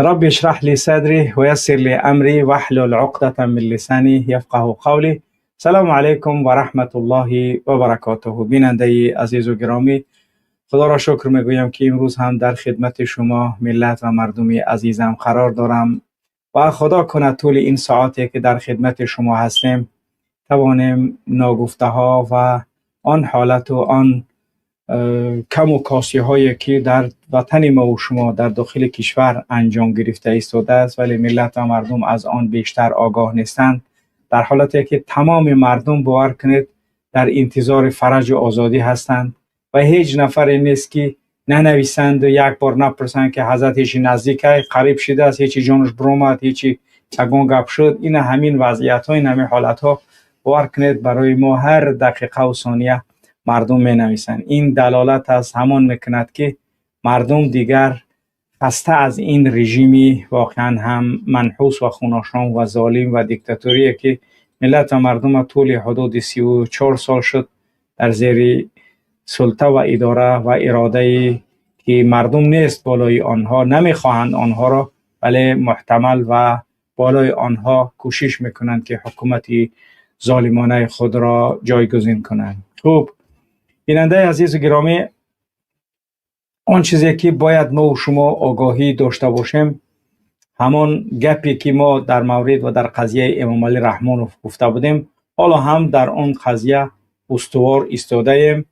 رب اشرح لي صدري ويسر لي أمري واحلل عقدة من لساني يفقه قولي. سلام علیکم و رحمت الله و برکاته. بیننده عزیز و گرامی، خدا را شکر میگویم که امروز هم در خدمت شما ملت و مردم عزیزم قرار دارم و خدا کند طول این ساعتی که در خدمت شما هستیم توانیم ناگفته ها و آن حالت و آن کم و کاسی هایی که در وطن ما و شما در داخل کشور انجام گرفته ایستاده است ولی ملت و مردم از آن بیشتر آگاه نیستند، در حالتی که تمام مردم باور کنید در انتظار فرج و آزادی هستند و هیچ نفری نیست که ننویسند و یک بار نپرسند که حضرت هیچی نزدیک قریب شده است، هیچی جانش برآمد، هیچی یگان گپ شد. این همین وضعیت ها، این همین حالت ها باور کنید برای ما هر دقیقه و ثانیه مردم می نویسند. این دلالت از همان میکند که مردم دیگر خسته از این رژیمی واقعا هم منحوس و خوناشام و ظالم و دیکتاتوری که ملت و مردم طول حدود 34 سال شد در زیر سلطه و اداره و اراده که مردم نیست بالای آنها، نمیخواهند آنها را، ولی محتمل و بالای آنها کوشش میکنند که حکومتی ظالمانه خود را جایگزین کنند. خوب بیننده عزیز و گرامی، آن چیزی که باید ما و شما آگاهی داشته باشیم همان گپی که ما در مورد و در قضیه امام علی رحمانوف گفته بودیم، حالا هم در آن قضیه استوار ایستاده ایم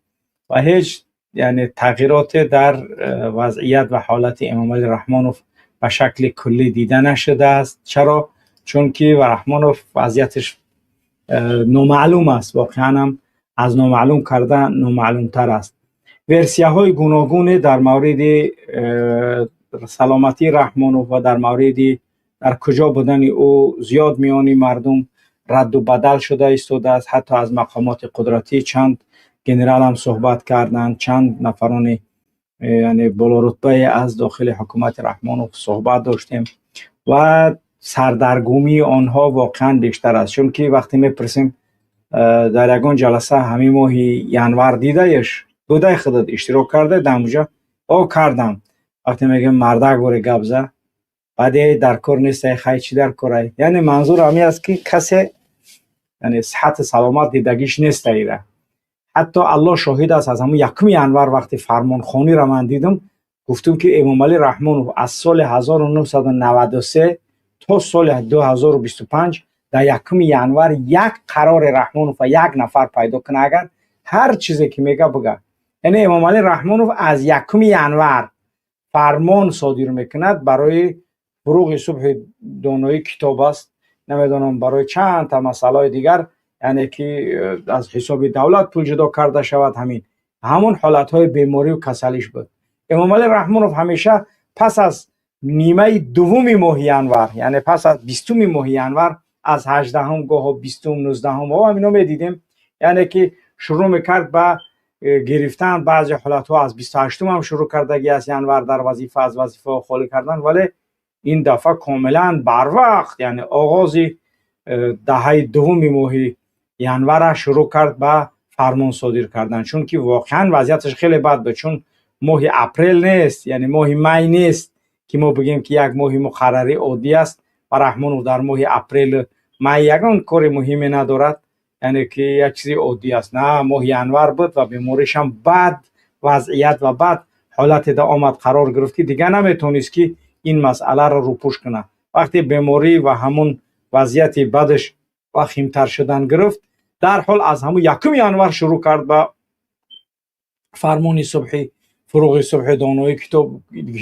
و هیچ یعنی تغییرات در وضعیت و حالت امام علی رحمانوف به شکل کلی دیده نشده است. چرا؟ چون که رحمانوف وضعیتش نامعلوم است، واقعا هم از نامعلوم کرده نامعلوم تر است. ورسیه های گوناگون در مورد سلامتی رحمانوف و در مورد در کجا بودن او زیاد میان مردم رد و بدل شده ایستاده است. حتی از مقامات قدرتی چند گنرال هم صحبت کردند، چند نفران یعنی بالا رتبه از داخل حکومت رحمانوف صحبت داشتیم و سردرگمی آنها واقعا بیشتر است. چون که وقتی میپرسیم در یگان جلسه همین ماه ینور دیدهش بوده خودت اشتراک کرده در اونجا او کردم، وقتی میگم مردک باره گپ زد بعد در کار نیست، خی چی در کاره؟ یعنی منظور همی است که کسی یعنی صحت سلامت دیدگیش نیست ایره. حتی الله شاهد است از همون یکم ینور وقتی فرمان خانی را من دیدم گفتم که امام علی رحمانوف از سال 1993 تا سال 2025 در یکم ینور یک قرار رحمانوف و یک نفر پیدا کنه اگر هر چیزی که میگه بگه. یعنی امام علی رحمانوف از یکم ینور فرمان صادر میکند برای فروغ صبح دانایی کتاب است، نمیدونم برای چند تا مسئله دیگر، یعنی که از حساب دولت پول جدا کرده شود. همین همون حالت های بیماری و کسلیش بود. امام علی رحمانوف همیشه پس از نیمه دوم ماه ینور، یعنی پس از 20 ماه ینور، از 18 گاه 20 19 و همینا میدیدیم، یعنی که شروع میکرد به گرفتن بعضی حالت ها. از 28 هم شروع کردگی از ینور در وظیفه از وظیفه خالی کردن، ولی این دفعه کاملا بر وقت، یعنی آغاز دهه دوم ماه ینور شروع کرد به فرمان صادر کردن، چون که واقعا وضعیتش خیلی بد بود. چون ماه اپریل نیست، یعنی ماه می نیست که ما بگیم که یک ماه مقرری عادی است و رحمانوف در ماه اپریل می یگان کار مهمی ندارد، یعنی که یک چیزی عادی است. نه، ماه ینور بود و بیماریش هم بد وضعیت و بد حالت در آمد قرار گرفت که دیگه نمیتونست که این مسئله را روپوش کنه. وقتی بیماری و همون وضعیت بدش وخیمتر شدن گرفت، در حال از همون یکم ینور شروع کرد به فرمان صبحی فروغ صبح دانایی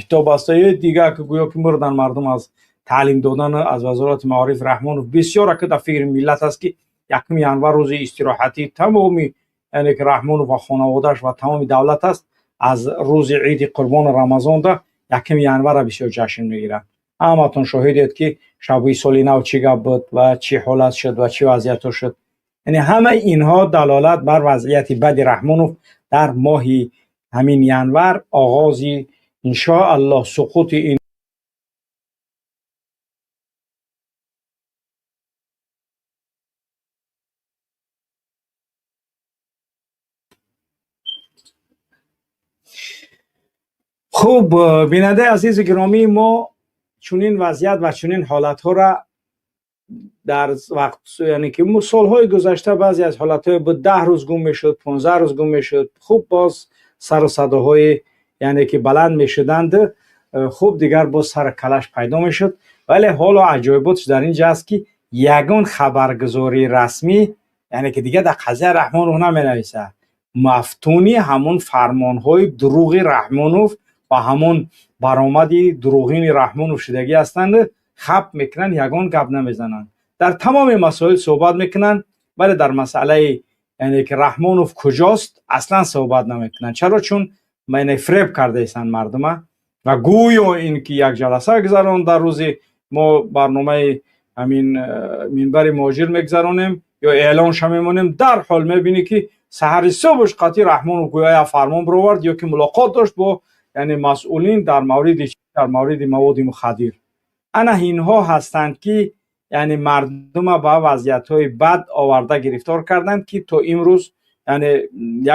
کتاب است. دیگه که گویا که مردن مردم از تعلیم دادن از وزارت معارف رحمانوف بسیار که در فکر ملت است که یکم ینور روز استراحتی تمامی، یعنی که رحمانوف و خانواده‌اش و تمام دولت است، از روز عید قربان رمضان ده یکم ینور را بسیار جشن میگیرند. همتون شاهدید که شبی سال نو چی گپ بود و چی حالت شد و چی وضعیت شد. یعنی همه اینها دلالت بر وضعیت بد رحمانوف در ماه همین ینور، آغاز انشاءالله سقوط این Хуб, бинандаи азизи гиромӣ, мо Чунин вазъият ва чунин ҳолатҳоро дар вақт, яъне ки солҳои гузашта, баъзе аз ҳолатҳое буд, 10 рӯз гум мешуд, 15 рӯз гум мешуд, хуб, боз сару садоҳои, яъне ки, баланд мешуданд, хуб, дигар боз сару калаш пайдо мешуд. Вале ҳоло аҷоиботш дар ин ҷа аст, ки ягон хабаргузории расмӣ, яъне ки, дигар дар қазияи Раҳмонов наменависад. Мафтуни ҳамон фармонҳои дурӯғи Раҳмонов ва ҳамон баромади дурӯғини Раҳмонов шудагӣ ҳастанд, хап мекунанд, ягон гап намезананд. Дар тамоми масоил суҳбат мекунанд, вале дар масъалаи, яъне ки, Раҳмонов куҷост, аслан суҳбат намекунанд. Чаро? Чун, яъне, фиреб кардаистанд мардума ва гӯё ин ки як ҷаласа гузаронд. Дар рӯзи мо барномаи ҳамин Минбари муҳоҷир мегузаронем ё эълонша мемонем, дарҳол мебинӣ, ки саҳари субҳш қатъи Раҳмонов гӯё як фармон бировард ё ки мулоқот дошт бо, яъне, масъулин дар мавриди маводи мухаддир. Ана инҳо ҳастанд, ки, яъне, мардума ба вазъиятҳои бад оварда гирифтор карданд, ки то имрӯз, яъне,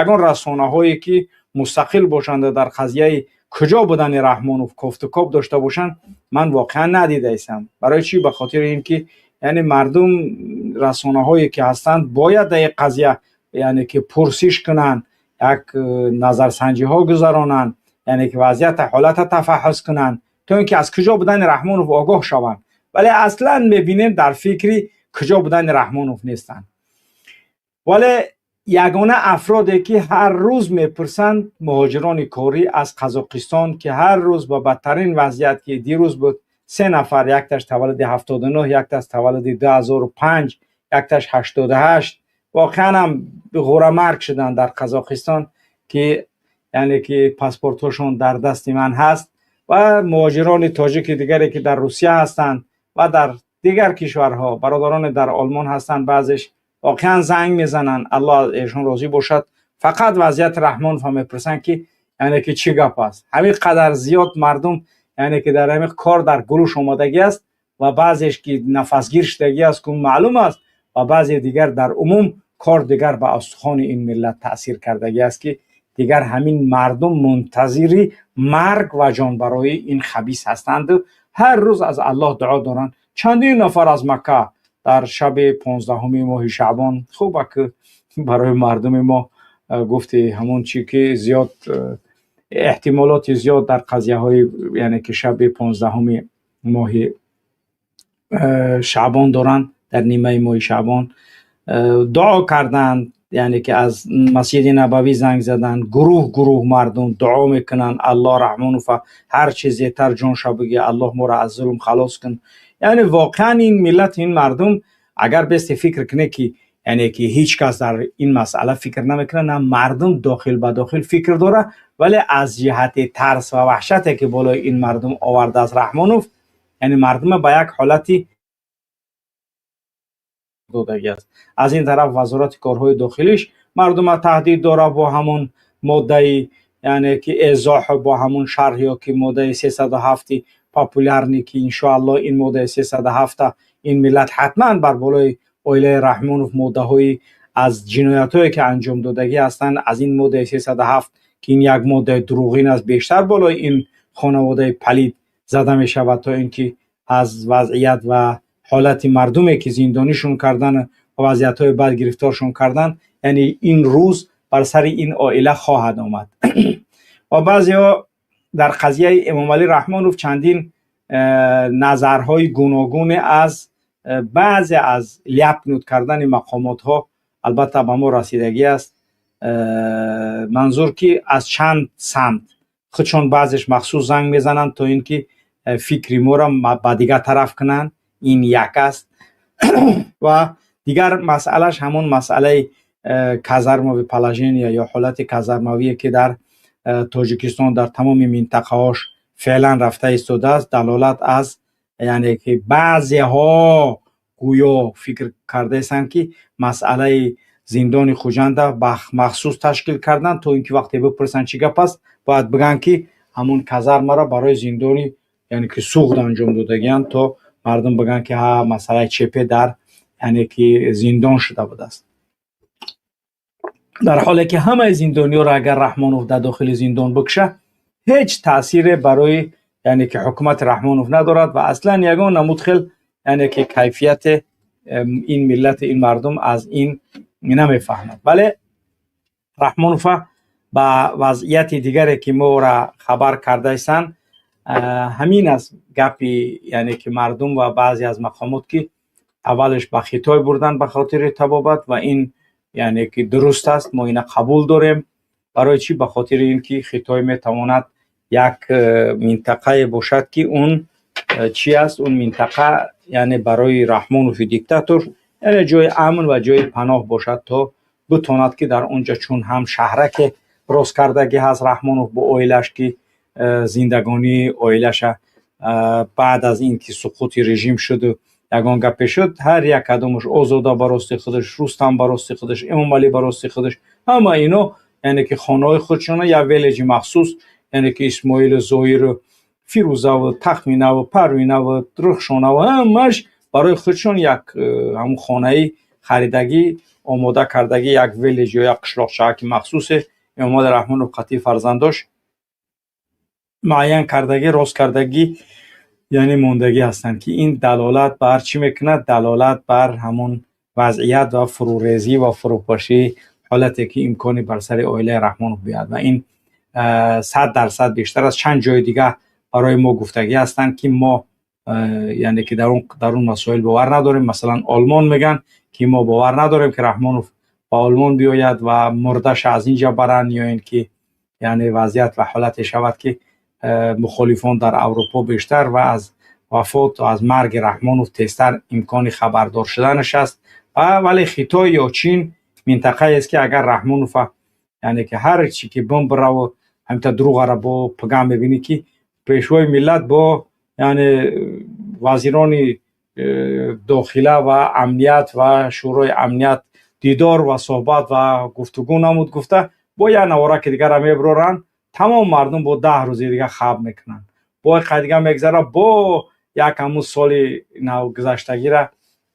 ягон расонаҳое, ки мустақил бошанд, дар қазияи куҷо будани Раҳмонов кофтукоб дошта бошанд, ман воқеан надидаистам. Барои чӣ? Ба хотири ин ки, яъне, мардум, расонаҳое ки ҳастанд, бояд дар ин қазия, яъне ки, пурсиш кунанд, як назарсанҷиҳо гузаронанд, яъне ки, вазъията, ҳолата тафаҳҳус кунанд, то ин ки аз куҷо будани Раҳмонов огоҳ шаванд. Вале аслан мебинем, дар фикри куҷо будани Раҳмонов нестанд. Вале ягона афроде, ки ҳар рӯз мепурсанд, муҳоҷирони корӣ аз Қазоқистон, ки ҳар рӯз ба бадтарин вазъият, ки дирӯз буд, се нафар, якташ таваллуди 79, якташ таваллуди 2005, якташ 88, воқеан ҳам ғӯрамарг шуданд дар Қазоқистон, ки, яъне ки, паспортҳошон дар дасти ман ҳаст, ва муҳоҷирони тоҷики дигаре, ки дар Русия ҳастанд ва дар дигар кишварҳо, бародароне дар Олмон ҳастанд, баъзеш воқеан занг мезананд, Аллоҳ аз эшон розӣ бошад, фақат вазъияти Раҳмонова мепурсанд, ки, яъне ки, чӣ гап аст. Ҳамин қадар зиёд мардум, яъне ки, дар ҳамин кор дар гулӯш омодагӣ аст ва баъзеш ки нафасгир шудагӣ аст, ку маълум аст, ва баъзе дигар дар умум кор дигар ба устухони ин миллат таъсир кардагӣ аст, ки дигар ҳамин мардум мунтазири марг ва ҷонбароии ин хабис ҳастанду ҳар рӯз аз Аллоҳ дуо доранд. Чандин нафар аз Макка дар шаби 15-уми моҳи шаъбон, хуба ки барои мардуми мо гуфти ҳамон чи ки зиёд эҳтимолоти зиёд дар қазияҳои, яъне ки, шаби 15-уми моҳи шаъбон доранд, дар нимаи моҳи шаъбон дуо карданд, яъне ки, аз Масҷиди Набавӣ занг заданд, гурӯҳ гурӯҳ мардум дуо мекунанд: «Аллоҳ Раҳмонова ҳар чи зедтар ҷонша бигӣ, Аллоҳ моро аз зулм халос кун». Яъне воқеан ин миллат, ин мардум, агар бести фикр кунед, ки, яъне ки, ҳеҷ кас дар ин масъала фикр намекунад, на, мардум дохил ба дохил фикр дорад, вале аз ҷиҳати тарс ва ваҳшате, ки болои ин мардум овардааст Раҳмонов, яъне мардума ба як ҳолати додагӣ аст. Аз ин тараф Вазорати корҳои дохилиш мардума таҳдид дорад бо ҳамон моддаи, яъне ки, эзоҳ, бо ҳамон шарҳ ё ки моддаи 307-и популярный, ки иншоаллоҳ ин моддаи 307-а ин миллат ҳатман бар болои оилаи Раҳмонов моддаҳои аз ҷиноятҳое, ки анҷом додагӣ ҳастанд, аз ин моддаи 307, ки ин як моддаи дурӯғин аст, бештар болои ин хонаводаи палид зада мешавад, то ин ки аз вазъият ва ҳолати мардуме, ки зиндонишон кардан ва вазъиятҳои бад гирифторшон кардан, яъне ин рӯз бар сари ин оила хоҳад омад. Ва баъзеҳо дар қазияи Эмомалӣ Раҳмонов чандин назарҳои гуногуне аз баъзе аз ляпнуть кардани мақомотҳо албатта ба мо расидагӣ аст. Манзур, ки аз чанд самт худшон баъзеш махсус занг мезананд, то ин ки фикри моро ба дигар тараф кунанд. Ин як аст ва дигар масъалаш ҳамон масъалаи казармовый положение ё ҳолати казармавие, ки дар Тоҷикистон дар тамоми минтақаҳош феълан рафта истодааст, далолат аз, яъне ки, баъзеҳо гӯё фикр кардаистанд, ки масъалаи зиндони Хуҷанда махсус ташкил карданд, то ин ки вақте бипурсанд, чӣ гап аст, бояд бигӯянд, ки ҳамон казармаро барои зиндони, яъне ки, Суғд анҷом додагианд, то мардум бигӯянд, ки ҳа, масъалаи ЧП дар, яъне ки, зиндон шуда будааст. Дар ҳоле ки ҳамаи зиндониёро агар Раҳмонов дар дохили зиндон бикша, ҳеҷ таъсире барои яъне ки ҳукумати Раҳмонов надорад ва аслан ягон намуд хел, яъне ки кайфияти ин миллати, ин мардум аз ин намефаҳмад. Вале Раҳмонова ба вазъияти дигаре ки моро хабар кардаистанд, ҳамин аст гапи, яъне ки мардум ва баъзе аз мақомот, ки аввалаш ба Хитой бурдан ба хотири табобат, ва ин яъне ки дуруст аст, мо ина қабул дорем. Барои чӣ? Ба хотири ин ки Хитой метавонад як минтақае бошад, ки он чӣ аст, он минтақа, яъне барои Раҳмонови диктатор, яъне ҷои амн ва ҷои паноҳ бошад, то битонад ки дар он ҷо, чун ҳам шаҳраке рост кардагӣ ҳаст Раҳмонов бо оилаш, ки зиндагонии оилаша баъд аз ин ки суқути режим шуду ягон гапе шуд, ҳар як кадомаш, Озода ба рости худаш, Рустам ба рости худаш, Эмомалӣ ба рости худаш, ҳама ино, яъне ки хонаҳои худшона як виллеҷи махсус, яъне ки Исмоилу Зоиру Фирӯзаву Тахминаву Парвинаву Рухшонаву ҳамаш барои худшон як ҳамун хонаи харидагӣ, омода кардагӣ, як виллеҷ ё як қишлоқчааки махсусе Эмомали Раҳмонов қатъи фарзандош муайян кардагӣ, рост кардагӣ, яъне мондагӣ ҳастанд, ки ин далолат бар чӣ мекунад? Далолат бар ҳамон вазъият ва фурӯрезӣ ва фурӯпошии ҳолате ки имкони бар сари оилаи Раҳмонов биёяд. Ва ин 100% бештар аз чанд ҷои дигар барои мо гуфтагӣ ҳастанд, ки мо, яъне ки дар он масоил бовар надорем. Масалан, Олмон мегӯянд, ки мо бовар надорем, ки Раҳмонов ба Олмон биёяд ва мурдаша аз ин ҷо баранд, ё ин ки, яъне, вазъият ва ҳолате шавад, ки мухолифон дар Аврупо бештар ва аз вафот, аз марги Раҳмонов тезтар имкони хабардор шуданаш аст. Вале Хитой ё Чин минтақаест, ки агар Раҳмонова, яъне ки ҳар чӣ ки бимбираву ҳамита дурӯғара бо пагам мебинӣ, ки пешвои миллат бо, яъне, вазирони дохила ва амният ва Шӯрои амният дидор ва суҳбат ва гуфтугӯ намуд гуфта, бо як навораки дигара мебуроранд, тамом мардум бо 10 рӯзи дига хаб мекунанд. Бо қай дига мегзара, бо як ҳамун соли навгузаштагира,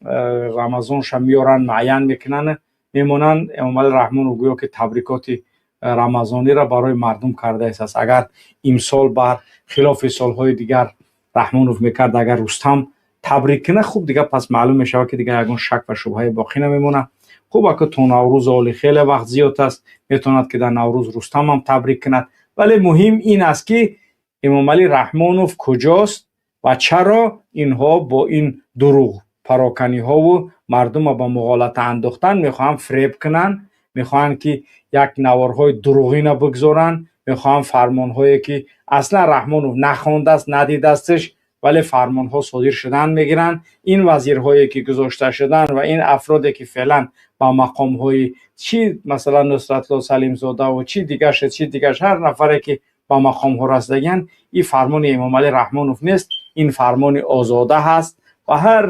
Рамазонша меоранд, муайян мекунанд, мемонанд. Эмомали Раҳмонов гӯё ки табрикоти рамазониро барои мардум кардааст. Агар имсол бар хилофи солҳои дигар Раҳмонов мекард, агар Рустам табрик кунад, хуб, дига пас маълум мешавад, ки дига ягон шак ва шубҳае боқӣ намемонад. Хуб, ака то Наврӯз оли хеле вақт зиёд аст, метавонад, ки дар Наврӯз Рустам ҳам табрик кунад. Вале муҳим ин аст, ки Эмомалӣ Раҳмонов куҷост ва чаро инҳо бо ин дурӯғ пароканиҳову мардумро ба муғолата андохтан мехоҳанд, фиреб кунанд, мехоҳанд, ки як наворҳои дурӯғина бигзоранд, мехоҳанд фармонҳое, ки аслан Раҳмонов нахондааст, надидастш, вале фармонҳо содир шудан мегиранд. Ин вазирҳое, ки гузошта шуданд, ва ин афроде, ки феълан ба мақомҳои чӣ, масалан, Нусратулло Салимзодаву чӣ дигарш, чӣ дигарш, ҳар нафаре, ки ба мақомҳо расидагианд, ин фармони Эмомалӣ Раҳмонов нест, ин фармони Озода ҳаст. Ва ҳар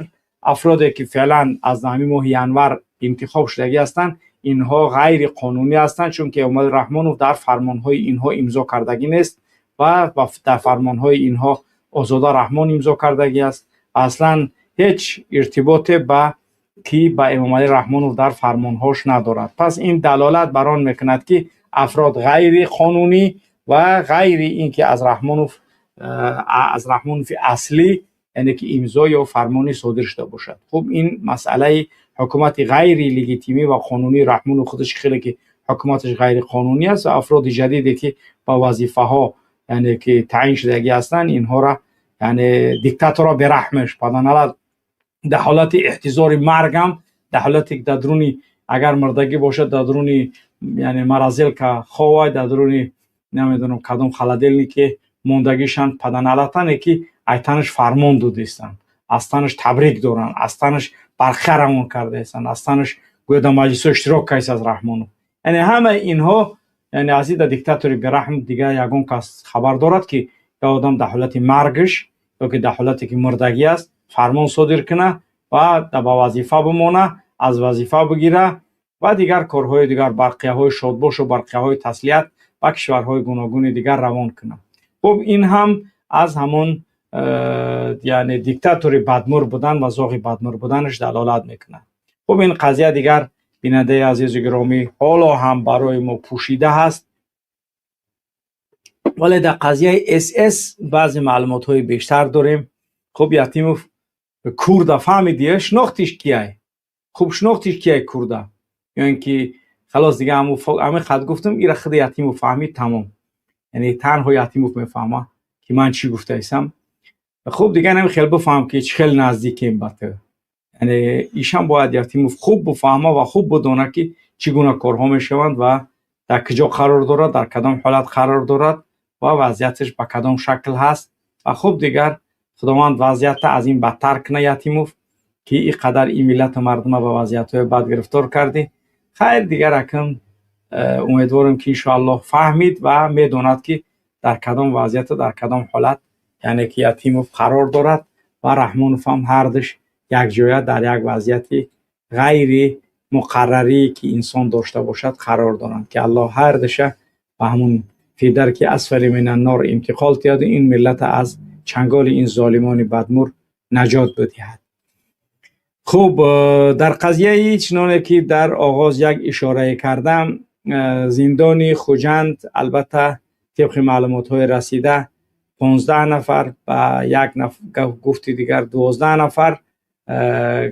афроде, ки феълан аз ҳамин моҳи январ интихоб шудагӣ ҳастанд, инҳо ғайриқонунӣ ҳастанд, чунки Эмомалӣ Раҳмонов дар фармонҳои инҳо имзо кардагӣ нест ва дар фармонҳои инҳо Озода Раҳмон имзо кардагӣ аст. Аслан ҳеҷ иртиботе ба ки ба Эмомалӣ Раҳмонов дар фармонҳош надорад. Пас ин далолат бар он мекунад, ки афрод ғайриқонунӣ ва ғайри ин ки аз Раҳмонови аслӣ, яъне ки имзо ё фармони содир шуда бошад. Хуб, ин масъалаи ҳукумати ғайрилегитимӣ ва қонунии Раҳмонов худаш, хеле ки ҳукуматаш ғайриқонунӣ аст, ва афроди ҷадиде, ки ба вазифаҳо, яъне ки таъин шудагӣ ҳастанд, инҳоро, яъне диктатора бераҳмеш паданалат дар ҳолати эҳтизори маргам, дар ҳолате ки дар дуруни, агар мурдагӣ бошад, дар дуруни, яъне, морозилка ховай, дар дуруни намедонам кадом холодильнике мондагишанд, паданалатане, ки айтанаш фармон додистанд, аз танаш табрик доранд, аз танаш барха равон кардаистанд, аз танаш гӯё дар маҷлисҳо иштирок кардааст аз Раҳмонов. Яъне ҳамаи инҳо, яъне аз ида диктатори бераҳм дигар ягон кас хабар дорад, ки як одам дар ҳолати маргаш ё ки дар ҳолате ки мурдагӣ аст фармон содир куна ва ба вазифа бимона, аз вазифа бигира ва дигар корҳои дигар, барқияҳои шодбошу барқияҳои таслият ба кишварҳои гуногуни дигар равон кунад? Хуб, ин ҳам аз ҳамон яъне диктатори бадмур будан ва зоғи бадмур буданаш далолат мекунад. Хуб, ин қазия дигар, бинандаи азизу гиромӣ, ҳоло ҳам барои мо пӯшида ҳаст. Вале дар қазияи СС баъзе маълумотҳои бештар дорем. Хуб, Ятимов курда фаҳмидӣ, шинохтиш кияй? Хуб, шинохтиш кияй курда? Ё ин ки халос, дига ҳамин хат гуфтам, ира худи Ятимов фаҳмид, тамом. Яъне танҳо Ятимов мефаҳма, ки ман чӣ гуфтаистам. Хуб, дига нами хел бифаҳм, ки чӣ хел наздикем ба ту. Яъне ишам бояд Ятимов хуб бифаҳма ва хуб бидона, ки чӣ гуна корҳо мешаванд ва дар куҷо қарор дорад, дар кадом ҳолат қарор дорад ва вазъияташ ба кадом шакл ҳаст. Ва хуб, дигар Худованд вазъията аз ин бадтар куна, Ятимов, ки ин қадар ин миллату мардума ба вазъиятҳои бад гирифтор кардӣ. Хайр, дигар акн умедворем, ки иншоаллоҳ фаҳмид ва медонад, ки дар кадом вазъияту дар кадом ҳолат, яъне ки Ятимов қарор дорад ва Раҳмонов ҳам, ҳардуш якҷоя дар як вазъияти ғайри муқаррарӣ, ки инсон дошта бошад, қарор доранд, ки Аллоҳ ҳардуша ба ҳамун في الدرك الأسفل من النار интиқол диҳаду ин миллата аз чанголи ин золимони бадмур наҷот бидиҳад. Хуб, дар қазияи чуноне ки дар оғоз як ишорае кардам, зиндони Хуҷанд, албатта, тибқи маълумотҳои расида, 15 нафар, ба як гуфти дигар 12 нафар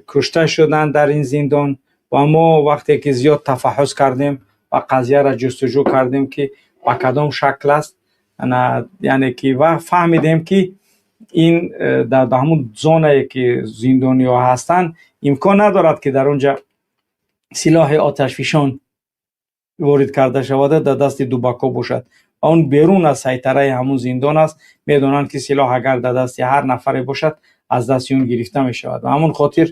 кушта шуданд дар ин зиндон. Ва мо вақте ки зиёд тафаҳҳус кардем ва қазияро ҷустуҷӯ кардем, ки ба кадом шакл аст, яъне ки ва фаҳмидем, ки ин дар ҳамун зонае ки зиндониҳо ҳастанд, имкон надорад, ки дар он ҷа силоҳи оташфишон ворид карда шавада, дар дасти дубако бошад. Ва он берун аз сайтараи ҳамун зиндон аст. Медонанд, ки силоҳ агар дар дасти ҳар нафаре бошад, аз дасти он гирифта мешавад. Ва ҳамон хотир,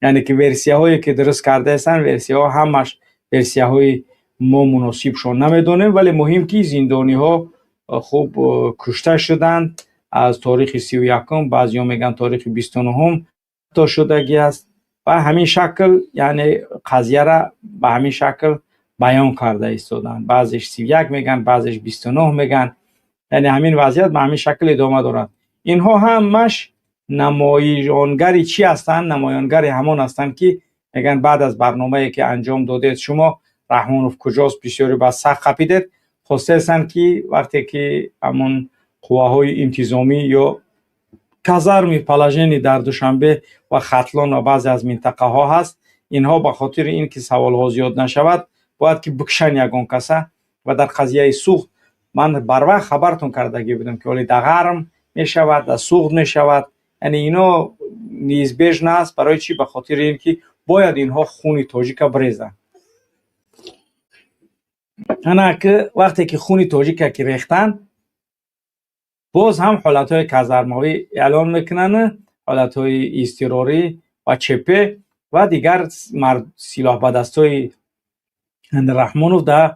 яъне ки версияҳое ки дуруст кардаастанд, версияҳо ҳамаш версияҳои мо муносибшон намедонем, вале муҳим, ки зиндониҳо хуб кушта шуданд. Аз торихи 31-ум, баъзеҳо мегӯянд, торихи 29-ум то шудагӣ аст. Ва ҳамин шакл, яъне қазияра ба ҳамин шакл баён карда истоданд. Баъзеш 31 мегӯянд, баъзеш 29 мегӯянд. Яъне ҳамин вазъият ба ҳамин шакл идома дорад. Инҳо ҳамаш намоёнгари чӣ ҳастанд? Намоёнгари ҳамон ҳастанд, ки мегӯянд, баъд аз барномае ки анҷом додед шумо, Раҳмонов куҷост, бисёре ба сахт қапидед, хостаестанд, ки вақте ки ҳамон қувваҳои интизомӣ ё казарми положение дар Душанбе ва Хатлон ва баъзе аз минтақаҳо ҳаст, инҳо ба хотири ин ки саволҳо зиёд нашавад, бояд ки бикшанд ягон каса. Ва дар қазияи Суғд ман барвақт хабартон кардагӣ будам, ки ҳоле дар Ғарм мешавад, дар Суғд мешавад. Яъне ино неизбежно аст. Барои чӣ? Ба хотири ин ки бояд инҳо хуни тоҷика бирезанд. Ана ки вақте ки хуни тоҷика ки рехтанд, боз ҳам ҳолатҳои казармавӣ эълон мекунанд, ҳолатҳои изтирорӣ ва ЧП ва дигар силоҳбадастҳои Раҳмонов дар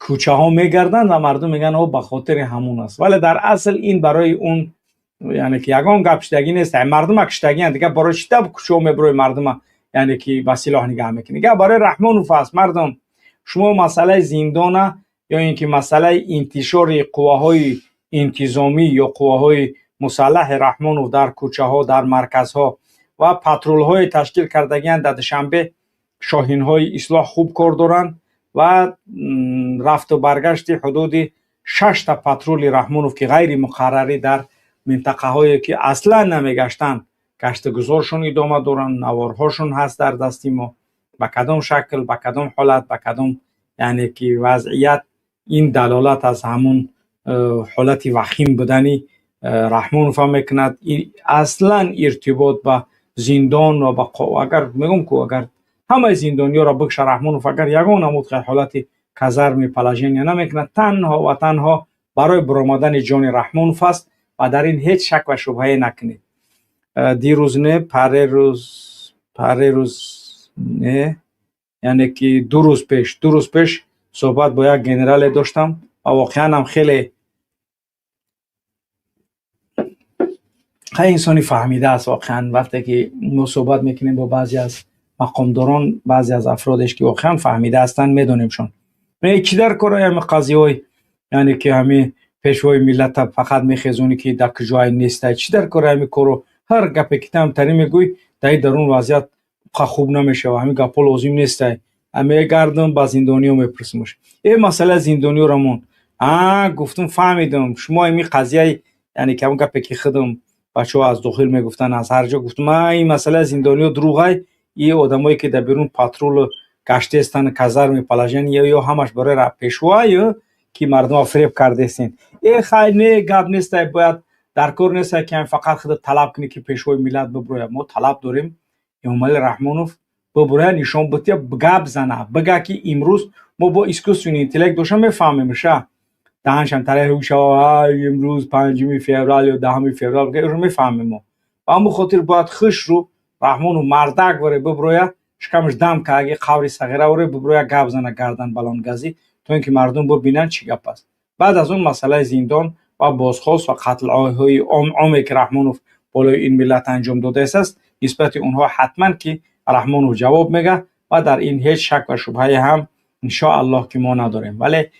кӯчаҳо мегарданд ва мардум мегӯянд, о, ба хотири ҳамун аст. Вале дар асл ин барои он, яъне ки ягон гап шудагӣ нест. Мардума киштагианд, дигар барои чӣ дар кӯчаҳо мебирои, мардума, яъне ки ба силоҳ нигаҳ мекунӣ? Гап барои Раҳмонов аст. Мардум, шумо масъалаи зиндона ё ин ки масъалаи интишори қувваҳои интизомӣ ё қувваҳои мусаллаҳи Раҳмонов дар кӯчаҳо, дар марказҳо ва патрулҳое ташкил кардагианд дар Душанбе, шоҳинҳои ислоҳ хуб кор доранд ва рафту баргашти ҳудуди шашта патрули Раҳмонов, ки ғайри муқаррарӣ дар минтақаҳое ки аслан намегаштанд, гаштугузоршон идома доранд. Наворҳошон ҳаст дар дасти мо, ба кадом шакл, ба кадом ҳолат, ба кадом, яъне ки вазъият. Ин далолат аз ҳамун ҳолати вахим будани Раҳмонов ҳам мекунад. Аслан иртибот ба зиндон ва ба, агар мегӯм ку, агар ҳамаи зиндониёро бикша Раҳмонов, агар ягон намуд ҳолати казарми положения намекунад, танҳо ва танҳо барои баромадани ҷони Раҳмонов аст ва дар ин ҳеҷ шак ва шубҳае накунед. Дирӯз не, парерӯз, парерӯз не, яъне ки 2 рӯз пеш, 2 рӯз пеш суҳбат бо як генерале доштам ва воқеан ҳам хеле хеле инсони фаҳмида аст. Воқеан, вақте ки мо суҳбат мекунем бо баъзе аз мақомдорон, баъзе аз афродеш, ки воқеан фаҳмида ҳастанд, медонемшон. Чӣ дар кора ҳами қазияҳои, яъне ки ҳами пешвои миллата фақат мехезонӣ, ки дар куҷое нестай? Чӣ дар кора ҳами кору? Ҳар гапе ки тамтарӣ мегӯй, дар дарун вазъият хуб намешава. Ҳамин гапҳо лозим нестай. Мегардам, ба зиндониё мепурсимаш. Э, масъалаи зиндониёро мон. А гуфтум, фаҳмидум, шумо ими қазияи, яъне ки ҳамон гапе ки худум бачаҳо аз дохил мегуфтанд, аз ҳар ҷо гуфтум, а ин масъалаи зиндониё дурӯғай, и одамое ки дар берун патрулу гаштестан, казарми положение ё ҳамаш барои пешвоаю ки мардума фиреб кардесен. Э хай, не, гап нестай, бояд дар кор нестай ки фақат худа талаб кунӣ ки пешвои миллат биброяд. Мо талаб дорем, Эмомалӣ Раҳмонов биброяд, нишон бития, гап зана, бига ки имрӯз мо бо искусственный интеллект доша мефаҳмем, ша даҳаншам тараи шава, имрӯз 5 феврал ё 10 феврал мефаҳмем мо. Ба ҳамон хотир бояд хушрӯ Раҳмону мардак воре биброя, шикамаш дам кардаги қаври сағира воре биброя, гап зана, гардан балонгази, то ин ки мардум бибинанд чӣ гап аст. Баъд аз он масъалаи зиндон ва бозхост ва қатлҳои оме ки Раҳмонов болои ин миллат анҷом додааст, нисбати онҳо ҳатман ки Раҳмонов ҷавоб мега ва дар ин ҳеҷ шак ва шубҳае ҳам, иншоаллоҳ, ки мо надорем. Вале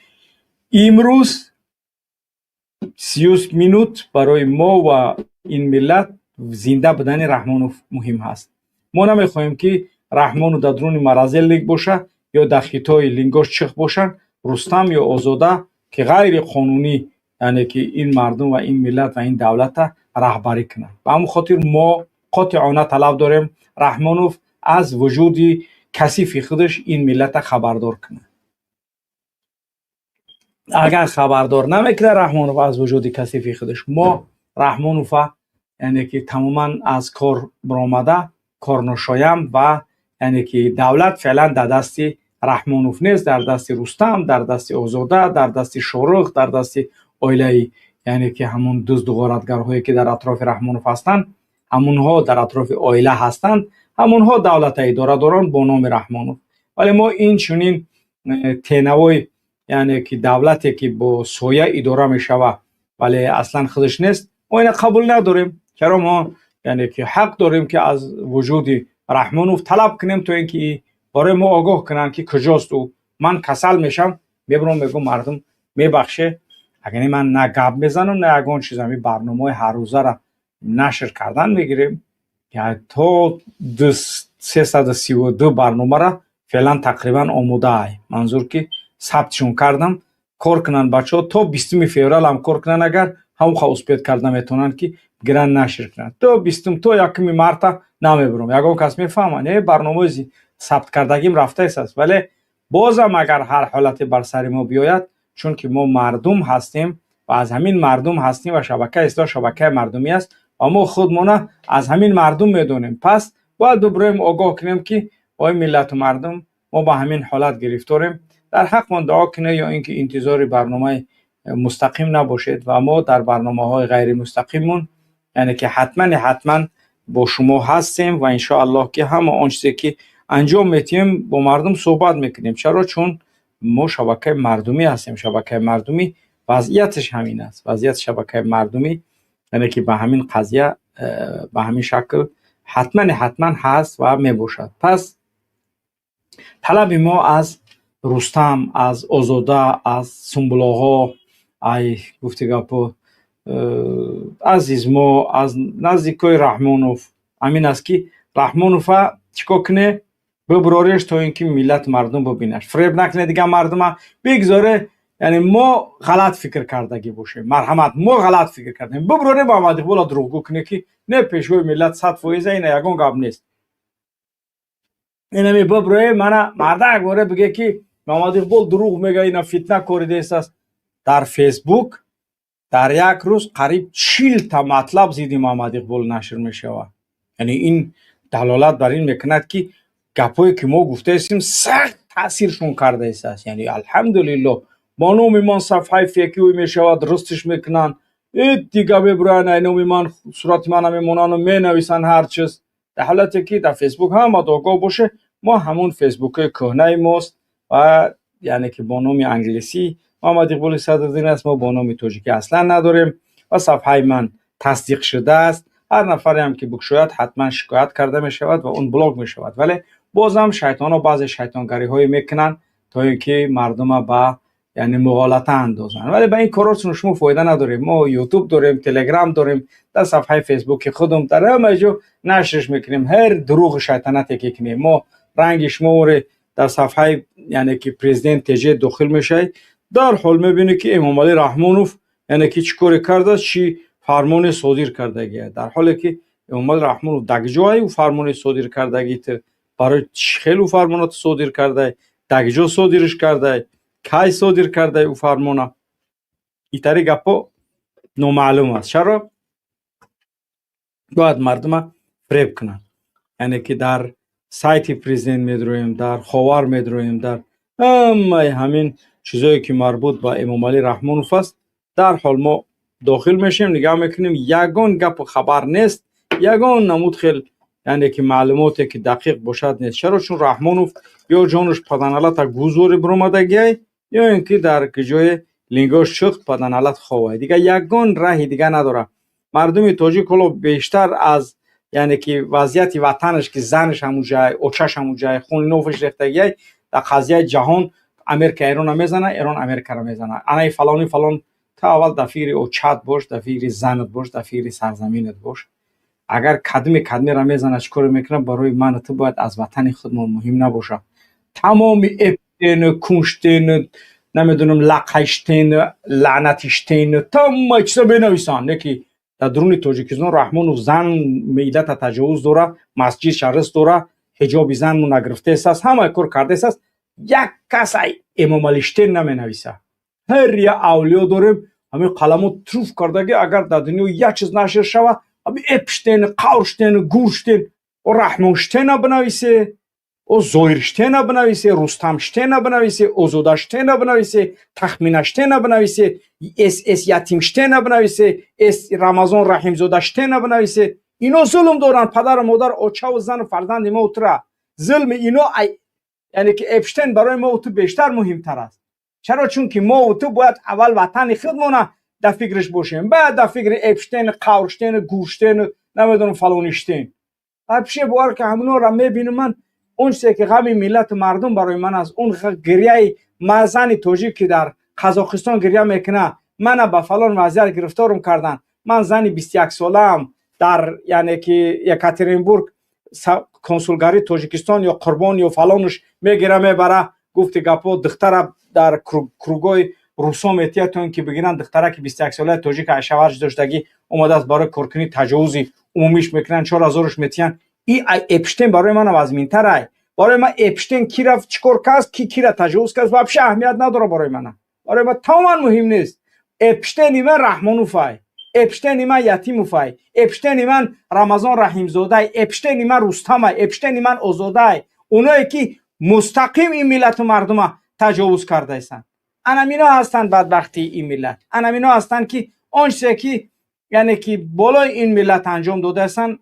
имрӯз 30 минут барои мо ва ин миллат зинда будани Раҳмонов муҳим ҳаст. Мо намехоҳем, ки Раҳмонов дар дуруни морозильник боша ё дар хитои лингош чих бошанд, Рустам ё Озода, ки ғайриқонунӣ, яъне ки ин мардум ва ин миллат ва ин давлата раҳбарӣ кунанд. Ба ҳамон хотир мо қотеона талаб дорем, Раҳмонов аз вуҷуди касифи худаш ин миллата хабардор кунад. Агар хабардор намекунад Раҳмонов аз вуҷуди касифи худаш, мо Раҳмонова, яъне ки тамоман аз кор баромада, корношоям ва яъне ки давлат феълан дар дасти Раҳмонов нест, дар дасти Рустам, дар дасти Озода, дар дасти Шорух, дар дасти оилаи, яъне ки ҳамун дузду ғоратгарҳое ки дар атрофи Раҳмонов ҳастанд, ҳамунҳо дар атрофи оила ҳастанд, ҳамунҳо давлата идора доранд бо номи Раҳмонов. Вале мо ин чунин тенавой, яъне ки давлате ки бо соя идора мешава, вале аслан худаш нест, мо ина қабул надорем. Чаро мо, яъне ки ҳақ дорем, ки аз вуҷуди Раҳмонов талаб кунем, то ин ки барои мо огоҳ кунанд, ки куҷост ӯ. Ман касал мешам, мебурам, мегӯм: «Мардум, мебахше, агар ман на гап мезанам, на ягон чиз». Ами барномаҳои ҳаррӯзара нашр кардан мегирем, то 332 барномара феълан тақрибан омодаай, манзур ки сабтшон кардам. Кор кунанд бачаҳо, то 20 феврал ҳам кор кунанд, агар ҳамон успеть карда метавонанд, ки гиранд, нашр кунанд то 20-ум, то 1 марта намебурам. Ягон кас мефаҳмад, не, барномаи сабт кардагим рафтаист. Вале бозам агар ҳар ҳолате бар сари мо биёяд, чунки мо мардум ҳастем ва аз ҳамин мардум ҳастем ва шабакаи Ислоҳ шабакаи мардумӣ аст ва мо худмона аз ҳамин мардум медонем, пас бояд бибуроем, огоҳ кунем, ки ой миллату мардум, мо ба ҳамин ҳолат гирифторем, дар ҳақмон дуо кунед ё ин ки интизори барномаи мустақим набошед ва мо дар барномаҳои ғайримустақиммон, яъне ки ҳатмани ҳатман бо шумо ҳастем ва иншоаллоҳ ки ҳама он чизе ки анҷом метиҳем, бо мардум суҳбат мекунем. Чаро? Чун мо шабакаи мардумӣ ҳастем. Шабакаи мардумӣ вазъияташ ҳамин аст. Вазъияти шабакаи мардумӣ, яъне ки ба ҳамин қазия, ба ҳамин шакл ҳатмани ҳатман ҳаст ва мебошад. Пас талаби мо аз Рустам, аз Озода, аз Сумбулоғо, ай гуфти гапо, аз Измо, аз наздикои Раҳмонов ҳамин аст, ки Раҳмонова чӣ кор куне? Бибурореш, то ин ки миллат, мардум бибинаш. Фиреб накуне дигар мардума, бигзоре, яъне мо ғалат фикр кардагӣ бошем. Марҳамат, мо ғалат фикр кардем, бибуроре, Муҳаммад Иқбола дурӯғгӯ куне, ки не, пешвои миллат 100%, ина ягон гап нест. Инами бибурое, мана мардак боре биге, ки Муҳаммад Иқбол дурӯғ мега, ина фитна коридааст. Дар Фейсбук дар як рӯз қариб 40-та матлаб зидди Муҳаммад Иқбол нашр мешавад. Яъне ин далолат бар ин мекунад, ки гапҳое ки мо гуфтаистем, сахт таъсиршон кардаистааст. Яъне алҳамдулиллоҳ, бо номи ман сафҳаи фейкиӯ мешавад, рустиш мекунанд, дига мебуроянд, ай номи ман сурати мана мемонану менависанд ҳар чиз, дар ҳолате ки дар Фейсбук ҳама огоҳ боше, мо ҳамун Фейсбукҳои кӯҳнаи мост ва яъне ки бо номи англисӣ Муҳаммад Иқболи Садриддин аст. Мо бо номи тоҷикӣ аслан надорем ва сафҳаи ман тасдиқ шудааст. Ҳар нафареам ки бикушояд, ҳатман шикоят карда мешавад ва он блок мешавад. Вале бозам шайтонҳо баъзе шайтонгариҳое мекунанд, то ин ки мардума ба, яъне, муғолата андозанд. Вале ба ин коротон шумо фоида надорем. Мо Ютуб дорем, Телеграм дорем, дар сафҳаи Фейсбуки худум, дар ҳама ҷо нашрш мекунем ҳар дурӯғу шайтанате ки кунем. Мо ранги шумо дар сафҳаи, яъне ки Президент ТЖ дохил мешавед. Дарҳол мебинӣ, ки Эмомалӣ Раҳмонов, яъне ки чӣ коре кардааст, чӣ фармоне содир кардагия. Дар ҳоле ки Эмомалӣ Раҳмонов дагҷое ӯ фармоне содир кардагӣ, барои чӣ хел ӯ фармонато содир кардай, дагҷо содирш кардай, кай содир кардай ӯ фармона, итари гапҳо номаълум аст. Чаро бояд мардума фиреб кунанд? Яъне ки дар сайти президент медроем, дар Ховар медроем, дар ҳамаи ҳамин чизое, ки марбут ба Эмомалӣ Раҳмонов аст, дарҳол мо дохил мешавем, нигаҳ мекунем, ягон гапу хабар нест, ягон намуд хел, яъне ки маълумоте, ки дақиқ бошад, нест. Чаро? Чун Раҳмонов ё ҷонуш паданалата гузори биромадагиай, ё ин ки дар ҷое лингош чухт, паданалат ховай. Дигар ягон раҳи дига надорад. Мардуми тоҷик ҳоло бештар аз, яъне ки, вазъияти ватанаш, ки занаш ҳамуҷай, очаш ҳамуҷай, хуни нофаш рехтагиай, дар қазияи ҷаҳон Америка Эрона мезана, Эрон Америкаро мезана, анаи фалони фалон. Та аввал дар фикри очат бош, дар фикри занат бош, дар фикри сарзаминат бош. Агар кадме кадмеро мезана, чӣ коре мекунад, барои ману ту бояд аз ватани худмон муҳим набошад. Тамоми Эпштейну Кунштейну, намедонам, Лақайштейну Лаънатиштейну, тамоми чизо менависанд, не ки дар дуруни Тоҷикистон Раҳмонов зан миллата таҷовуз дора, масҷид шарис дора, ҳиҷоби занму нагирифтаест, ҳамаи кор кардааст, як кас Эмомалиштейн наменависа. Ҳар як авлиё дорем, ҳамин қаламо труф кардаги. Агар дар дунё як чиз нашр шава, ҳамин Эпштейн, Қаврштейн, Гурштейн, Раҳмонштейна бинависе, о Зоирштейна бинависе, Рустамштейна бинависе, Озодаштейна бинависе, Тахминаштейна бинависе, СС Ятимштейна бинависе, С Рамазон Раҳимзодаштейна бинависе. Ино зулм доранд падару модар, очаву зану фарзанди мо тура. Зулми ино, яъне ки Эпштейн, барои мо ту бештар муҳимтар аст. Чаро? Чунки мо ту бояд аввал ватани худмона дар фикраш бошем, баъд дар фикри Эпштейн, Қаврштейн, Гурштейн, намедонам, фалоништейн. Вообще бовар ки ҳаминора мебинам ман, он чизе ки ғами миллату мардум барои ман аст, он гиряи зани тоҷик, ки дар Қазоқистон гиря мекуна: «Мана ба фалон вазъият гирифторум карданд, ман зани 21-солаам». Дар, яъне ки, Екатеринбург консулгарии Тоҷикистон ё Қурбон ё фалонуш мегира, мебара, гуфти гапҳо, духтара дар кругои русо метиҳад, то ин ки бигиранд духтараки 21-солаи тоҷик, шаварш доштагӣ, омадааст барои коркунӣ, таҷовузи умумиш мекунанд, 4000-ш метиҳанд. И Эпштейн барои манам вазминтарай. Барои ман Эпштейн ки рафт, чӣ кор кард, ки кира таҷовуз кард, вообще аҳамият надорад барои мана. Барои ман тамоман муҳим нест. Эпштейни ман Раҳмонуфай, Эпштейни ман Ятимуфай, Эпштейни ман Рамазон Раҳимзодай, Эпштейни ман Рустамай, Эпштейни ман Озодай, оное ки мустақим ин миллату мардума таҷовуз кардаистанд. Анамино ҳастанд бадбахтии ин миллат, анамино ҳастанд, ки он чизе ки, яъне ки, болои ин миллат анҷом додаистанд.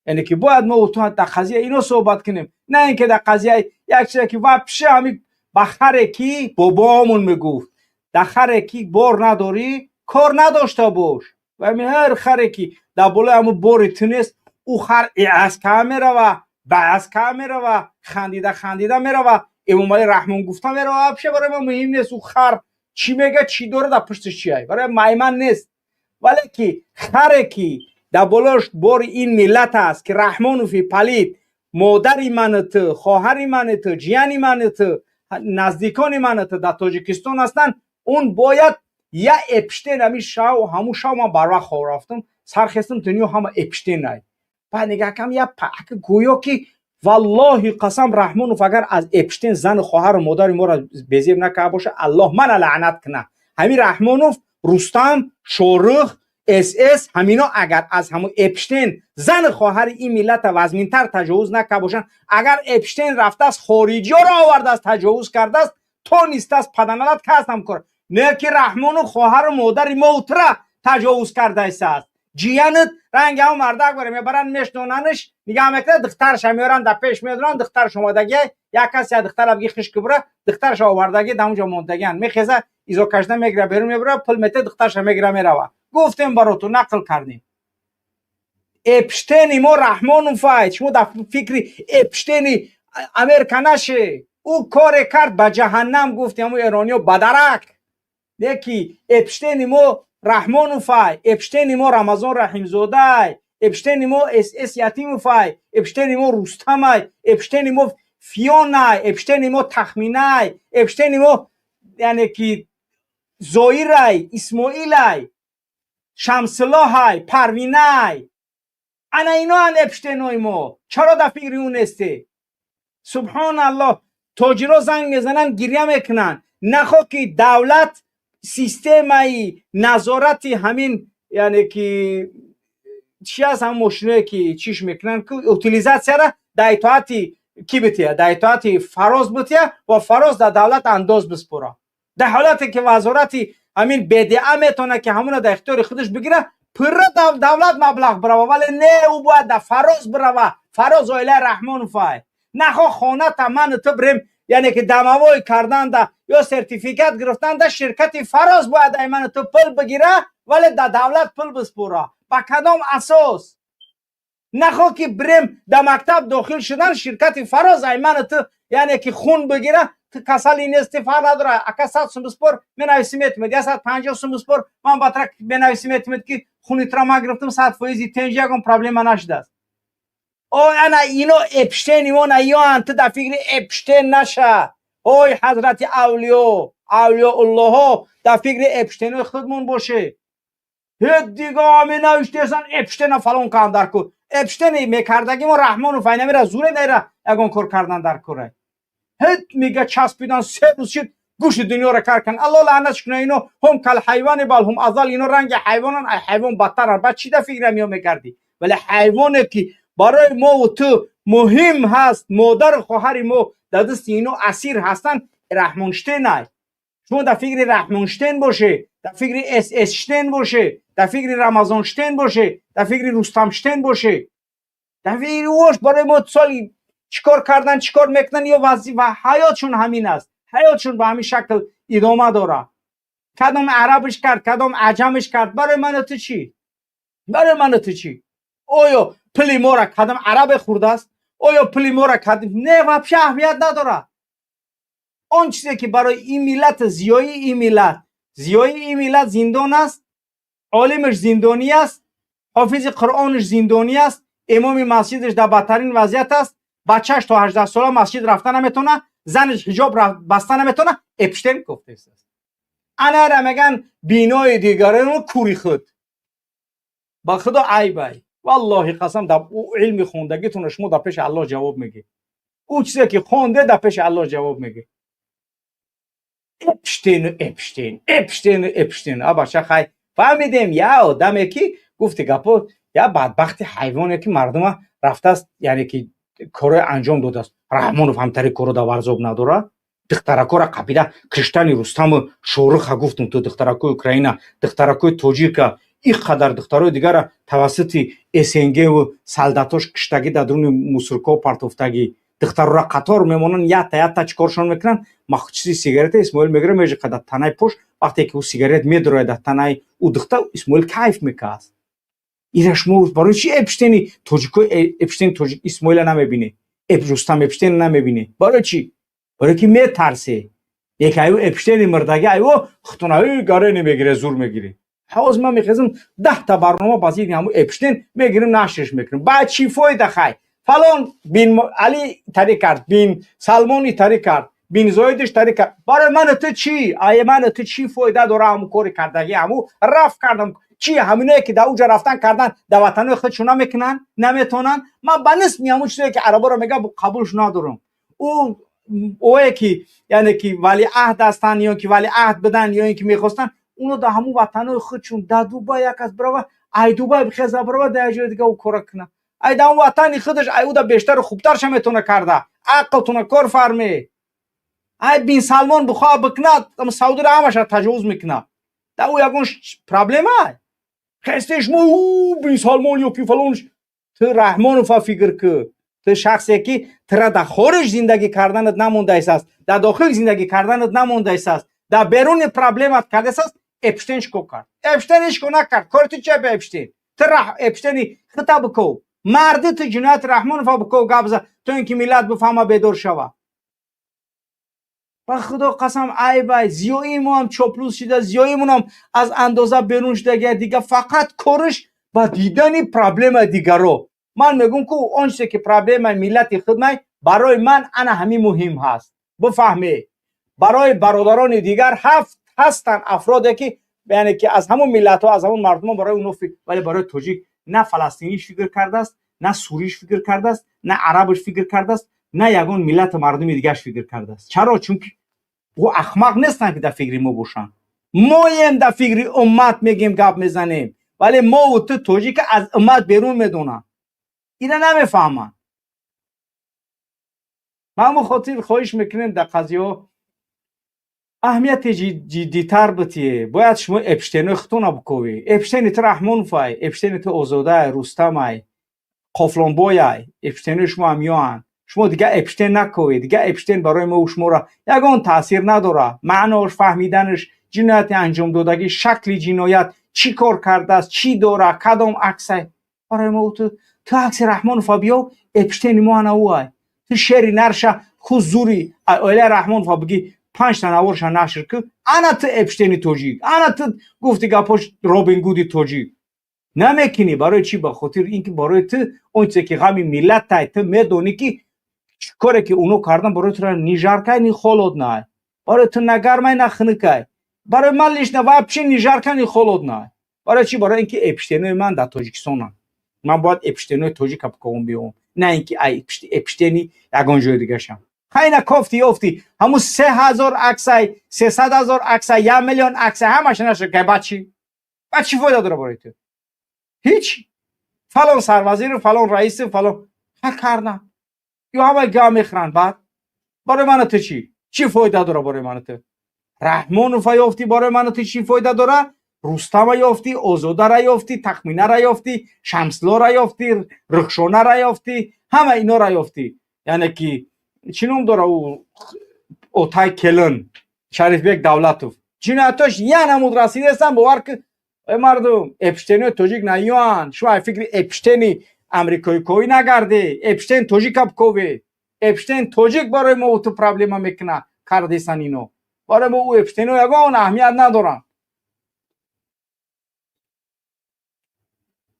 Яъне ки бояд мо дар қазия ино суҳбат кунем, на ин ки дар қазияи як чизе ки вообще ҳами ба харе ки бобоомон мегуфт: «Дар харе ки бор надорӣ, кор надошта бош». Ва ҳар харе ки дар болои ҳамун бори ту нест, ӯ хар иаска мерава, бааска мерава, хандида хандида мерава, Эмомалӣ Раҳмон гуфта мерава. Вообще барои ман муҳим нест, ӯ хар чӣ мега, чӣ дора, дар пушташ чи ай, барои майман нест. Вале ки харе ки дар болош бори ин миллат аст, ки Раҳмонови палид модари ману ту, хоҳари ману ту, ҷияни ману ту, наздикони ману ту дар Тоҷикистон ҳастанд, он бояд я Эпштейн. Ами шав, ҳамун шав ман барвақт хоб рафтам, сархестам, дунё ҳама Эпштейн ай. Баъд нигаҳ кам, я гӯё ки, валлоҳи қасам, Раҳмонов агар аз Эпштейн зану хоҳару модари моро безеб накарда боша, Аллоҳ мана лаънат куна. Ҳамин Раҳмонов, Рустам, Шорух, СС, ҳамино агар аз ҳамун Эпштейн зану хоҳари ин миллата вазминтар таҷовуз накарда бошанд, агар Эпштейн рафтааст, хориҷиёро овардааст, таҷовуз кардааст, тонистааст, паданалат каст ҳамкор не, ки Раҳмону хоҳару модари мо-утра таҷовуз кардаистааст. Ҷиянат ранги ҳамн мардак баре мебаранд, мешнонанш, нигаҳ мекунад, духтараша меоранд, дар пеш медоранд, духтараш омадагия, як кас я духтара биги хишки бура, духтараша овардаги, дар онҷо мондагиан, мехеза, изо кашда мегира, берун мебура, пул мете, духтараша мегира, мерава. Гуфтем бароту, нақл кардем. Эпштейни мо Раҳмонуфай, шумо дар фикри Эпштейни Америка наше. Ӯ коре кард, ба ҷаҳаннам, гуфтем, ҳамун эрониё бадарак. Леки Эпштейни мо Раҳмонуфай, Эпштейни мо Рамазон Раҳимзодай, Эпштейни мо СС Ятимуфай, Эпштейни мо Рустамай, Эпштейни мо Фионай, Эпштейни мо Тахминай, Эпштейни мо яъне ки Зоирай, Исмоилай, Шамсуллоҳай, Парвинай. Ана иноанд Эпштейнои мо. Чаро дар фикри ӯ несте? Субҳоналлоҳ, тоҷиро занг мезананд, гиря мекунанд. Нахо ки давлат системаи назорати ҳамин, яъне ки чи аст, ҳамн мошиное ки чиш мекунанд, утилизатсияра дар итоати ки бития? Дар итоати Фароз бития ва Фароз дар давлат андоз биспора. Дар ҳолате ки вазорати ҳамин БДА метавонад ки ҳамона дар ихтиёри худаш бигира, пурра давлат маблағ бирава, вале не, ӯ бояд дар Фароз бирава. Фароз оилаи Раҳмоновай. Нахо хоната ману ту бирем, яъне ки домовой карданда ё сертификат гирифтанда, ширкати Фароз бояд ай ману ту пул бигира, вале дар давлат пул биспора. Ба кадом асос? Нахо ки бирем дар мактаб дохил шудан, ширкати Фароз ай ману ту, яъне ки хун бигира. Ту касали нести, фарқ надора, ака, 100 сум биспор, менависӣ, метимед, 150 сум биспор, ман батрак менависӣ, метимед, ки хуни тура ман гирифтам, 100 фоизи тенҷ, ягон проблема нашудааст. Ой, ана ино Эпштейн имона ёан. Ту дар фикри Эпштейн наша. Ой, ҳазрати авлиё, авлиёуллоҳо, дар фикри Эпштейнои худмон боше. Ҳет дига менавиштесан, Эпштейна фалон кан дар кор. Эпштейни мекардаги мо Раҳмонов айнамира зуре найра ягон кор кардан дар кора. Ҳет мега часпидан, 3 рӯз шид, гӯши дунёро кар кан. Алло лаънатш куна. Ино هم كالحيوان بل هم أضل. Ино ранги ҳайвонан, ай ҳайвон бадтаран. Баъд чӣ дар фикрам ё мекардӣ? Вале ҳайвоне ки барои мову ту муҳим ҳаст, модару хоҳари мо дар дасти ино асир ҳастанд, Раҳмонштейнай. Шумо дар фикри Раҳмонштейн боше, дар фикри ССштейн боше, дар фикри Рамазонштейн боше, дар фикри Рустамштейн боше, дар фикри ош. Барои мо соли чӣ кор кардан, чӣ кор мекунанд ё ва ҳаётшон ҳамин аст, ҳаётшон ба ҳамин шакл идома дорад. Кадом арабш кард, кадом аҷамш кард, барои ману ту чӣ? Барои ману ту чӣ? Оё пули мора кадом арабе хӯрдааст? Оё пули мора кадом? Не, вообще аҳамият надорад. Он чизе ки барои ин миллат, зиёии ин миллат, зиёии ин миллат зиндон аст, олимаш зиндонӣ аст, ҳофизи Қуръонаш зиндонӣ аст, имоми масҷидаш дар бадтарин вазъият аст, бачааш то 18 сола масҷид рафта наметавона, занаш ҳиҷоб баста наметавона. Эпштейн гуфтааст. Анара меган бинои дигарену кури худ. Ба худо айбай, валлоҳи қасам, дар илми хондагитона шумо дар пеши Аллоҳ ҷавоб мегӣ. Ӯ чизе ки хонде, дар пеши Аллоҳ ҷавоб мегӣ. Эпштейну Эпштейн, Эпштейну Эпштейн. А бача, хай, фаҳмидем, я одаме ки гуфти гапо, я бадбахти ҳайвоне ки мардума рафтааст, яъне ки корҳои анҷом додааст. Раҳмонов ҳамтари корро дар Варзоб надорад. Духтаракора қапида киштани Рустаму Шоруха, гуфтум ту, духтаракои Украина, духтаракои тоҷика, ин қадар духтарои дигара тавассути СНГву солдатош киштагӣ, дар дуруни мусоркаҳо партофтагӣ. Духтарора қатор мемонанд, ятта ятта чикоршон мекунанд? Чизи сигарета Исмоил мегира, межиқа дар танаи пош. Вақте ки ӯ сигарет медорояд дар танаи ӯ духтар, Исмоил кайф мекааст. Ира шумо барои чи Эпштейни тоҷико, Эпштейн тоҷик Исмоила намебинед, Рустам Эпштейн намебинед? Барои чӣ? Барои ки метарсе. Як аю Эпштейни мирдаги аю хутуна гарене мегире, зур мегире. Ҳоз ман мехезам, 10 та барнома ба зидди ҳамун Эпштейн мегирим, нашрш мекунем. Ба чӣ фоида? Хай, фалон бин Али тари кард, бин Салмони тари кард, бин Зоидиш тари кард, барои ману ту чӣ? Ай ману ту чӣ фоида дора ҳамун кори кардагӣ? Ҳаму рафт кардам чӣ? Ҳаминое ки дар уҷа рафтан кардан, дар ватанои худшон намекунанд, наметавонанд. Ман ба нисми ҳамун чизе ки араборо мега, қабулш надорам. Ӯ ое ки, яъне ки валиаҳд ҳастанд ё ки валиаҳд будан ё ин ки мехостанд, уно дар ҳамун ватанои худшон, дар Дубай як кас бирава, ай Дубай бихеза, бирава дар як ҷои дига, ӯ кора куна. Ай дар ҳамун ватани худаш ай ӯ да бештару хубтарша метавона карда. Ақлтона кор фарме. Ай бин Салмон бихоҳа бикунад, Саудиро ҳамаша таҷовуз мекунад, дар ӯ ягон проблема хесте? Шумо бин Салмон ё ки фалонш. Ту Раҳмонова фикр ку. Ту шахсе ки тура дар хориҷ зиндагӣ карданат намондааст, дар дохил зиндагӣ карданат намондааст, дар беруни проблемат кардааст. Эпштейн чӣ кор кард? Эпштейн ҳеҷ кор накард. Кори ту чия ба Эпштейн? Ту Эпштейни хита биков, марди ту ҷинояти Раҳмонова биков, гап за, то ин ки миллат бифаҳма, бедор шава. Ба худо қасам, айбай. Зиёии мо ҳам чоплус шида, зиёимонам аз андоза берун шудагия. Дига фақат кориш ба дидани проблемаи дигаро. Ман мегӯм ку, он чизе ки проблемаи миллати худмай, барои ман ана ҳамин муҳим ҳаст. Бифаҳме. Барои бародарони дигар ҳафт ҳастанд афроде ки яъне ки аз ҳамон миллатҳо, аз ҳамон мардумон барои онҳо фикр, вале барои тоҷик на фаластиниш фикр кардааст, на суриш фикр кардааст, на арабаш фикр кардааст, на ягон миллату мардуми дигараш фикр кардааст. Чаро? Чунки ӯ ахмақ нестанд ки дар фикри мо бошанд. Моем дар фикри уммат мегем, гап мезанем, вале мову ту тоҷика аз уммат берун медонанд, ина намефаҳманд. Ба ҳамон хотир хоҳиш мекунем, дар қазияҳо аҳамияти ҷиддитар битие. Бояд шумо Эпштейнои худтона биковӣ. Эпштейни ту Раҳмоновай, Эпштейни ту Озодай, Рустамай, Қофлонбояй, Эпштейнои шумо ҳамёанд. Шумо дигар Эпштейн наковед, дигар Эпштейн барои мо шуморо ягон таъсир надорад. Маънош, фаҳмиданаш, ҷинояти анҷомдодагӣ, шакли ҷиноят, чӣ кор кардааст, чӣ дорад, кадом аксай барои мо. Ту акси Раҳмонова биё, Эпштейни мо ана ӯай. Ту шери нарша хузури оилаи Раҳмонова бигӣ, 5 та наворша нашр кун, ана ту Эпштейни тоҷик, ана ту гуфти гапош Робин Гуди тоҷик. Намекунӣ. Барои чӣ? Ба хотири ин ки барои ту он чизе ки ғами миллатай, ту медонӣ ки чӣ коре ки оно кардан барои тура ни жарко, ни холодно, барои ту на гармай, на хунукай. Барои ман лично вообще ни жарко, ни холодно. Барои чӣ? Барои ин ки Эпштейнои ман дар Тоҷикистонанд. Ман бояд Эпштейнои тоҷика биковам биёвам, на ин ки Эпштейни ягон ҷои дигашам. Хайна кофти ёфти ҳамун 3000 аксай, 300 000 аксай, 1 миллион аксай, ҳамаша нашр кай, баъд чӣ? Баъд чӣ фоида дора барои ту? Ҳеҷ. Фалон сарвазиру, фалон раису, фалон ҳа кардан ё ҳамаи га мехӯранд. Баъд барои ману ту чӣ? Чӣ фоида дора барои ману ту? Раҳмонова ёфтӣ, барои ману ту чӣ фоида дора? Рустама ёфтӣ, Озодара ёфтӣ, Тахминара ёфтӣ, Шамслора ёфтӣ, Рухшонара ёфтӣ, ҳама инора ёфтӣ. Яъне ки чӣ ном дора ӯ отай келин Шарифбек Давлатов, ҷиноятош я намуд расидаестан. Бовар ки, эй мардум, Эпштейнои тоҷик наёанд. Шумо ай фикри Эпштейни амрикоикоӣ нагардӣ, Эпштейн тоҷика биковӣ. Эпштейн тоҷик барои мо ту проблема мекуна кардесан ино. Барои мо ӯ Эпштейно ягон аҳамият надоранд.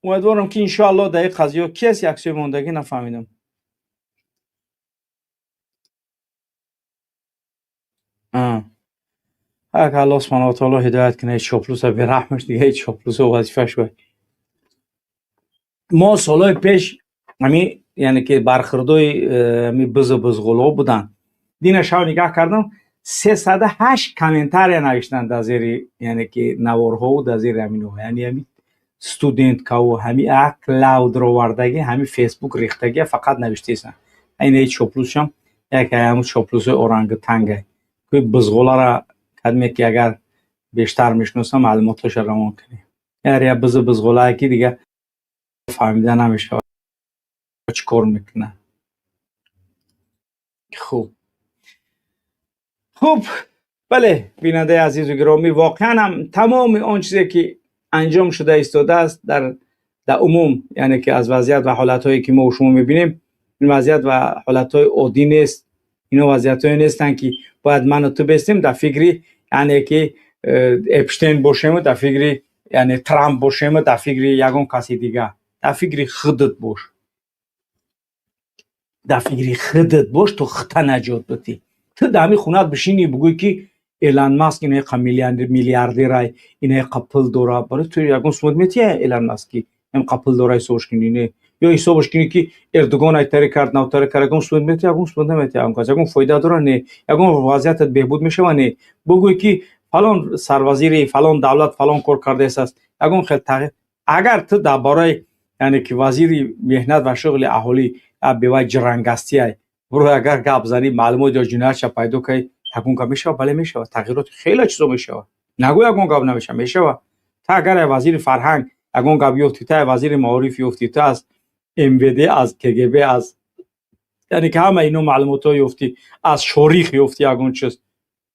Умедворам ки иншоалло дар ин қазиё ки аст яксӯи мондагӣ нафаҳмидам. Ак Аллоҳ субҳанаҳу ва таоло ҳидоят кунад ҳеҷ чоплуса, бераҳмаш дига ҳеҷ чоплуса вазифаш бай. Мо солҳои пеш ҳами яъне ки бархӯрдои ҳами бизу бузғулҳо буданд. Дина шав нигаҳ кардам, 308 комментария навиштанд дар зери яъне ки наворҳову дар зери ҳаминҳо, яъне ҳами студенткаву ҳами клауд ровардагӣ, ҳами Фейсбук рехтагия фақат навиштаистанд. Ин ҳеҷ чоплусшам яке ҳамун чоплусҳои орангутангай. Кӯи бузғулара кадме ки агар бештар мешиносам, маълумотҳоша равон кунем. Яр я бизу бузғулае ки дига фаҳмида намешавад чӣ кор мекунад. Хуб, хуб, бале, бинандаи азизу гиромӣ, воқеан ҳам тамоми он чизе ки анҷом шуда истодааст дар умум, яъне ки аз вазъият ва ҳолатҳое ки мо шумо мебинем, ин вазъият ва ҳолатҳои оддӣ нест. Ино вазъиятҳое нестанд ки бояд ману ту бестем дар фикри яъне ки Эпштейн бошему, дар фикри яъне Трамп бошему, дар фикри ягон каси дигар. Дар фикри худат бош, дар фикри худат бош, то худта наҷот битӣ. Ту дар ҳамин хонат бишинӣ, бугӯй ки Элон Маск инақа миллиардерай, инақа пул дора, барои ту ягон сумат метия Элон Маск ки инқа пул дора, ҳисобаш кунӣ? Не. Ё ҳисобаш кунӣ ки Эрдогон айтаре кард, навтаре кард, ягон сумат метия? Ягон сумат наметия. Ягон кас ягон фоида дора? Не. Ягон вазъиятат беҳбуд мешава? Не. Бугӯй ки фалон сарвазири фалон давлат фалон кор кардааст, ягон хел тағйир? Агар ту дар бораи яъне ки вазири меҳнат ва шуғли аҳолӣ бевай ҷирангастиай буро агар гап занӣ, маълумот ё ҷиноятша пайдо кунӣ, ягон гап мешава? Бале, мешава. Тағйироти хеле чизо мешава. Нагӯ ягон гап намешава, мешава. Та агар вазири фарҳанг ягон гап ёфтӣ, та вазири маориф ёфтӣ, та аз МВД, аз КГБ, аз яъне ки ҳама ино маълумотҳо ёфтӣ, аз шорих ёфтӣ, ягон чиз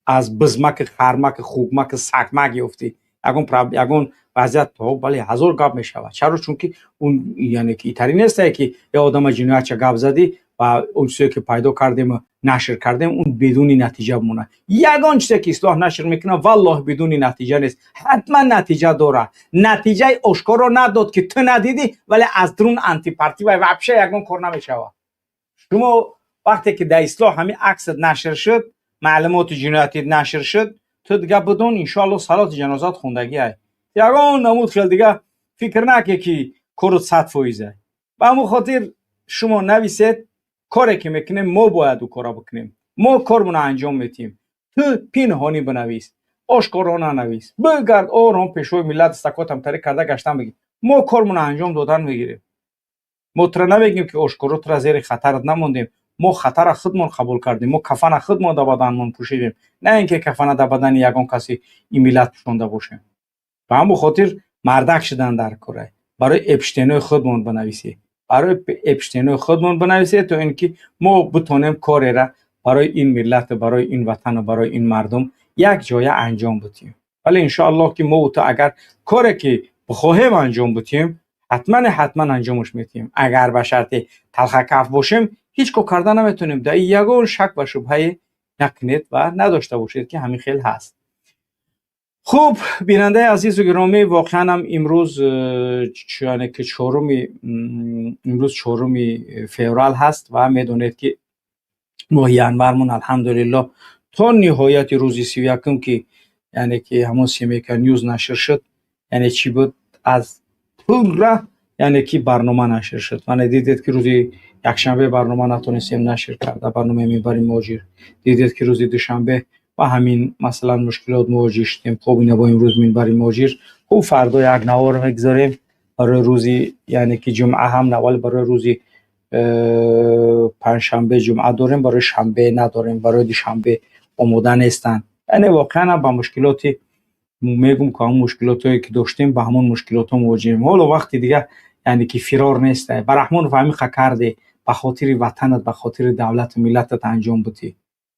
аз бизмаки, хармаки, хугмаки, сагмак ёфтӣ, ягон вазъият, бале, ҳазор гап мешавад. Чаро? Чунки он яъне ки итари нестае ки я одама ҷиноятча гап задӣ ва он чизе ки пайдо кардему нашр кардем, он бидуни натиҷа бимонад. Ягон чизе ки Ислоҳ нашр мекунад, валлоҳ, бидуни натиҷа нест, ҳатман натиҷа дорад. Натиҷаи ошкоро надод ки ту надидӣ, вале аз дарун антипартия вообще ягон кор намешавад. Шумо вақте ки дар Ислоҳ ҳамин аксат нашр шуд, Маълумоти ҷиноятӣ нашр шуд, ту дига бидон, иншоалло, салоти ҷанозат хондагӣ ай. Ягон намуд хел дига фикр наке, ки кору 100%. Ба ҳамон хотир шумо нависед. Коре ки мекунем, мо бояд ӯ кора бикунем, мо кормона анҷом метиҳем. Ту пинҳонӣ бинавис, ошкоро нанавис, бигард ором пешвои миллат, стакотам тари карда гаштан бигир. Мо кормона анҷом додан мегирем. Мо тура намегӯем, ки ошкоро тура зери хатарат намондем. Мо хатара худмон қабул кардем, мо кафана худмон дар баданмон пӯшидем, на ин ки кафана дар бадани ягон каси ин миллат пӯшонда бошем. Ба ҳамон хотир мардак шудан дар кора. Барои Эпштейнои худмон бинависед, барои Эпштейнои худмон бинависед, то ин ки мо битонем корера барои ин миллату барои ин ватану барои ин мардум як ҷоя анҷом бутиҳем. Вале иншоаллоҳ, ки мо ту агар коре ки бихоҳем анҷом бутиҳем, ҳатман, ҳатман анҷомаш метиҳем. Агар ба шарти талхакаф бошем, ҳеҷ кор карда наметавонем. Дар ягон шак ва шубҳае накунед ва надошта бошед, ки ҳамин хел ҳаст. Хуб, бинандаи азизу гиромӣ, воқеан ҳам имрӯз, яъне ки чоруми, имрӯз 4 феврал ҳаст ва медонед, ки моҳи январмон, алҳамдулиллоҳ, то ниҳояти рӯзи 31-ум, ки яъне ки ҳамон Семейка Ньюз нашр шуд, яъне чӣ буд, аз пурра, яъне ки барнома нашр шуд. Мана дидед, ки рӯзи якшанбе барнома натонистем нашр карда, барномаи Минбари муҳоҷир. Дидед, ки рӯзи душанбе ба ҳамин, масалан, мушкилот мувоҷеҳ шудем. Хуб, ина бо имрӯз Минбари муҳоҷир. Хуб, фардо як навор мегузорем барои рӯзи, яъне ки ҷумъа ҳам навали, барои рӯзи панҷшанбе, ҷумъа дорем, барои шанбе надорем, барои душанбе омода нестанд. Яъне воқеан ба мушкилоти мегум, ки ҳамон мушкилотое ки доштем, ба ҳамон мушкилотҳо мувоҷеҳем. Ҳоло вақти дига, яъне ки фирор нест. Ба Раҳмонов ҳамиқа карде, ба хотири ватанат, ба хотири давлату миллатат анҷом будӣ.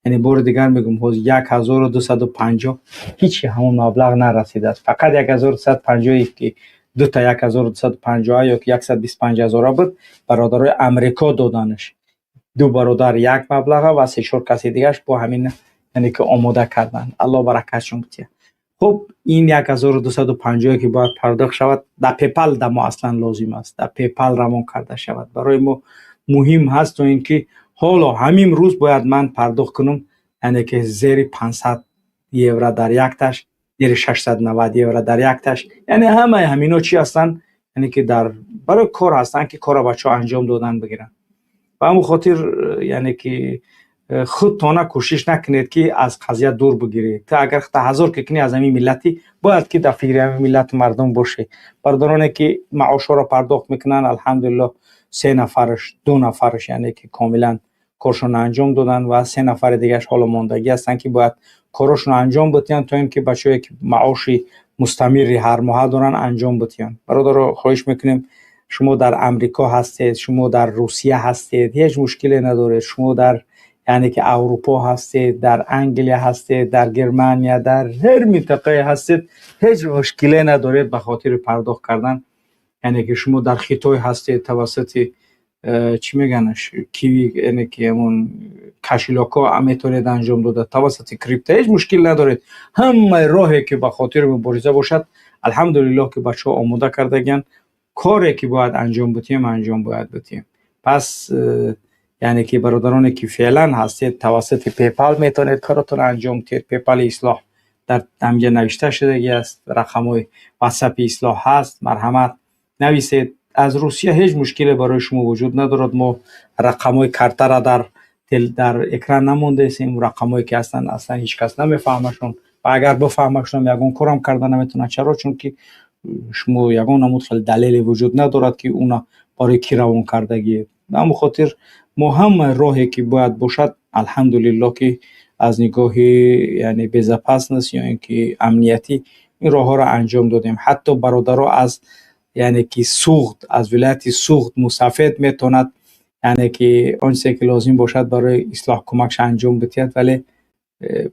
Яъне бори дигар мегӯм, ҳозир 1250 ҳичи ҳамон маблағ нарасидааст. Фақат 1250-е ки дута 1250 ё ки 125 ҳазора буд, бародарои Амрико доданаш. Ду бародар як маблаға ва се-чор каси дигараш бо ҳамин, яъне ки омода карданд. Аллоҳ баракатшон бутия. Хуб, ин 1250-е ки бояд пардохт шавад дар PayPal, да мо аслан лозим аст, дар PayPal равон карда шавад. Барои мо муҳим ҳаст, то ин ки ҳоло ҳамин рӯз бояд ман пардохт кунам, яъне ки зери 500 евро дар якташ, зери 690 евро дар якташ. Яъне ҳамаи ҳамино чӣ ҳастанд? Яъне ки дар барои кор ҳастанд, ки корро бачаҳо анҷом додан бигиранд. Ба ҳамон хотир, яъне ки худтона кӯшиш накунед, ки аз қазия дур бигиред. Ту агар ҳазор ки кунӣ, аз ҳамин миллатӣ, бояд ки дар фикри ҳамин миллату мардум бошӣ. Бародароне ки маошҳоро пардохт мекунанд, алҳамдулиллоҳ, се нафараш, ду нафараш, яъне ки комилан коршонро анҷом доданд ва се нафари дигараш ҳоло мондагӣ ҳастанд, ки бояд корашонро анҷом битиҳанд, то ин ки бачаҳое ки маоши мустамирри ҳармоҳа доранд, анҷом битиҳанд. Бародаро, хоҳиш мекунем, шумо дар Амрико ҳастед, шумо дар Русия ҳастед, ҳеҷ мушкиле надоред. Шумо дар, яъне ки, Аврупо ҳастед, дар Англия ҳастед, дар Германия, дар ҳар минтақае ҳастед, ҳеҷ мушкиле надоред ба хотири пардохт кардан. Яъне ки шумо дар Хитой ҳастед, тавассути чӣ меганаш, Киви, яъне ки ҳамон кошелёк ҳо метавонед анҷом дода, тавассути крипто, ҳеҷ мушкил надоред. Ҳамаи роҳе ки ба хотири мубориза бошад, алҳамдулиллоҳ, ки бачаҳо омода кардагиянд. Коре ки бояд анҷом битиҳем, анҷом бояд битиҳем. Пас яъне ки бародароне ки феълан ҳастед, тавассути PayPal метавонед коротонро анҷом диҳед. PayPal и Ислоҳ дар ҳамҷа навишта шудагӣ аст, рақамҳои Ватсапи Ислоҳ ҳаст, марҳамат, нависед. Аз Русия ҳеҷ мушкиле барои шумо вуҷуд надорад. Мо рақамҳои картара дар экран намондаистем. Рақамҳое ки ҳастанд, аслан ҳеҷ кас намефаҳмашон ва агар бифаҳмашонам, ягон корам карда наметавонад. Чаро? Чунки шумо ягон намуд хеле далеле вуҷуд надорад, ки уна барои кӣ равон кардагиед. Ба ҳамон хотир мо ҳама роҳе ки бояд бошад, алҳамдулиллоҳ, ки аз нигоҳи, яъне, безопасность ё ин ки амниятӣ ин роҳҳоро анҷом додем. Ҳатто бародаро аз, яъне ки, Суғд, аз вилояти Суғд мусафед метавонад, яъне ки он чизе ки лозим бошад, барои Ислоҳ кӯмакша анҷом бидиҳад. Вале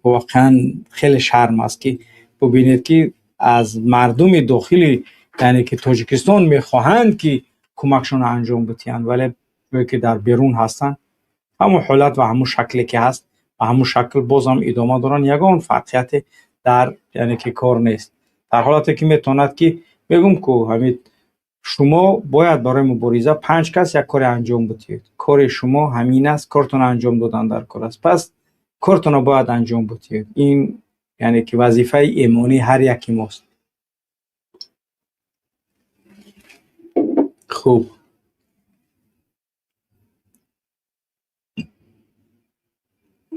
воқеан хеле шарм аст, ки бубинед, ки аз мардуми дохили, яъне ки, Тоҷикистон мехоҳанд, ки кӯмакшонро анҷом бидиҳанд, вале ҷое ки дар берун ҳастанд, ҳамон ҳолат ва ҳамон шакле ки ҳаст, ба ҳамон шакл бозам идома доранд. Ягон фарқияте дар, яъне ки, кор нест. Дар ҳолате ки метавонад, ки мегӯм ку, ҳамин шумо бояд барои мубориза панҷ кас як коре анҷом бидиҳед. Кори шумо ҳамин аст, кортонро анҷом додан дар кор аст. Пас Кортона бояд анҷом бутед. Ин яъне ки вазифаи имонии ҳар яки мост. Хуб.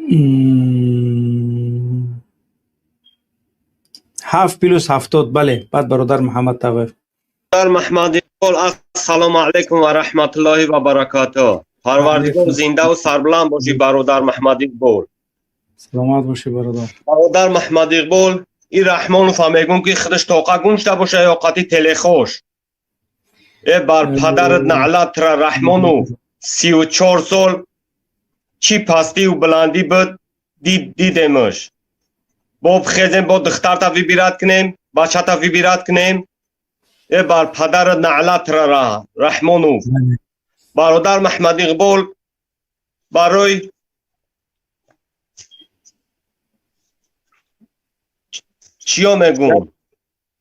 7 + 70 бале. Баъд бародар Муҳаммад Тағоев. Бародар Муҳаммад Иқбол, ассалому алайкум ва раҳматуллоҳи ва баракатуҳ. Парвардигор зинда ва сарбаланд бошӣ, бародар Муҳаммад Иқбол. Саломат бошӣ, бародар. Бародар Муҳаммад Иқбол, ин Раҳмонов ҳам мегӯм ки худаш тоқа гум шуда боша ё қати телехош. Э бар падарат наълат тра Раҳмонов, 34 сол чӣ пастию баландӣ буд, дидемаш. Бо бихезем, бо духтарта выбирать кунем, бачата выбирать кунем. Э бар падарат наълат тра Раҳмонов. Бародар Муҳаммад Иқбол, барои чиё мегӯм?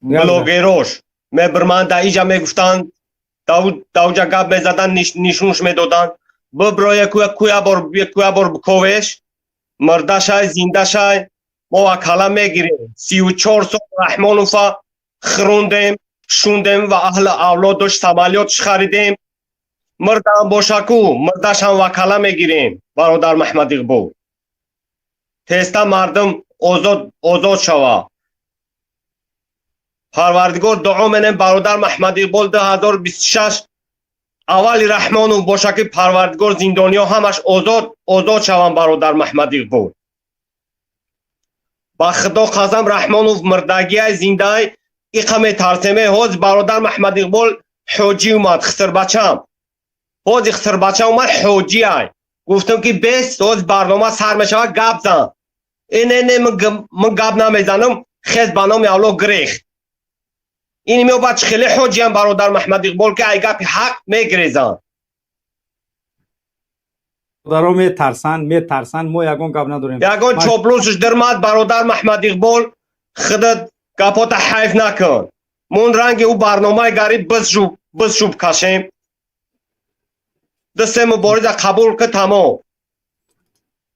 Блогерош мебирманд, да иҷа мегуфтанд, давҷа гап мезаданд, нишунш медоданд. Бибро куя бор биковеш, мурдашай, зиндашай, мо вакала мегирем. 34 сол Раҳмонова хирундем, шундем ва аҳли авлодош самолётш харидем. Мурдам бошаку, мурдашам вакала мегирем, бародар Муҳаммад Иқбол. Теста мардум озод шава. Парвардигор дуо менем, бародар Муҳаммад Иқбол, 2026 аввали Раҳмонов боша ки Парвардигор зиндониё ҳамаш озод шаванд, бародар Муҳаммад Иқбол. Ба Худо қасам, Раҳмонов мурдагиай, зиндаай, иқа метарсеме. Ҳоз бародар Муҳаммад Иқбол ҳоҷӣ омад, хисрбачам. Ҳози хисрбачам омад, ҳоҷиай. Гуфтам ки бес, ҳоз барнома сар мешавад, гап зан. Э не, не, ман гап намезанам, хез ба номи Аллоҳ гирехт. Ин меобад хеле ҳоҷиам, бародар Муҳаммад Иқбол, ки ай гапи ҳақ мегирезанд. Бародаро метарсанд, метарсанд, мо ягон гап надорем. Ягон чоплусш дирмад, бародар Муҳаммад Иқбол, худат гапота ҳайф накун. Мон ранги ӯ барномаи гариб бизшуб кашем. Ду се мубориза қабул ки тамом.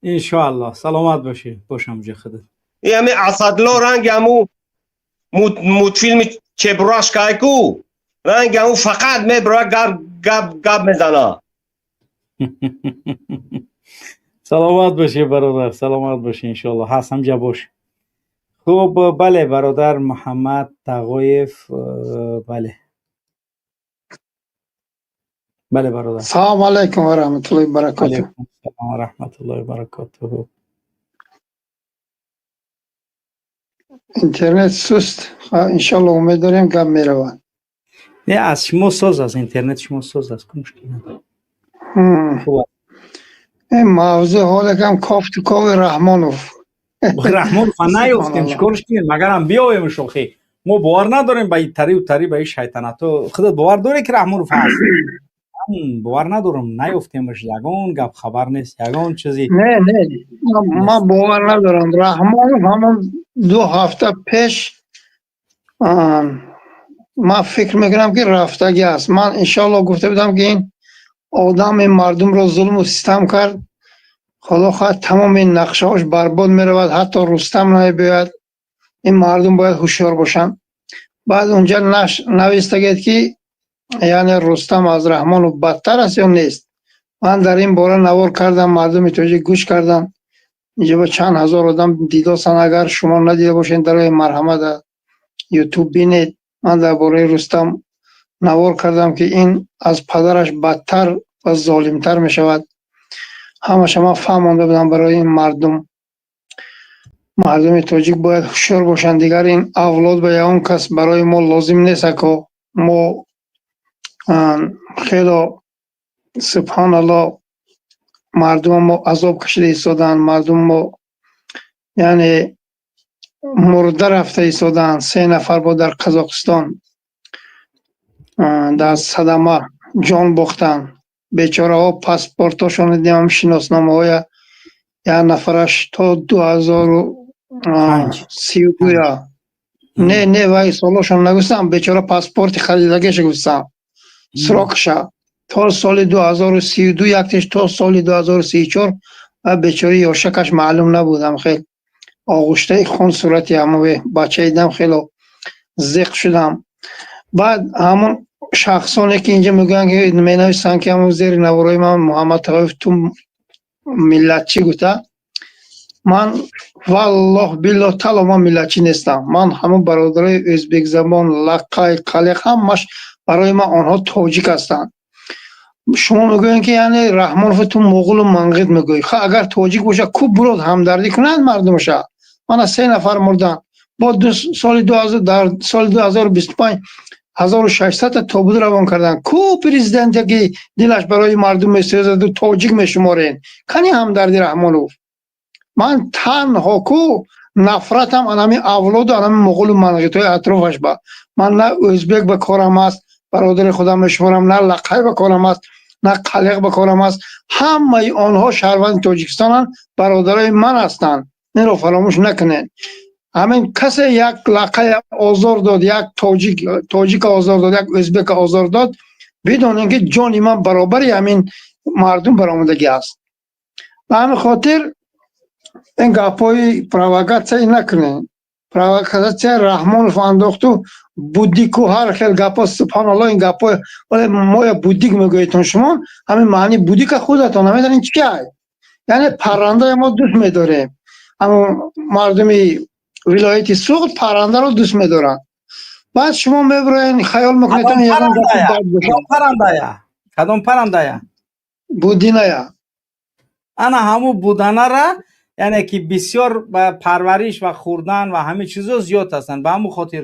Иншоаллоҳ, саломат бошӣ, бошам ҷа худат. И ҳами Асадло ранги ҳаму мультфилми Чебурашкайку, ранги ҳаму фақат мебура гап гап гап мезана. Саломат бошӣ, бародар, саломат бошӣ, иншоаллоҳ, ҳаст ҳамҷа бош. Хуб, бале, бародар Муҳаммад Тағоев, бале. Бале, бародар. Салому алайкум ва раҳматуллоҳи ва баракотуҳ. Алайкум салом ва раҳматуллоҳи ва баракотуҳ. Интернет суст, иншоаллоҳ умед дорем гап меравад. Не, аз шумо соз аст, интернет шумо соз аст, ку мушкил надорад. Хуб аст. Ин мавзӯъ ҳолакам кофту кови Раҳмонов. Раҳмонов наёфтем, чикорш кунем? Магарам биёем шохӣ. Мо бовар надорем ба ин тариву тари, ба ин шайтанатҳо. Худат бовар дорӣ ки Раҳмонов ҳаст? Бовар надорам, наёфтемаш, ягон гап хабар нест, ягон чизи. Не, не, ман бовар надорам. Раҳмонов ҳамон 2 ҳафта пеш ман фикр мекунам ки рафтагӣ аст. Ман иншоаллоҳ гуфта будам ки ин одам ин мардумро зулму систам кард. Худо хоҳад тамоми ин нақшаҳош барбод меравад, ҳатто Рустам намебиёяд. Ин мардум бояд ҳушёр бошанд. Баъд унҷа навистагед ки яъне Рустам аз Раҳмонов бадтар аст ё нест. Ман дар ин бора навор кардам, мардуми тоҷик гӯш карданд. Инҷо ба чанд ҳазор одам дидосанд. Агар шумо надида бошед, дарои марҳамат дар Ютуб бинед. Ман дар бораи Рустам навор кардам ки ин аз падараш бадтар ва золимтар мешавад. Ҳамаша ман фаҳмонда будам барои ин мардум. Мардуми тоҷик бояд ҳушёр бошанд. Дигар ин авлод ба ягон кас барои мо лозим нест. Ако мо хело субҳоналлоҳ мардума мо азоб кашида истоданд, мардум мо яъне мурда рафта истоданд. 3 нафар бо дар Қазоқистон дар садама ҷон бохтанд. Бечораҳо паспортошон дидем, шиносномаҳоя як нафараш то 2032. Не, не, вай солошон нагуфтам, бечора паспорти харидагиша гуфтам. Срокша то соли 2032, яктеш то соли 2034 Ва бечора ёшакаш маълум набуд, ҳам хел оғуштаи хун сурати ҳамон бача дидам, хело зиқ шудам. Баъд ҳамон шахсоне ки инҷа мегӯянд, ки менависанд, ки ҳамон зери наворои ман Муҳаммад Тағоев ту миллатчӣ гуфта, ман валлоҳ биллоҳ таллоҳ, ман миллатчӣ нестам. Ман ҳамон бародарои ӯзбекзабон, лақай, қалиқ, ҳамаш барои ман онҳо тоҷик ҳастанд. Шумо мегӯед, ки яъне Раҳмонов ту муғулу манғит мегӯӣ. Ха, агар тоҷик боша, ку бурод ҳамдардӣ кунад мардумаша? Мана се нафар мурданд. Бо соли дар соли 2025 1600-та тобут равон карданд. Ку президенте, ки дилаш барои мардум месӯзаду тоҷик мешуморен? Кани ҳамдарди Раҳмонов? Ман танҳо ку нафратам анами авлоду анами муғулу манғитҳои атрофаш ба. Ман на ӯзбек ба корам аст, бародари худам мешуморам, на лақай ба корам аст, на қалиқ ба корам аст. Ҳамаи онҳо шаҳрванди Тоҷикистонанд, бародарои ман ҳастанд, инро фаромӯш накунед. Ҳамин касе як лақай озор дод, як тоҷик тоҷика озор дод, як ӯзбека озор дод, бидонем, ки ҷони ман баробари ҳамин мардум баромадагӣ аст. Ба ҳамин хотир ин гапҳои провокатсия накунед. Провокатсия Раҳмонов андохту буддику ҳар хел гапҳо. Субҳоналлоҳ, ин гапҳо вале моя буддик мегӯедтон шумо. Ҳамин маъни буддика худатон намедонед чи ай. Яъне паррандае мо дӯст медорем. Ҳамон мардуми вилояти Суғд паррандаро дӯст медоранд. Баъд шумо мебироен, хаёл мекунед ягон гапи бад бошад. Паррандая? Кадом паррандая? Будиная. Ана ҳамун буданара, яъне ки бисёр ба парвариш ва хӯрдан ва ҳамин чизо зиёд ҳастанд. Ба ҳамун хотир,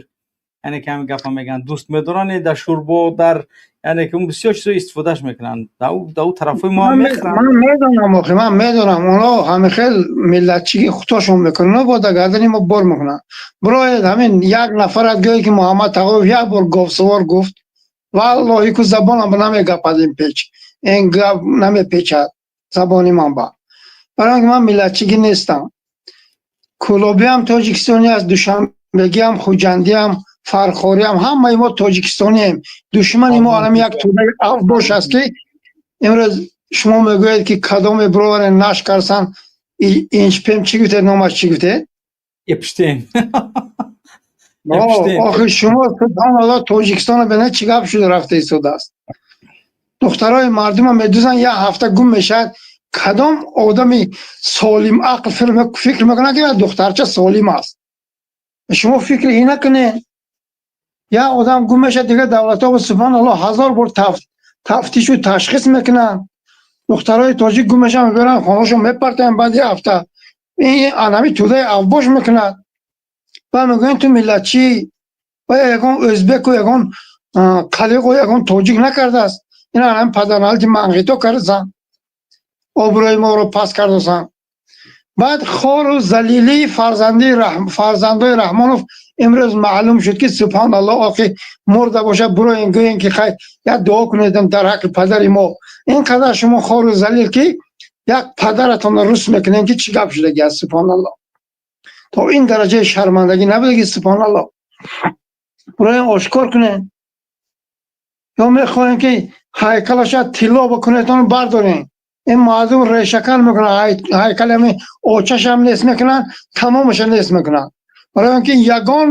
яъне ки ҳамин гапа мегӯянд, дӯст медоранд, дар шӯрбо, дар, яъне ки он бисёр чизо истифодаш мекунанд. Дар ӯ тарафҳои мо ҳам мехӯранд. Ман медонам, охи, ман медонам, онҳо ҳамин хел миллатчиги худошон мекунанд, бо дар гардани мо бор мекунанд. Бироед, ҳамин як нафарат гӯе, ки Муҳаммад Тағоев як бор говсувор гуфт, валлоҳи ку забонам намегапад, ин печ, ин гап намепечад забони ман ба. Барои ин ки ман миллатчигӣ нестам. Кӯлобиам тоҷикистонӣ аст, душанбегиам, хуҷандиам, фархориам, ҳамаи мо тоҷикистонием. Душмани мо алами як тӯдаи авбош аст, ки имрӯз шумо мегӯед, ки кадоме бироварен нашкарсан инчпем чӣ гуфтед, номаш чӣ гуфтед? Эпштейн. Охир шумо, субҳоналлоҳ, Тоҷикистона бинед, чӣ гап шуда рафта истодааст. Духтарои мардума медузанд, як ҳафта гум мешавад. Кадом одами солим ақл фикр мекунад, ки духтарча солим аст? Шумо фикри ин накунед. Як одам гум мешавад, дигар давлатҳо, субҳоналлоҳ, ҳазор бор тафтишу ташхис мекунанд. Духтарои тоҷик гум мешаванд, мебаранд, хонашон мепартоянд. Баъд як ҳафта ин анами тӯдаи авбош мекунад. Ба мегӯянд, ту миллатчӣ. Ва ягон ӯзбеку ягон қалиқу ягон тоҷик накардааст. Ин анами падарналати манғито кардасан, обрӯи моро паст кардасанд. Баъд хору залилии фарзандои Раҳмонов имрӯз маълум шуд, ки субҳоналлоҳ, охи, мурда бошад, бироен, гӯен, ки хай, як дуо кунедам дар ҳаққи падари мо. Ин қадар шумо хору залил, ки як падаратонро рус мекунем, ки чӣ гап шудаги аст. Субҳоналлоҳ, то ин дараҷаи шармандагӣ набудаги. Субҳоналлоҳ, бироен, ошкор кунед, ё мехоҳем, ки ҳайкалаша тилло бикунедон, бардорем. Ин мардум решакан мекунанд, ҳайкали ҳамин очашам нест мекунанд, тамомаша нест мекунанд, барои он ки ягон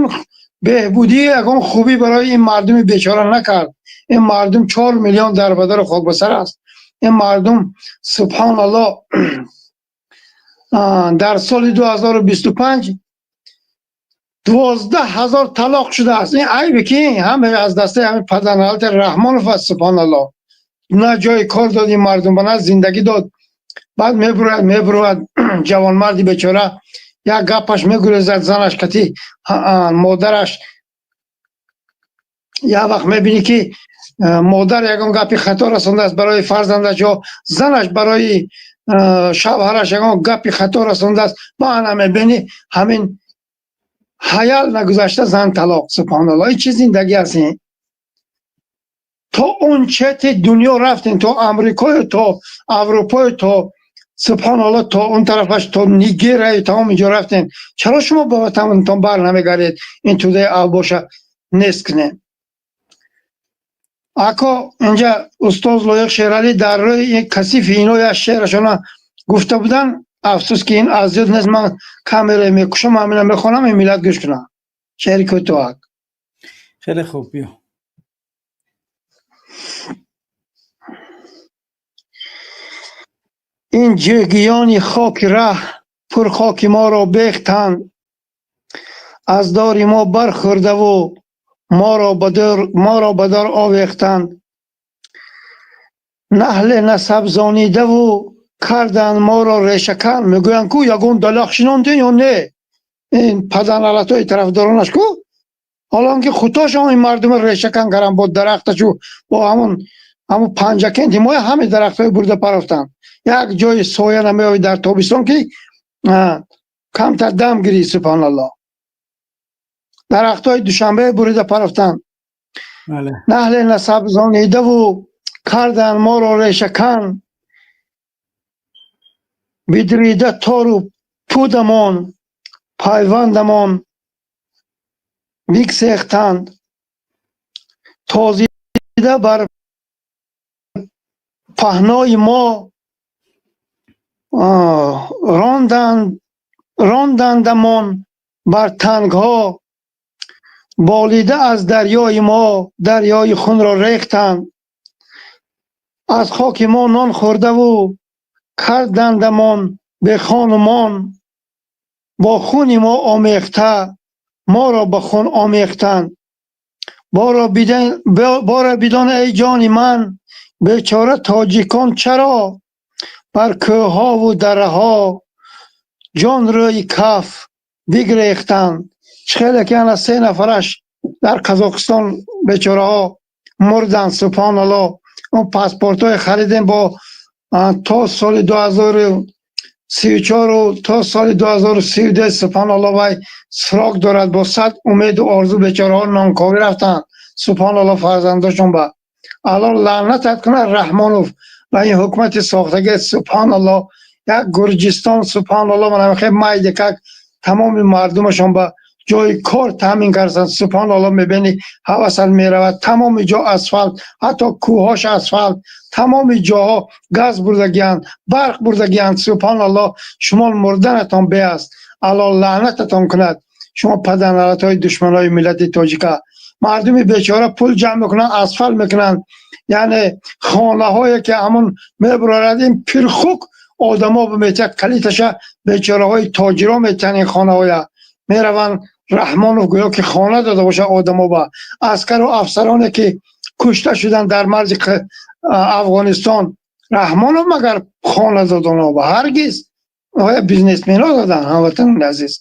беҳбудӣ, ягон хубӣ барои ин мардуми бечора накард. Ин мардум 4 миллион дарбадару хокбасар аст. Ин мардум, субҳоналлоҳ, дар соли 2025 12 000 талоқ шудааст. Ин айбе ки ҳама аз дастаи ҳамин падарналати Раҳмонов аст. Субҳоналлоҳ, на ҷои кор дод ин мардум, на зиндагӣ дод. Баъд мебурояд ҷавонмарди бечора, як гапаш мегурезад, занаш кати модараш. Як вақт мебинӣ, ки модар ягон гапи хато расондааст барои фарзандаш ё занаш барои шавҳараш ягон гапи хато расондааст, ба ана мебинӣ, ҳамин ҳаял нагузашта зан талоқ. Субҳоналлоҳ, ин чӣ зиндагӣ аст ин? То он чети дунё рафтем, то Амрикою, то Аврупою, то, субҳоналлоҳ, то он тарафаш, то Нигерияю, тамом инҷо рафтем. Чаро шумо ба ватанатон бар намегардед, ин тӯдаи авбоша нест кунем? Ако, инҷа устоз Лоиқ Шералӣ дар рӯи ин касифи ино як шеърашона. Гуфта буданд, афсӯс ки ин аз ёд нест. Ман камера мекушам, ҳамина мехонам, ин миллат гӯш кунад. Шеъри кӯтоҳак. Хеле хуб, биё. Ин ҷӯгиёни хоки раҳ пурхоки моро бехтанд, аз дори мо бархӯрдаву моро ба дор овехтанд. Наҳле насабзонидаву карданд моро решакан. Мегӯянд, ку ягон далах шинондем ё не? Ин паданалатҳои тарафдоронаш ку? Ҳоло он ки худошон ин мардумро решакан карданд бо дарахташу бо ҳамон Панҷакенти моя ҳамин дарахтҳои бурда парофтанд. Як ҷои соя намеёбӣ дар тобистон, ки камтар дам гирӣ. Субҳоналлоҳ, дарахтҳои Душанбе бурида парофтанд. Наҳле насабзонидаву карданд моро решакан, бидрида тору пудамон, пайвандамон бигсехтанд. Тозида бар паҳнои мо рондандамон бар тангҳо, болида аз дарёи мо дарёи хунро рехтанд. Аз хоки мо нон хӯрдаву кардандамон бехонумон, бо хуни мо омехта моро ба хун омехтанд. Боро бидон, эй ҷони ман, бечора тоҷикон чаро бар кӯҳҳову дараҳо ҷон рӯи каф бигрехтанд. Чӣ хеле ки ана се нафараш дар Қазоқистон бечораҳо мурданд. Субҳоналлоҳ, он паспортҳое харидем бо то соли 2034 то соли 2032. Субҳоналлоҳ, вай срок дорад. Бо сад умеду орзу бечораҳо нонковӣ рафтанд. Субҳоналлоҳ, фарзандошон ба Аллоҳ лаънатат кунад, Раҳмонов ва ин ҳукумати сохтагӣ. Субҳоналлоҳ, як Гурҷистон, субҳоналлоҳ, мана хел майдакак тамоми мардумашон ба ҷои кор таъмин карданд. Субҳоналлоҳ, мебинӣ, ҳавасат меравад. Тамоми ҷо асфалт, ҳатто кӯҳҳош асфалт, тамоми ҷоҳо газ бурдагианд, барқ бурдагианд. Субҳоналлоҳ, шумо мурданатон бе аст. Аллоҳ лаънататон кунад, шумо паданалатҳои душманои миллати тоҷика. Мардуми бечора пул ҷамъ мекунанд, асфалт мекунанд, яъне хонаҳое ки ҳамон мебурорад, ин пирхук одамо метиҳад калиташа, бечораҳои тоҷиро метиҳанд ин хонаҳоя. Мераванд, Раҳмонов гӯё ки хона дода бошад одамо ба аскару афсароне ки кушта шуданд дар марзи Афғонистон. Раҳмонов магар хона дод онҳо ба? Ҳаргиз. Оя бизнесменҳо доданд. Ҳамватанони азиз,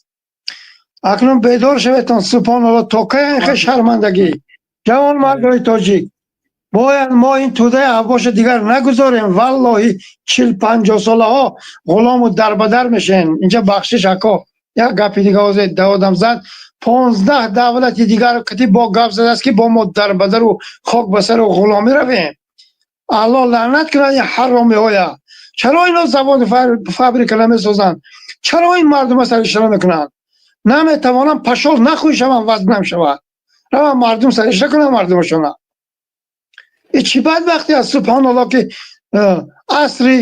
акнун бедор шаветон. Субҳоналлоҳ, то кай ин хел шармандагӣ? Ҷавонмардои тоҷик, бояд мо ин тӯдаи авбоша дигар нагузорем. Валлоҳи, 40-50 солаҳо ғулому дарбадар мешавем инҷа. Бахшиш, ако, як гапи дига ҳозир даводам зад. 15 давлати дигар кати бо гап задааст, ки бо мо дарбадару хок ба сару ғуломӣ равем. Аллоҳ лаънат кунад ин ҳаромиҳоя. Чаро ино заводу фабрика намесозанд? Чаро ин мардума саришта намекунанд? Наметавонам пашол нахӯй шавам, вазнам шавад, равам мардум саришта кунам мардумашона. И чӣ бадбахтӣ аст, субҳоналлоҳ, ки асри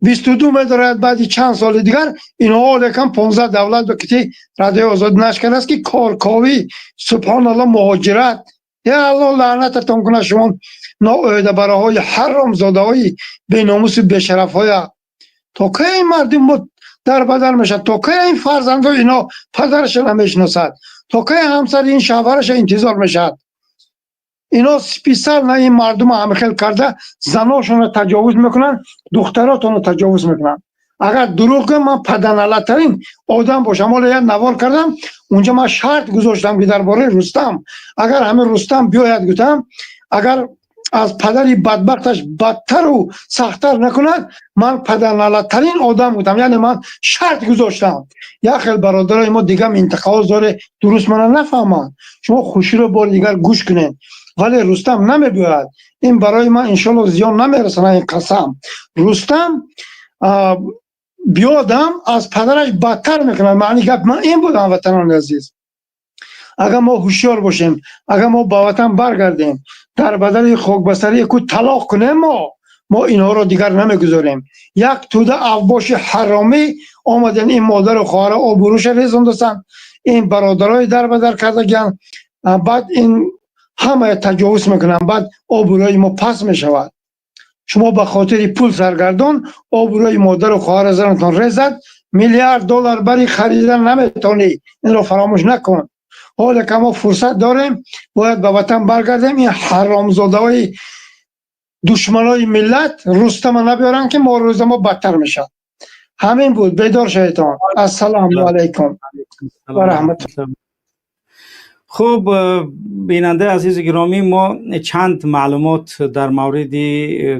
22 медорад. Баъди чанд соли дигар инҳо лекан 15 давлат ба кити Радиои Озодӣ нашр кардааст, ки корковӣ, субҳоналлоҳ, муҳоҷират. Я Аллоҳ лаънататон кунад, шумо ноӯҳдабараҳои ҳаромзодаҳои беномусу бешарафҳоя. То кай ин мардум дарбадар мешавад? То кай ин фарзандои ино падараша намешиносад? То кай ҳамсари ин шавҳараша интизор мешавад? Ино специально ин мардума ҳамихел карда, заношонро таҷовуз мекунанд, духтаротонро таҷовуз мекунанд. Агар дурӯғ гӯям, ман паданалаттарин одам бошам. Ҳоло як навор кардам, унҷа ман шарт гузоштам, ки дар бораи Рустам, агар ҳамин Рустам биёяд, гуфтам, агар аз падари бадбахташ бадтару сахттар накунад, ман падарналаттарин одам будам. Яъне ман шарт гузоштам. Як хел бародарои мо дигар минтақаҳо зоре дуруст мана нафаҳманд. Шумо хуширо бори дигар гӯш кунед. Вале Рустам намебиёяд, ин барои ман иншоалло зиён намерасонад. Ин қасам, Рустам биёдам, аз падараш бадтар мекунад. Маъни гап ман ин буд. Ҳамватанони азиз, агар мо ҳушёр бошем, агар мо ба ватан баргардем, дар бадали хокбасарии ку талоқ кунем, мо Мо инҳоро дигар намегузорем. Як тӯда авбоши ҳаромӣ омаден, ин модару хоҳара обрӯша резондастанд, ин бародарои дар ба дар кардагианд. Баъд ин ҳамая таҷовуз мекунанд, баъд обрӯи мо паст мешавад. Шумо ба хотири пул саргардон обрӯи модару хоҳара занатон резад. Миллиард доллар бари харидан наметавонӣ, инро фаромӯш накун. Ҳоле ка мо фурсат дорем, бояд ба ватан баргардем. Ин ҳаромзодаҳои душманои миллат Рустама набиёранд, ки мо рӯза мо бадтар мешавад. Ҳамин буд. Бедор шаведон. Ассалому алайкум ва раҳматуллоҳ. Хуб, бинандаи азизу гиромӣ, мо чанд маълумот дар мавриди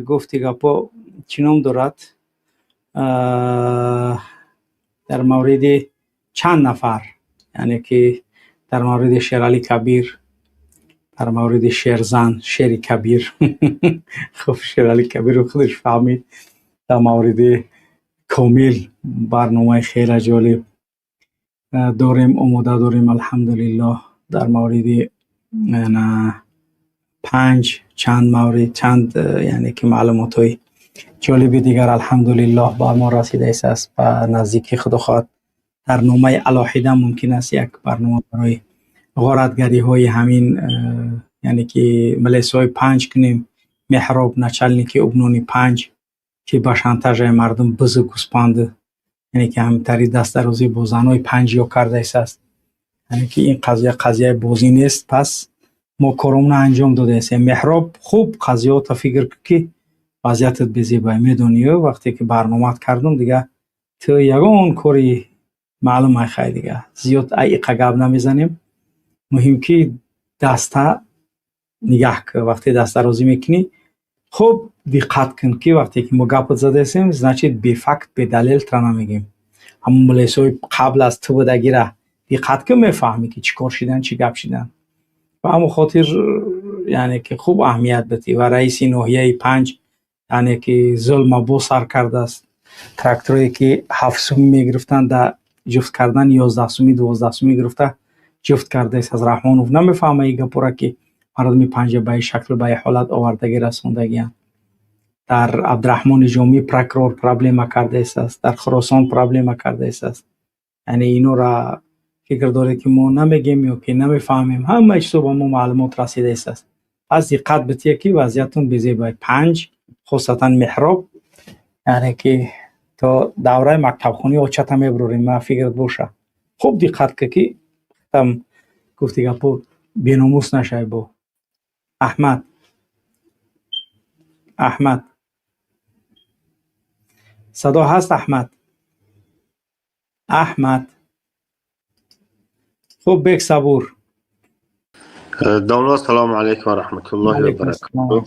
гуфти гапо чӣ ном дорад, дар мавриди чанд нафар, яъне ки дар мавриди Шерали Кабир, дар мавриди Шерзан, Шери Кабир. Хуб, Шерали Кабиру худаш фаҳмид. Дар мавриди Комил барномаи хеле ҷолиб дорем, омода дорем, алҳамдулиллоҳ. Дар мавриди панҷ чанд маврид, чанд, яъне ки маълумотҳои ҷолиби дигар, алҳамдулиллоҳ, ба мо расидааст. Ба наздикӣ, худо хоҳад, дар номаи алоҳида мумкин аст як барнома барои ғоратгариҳои ҳамин, яъне ки милисҳои панҷ кунем. Меҳроб, начальники УГНОни панҷ, ки ба шантажаи мардум бизу гӯспанду, яъне ки ҳамтари дастдарозӣ бо занои панҷиё кардааст. Яъне ки ин қазия қазияи бозӣ нест. Пас мо коромона анҷом додаестем. Меҳроб, хуб қазияҳото фикр кун, ки вазъиятат безебай, медонӣ. Вақте ки барномаат кардум, дига ту ягон кори маълум айхай, дига зиёд аиқа гап намезанем. Муҳим ки даста нигаҳ кун. Вақте дастдарозӣ мекунӣ, хуб диққат кун, ки вақте ки мо гапат задаестем, значит, бефакт, бедалел тра намегем. Ҳамон милисҳои қабл аз ту будагира диққат кун, мефаҳмӣ, ки чӣ кор шидан, чӣ гап шидан. Ба ҳамон хотир, яъне ки хуб аҳамият бидӣ. Ва раиси ноҳияи панҷ, яъне ки зулма боз сар кардааст. Тракторое ки 7 сумӣ мегирифтанд, дар ҷуфт кардан 11 сумӣ, 12 сумӣ гирифта ҷуфт кардааст. Аз Раҳмонов намефаҳма ин гапора, ки мардуми панҷа ба ин шакл, ба ин ҳолат овардагӣ расондагианд. Дар Абдураҳмони Ҷомӣ прокурор проблема кардаистааст, дар Хуросон проблема кардаистааст. Яъне инора фикр доред, ки мо намегем ё ки намефаҳмем? Ҳама чизо ба мо маълумот расидаистааст. Пас диққат бития, ки вазъиятон безебай. Панҷ, хосатан Меҳроб, яъне ки то давраи мактабхонӣ очата мебурорем, ма фикрат боша. Хуб диққат кун, ки там гуфти гапо беномус нашай. Бо Аҳмад, Аҳмад, садо ҳаст? Аҳмад, Аҳмад. Хуб, бек Сабур. Домла, ассалому алайкум ва раҳматуллоҳи ва баракатуҳ.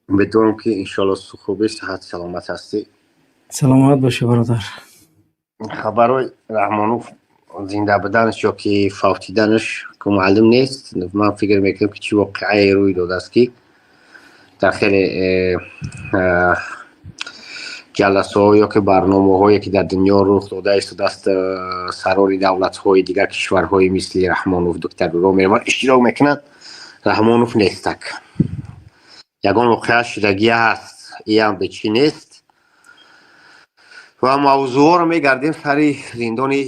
Умедворам, ки иншоалло хубӣ, сиҳат, саломат ҳастӣ. Саломат бошӣ, бародар. Хабарҳои Раҳмонов, зинда буданаш ё ки фавтиданаш маълум нест. Ман фикр мекунам, ки чӣ воқеае рӯй додааст, ки дар хеле ҷаласаҳо ё ки барномаҳое, ки дар дунё рух дода истодааст, сарони давлатҳои дигар кишварҳои мисли Раҳмонов, диктаторо мераванд, иштирок мекунанд, Раҳмонов нестак. Ягон воқеа шудагӣ ҳаст, иам бечӣ нест. Ва мавзӯъҳоро мегардем сари зиндони,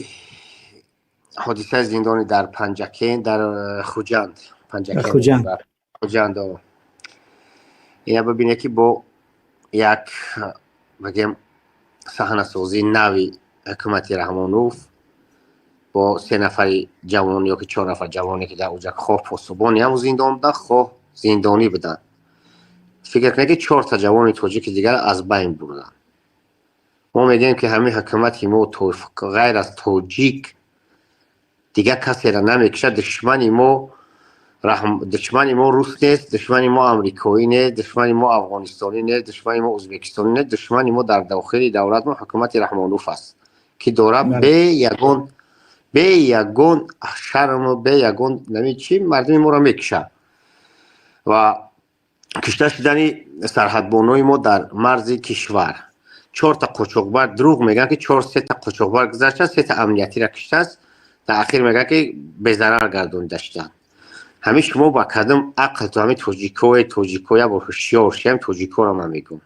ҳодисаи зиндони дар Панҷакен, дар Хуҷанд. Хуҷанд. Ина бибине, ки бо як, бигем, саҳнасозии нави ҳукумати Раҳмонов бо се нафари ҷавон ё ки чор нафар ҷавоне, ки дар уҷа хоҳ посубони ҳам зиндон буданд, хоҳ зиндонӣ буданд. Фикр кунед, ки чорта ҷавони тоҷики дигар аз байн бурданд. Мо мегӯем, ки ҳамин ҳукумати мо ғайр аз тоҷик дигар касеро намекушад. Душмани мо рус нест, душмани мо амрикоӣ нест, душмани мо афғонистонӣ нест, душмани мо ӯзбекистонӣ нест. Душмани мо дар дохили давлат мо ҳукумати Раҳмонуф аст, ки дорад бе ягон шарму бе ягон нами чӣ мардуми моро мекушад. Ва кушта шудани сарҳадбонои мо дар марзи кишвар, чорта қочоқбар, дурӯғ мегӯянд, ки чор сета қочоқбар гузашта, сета амниятиро куштааст. Дар ахир мегӯянд, ки безарар гардонида шуданд. Ҳамин шумо ба кадом ақл ту ҳамин тоҷикое, тоҷико як бор ҳушёр ше, ҳамин тоҷикоро ман мегӯм.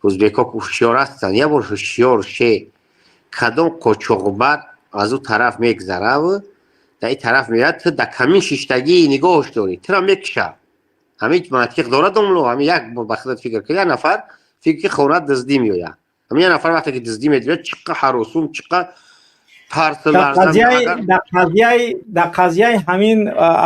Ӯзбекҳо ҳушёр ҳастанд, як бор ҳушёр ше. Кадом қочоқбар аз ӯ тараф мегзараву дар ин тараф меояд, ту дар камин шиштагӣ нигоҳш дорӣ, тура мекуша. Ҳамин мантиқ дорад, домло? Ҳамин як бор ба худат фикр кун, як нафар фикр ки хона дуздӣ меояд. Ҳамин як нафар вақте ки дуздӣ медиҳад, чиқа ҳаросум, чиқа дар қазияи ҳамин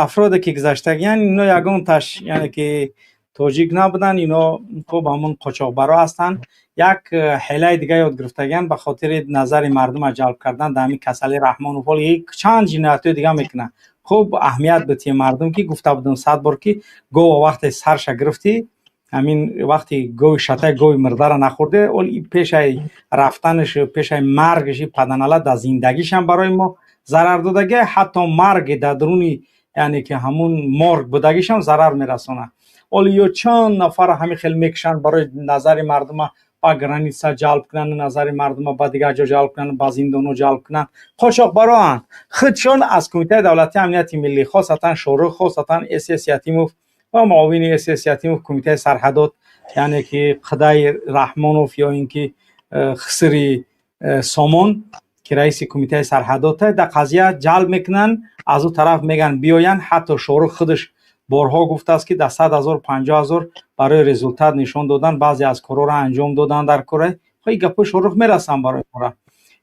афроде ки гузаштагиянд, ино ягонташ яъне ки тоҷик набуданд, ино хуб ҳамун қочоқбаро ҳастанд. Як ҳилаи дига ёд гирифтагиянд ба хотири назари мардума ҷалб кардан дар ҳамин касали Раҳмонов. Ҳол чанд ҷиноятҳои дига мекунанд. Хуб аҳамият битие мардум ки гуфта будам 100 бор ки гова вақте сарша гирифтӣ, ҳамин вақти гови шатаи гови мурдара нахӯрде, ол пешаи рафтанаш, пешаи маргаш паданала дар зиндагишам барои мо зарар додагӣ, ҳатто марги дар дуруни яъне ки ҳамун морг будагишам зарар мерасонад. Оли ё чанд нафар ҳамин хел мекушанд барои назари мардума ба граница ҷалб кунанд, назари мардума ба дигар ҷо ҷалб кунанд, ба зиндонҳо ҷалб кунанд. Қочоқбароанд худшон аз Кумитаи давлатии амнияти миллӣ, хосатан Шорух, хосатан СС Ятимов ва муовини СС Ятимов Кумитаи сарҳадот, яъне ки Қидай Раҳмонов ё ин ки Хисри Сомон ки раиси Кумитаи сарҳадот дар қазия ҷалб мекунанд, аз ӯ тараф мегӯянд биёянд. Ҳатто Шорух худаш борҳо гуфтааст ки дар 100 0, 50 0 барои результат нишон додан баъзе аз корҳоро анҷом додан дар кора. Ин гапҳои Шорух мерасанд барои мора.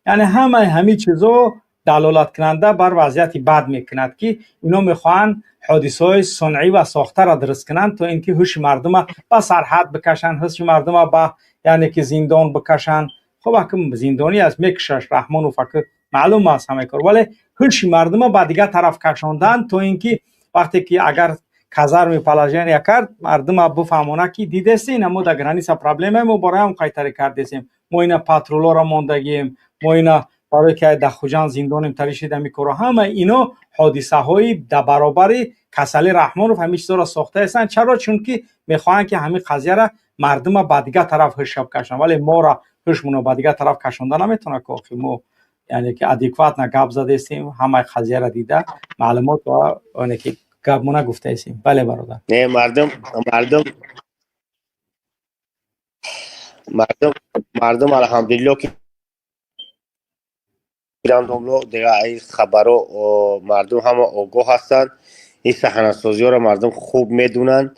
Яъне ҳамаи ҳамин чизо далолаткунанда бар вазъияти бад мекунад ки ино мехоҳанд ҳодисаҳои сунъӣ ва сохтаро дуруст кунанд то ин ки ҳуши мардума ба сарҳад бикашанд, ҳуши мардума ба яъне ки зиндон бикашанд. Хуб акм зиндонӣ аст, мекушаш Раҳмонов, аки маълум аст ҳамаи кор, вале ҳуши мардума ба дигар тараф кашондан то ин ки вақте ки агар казарми положения кард, мардума бифаҳмонад ки дидесин, мо дар граница проблема, мо барои ҳам қайтарӣ кардесем, мо ина патрулоро мондагием, мо ина барои ки дар Хуҷанд зиндонем таришид ҳамин корро. Ҳама ино ҳодисаҳои дар баробари касали Раҳмонов ҳамин чизҳоро сохтаестанд. Чаро? Чунки мехоҳанд ки ҳамин қазияра мардума ба дигар тараф ҳушша бикашанд, вале моро ҳушмонро ба дигар тараф кашонда наметавонад ки охи мо яъне ки адекватно гап задестем, ҳамаи қазияро дида маълумот ва яъне ки гапмона гуфтаестем. Бале бародар. Не, мардум алҳамдулилло ки домло дига ин хабаро мардум ҳама огоҳ ҳастанд. Ин саҳнасозиҳоро мардум хуб медунанд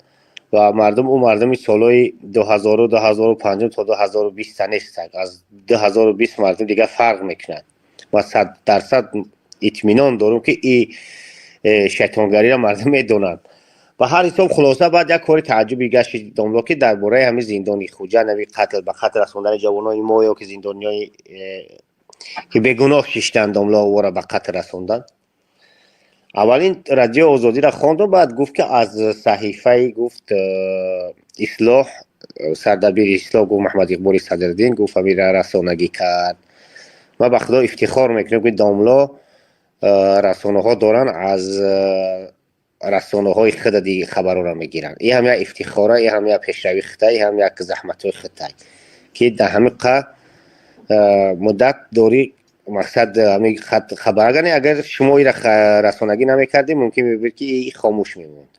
ва мардум ӯ мардуми солҳои 2000, 2005 то 2020 нестанд. Аз 2020 мардум дига фарқ мекунанд. Ма 100% итминон дорум ки и шайтонгариро мардум медонанд. Ба ҳар ҳисоб хулоса баъд як кори тааҷҷуби гашти домло ки дар бораи ҳамин зиндони Хуҷанд, ҳамин қатл ба қатл расондани ҷавонони мо ё ки зиндониҳои ки бегуноҳ шиштанд, домло ора ба қатл расонданд. Аввалин Радио Озодиро хондум, баъд гуфт ки аз саҳифаи гуфт Ислоҳ, сардабири Ислоҳ гуфт Маҳмад Иқболи Садриддин гуфт ҳамира расонагӣ кард. Ман ба худо ифтихор мекунам ки домло расонаҳо доранд, аз расонаҳои худа диги хабарҳоро мегиранд. Ин ҳам як ифтихора, ин ҳам як пешравии хита, ин ҳам як заҳматҳои хита ки дар ҳамин қа муддат дорӣ мақсад ҳамин хабар. Агар шумо ира расонагӣ намекардем, мумкин мебуд ки хомӯш мемонд.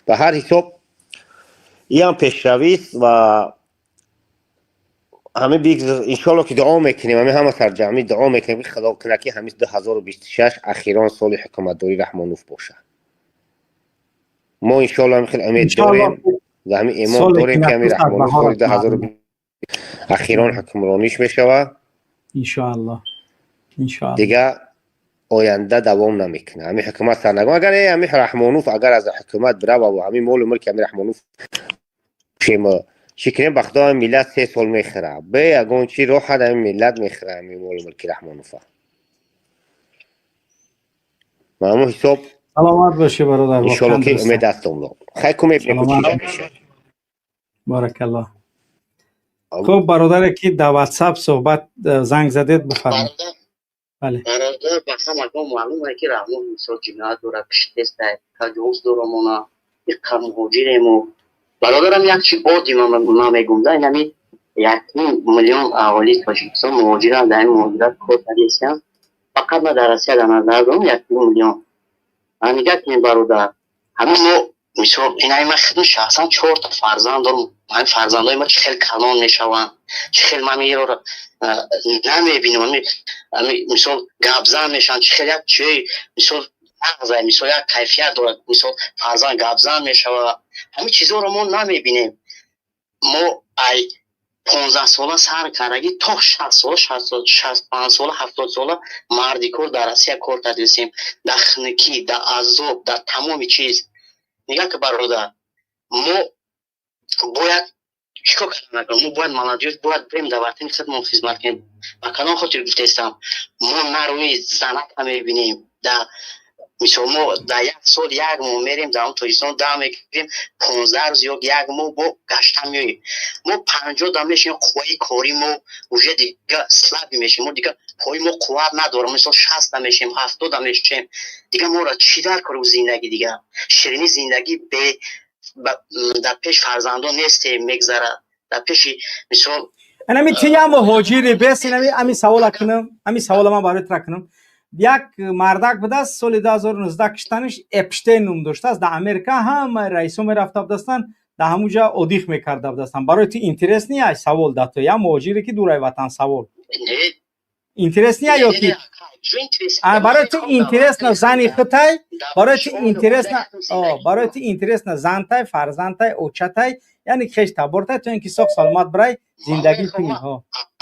Ба ҳар ҳисоб ин ҳам пешравист ва ҳамин иншоалло ки дуо мекунем, ҳамин ҳама сарҷамъӣ дуо мекунем ки худо кунад ки ҳамин 2026 ахирон соли ҳукуматдории Раҳмонов бошад. Мо иншоалло ҳамин хел умед дорем ва ҳамин имон дорем ки ҳамин Раҳмонов соли 2000 ахирон ҳукмрониш мешавад. Иншоалло, иншоалло. Дига оянда давом намекунад ҳамин ҳукумат сарнагон. Агар ҳамин Раҳмонов агар аз ҳукумат бирава ва ҳамин молу мулки ҳамин Раҳмонов шема чӣ кунем, ба худо ҳамин миллат 3 сол мехӯрад. Бе ягон чи роҳат ҳамин миллат мехӯрад ҳамин молу мулки Раҳмонова. Ба ҳамон ҳисоб саломат бошӣ бародар. Иншоалло ки умед аст домло. Хай ку мебинем ку чӣ мешавад. Баракаллоҳ. Хуб бародаре ки дар WhatsApp суҳбат занг задед бифармоед. Бале. Бародар, ба ҳамагон маълум аст ки Раҳмон мисол ҷиноят дорад, киштест, таҷовуз дорамона, иққа муҳоҷирему. Бародарам як чи оддӣ ман мегӯм, да инами 1 миллион аҳолии Тоҷикистон муҳоҷиранд, дар ин муҳоҷират кор кардесиям. Фақат ман дар Россия дар назар дорам 1 миллион. Нигоҳ кунед бародар, Ҳамин мо, мисол, инаи ман хидм шахсан чорта фарзанд дорам. Ҳамин фарзандои ма чӣ хел калон мешаванд, чӣ хел ман иро намебинам. Ҳамин, мисол, гапзан мешаванд, чӣ хел як чизи, мисол, нағза, мисол, як кайфият дорад, мисол, фарзанд гапзан мешавад. Ҳамин чизҳоро мо намебинем. Мо ай 15 сола сар кардагӣ то 60 сола, 65 сола, 70 сола мардикор дар Россия кор кардисем, дар хунукӣ, дар азоб, дар тамоми чиз. Нигаҳ ки, бародар, мо бояд чӣ кор кардан накунем? Мо бояд, молодёжь, бояд бирем, дар ватани худмон хизмат кунем. Ба кадом хотир гуфтаистам? Мо на рӯи занака мебинем. Да, мисол, мо дар як сол як моҳ мерем дар он Тоҷикистон, дам мегирем 15 рӯз ё як моҳ, бо гашта меоем. Мо 50 дам мешинем, қувваи кори мо уже дига слабый мешем, мо дига пои мо қувват надорам. Мисол, 60 мешем, 70 мешем, дига моро чӣ дар кори зиндагӣ? Дига ширини зиндагӣ бе дар пеш фарзандон нестем, мегзарад дар пеши, мисол. Анами ти я муҳоҷири бес, инами ами савола кунам, ами савола ман барои тра кунам. Як мардак будааст, соли 2019 киштаниш, Эпштейн ном доштааст. Дар Америка ҳама раисо мерафта будастанд, дар ҳамуҷа отдых мекарда будастанд. Барои ту интересный ай савол да ту я муҳоҷире ки дураи ватан, савол интересный ё ки барои ту интересно зани хутай, барои ту интересно, барои ту интересно зантай, фарзандтай, очатай, яъне хеш табортай, то ин ки соқ саломат бирай, зиндагӣ кунӣ?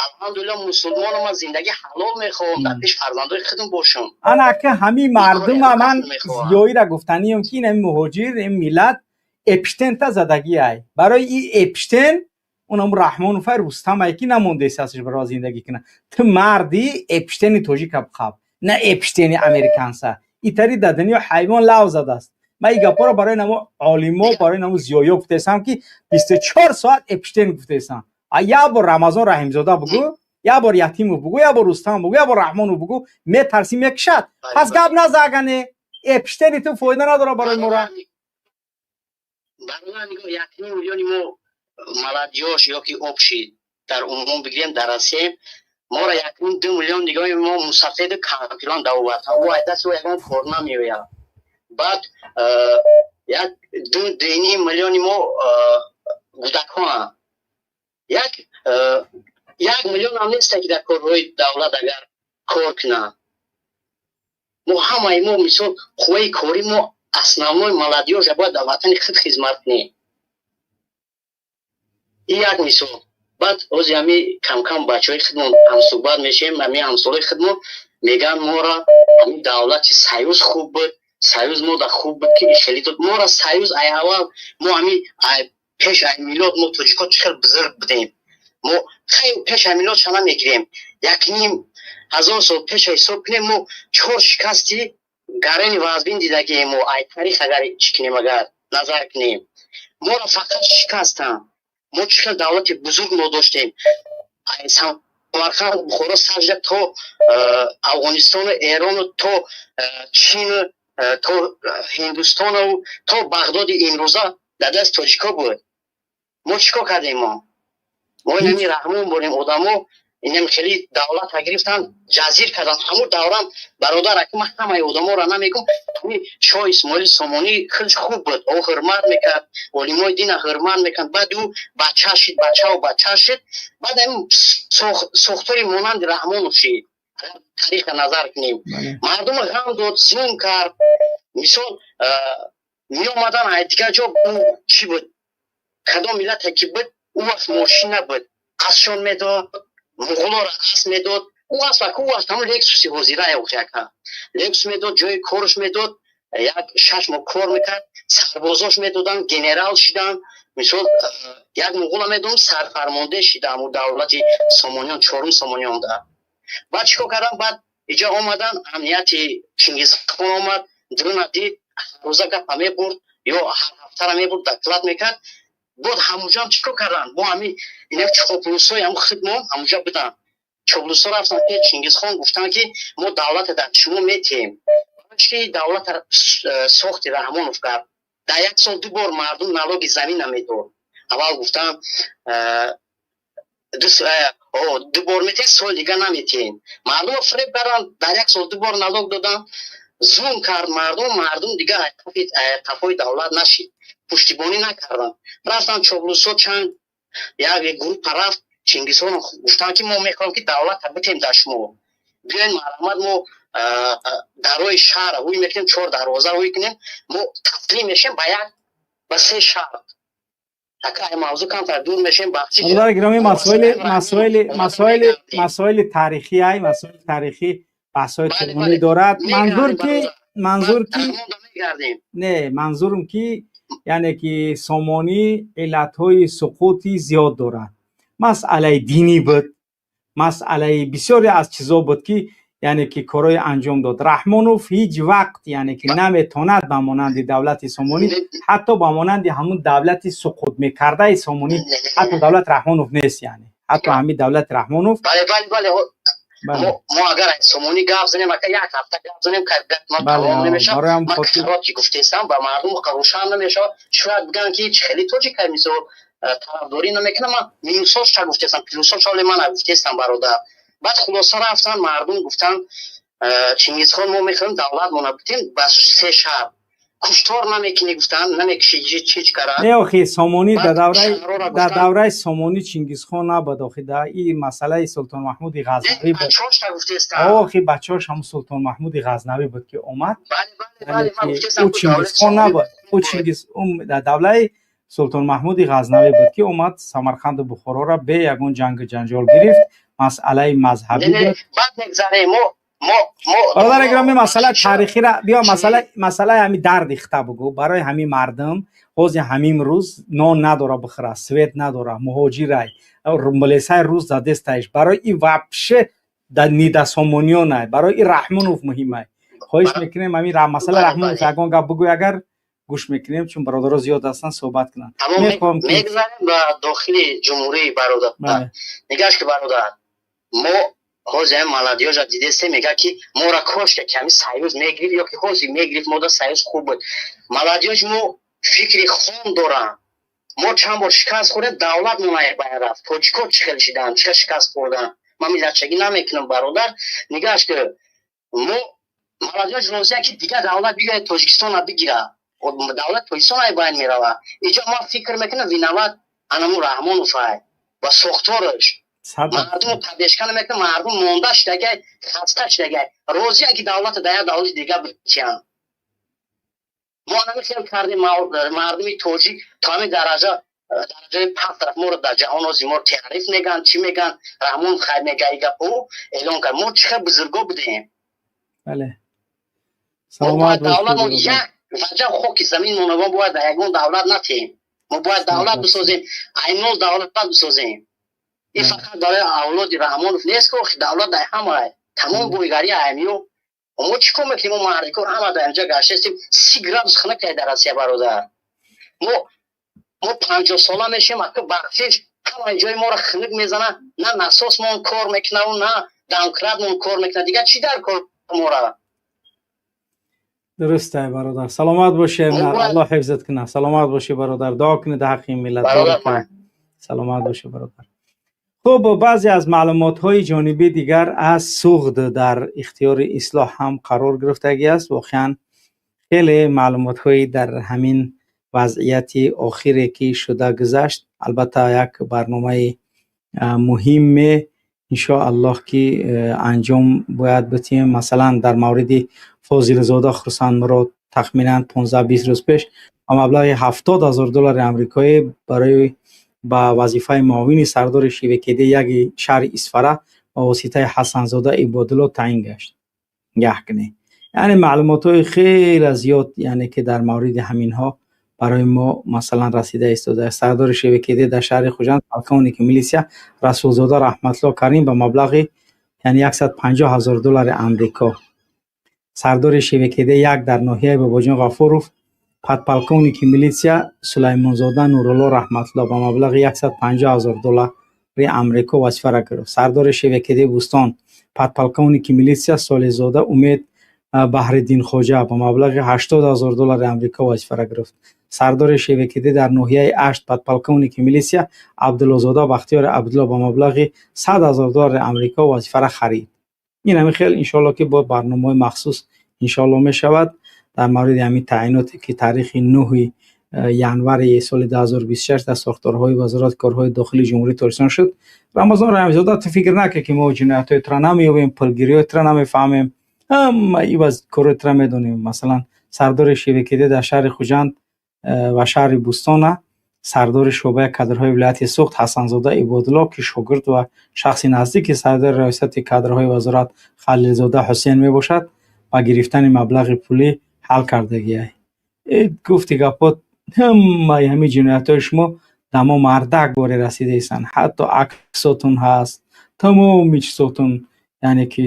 Алҳамдулилла, мусулмонам, ман зиндагӣ ҳалол мехоҳам, дар пеш фарзандои худам бошам. Ана ки ҳамин мардума ман зиёира гуфтанием, ки ин ҳамин муҳоҷир, ин миллат Эпштента задагӣ ай. Барои и Эпштен унам Раҳмонуфай, Рустамай ки намондесасш барои зиндагӣ куна. Ту марди, Эпштени тоҷика бихаб, на Эпштени американса. Итари дар дунё ҳайвон лав задааст. Ман ин гапҳоро барои намо олимо, барои намо зиёё гуфтаистам, ки 24 соат Эпштен гуфтаистам. Як бор Рамазон Раҳимзода бугӯ, як бор Ятимов бугӯ, як бор Рустам бугӯ, як бор Раҳмонов бугӯ, метарсӣ, мекушад. Пас гап назагане, Эпштени ту фоида надорад барои мора. Бародар, нигоҳ, 1,5 миллиони мо молодёжь ё ки общий дар умум бигирем, дар Россия моро 1,5-2 миллион нигоҳи мо мусафеду кампирон давовард. Ӯ айдаси ӯ ягон кор намеояд. Баъд як ду 2,5 миллиони мо кӯдакҳоанд. Як миллион ҳам неста, ки дар корҳои давлат агар кор кунанд. Мо ҳамаи мо, мисол, қувваи кори мо, основной молодёжь бояд дар ватани худ хизмат кунем. Ин як мисол. Баъд ҳози ҳами камкам бачаҳои худмон ҳамсӯҳбат мешавем, ҳами ҳамсолои худмон мегӯянд: «Мора ҳамин давлати Союз хуб буд, Союз мода хуб буд, ки хеле дод мора Союз». Ай аввал мо ҳами пеш ай милод мо тоҷико чӣ хел бузург будем. Мо хел пеш ай милод шана мегирем, 1500 сол пеша ҳисоб кунем, мо чор шикасти гарени вазбин дидагием. Мо ай тарих агар чӣ кунем, агар назар кунем, моро фақат шикастанд. Мо чӣ хел давлати бузург мо доштем: Самарқанд, Бухоро сажда то Афғонистону Эрону то Чину то Ҳиндустону то Бағдоди имрӯза дар даст тоҷико буд. Мо чӣ кор кардем? Мо инами Раҳмон борем, одамо инам хеле давлата гирифтанд, ҷазир карданд. Ҳамун давран, бародар, аки ман ҳамаи одаморо намегум, ҳами шоҳ Исмоили Сомонӣ хеле хуб буд, ӯ ҳурмат мекард, олимои дина ҳурмат мекард. Баъд ӯ бача шид, бачао бача шид, баъд ҳамин сохтори монанди Раҳмонов шид. Тариха назар кунем, мардумо ғам дод, зулм кард. Мисол, меомадан ай дигар ҷо, чӣ буд, кадом миллате ки буд, ӯ вақт мошин набуд, асшон медод, муғулоро асп медод. Ӯ асп, ӯ вақт ҳамон Лексуси ҳозира яка Лексус медод, ҷои корш медод, як 6 моҳ кор мекард, сарбозош медоданд, генерал шидан. Мисол, як муғула медодам, сарфармонде шида ҳамун давлати Сомониён, чорум Сомониёнда. Баъд чӣ кор кардан? Баъд иҷа омадан, амнияти Чингизхон омад, друна дид, ҳаррӯза гапа мебурд ё ҳар ҳафтара мебурд, доклад мекард. Бод ҳамуҷам чӣ кор карданд? Бо ҳами ина чоплусои ҳам хидмон ҳамуҷа буданд. Чоплусо рафтанд ки Чингизхон, гуфтанд, ки мо давлата дар шумо метиҳем. Ки давлата сохти Раҳмонов кард. Дар як сол ду бор мардум налоги замин намедод. Аввал гуфтанд, ду бор метиҳем, соли дига наметиҳем. Мардумро фиреб карданд, дар як сол ду бор налог доданд. Зулм кард мардум, мардум дигар қафои давлат нашид, пуштибонӣ накарданд. Рафтан чоблусо, чанд як группа рафт Чингизхон, гуфтанд, ки мо мехоҳем, ки давлата битем дар шумо, биёен, марҳамат, мо дарои шаҳр ҳуй мекунем, чор дарвоза ҳуй кунем, мо таслим мешем ба як, ба се шарт. Мавзӯъ камтар дур мешем. Бародари гиромӣ, масоили масоили масоили масоили таърихӣ, ай масоили таърихӣ баҳсҳои тӯлонӣ дорад. Манзур ки не, манзурм ки, яъне ки Сомонӣ иллатҳои суқути зиёд дорад. Масъалаи динӣ буд, масъалаи бисёре аз чизо буд, ки яъне ки корҳои анҷом дод. Раҳмонов ҳеҷ вақт, яъне ки, наметонад ба монанди давлати Сомонӣ, ҳатто ба монанди ҳамун давлати суқут мекардаи Сомонӣ, ҳатто давлат Раҳмонов нест, яъне ҳатто ҳамин давлати Раҳмонов. Мо агар Сомонӣ гап занем, ака, як ҳафта гап занем, тамом намешавад. Ман ки гуфтестам, ба мардум рӯшан намешавад. Шояд бигӯянд, ки хеле тоҷика, мисол, тарафдорӣ намекунам. Ман минусоша гуфтестам, плюсоша оле ман гуфтестам, бародар. Баъд хулоса рафтан, мардум гуфтанд: «Чингизхон, мо мехоҳем давлатмона битем ба се шарт. Куштор намекунӣ?» Гуфтанд, намекуши чич кара. Не, охи, Сомонӣ дар давраи Сомонӣ Чингизхон набуд, охи, да и масъалаи Султон Маҳмуди Ғазнавӣ буд. Охи, бачаҳош ҳамун Султон Маҳмуди Ғазнавӣ буд, ки омад. Ӯ Чингизхон набуд. Ӯ Чингиз дар давлаи Султон Маҳмуди Ғазнавӣ буд, ки омад, Самарқанду Бухороро бе ягон ҷангу ҷанҷол гирифт. Масъалаи мазҳабӣ буд. Бародари гиромӣ, масъалаи таърихиро биё, масъалаи ҳамин дарди хита бугӯ барои ҳамин мардум. Ҳозир ҳамин рӯз нон надора бихӯра, свет надора, муҳоҷирай, милисаи рӯз задестаиш. Барои и вообще нида сомониёнай, барои и Раҳмонов муҳимай. Хоҳиш мекунем, ҳамин масъалаи Раҳмонов ягон гап бугӯй, агар гӯш мекунем, чун бародаро зиёд ҳастанд, суҳбат кунанд. Мегзарем ба дохили ҷумҳурӣ, бародар. Нигаш ки, бародар, мо ҳозир ҳам молодёжа дидесте, мега, ки мора кошка ки ҳамин союз мегирифт ё ки ҳозир мегирифт, мода союз хуб буд. Молодёж мо фикри хом доранд. Мо чанд бор шикаст хӯрдем, давлат мо байн рафт. Тоҷико чӣ хел шиданд, чӣ хел шикаст хӯрданд? Ман миллатчагӣ намекунам, бародар. Нигаш ки, мо молодёж розия, ки дигар давлат бигирад, Тоҷикистона бигирад, давлат Тоҷикистон ай байн меравад. Иҷо ман фикр мекунам, виноват анаму Раҳмонов ай ва сохтораш. Мардуму табешка намекунад, мардум монда шудагай, хаста шудагай, розия, ки давлата дар як давлати дига битиянд. Мо анами хел кардем мардуми тоҷик то ҳамин дараҷа, дараҷаи паст рафт. Моро дар ҷаҳон ҳозир моро таъриф мегӯянд, чӣ мегӯянд, Раҳмон хайр мега, и гапо эълон кард. Мо чӣ хел бузурго будем. Давлат мо як ваҷа хоки замин моно мо бояд дар ягон давлат натем. Мо бояд давлат бисозем, айнол давлат бисозем. Ин фақат барои авлоди Раҳмонов нест, ки давлат дар ҳамаи тамом бойгарӣ аймиё. Мо чӣ кор мекунем? Мо мардикор ҳама дар инҷа гаштастем, 30 градус хунукай дар Россия, бародар. Мо 50 сола мешем, ака, бахшиш, ҳамаи ҷои моро хунук мезана. На насосмон кор мекунаву, на домкратмон кор мекунад. Дигар чӣ дар кор мора? Дуруст, бародар, саломат бошед, Аллоҳ ҳифзат кунад. Саломат бошӣ, бародар, дуо кунед дар ҳаққи миллат. Саломат бошӣ, бародар. Хуб, баъзе аз маълумотҳои ҷонибӣ дигар аз Суғд дар ихтиёри Ислоҳ ҳам қарор гирифтагӣ аст. Воқеан, хеле маълумотҳои дар ҳамин вазъияти охире, ки шуда гузашт, албатта, як барномаи муҳиме, иншоаллоҳ, ки анҷом бояд битиҳем. Масалан, дар мавриди Фозилзода Хурсандмурод тахминан 15-20 рӯз пеш ба маблағи 70 000 доллари амрикоӣ барои ба вазифаи муовини сардори ШВКД яки шаҳри Исфара ба воситаи Ҳасанзода Ибодулло таъин гашт. Нгаҳ кунед, яъне маълумотҳои хеле зиёд, яъне ки дар мавриди ҳаминҳо барои мо, масалан, расида истодааст. Сардори ШВКД дар шаҳри Хуҷанд, полковники милисия Расулзода Раҳматулло Карим ба маблағи, яъне, 150 000 доллари амрико. Сардори ШВКД як дар ноҳияи Бобоҷон Ғафуров, подполковники милисия Сулаймонзода Нурулло Раҳматулло ба маблағи 150 000 доллари амрико вазифаро гирифт. Сардори ШВКД Бӯстон, подполковники милисия Солеҳзода Умед Баҳриддинхоҷа ба маблағи 80 000 доллари амрико вазифаро гирифт. Сардори ШВКД дар ноҳияи Ашт, подполковники милисия Абдуллозода Бахтиёри Абдулло ба маблағи 100 000 доллари амрико вазифаро харид. Ин ҳамин хел, иншоалло, ки бо барномаҳои махсус иншоалло мешавад дар мавриди ҳамин таъиноте ки таърихи 9 январи соли 2026 дар сохторҳои Вазорати корҳои дохилии Ҷумҳурии Тоҷикистон шуд. Рамазон Раҳимзода, ту фикр накун, ки мо ҷиноятҳои тура намеёбем, пулгириҳои тура намефаҳмем, ҳама иваз корҳои тура медонем. Масалан, сардори ШВКД дар шаҳри Хуҷанд ва шаҳри Бӯстона, сардори шӯъбаи кадрҳои вилояти Суғд Ҳасанзода Ибодулло, ки шогирд ва шахси наздики сардори раёсати кадрҳои вазорат Халилзода Ҳусейн мебошад, ба гирифтани маблағи пулӣ ҳал кардагиай. Гуфти гапот, ҳамаи ҳамин ҷиноятҳои шумо дар мо мардак боре расидаистанд, ҳатто аксотун ҳаст, тамоми чизотун. Яъне ки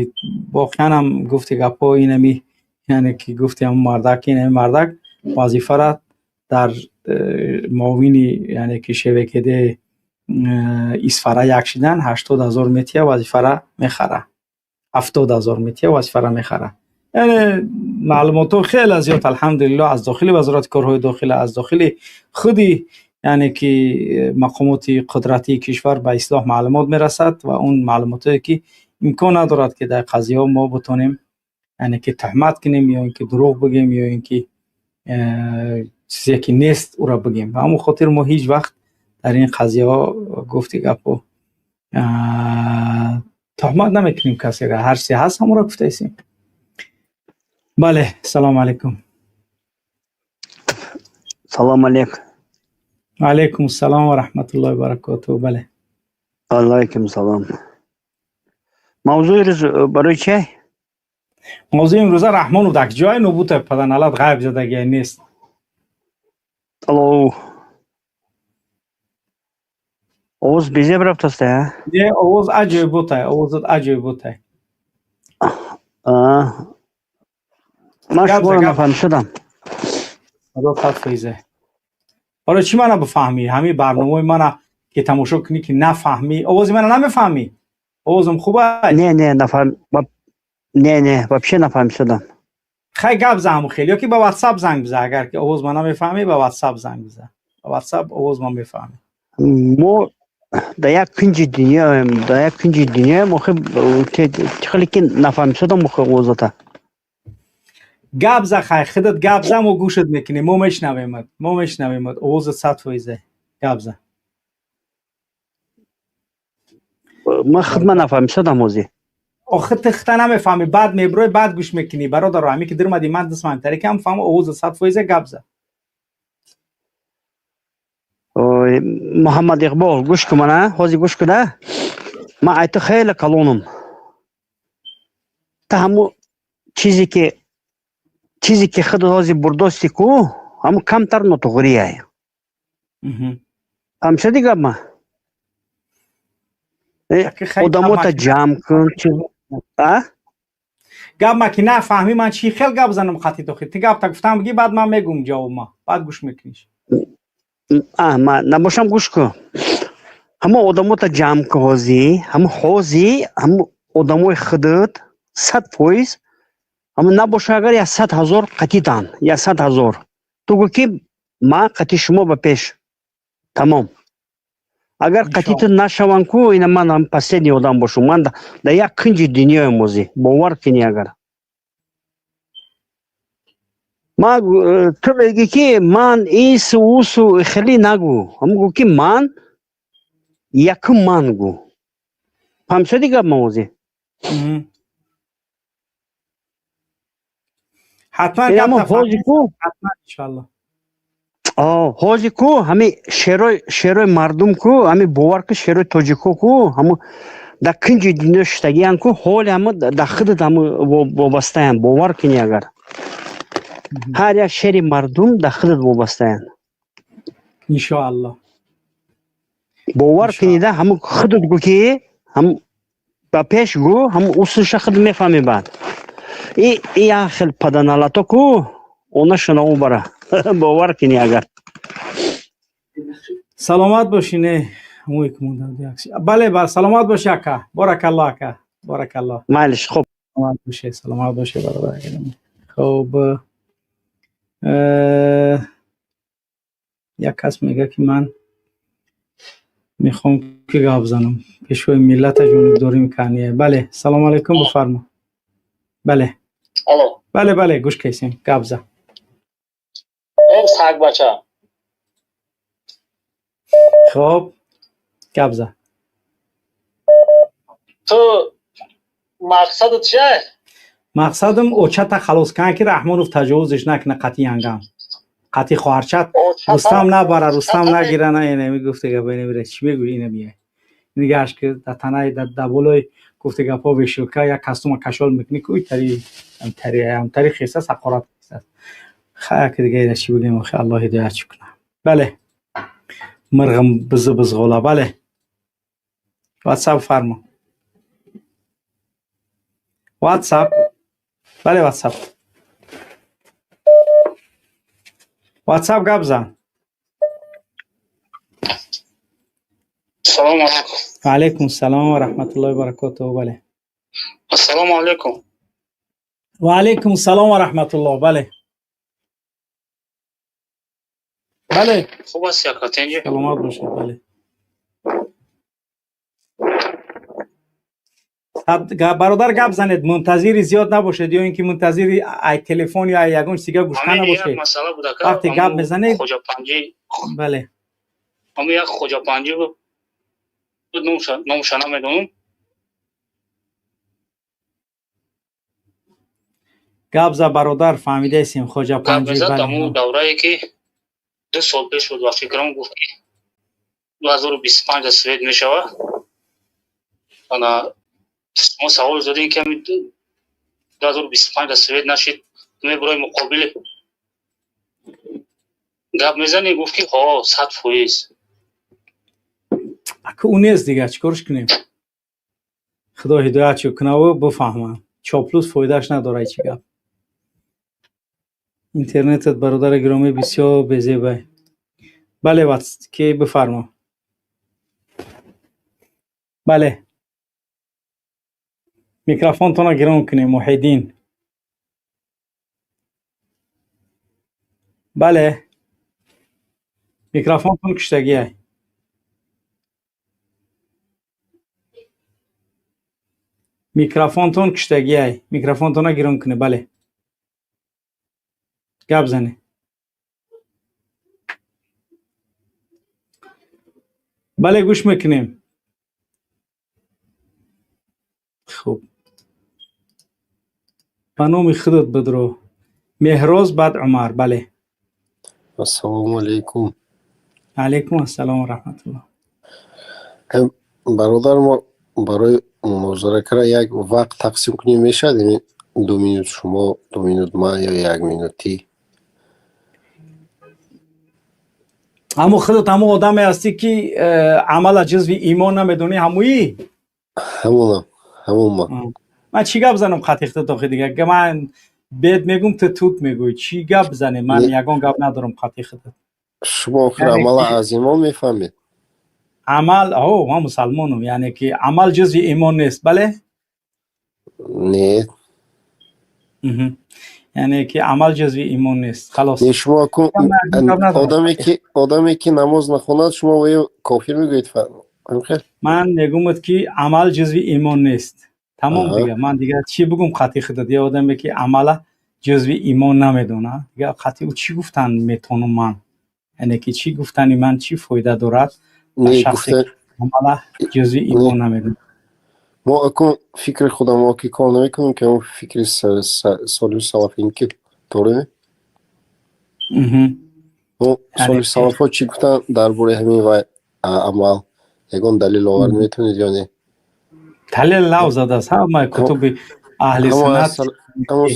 воқеан ҳам, гуфти гапҳо, инами, яъне ки гуфти ҳамн мардак, инами мардак вазифара дар муовини, яъне ки ШВКД Исфара як шидан, 80 000 метия, вазифара мехара, 70 000 метия, вазифара мехара. Яъне маълумотҳо хеле зиёд, алҳамдулилло, аз дохили Вазорати корҳои дохила, аз дохили худи, яъне ки мақомоти қудратии кишвар ба ислоҳ маълумот мерасад ва он маълумотое ки имкон надорад, ки дар қазияҳо мо бутонем, яъне ки туҳмат кунем ё ин ки дурӯғ бигем, ё ин ки чизе ки нест, ӯро бигем. Ба ҳамон хотир мо ҳеҷ вақт дар ин қазияҳо, гуфти гапо, туҳмат намекунем касеро, ҳар чизе ҳаст, ҳамонро гуфтаистем. Бале, салому алайкум. Салом алейкум. Алайкум салом ва раҳматуллоҳи баракотуҳ. Бале. Алайкум салом. Мавзӯи рӯз барои чӣ? Мавзӯи имрӯза Раҳмонов дар ҷое нобута, паданалат ғайб задагия нест. Алло. Овоз безеб рафтаста, а? Не, овоз аҷоиботай, овозат аҷоиботай. Ман шуморо нафаҳмидам. Худо 100%. Барои чӣ мана бифаҳмӣ? Ҳамин барномаи мана ки тамошо кунӣ, ки нафаҳмӣ, овози мана намефаҳмӣ? Овозам хуб аст? Не, не, нафаҳм, не, не, вообще нафаҳмидам. Хай, гап зан ҳамун хел, ё ки ба WhatsApp занг биза. Агар ки овоз ма намефаҳмӣ, ба WhatsApp занг биза, ба WhatsApp овоз ма мефаҳмӣ. Мо дар як кунҷи дунёем, дар як кунҷи дунёем. Охи, хеле ки нафаҳмидам охи овозата. Гап за, хай, худат гап за, мо гӯшат мекунем, мо мешнавемат, мо мешнавемат, овозат 100%. Гап за. Ман худма нафаҳмидам ҳозир. Охи, ту худта намефаҳмӣ, баъд мебурой, баъд гӯш мекунӣ, бародаро. Ҳамин ки дирмади, ман дисмам тарикам фаҳм, овозат 100%, гап за. Муҳаммад Иқбол, гӯш кун мана, ҳозир гӯш куна. Ман ай ту хеле калонам. Ту ҳамун чизе ки худ ҳозир бурдости ку, ҳамун камтар нотуғрияй. Фаҳмишади гап ма? Одамота ҷамъ кун. Гап ма ки нафаҳмӣ, ман чӣ хел гап занам хати дохил? Ту гапта гуфтам бигӣ, баъд ман мегӯм ҷавоб ма, баъд гӯш мекуниш. Набошам, гӯш кун. Ҳамон одамота ҷамъ кун ҳозир, ҳамун ҳозир ҳамун одамои худат 100%, ҳамун набоша агар 100 000 қатитан, 100 000. Ту гӯ, ки ман қати шумо ба пеш, тамом. Агар қатита нашаванд ку, ина ман ҳам последний одам бошум. Ман дар як кунҷи дунёем ҳозир, бовар кунӣ агар. Ман ту мегӣ, ки ман ису усу, хеле нагӯ. Ҳамун гӯ, ки ман якум, ман гӯ. Фаҳмишади гап ма ҳозир? Ҳатман. Ҳозир ку, ҳозир ку, ҳами шерои мардум ку, ҳами бовар ку, шерои тоҷико ку, ҳаму дар кунҷи дунё шиштагиян ку, ҳоли ҳама дар худат ҳаму вобастаянд, бовар кунӣ агар. Ҳар як шери мардум дар худат вобастаянд. Иншоалло. Бовар кунида, ҳаму худат гӯ, ки ҳам ба пеш гӯ, ҳаму усулша худ мефаҳмӣ баъд. И як хел паданалато ку, она шунаву бара, бовар кунӣ агар. Саломат бошӣ. Не, бале, саломат бошӣ, ака, боракалло, ака, боракалло. Майлиш, хуб. Саломат бошӣ, саломат бошӣ, бародар. Хуб, як кас мега, ки ман мехоҳам ки гап занам, пешвои миллата ҷонибдорӣ мекарни. Бале, салому алайкум, бифармо, бале. Алло. Бале, бале, гӯш кесем, гап за. Эй саг бача. Хоб, гап за. Ту мақсадат чия? Мақсадам очата халос кан ки Раҳмонов таҷовузиш накуна қатъи янгам. Қатъи хоҳарчат Рустам набара, Рустам нагира, на ина мегуфта гап ина мира чӣ мегӯӣ ина мия. Нигаш ки дар танаи дар болои гуфта гапҳо вешилка як кастума кашол мекунӣ ки уй тари тари тари хеса сақорат хеса. Хая ки дига ина чӣ бигӯем охи Аллоҳ ҳидоят чӣ кунад. Бале. Мирғим бизу бизғола бале. WhatsApp фармо. WhatsApp. Бале WhatsApp. WhatsApp гап зан. Салому алайкум. Ва алайкум салом ва раҳматуллоҳи ва баракотуҳ. Бале. Ассалому алайкум. Ва алайкум салом ва раҳматуллоҳ. Бале. Бале. Хуб ҳасти ака тенҷи? Саломат бошед, бале. Бародар гап занед, мунтазири зиёд набошед ё ин ки мунтазири ай телефон ё ай ягон чиз дига гӯшта набошед. Вақте гап мезанед, бале. Ҳамун як Хоҷапанҷӣ буд, номша намедонам. Гап за бародар, фаҳмидаистем Хоҷапанҷӣ. Гап мезад ҳамун даврае ки 2 сол пеш буд ва фикрам гуфт ки 2025 свет мешавад. Ана мо савол задем ки ҳамин 2025 свет нашид, мебарои муқобили гап мезанӣ, гуфт ки ҳо 100%. Ака ӯ нест дига, чӣ корш кунем? Худо ҳидоят чӣ кунаву бифаҳмам. Чоплус фоидааш надорад чӣ гап. Интернетат бародари гиромӣ бисёр безебай. Бале, ки бифармо. Бале. Микрофонтонро гирон кунем, Муҳиддин. Бале. Микрофонтон куштагиай. Микрофонтон куштагиай. Микрофонтонро гирон кунед, бале. Гап занед. Бале, гӯш мекунем. Хуб. Ба номи худат бидро. Меҳроз баъд Умар, бале. Ассалому алайкум. Алайкум ассалом ва раҳматуллоҳ. Бародар, мо барои мунозара кардан як вақт тақсим кунем мешавад? Яъне 2 минут шумо, 2 минут ман ё 1 минути? Ҳамун худат ҳамун одаме ҳастӣ ки амала ҷузви имон намедонӣ, ҳамуӣ? Ҳамонам, ҳамон ман. Ман чӣ гап занам қатъи худат охи дига? Ман бед мегум, ту тут мегӯӣ. Чӣ гап занем? Ман ягон гап надорам қатъи худат. Шумо охир амала аз имон мефаҳмед? Амал, ҳо, ман мусалмонам, яъне ки амал ҷузви имон нест, бале? Не. Яъне ки амал ҷузви имон нест. Халос. Не, шумо одаме ки намоз нахонад, шумо ё кофир мегӯед? Ман мегӯмад ки амал ҷузви имон нест. Тамом дига. Ман дига чӣ бигӯм қатъи худат? Е одаме ки амала ҷузви имон намедонад, дига қатъи ӯ чӣ гуфтан метавонам ман? Яъне ки чӣ гуфтани ман чӣ фоида дорад? Шахсе амала ҷузви имон намедонад. Мо акун фикри худамо ки кор намекунем, ки он фикри солиҳу салафин ки дорем. Мо солиҳу салафҳо чӣ гуфтанд дар бораи ҳамин вай амал? Ягон далел овард метавонед ё не? Далел лав задааст ҳамаи кутуби аҳли суннат. Ҳамон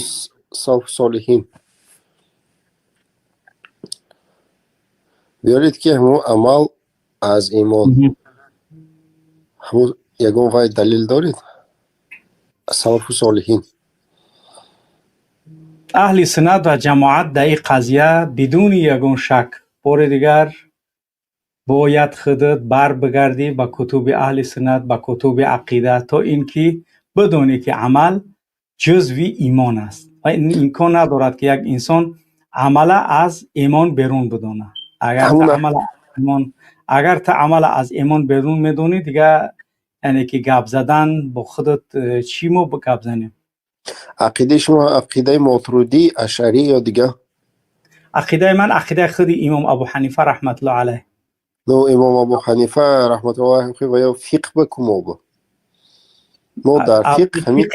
салафу солиҳин. Биёред ки ҳамон амал аз имон. Ҳамон ягон вай далел доред? Салафу солиҳин. Аҳли суннат ва ҷамоат дар ин қазия бидуни ягон шак бори дигар бояд худат бар бигардӣ ба кутуби аҳли суннат, ба кутуби ақида, то ин ки бидонӣ ки амал ҷузви имон аст ва имкон надорад ки як инсон амала аз имон берун бидонад. Агар ту амала аз имон берун медонӣ, дига яъне ки гап задан бо худат чӣ мо гап занем? Ақидаи шумо ақидаи Мотуридӣ, Ашъарӣ ё дигар? Ақидаи ман ақидаи худи имом Абу Ҳанифа, раҳматуллоҳ алайҳ. Ну, имом Абу Ҳанифа, раҳматуллоҳ алайҳ, ва ё фиқҳ ба кумо бу? Мо дар фиқҳ ҳамин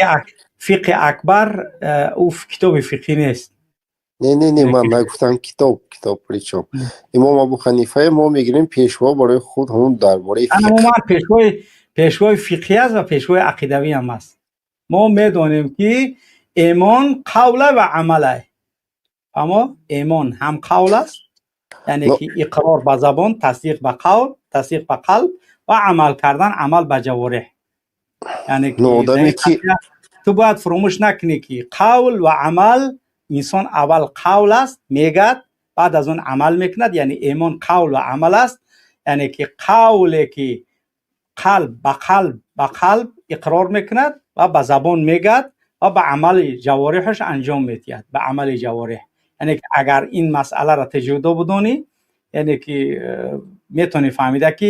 Фиқҳи акбар, ӯ китоби фиқҳӣ нест. Не, не, не, ман нагуфтам китоб, китоб причём. Имом Абу Ҳанифае мо мегирем пешво барои худ, ҳамун дар бораи фиқҳ. Ман пешвои фиқҳӣ аст ва пешвои ақидавӣ ҳам аст. Мо медонем, ки имон қавла ва амалай. Аммо имон ҳам қавл аст, яъне ки иқрор ба забон, тасдиқ ба қавл, тасдиқ ба қалб ва амал кардан, амал ба ҷавореҳ. Яъне ки ту бояд фуромӯш накунӣ, ки қавл ва амал, инсон аввал қавл аст, мегӯяд, баъд аз он амал мекунад. Яъне имон қавл ва амал аст, яъне ки қавле ки қалб ба қалб иқрор мекунад ва ба забон мегӯяд ва ба амали ҷавориҳаш анҷом медиҳад, ба амали ҷавориҳ. Яъне ки агар ин масъаларо ҷудо бидонӣ, яъне ки метавонӣ фаҳмида, ки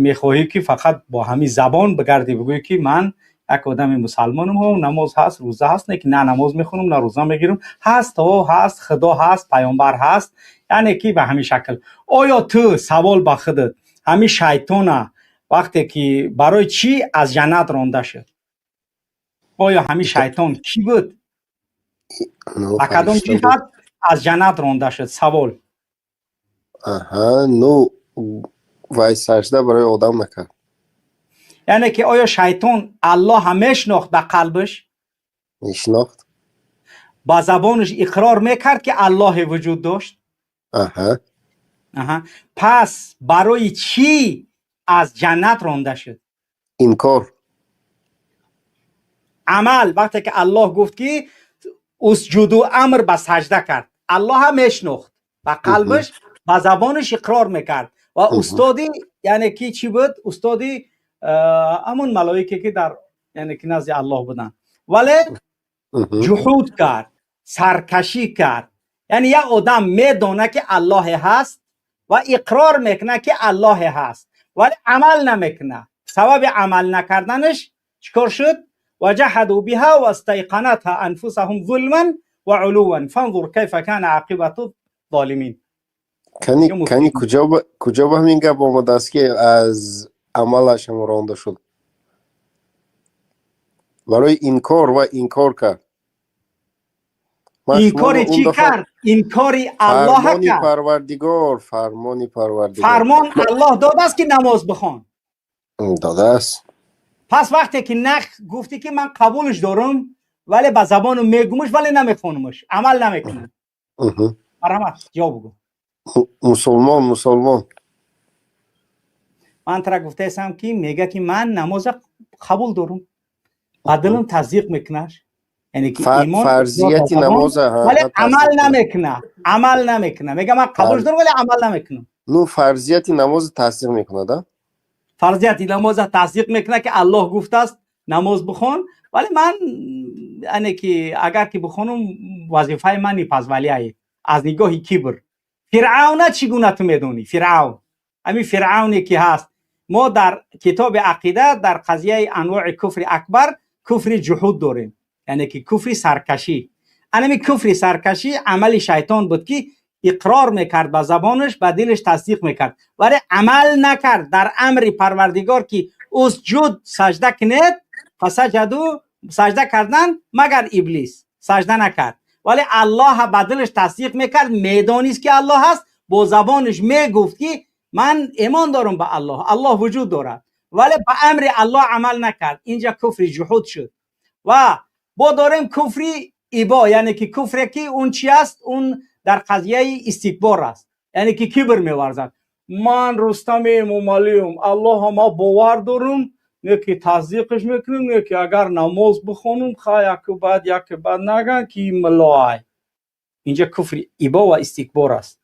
мехоҳӣ, ки фақат бо ҳамин забон бигардӣ, бигӯӣ, ки ман як одами мусалмонам, намоз ҳаст, рӯза ҳаст, не ки на намоз мехонам, на рӯза мегирам, ҳаст, о ҳаст, худо ҳаст, паёмбар ҳаст, яъне ки ба ҳамин шакл. Оё ту, савол ба худат, ҳамин шайтона вақте ки барои чӣ аз ҷаннат ронда шуд, оё ҳамин шайтон кӣ буд, ба кадом ҷиҳат аз ҷаннат ронда шуд? Савол. Аҳа, ну, вай сажда барои одам накард. Яъне ки оё шайтон Аллоҳа мешинохт ба қалбиш? Мешинохт. Ба забонаш иқрор мекард, ки Аллоҳе вуҷуд дошт? Аҳа. Аҳа, пас барои чӣ аз ҷаннат ронда шуд? Инкор. Амал. Вақте ки Аллоҳ гуфт, ки اسجدوا, амр ба сажда кард, Аллоҳа мешинохт ба қалбиш, ба забонаш иқрор мекард ва устоди, яъне ки чӣ буд, устоди ҳамон малоике, ки дар, яъне ки назди Аллоҳ буданд, вале ҷуҳуд кард, саркашӣ кард. Яъне як одам медона, ки Аллоҳе ҳаст, ва иқрор мекунад, ки Аллоҳе ҳаст, вале амал намекунад. Сабаби амал накарданаш чӣ кор шуд? وجحدوا بها واستيقنتها أنفسهم ظلما وعلوا فانظر كيف كان عاقبة الظالمين. Кани, куҷо ба ҳамин гап омадааст, ки аз амалашам ронда шуд барои инкор ва инкор кард? Инкори чӣ кард? Инкори Аллоҳ кард. Парвардигор, фармони Парвардигор. Фармон Аллоҳ додааст, ки намоз бихон? Додааст. Пас вақте ки нах гуфтӣ, ки ман қабулш дорам, вале ба забону мегумаш, вале намехонумаш, амал намекунам, марҳамат, ҷавоб бигӯ. Мусулмон, мусулмон. Ман тара гуфтаестам, ки мега, ки ман намоза қабул дорам, ба дилам тасдиқ мекунаш, яъне ки имон фарзияти намоза. Вале амал намекуна, амал намекуна. Мега, ман қабул дорам, вале амал намекунам. Ну, фарзияти намоза тасдиқ мекунад, а? Фарзияти намоза тасдиқ мекунад, ки Аллоҳ гуфтааст, намоз бихон, вале ман, яъне ки агар ки бихонам, вазифаи ман позволяет, аз нигоҳи кибр. Фиръавна чӣ гуна ту медонӣ? Фиръавн, ҳамин фиръавне ки ҳаст, мо дар китоби ақида, дар қазияи анвои куфри акбар, куфри ҷуҳуд дорем, яъне ки куфри саркашӣ. Анами куфри саркашӣ амали шайтон буд, ки иқрор мекард ба забонаш, ба дилаш тасдиқ мекард, вале амал накард дар амри Парвардигор, ки اسجد, сажда кунед. فسجدوا, сажда кардан, магар Иблис сажда накард. Вале Аллоҳ ба дилаш тасдиқ мекард, медонист, ки Аллоҳ ҳаст, бо забонаш мегуфт, ки ман имон дорам ба Аллоҳ, Аллоҳ вуҷуд дорад, вале ба амри Аллоҳ амал накард. Инҷа куфри ҷуҳуд шуд. Ва бо дорем куфри ибо, яъне ки куфре, ки он чи аст? Он дар қазияи истикбор аст, яъне ки кибр меварзад: ман Рустами Эмомалиюм, Аллоҳа ма бовар дорам, не ки тасдиқш мекунем, не ки агар намоз бихонам, ха, яку баъд, яке баъд наган, ки муллоай. Инҷа куфри ибо ва истикбор аст.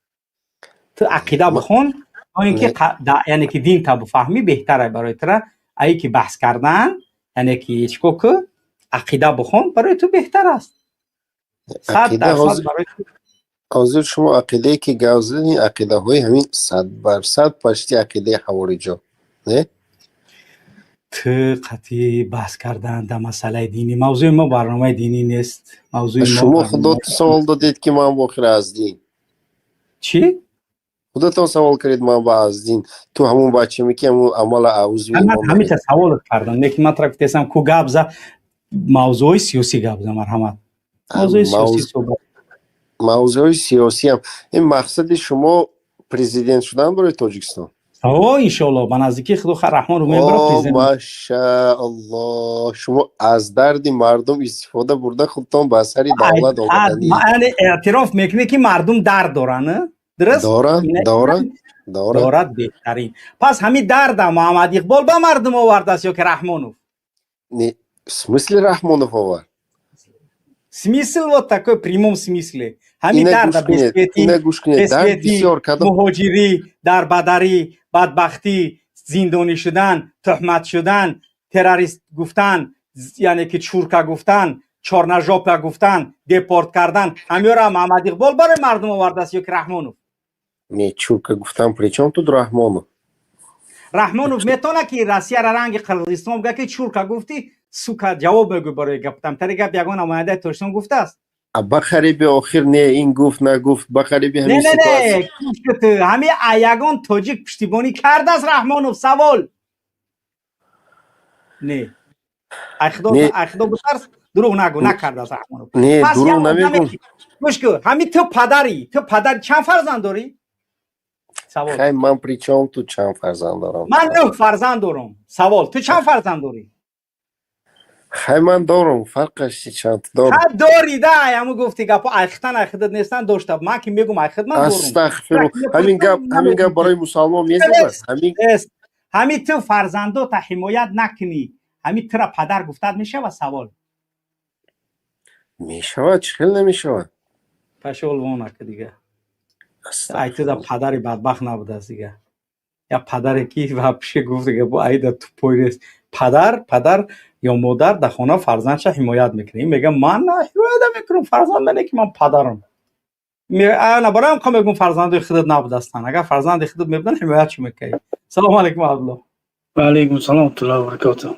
Ту ақида бихон, то ин ки, яъне ки дин та бифаҳмӣ, беҳтара барои тура, ае ки баҳс кардан. Яъне ки чико ку, ақида бихон, барои ту беҳтар аст, 100% барои ту. Ҳозир шумо ақидае, ки гап задед, ақидаҳои ҳамин 100% пашти ақидаи ҳавориҷо, не? Ту қатъи баҳс кардан дар масъалаи динӣ. Мавзӯи мо барномаи динӣ нест. Мавзӯи Шумо худотон савол додед, ки ман бохир аз дин. Чӣ? Худатон савол кардед, ман ба аз дин. Ту ҳамун бачаме, ки ҳамун амала аузви. Ҳамита саволат кардам, лекин ман тара гуфтесам, ку гап за, мавзӯи сиёсӣ гап за, марҳамат, мавзӯи сиёсӣ суҳбат. Мавзӯи сиёсиам. Ин мақсади шумо президент шудан барои Тоҷикистон? О, иншоалло, ба наздикии худо Раҳмонов мебара президент. Машаалло, шумо аз дарди мардум истифода бурда, худтон ба сари давлат омаданӣ. Яъне эътироф мекунӣ, ки мардум дард доранд, дуруст? Доранд, доранд, доранд. Дорад, беҳтарин. Пас ҳамин дарда Муҳаммад Иқбол ба мардум овардааст ё ки Раҳмонов? Не, в смысле Раҳмонов овард? Смысл вот такой, прямом смысле. Ҳамин дарда, бесветӣ, муҳоҷирӣ, дарбадарӣ, бадбахтӣ, зиндонӣ шудан, туҳмат шудан, террорист гуфтан, яъне ки чурка гуфтан, чёрножопа гуфтан, депорт кардан, ҳамёра Муҳаммад Иқбол барои мардум овардааст ё ки Раҳмонов? Не, чурка гуфтан, при чём тут Раҳмонов? Раҳмонов метавонад, ки Россияра ранги Қирғизистон бигӯяд, ки чурка гуфтӣ, сука, ҷавоб мегӯй барои гаптам. Тари гап ягон намояндаи Тоҷикистон гуфтааст? Ба қариби охир не, ин гуфт, нагуфт, ба қариби ҳамин. Не, не, ҳами ягон тоҷик пуштибонӣ кардааст Раҳмонов? Савол. Не, айхудо битарс, дурӯғ нагӯ, накардааст Раҳмонов. Не, дурӯғ намегӯм. Гӯш кун, ҳами ту падарӣ, ту падар, чанд фарзанд дорӣ? Савол. Хай, ман при чём тут чанд фарзанд дорам? Ман нӯҳ фарзанд дорам. Савол: ту чанд фарзанд дорӣ? Хай, ман дорам, фарқаш чи, чанд дорам? Ха, дорӣ да, ҳаму гуфти гапо, айхтан айхидат нестан дошта, ман ки мегум, айхид ман дорам. Астағфиру, ҳамин гап, ҳамин гап барои мусалмон мезебад, ҳамин. Ҳами ту фарзандота ҳимоят накунӣ, ҳами тура падар гуфтат мешава? Савол. Мешавад, чӣ хел намешавад? Пашол вонака дига, айтуда падари бадбахт набудааст дига. Я падаре ки вообще гуфт дига, бо айда тупой нест. Падар, падар ё модар дар хона фарзандша ҳимоят мекунад. Ин мега, ман ҳимоят намекунам фарзанд мене, ки ман падарам. Ана бароям ка мегум, фарзандои худат набудастанд. Агар фарзанди худат мебудан, ҳимоят чӣ мекардӣ? Салому алайкум, Абдулло. Ва алайкум салом ва баракатуҳ.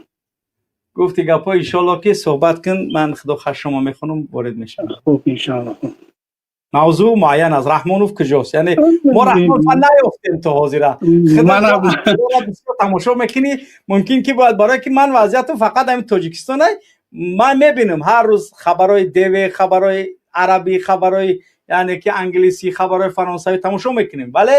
Гуфти гапҳо, иншоалло, ки суҳбат кун, ман худо хаш шумо мехонам, ворид мешавам. Хуб, иншоалло. Мавзӯъ муайян аст: Раҳмонов куҷост? Яъне мо Раҳмонова наёфтем то ҳозира. Бисёр тамошо мекунӣ, мумкин ки бояд, барое ки ман вазъияту фақат ҳамин Тоҷикистон ман мебинам, ҳар рӯз хабарҳои ДВ, хабарҳои арабӣ, хабарҳои, яъне ки англисӣ, хабарҳои фаронсавӣ тамошо мекунем, вале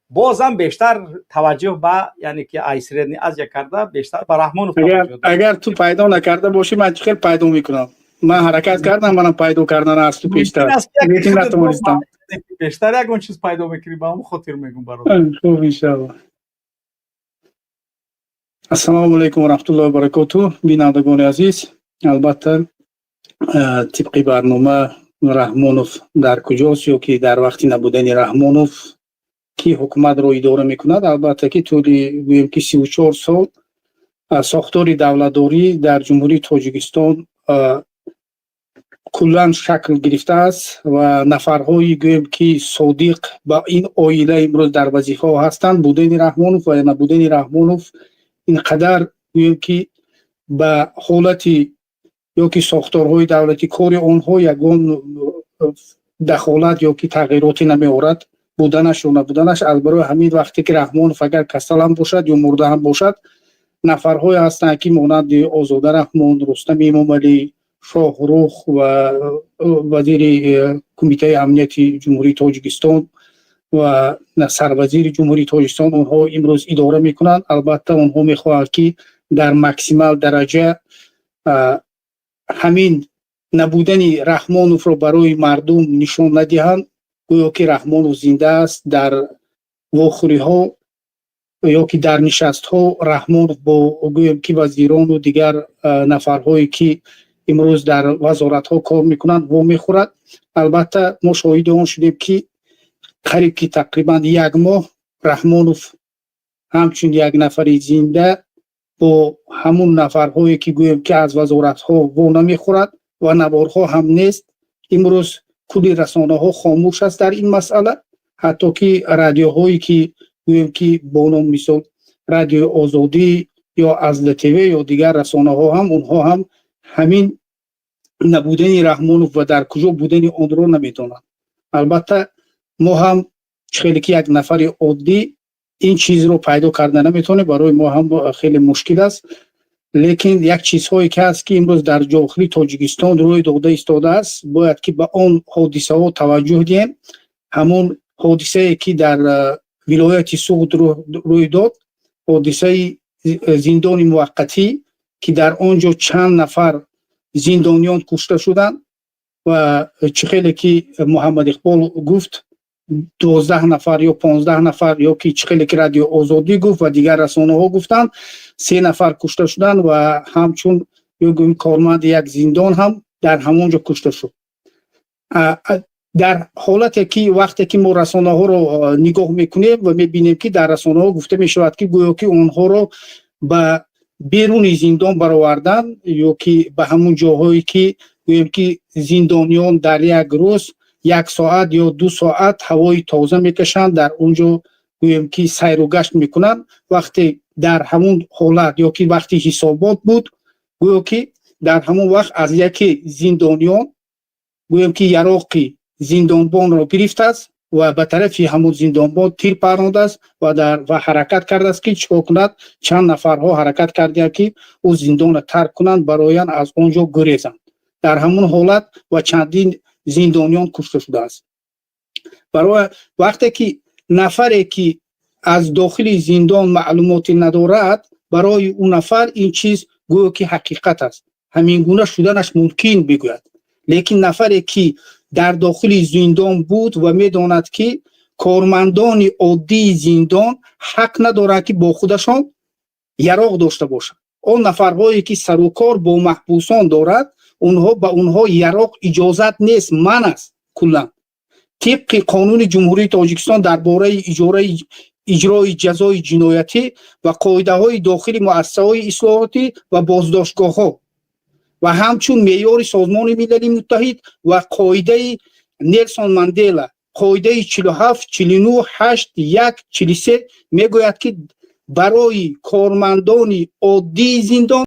бозам бештар таваҷҷӯҳ ба, яъне ки ай Средний Азия карда, бештар ба Раҳмонов. Агар ту пайдо накарда бошӣ, ман чӣ хел пайдо мекунам? Ман ҳаракат кардам, манам пайдо кардан аз ту пештар, лекин натавонистам. Бештар ягон чиз пайдо мекунӣ, ба ҳамон хотир мегум, бародар. Хуб, иншаалло. Ассалому алайкум ва раҳматуллоҳи ва баракотуҳ, бинандагони азиз. Албатта, тибқи барнома, Раҳмонов дар куҷост ё ки дар вақти набудани Раҳмонов ки ҳукуматро идора мекунад? Албатта, ки тӯли, гӯем ки, 34 сол сохтори давлатдорӣ дар Ҷумҳурии Тоҷикистон куллан шакл гирифтааст ва нафарҳои, гӯем ки, содиқ ба ин оила имрӯз дар вазифаҳо ҳастанд. Будани Раҳмонов ва набудани Раҳмонов ин қадар, гӯем ки, ба ҳолати ё ки сохторҳои давлатӣ, кори онҳо ягон дахолат ё ки тағйироте намеорад, буданаш ё набуданаш. Аз барои ҳамин, вақте ки Раҳмонов агар касалам бошад ё мурда ҳам бошад, нафарҳое ҳастанд, ки монанди Озода Раҳмон, Рустам Эмомалӣ, Шоҳрух ва вазири Кумитаи амнияти Ҷумҳурии Тоҷикистон ва сарвазири Ҷумҳурии Тоҷикистон, онҳо имрӯз идора мекунанд. Албатта, онҳо мехоҳанд, ки дар максимал дараҷа ҳамин набудани Раҳмоновро барои мардум нишон надиҳанд, гӯё ки Раҳмонов зинда аст. Дар вохӯриҳо ё ки дар нишастҳо Раҳмонов бо, гӯем ки, вазирону дигар нафарҳое, ки имрӯз дар вазоратҳо кор мекунанд, вомехӯрад. Албатта, мо шоҳиди он шудем, ки қариб ки тақрибан як моҳ Раҳмонов ҳамчун як нафари зинда бо ҳамун нафарҳое, ки, гӯем ки, аз вазоратҳо во намехӯрад ва наворҳо ҳам нест. Имрӯз кулли расонаҳо хомӯш аст дар ин масъала, ҳатто ки радиоҳое, ки, гӯем ки, бо ном, мисол, Радиои Озодӣ. Ё аз ЛТВ ё дигар расонаҳо ҳам, онҳо ҳам ҳамин набудани Раҳмонов ва дар куҷо будани онро намедонанд. Албатта, мо ҳам хеле ки як нафари оддӣ ин чизро пайдо карда наметавонем, барои мо ҳам хеле мушкил аст. Лекин як чизҳое ки ҳаст, ки имрӯз дар дохили Тоҷикистон рӯй дода истодааст, бояд ки ба он ҳодисаҳо таваҷҷӯҳ диҳем. Ҳамон ҳодисае, ки дар вилояти Суғд рӯй дод, ҳодисаи зиндони муваққатӣ, ки дар он ҷо чанд нафар зиндониён кушта шуданд ва чӣ хеле ки Муҳаммад Иқбол гуфт, 12 нафар ё 15 нафар, ё ки чӣ хеле ки Радио Озодӣ гуфт ва дигар расонаҳо гуфтанд, се нафар кушта шуданд ва ҳамчун ё гӯем корманди як зиндон ҳам дар ҳамон ҷо кушта шуд. Дар ҳолате ки вақте ки мо расонаҳоро нигоҳ мекунем ва мебинем, ки дар расонаҳо гуфта мешавад, ки гӯё ки онҳоро ба беруни зиндон баровардан ё ки ба ҳамун ҷоҳое, ки гӯем ки зиндониён дар як рӯз як соат ё 2 соат ҳавои тоза мекашанд, дар он ҷо гӯем ки сайру гашт мекунанд. Вақте дар ҳамун ҳолат ё ки вақти ҳисобот буд, гӯё ки дар ҳамон вақт аз яке зиндониён гӯем ки яроқи зиндонбонро гирифтааст ва ба тарафи ҳамун зиндонбон тир парондааст ва дар ва ҳаракат кардааст, ки чикор кунад. Чанд нафарҳо ҳаракат кардиянд, ки ӯ зиндонро тарк кунанд, бароян аз он ҷо гурезанд. Дар ҳамун ҳолат ва чандин зиндониён кушта шудааст. Барои вақте ки нафаре ки аз дохили зиндон маълумоте надорад, барои ӯ нафар ин чиз гӯё ки ҳақиқат аст, ҳамин гуна шуданаш мумкин бигӯяд. Лекин нафаре ки дар дохили зиндон буд ва медонад, ки кормандони оддии зиндон ҳақ надоранд, ки бо худашон яроқ дошта бошанд. Он нафарҳое ки сарукор бо маҳбусон дорад, онҳо ба онҳо яроқ иҷозат нест, манъ аст куллан. Тибқи Қонуни Ҷумҳурии Тоҷикистон дар бораи иҷораи иҷрои ҷазои ҷиноятӣ ва қоидаҳои дохили муассисаҳои ислоҳотӣ ва боздоштгоҳҳо ва ҳамчун меъёри Созмони Милали Муттаҳид ва қоидаи Нелсон Мандела, қоидаи 47, 49, 8, 1, 43 мегӯяд, ки барои кормандони оддии зиндон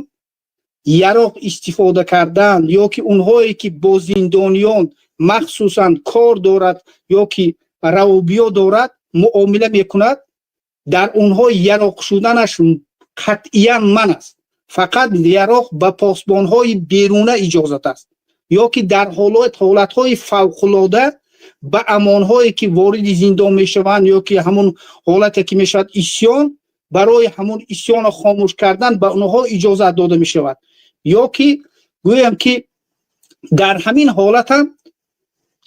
яроқ истифода кардан ё ки онҳое ки бо зиндониён махсусан кор дорад ё ки равобиё дорад, муомила мекунад, дар онҳо яроқ шуданаш қатъиян манъ аст. Фақат яроқ ба посбонҳои беруна иҷозат аст ё ки дар ҳолатҳои фавқулода ба амонҳое ки вориди зиндон мешаванд ё ки ҳамун ҳолате ки мешавад исён, барои ҳамун исёнро хомӯш кардан ба онҳо иҷозат дода мешавад. Ё ки гӯям ки дар ҳамин ҳолатам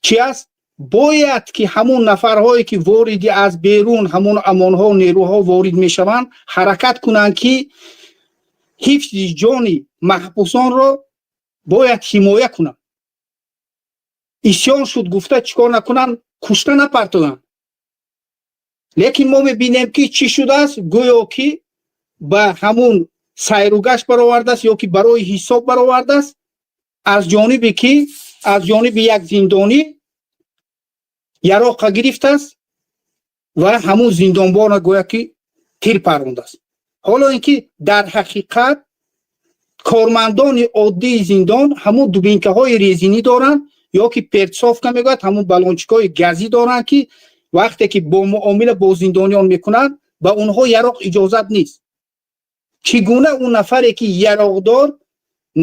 чӣ аст, бояд ки ҳамун нафарҳое ки вориди аз берун ҳамун амонҳо, нерӯҳо ворид мешаванд, ҳаракат кунанд, ки ҳифзи ҷони маҳбусонро бояд ҳимоя кунанд. Исён шуд гуфта, чӣ кор накунанд, кушта напартоянд. Лекин мо мебинем, ки чӣ шудааст: гӯё ки ба ҳамун сайругашт баровардааст ё ки барои ҳисоб баровардааст, аз ҷониби ки аз ҷониби як зиндонӣ яроқа гирифтааст ва ҳамун зиндонбонро гӯя ки тир парондааст. Ҳоло ин ки дар ҳақиқат кормандони оддии зиндон ҳамун дубинкаҳои резинӣ доранд ё ки перцовка мегӯяд, ҳамун баллончикҳои газӣ доранд, ки вақте ки бо муомила бо зиндониён мекунанд, ба онҳо яроқ иҷозат нест. Чӣ гуна он нафаре ки яроқдор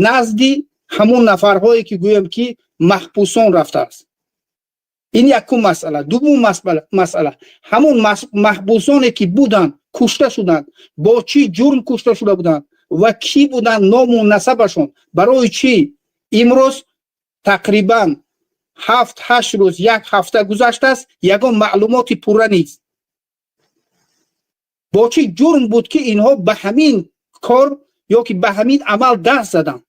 назди ҳамун нафарҳое ки гӯем ки маҳбусон рафтааст? Ин якум масъала. Дуввум масъала: ҳамун маҳбусоне ки буданд, кушта шуданд, бо чӣ ҷурм кушта шуда буданд ва кӣ буданд, ному насабашон? Барои чӣ имрӯз тақрибан 7-8 рӯз, як ҳафта гузаштааст, ягон маълумоти пурра нест? Бо чӣ ҷурм буд, ки инҳо ба ҳамин кор ё ки ба ҳамин амал даст заданд?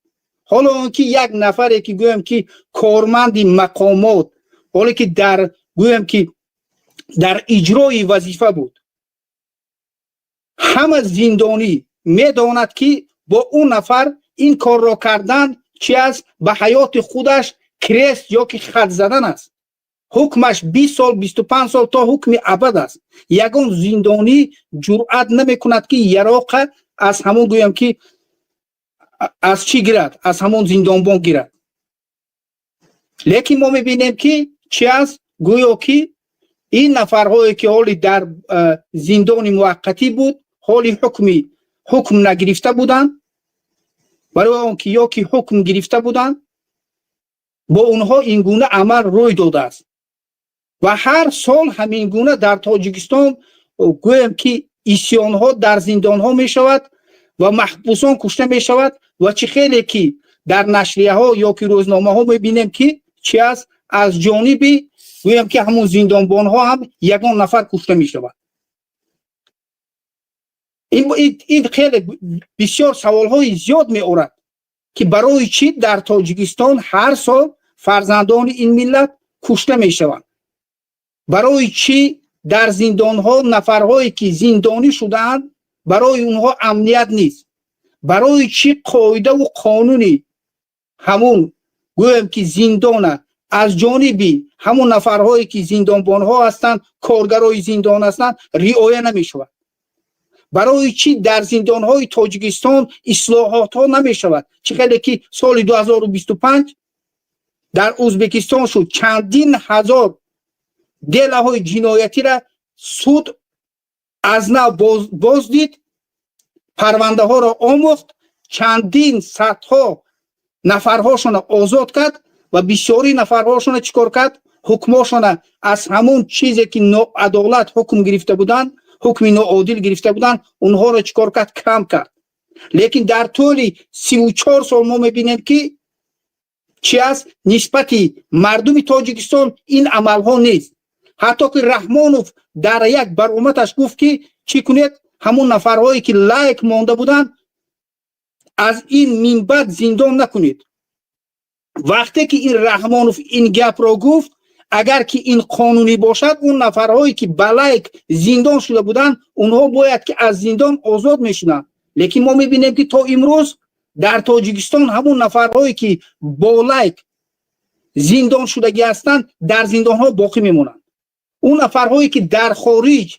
Ҳоло он ки як нафаре ки гӯем ки корманди мақомот, ҳоле ки дар гӯем ки дар иҷрои вазифа буд, ҳама зиндонӣ медонад, ки бо ӯ нафар ин корро кардан чи аст, ба ҳаёти худаш крест ё ки хат задан аст. Ҳукмаш 20 сол, 25 сол то ҳукми абад аст. Ягон зиндонӣ ҷуръат намекунад, ки яроқа Аз ҳамон, гӯям ки, аз чӣ гирад, аз ҳамон зиндонбон гирад. Лекин мо мебинем, ки чӣ аст? Гӯё ки ин нафарҳое, ки ҳоли дар зиндони муваққатӣ буд, ҳоли ҳукм нагирифта буданд, барои он ки ё ки ҳукм гирифта буданд, бо онҳо ин гуна амал рӯй додааст. Ва ҳар сол ҳамин гуна дар Тоҷикистон, гӯем ки, исьёнҳо дар зиндонҳо мешавад ва маҳбусон кушта мешавад. Ва чӣ хеле ки дар нашрияҳо ё ки рӯзномаҳо мебинем, ки чӣ аст, аз ҷониби, гӯем ки, ҳамун зиндонбонҳо ҳам ягон нафар кушта мешавад. Ин хеле бисёр саволҳои зиёд меорад, ки барои чӣ дар Тоҷикистон ҳар сол фарзандони ин миллат кушта мешаванд? Барои чӣ дар зиндонҳо нафарҳое, ки зиндонӣ шудаанд, барои онҳо амният нест? Барои чӣ қоидаву қонуни ҳамун, гӯем ки, зиндона аз ҷониби ҳамун нафарҳое, ки зиндонбонҳо ҳастанд, коргарои зиндон ҳастанд, риоя намешавад? Барои чӣ дар зиндонҳои Тоҷикистон ислоҳотҳо намешавад? Чӣ хеле ки соли 2025 дар Ӯзбекистон шуд, чандин ҳазор дело ҳои ҷиноятиро суд аз нав боздид, парвандаҳоро омӯхт, чандин садҳо нафарҳошона озод кард ва бисёри нафарҳошона чӣ кор кард? Ҳукмошона аз ҳамон чизе, ки ноадолат ҳукм гирифта буданд, ҳукми ноодил гирифта буданд, онҳоро чӣ кор кард? Кам кард. Лекин дар тӯли 34 сол мо мебинем, ки чӣ аст, нисбати мардуми Тоҷикистон ин амалҳо нест. Ҳатто ки Раҳмонов дар як баромадаш гуфт, ки чӣ кунед, ҳамон нафарҳое, ки лайк монда буданд, аз ин минбаъд зиндон накунед. Вақте ки ин Раҳмонов ин гапро гуфт, агар ки ин қонунӣ бошад, он нафарҳое, ки ба лайк зиндон шуда буданд, онҳо бояд ки аз зиндон озод мешуданд. Лекин мо мебинем, ки то имрӯз дар Тоҷикистон ҳамон нафарҳое, ки бо лайк зиндон шудагӣ ҳастанд, дар зиндонҳо боқӣ мемонанд. Он нафарҳое, ки дар хориҷ,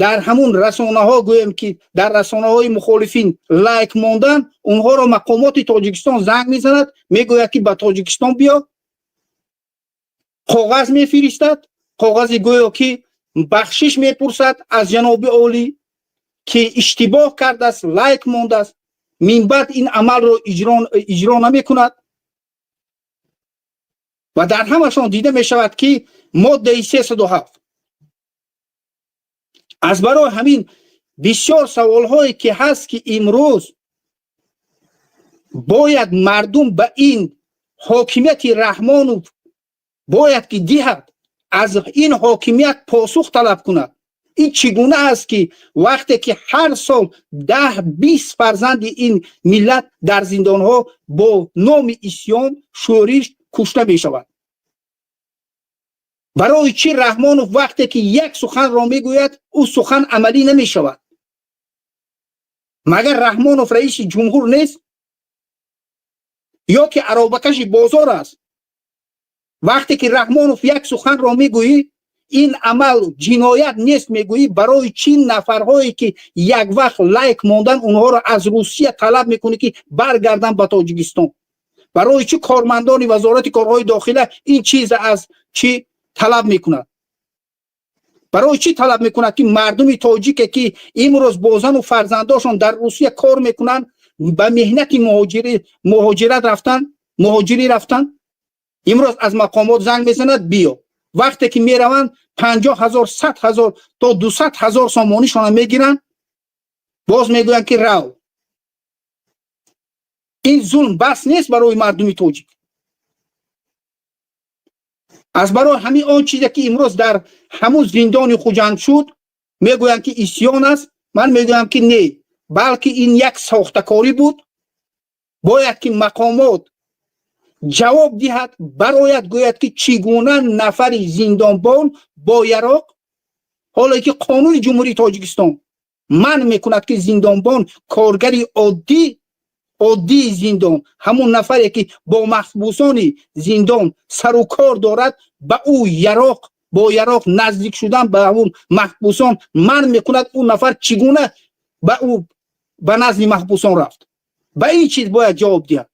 дар ҳамун расонаҳо, гӯем ки, дар расонаҳои мухолифин лайк мондан, онҳоро мақомоти Тоҷикистон занг мезанад, мегӯяд, ки ба Тоҷикистон биё, коғаз мефиристад, коғази гӯё ки бахшиш мепурсад аз ҷаноби олӣ, ки иштибоҳ кардааст, лайк мондааст, минбаъд ин амалро иҷро намекунад. Ва дар ҳамашон дида мешавад, ки моддаи 307. Аз барои ҳамин бисёр саволҳое ки ҳаст, ки имрӯз бояд мардум ба ин ҳокимияти Раҳмонов бояд ки диҳад, аз ин ҳокимият посух талаб кунад. Ин чӣ гуна аст, ки вақте ки ҳар сол 10-20 фарзанди ин миллат дар зиндонҳо бо номи исьён, шӯриш кушта мешавад? Барои чӣ Раҳмонов вақте ки як суханро мегӯяд, ӯ сухан амалӣ намешавад? Магар Раҳмонов раиси ҷумҳур нест ё ки аробакаши бозор аст? Вақте ки Раҳмонов як суханро мегӯӣ, ин амал ҷиноят нест мегӯӣ, барои чӣ нафарҳое, ки як вақт лайк мондан, онҳоро аз Русия талаб мекунӣ, ки баргарданд ба Тоҷикистон? Барои чӣ кормандони Вазорати корҳои дохила ин чиза аз чӣ талаб мекунад? Барои чӣ талаб мекунад, ки мардуми тоҷике, ки имрӯз бо зану фарзандошон дар Русия кор мекунанд, ба меҳнати муҳоҷират рафтан, муҳоҷирӣ рафтан, имрӯз аз мақомот занг мезанад, биё. Вақте ки мераванд, 50 000, 100 000 то 200 000 сомонишона мегиранд, боз мегӯянд, ки рав. Ин зулм бас нест барои мардуми тоҷик? Аз барои ҳамин он чизе, ки имрӯз дар ҳамун зиндони Хуҷанд шуд, мегӯянд, ки исьён аст. Ман мегӯям, ки не, балки ин як сохтакорӣ буд. Бояд ки мақомот ҷавоб диҳад, барояд, гӯяд, ки чӣ гуна нафари зиндонбон бо яроқ, ҳоле ки қонуни Ҷумҳурии Тоҷикистон манъ мекунад, ки зиндонбон, коргари оддии зиндон, ҳамун нафаре, ки бо маҳбусони зиндон сару кор дорад, ба ӯ яроқ, бо яроқ наздик шудан ба ҳамун маҳбусон манъ мекунад, ӯ нафар чӣ гуна ба ӯ Ба назди маҳбусон рафт, ба ин чиз бояд ҷавоб диҳад.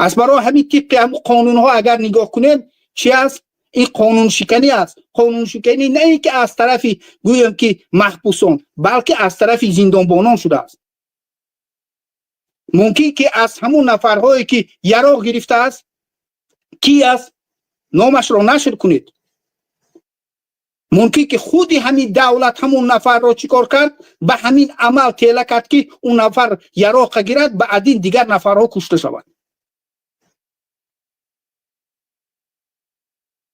Аз барои ҳамин, тибқи ҳамун қонунҳо агар нигоҳ кунем, чи аст? Ин қонуншиканӣ аст. Қонуншиканӣ на ин ки аз тарафи, гӯем ки, маҳбусон, балки аз тарафи зиндонбонон шудааст. Мумкин ки аз ҳамун нафарҳое ки яроқ гирифтааст. Ки аст, номашро нашр кунед. Мумкин ки худи ҳамин давлат ҳамун нафарро чӣ кор кард, ба ҳамин амал тела кард, ки он нафар яроқа гирад, баъдин дигар нафарҳо кушта шавад.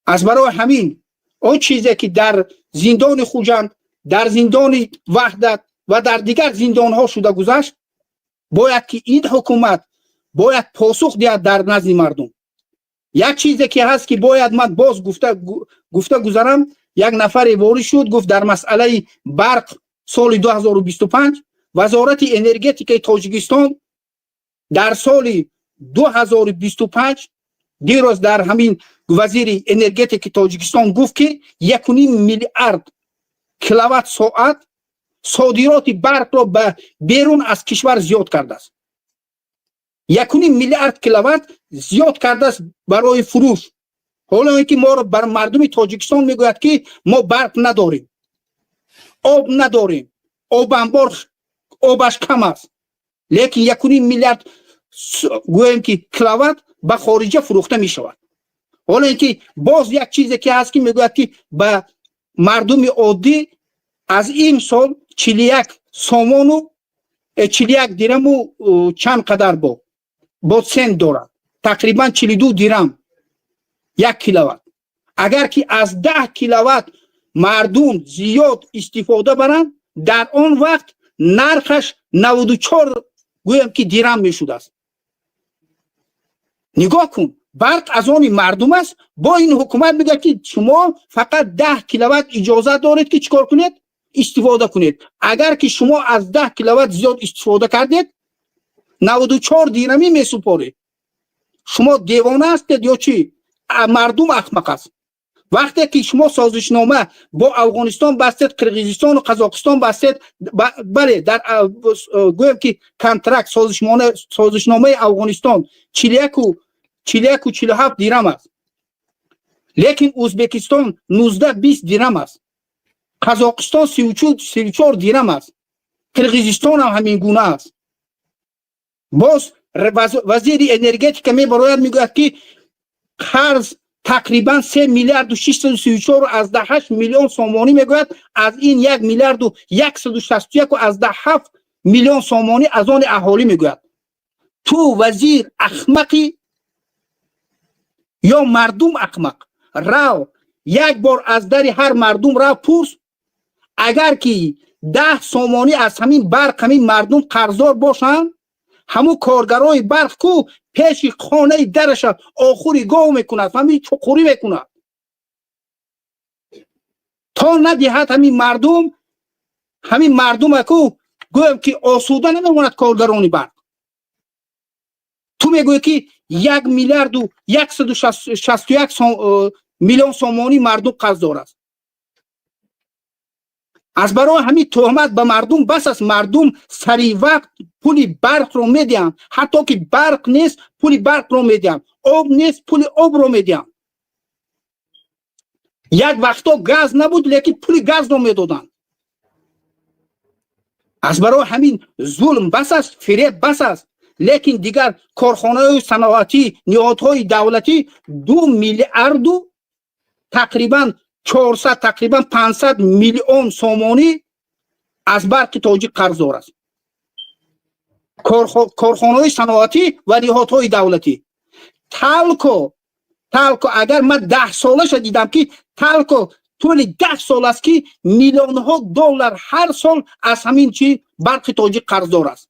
Аз барои ҳамин, он чизе ки дар зиндони Хуҷанд, дар зиндони Ваҳдат ва дар дигар зиндонҳо шуда гузашт, бояд ки ин ҳукумат бояд посух диҳад дар назди мардум. Як чизе ки ҳаст, ки бояд ман боз гуфта гузарам. Як нафаре ворид шуд, гуфт, дар масъалаи барқ соли 2025 Вазорати энергетикаи Тоҷикистон дар соли 2025, дирӯз дар ҳамин вазири энергетики Тоҷикистон гуфт, ки 1,5 миллиард киловатт соат содироти барқро ба берун аз кишвар зиёд кардааст. 1,5 миллиард киловатт зиёд кардааст барои фурӯш. Ҳоло ин ки моро бар мардуми Тоҷикистон мегӯяд, ки мо барқ надорем, об надорем, обанбор обаш кам аст, лекин 1,5 миллиард, гӯем ки, киловатт ба хориҷа фурӯхта мешавад. Ҳоло ин ки боз як чизе ки ҳаст, ки мегӯяд, ки ба мардуми оддӣ аз ин сол 41 сомону 41 дираму чанд қадар бо цент дорад, тақрибан 42 дирам 1 киловатт. Агар ки аз 10 киловатт мардум зиёд истифода баранд, дар он вақт нархаш 94, гӯем ки, дирам мешудааст. Нигоҳ кун, барқ аз они мардум аст. Бо ин ҳукумат мегӯяд, ки шумо фақат 10 киловатт иҷозат доред, ки чӣ кор кунед, истифода кунед. Агар ки шумо аз 10 киловатт зиёд истифода кардед, 94 дирамӣ месупоред. Шумо девона ҳастед ё чӣ? Мардум ахмақ аст. Вақте ки шумо созишнома бо Афғонистон бастед, Қирғизистону Қазоқистон бастед, бале, дар, гӯем ки, контракт, созишномаи Афғонистон 41, 47 дирам аст, лекин Ӯзбекистон 19, 20 дирам аст, Қазоқистон 34 дирам аст, Қирғизистон ҳам ҳамин гуна аст. Боз вазири энергетика мебарояд, мегӯяд, ки қарз тақрибан 3 миллиарду 634,8 миллион сомонӣ мегӯяд. Аз ин 1 миллиарду 161,7 миллион сомонӣ аз они аҳолӣ мегӯяд. Ту вазир ахмақӣ ё мардум ахмақ? Рав, як бор аз дари ҳар мардум рав, пурс. Агар ки 10 сомонӣ аз ҳамин барқ ҳамин мардум қарздор бошанд, ҳамун коргарои барқ ку пеши хонаи дараша охури гов мекунад, ҳамин чуқурӣ мекунад, то надиҳад ҳамин мардум. Ҳамин мардума ку, гӯем ки, осуда намемонад коргарони барқ. Ту мегӯӣ, ки 1 миллиарду 161 миллион сомонӣ мардум қарздор аст. Аз барои ҳамин тӯҳмат ба мардум бас аст. Мардум сари вақт пули барқро медиҳанд. Ҳатто ки барқ нест, пули барқро медиҳанд, об нест, пули обро медиҳанд. Як вақто газ набуд, лекин пули газро медоданд. Аз барои ҳамин зулм бас аст, фиреб бас аст. Лекин дигар корхонаҳои саноатӣ, ниҳодҳои давлатӣ 2 миллиарду тақрибан 400, тақрибан 500 миллион сомонӣ аз Барқи Тоҷик қарздор аст. Корхонаҳои саноатӣ ва ниҳодҳои давлатӣ. Талко, Талко, агар ман 10 солаша дидам, ки Талко тӯли 10 сол аст, ки миллионҳо доллар ҳар сол аз ҳамин чи Барқи Тоҷик қарздор аст.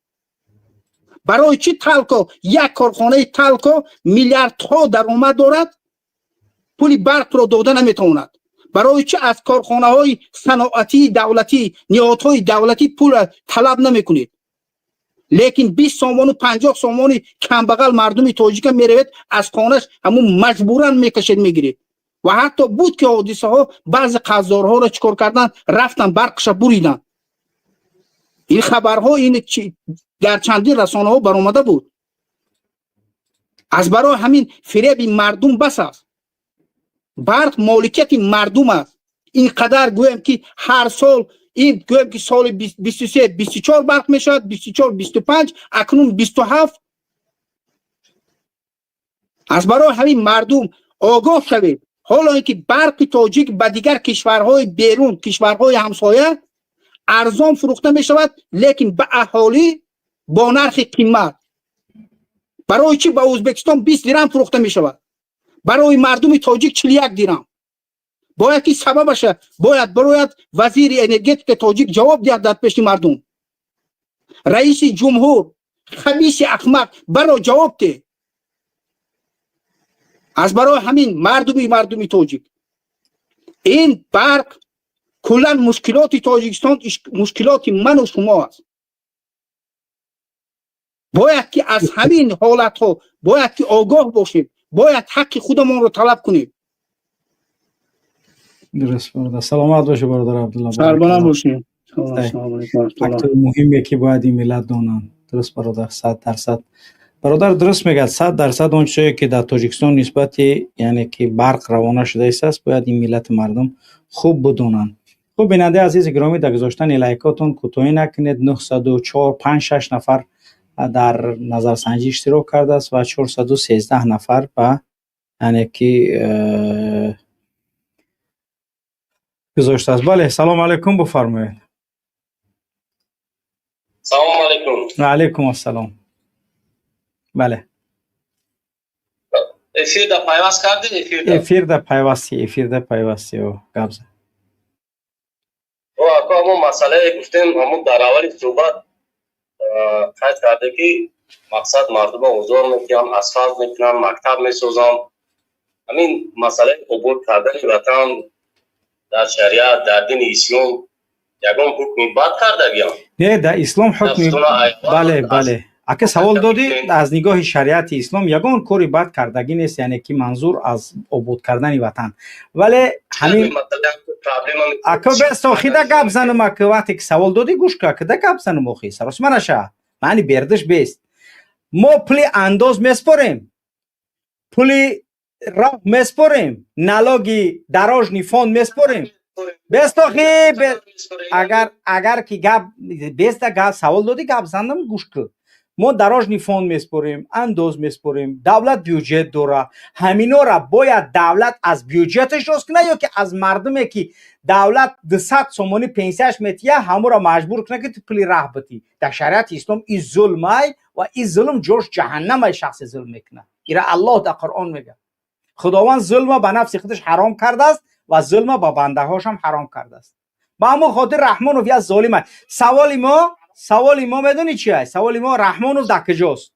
Барои чӣ Талко, як корхонаи Талко миллиардҳо даромад дорад, пули барқро дода наметавонад? Барои чӣ аз корхонаҳои саноатии давлатӣ, ниҳодҳои давлатӣ пул талаб намекунед? Лекин 20 сомону 50 сомони камбағал мардуми тоҷика меравед, аз хонаш ҳамун маҷбуран мекашед, мегиред. Ва ҳатто буд, ки ҳодисаҳо, баъзе қарздорҳоро чӣ кор кардан, рафтан, барқша буриданд. Ин хабарҳо ин дар чандин расонаҳо баромада буд. Аз барои ҳамин фиреби мардум бас аст. Барқ моликияти мардум аст. Ин қадар гӯем, ки ҳар сол ин, гӯем, ки соли 23, 24 барқ мешавад, 24, 25, акнун 27. Аз барои ҳамин, мардум, огоҳ шавед. Ҳоло ин ки барқи тоҷик ба дигар кишварҳои берун, кишварҳои ҳамсоя арзон фурӯхта мешавад, лекин ба аҳолӣ бо нархи қимат. Барои чӣ ба Ӯзбекистон 20 дирам фурӯхта мешавад, барои мардуми тоҷик 41 дирам? Бояд ки сабабаша бояд барояд вазири энергетика тоҷик, ҷавоб диҳад дар пеши мардум. Раиси ҷумҳур, хабиси ахмақ, баро, ҷавоб деҳ. Аз барои ҳамин, мардуми тоҷик, ин барқ куллан мушкилоти Тоҷикистон, мушкилоти ману шумо аст. Бояд ки аз ҳамин ҳолатҳо бояд ки огоҳ бошем, бояд ҳаққи худамонро талаб кунем. Дуруст, бародар, саломат бошед, бародар Абдулло. Сарбаланд бошем. Фактори муҳиме, ки бояд ин миллат донанд. Дуруст, бародар, 100%. Бародар дуруст мегӯяд, 100%. Он чизое, ки дар Тоҷикистон нисбати, яъне ки барқ равона шудааст, бояд ин миллати мардум хуб бидонанд. Хуб, бинандаи азизи гиромӣ, дар гузоштани лайкотон кӯтоҳӣ накунед. 904, 5, 6 нафар дар назарсанҷӣ иштирок кардааст ва 413 нафар ба, яъне ки гузоштааст. Бале, салому алайкум, бифармоед. Салому алайкум. Ва алайкум ассалом, бале. Эфирда пайваст кардед, эфирда? Эфирда пайвасти, эфирда пайвасти, гап зад. Ако, ҳамон масъалае гуфтем, ҳамон дар аввали суҳбат қайд карде, ки мақсад мардума озор мекунам, асфалт мекунам, мактаб месозам. Ҳамин масъалаи обод кардани ватан дар шариат, дар дини ислом ягон ҳукми бад кардагиам? Не, дар ислом ҳукми, бале, ака, савол додӣ. Аз нигоҳи шариати ислом ягон кори бад кардагӣ нест, яъне ки манзур аз обод кардани ватан. Вале ҳамин, ака, бес, охида гап занам. Ака, вақте ки савол додӣ, гӯш ка, кида гап занам. Охи саросима наша, маъни бердиш бест. Мо пули андоз меспорем, пули роҳ меспорем, налоги дорожный фонд меспорем. Бестохи, агар ки гап беста, гап савол додӣ, гап занам, гӯш кун. Мо дорожный фонд меспорем, андоз меспорем, давлат бюҷет дора. Ҳаминора бояд давлат аз бюҷеташ рост кунад ё ки аз мардуме, ки давлат 200 сомонӣ пенсияш метия, ҳамуро маҷбур кунад, ки ту пули раҳ битӣ? Дар шариати ислом и зулмай ва и зулм ҷош ҷаҳаннамай. Шахсе зулм мекунад, ира Аллоҳ дар Қуръон мегӯяд. Худованд зулма ба нафси худаш ҳаром кардааст ва зулма ба бандаҳошам ҳаром кардааст. Ба ҳамон хотир Раҳмонов як золим аст. Саволи мо медонӣ чи аст? Саволи мо: Раҳмонов дар куҷост?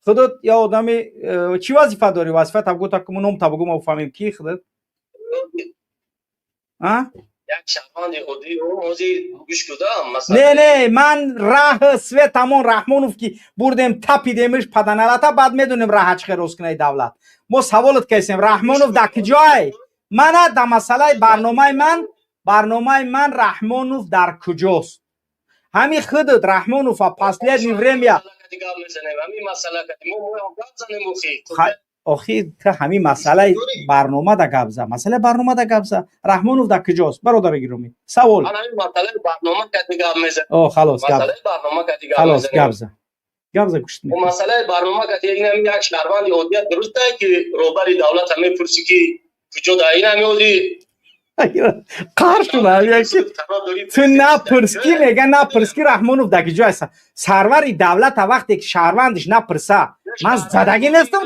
Худот я одами чӣ вазифа дорӣ? Вазифа табгӯ, та ном табгӯ, мо бифаҳмем, ки худот. Як шаҳрванди оддӣ, ҳозир гӯш кудам. Не, не, ман раҳ свет ҳамон Раҳмонов, ки бурдем, тапидемиш паданалата, баъд медонем раҳа чӣ хел рост кунаи давлат. Мо саволат кардем: Раҳмонов дар куҷое? Мана, дар масъалаи барномаи ман Раҳмонов дар куҷост? Ҳамин худат Раҳмонова последний время охи, ту ҳамин масъалаи барнома да гап за, масъалаи барнома да гап за. Раҳмонов дар куҷост, бародари гиромӣ? Савол. О, халос, халос, гап за, гап за, гӯшт. Масъалаи барнома як шаҳрванди оддият дурустае, ки роҳбари давлата мепурсӣ, ки куҷо да ин ҳами оди. Қаҳр шуда, ту напурс, ки мега, напурс, ки Раҳмонов дар куҷо аст. Сарвари давлата вақте ки шаҳрвандиш напурса, ман задагӣ нестам.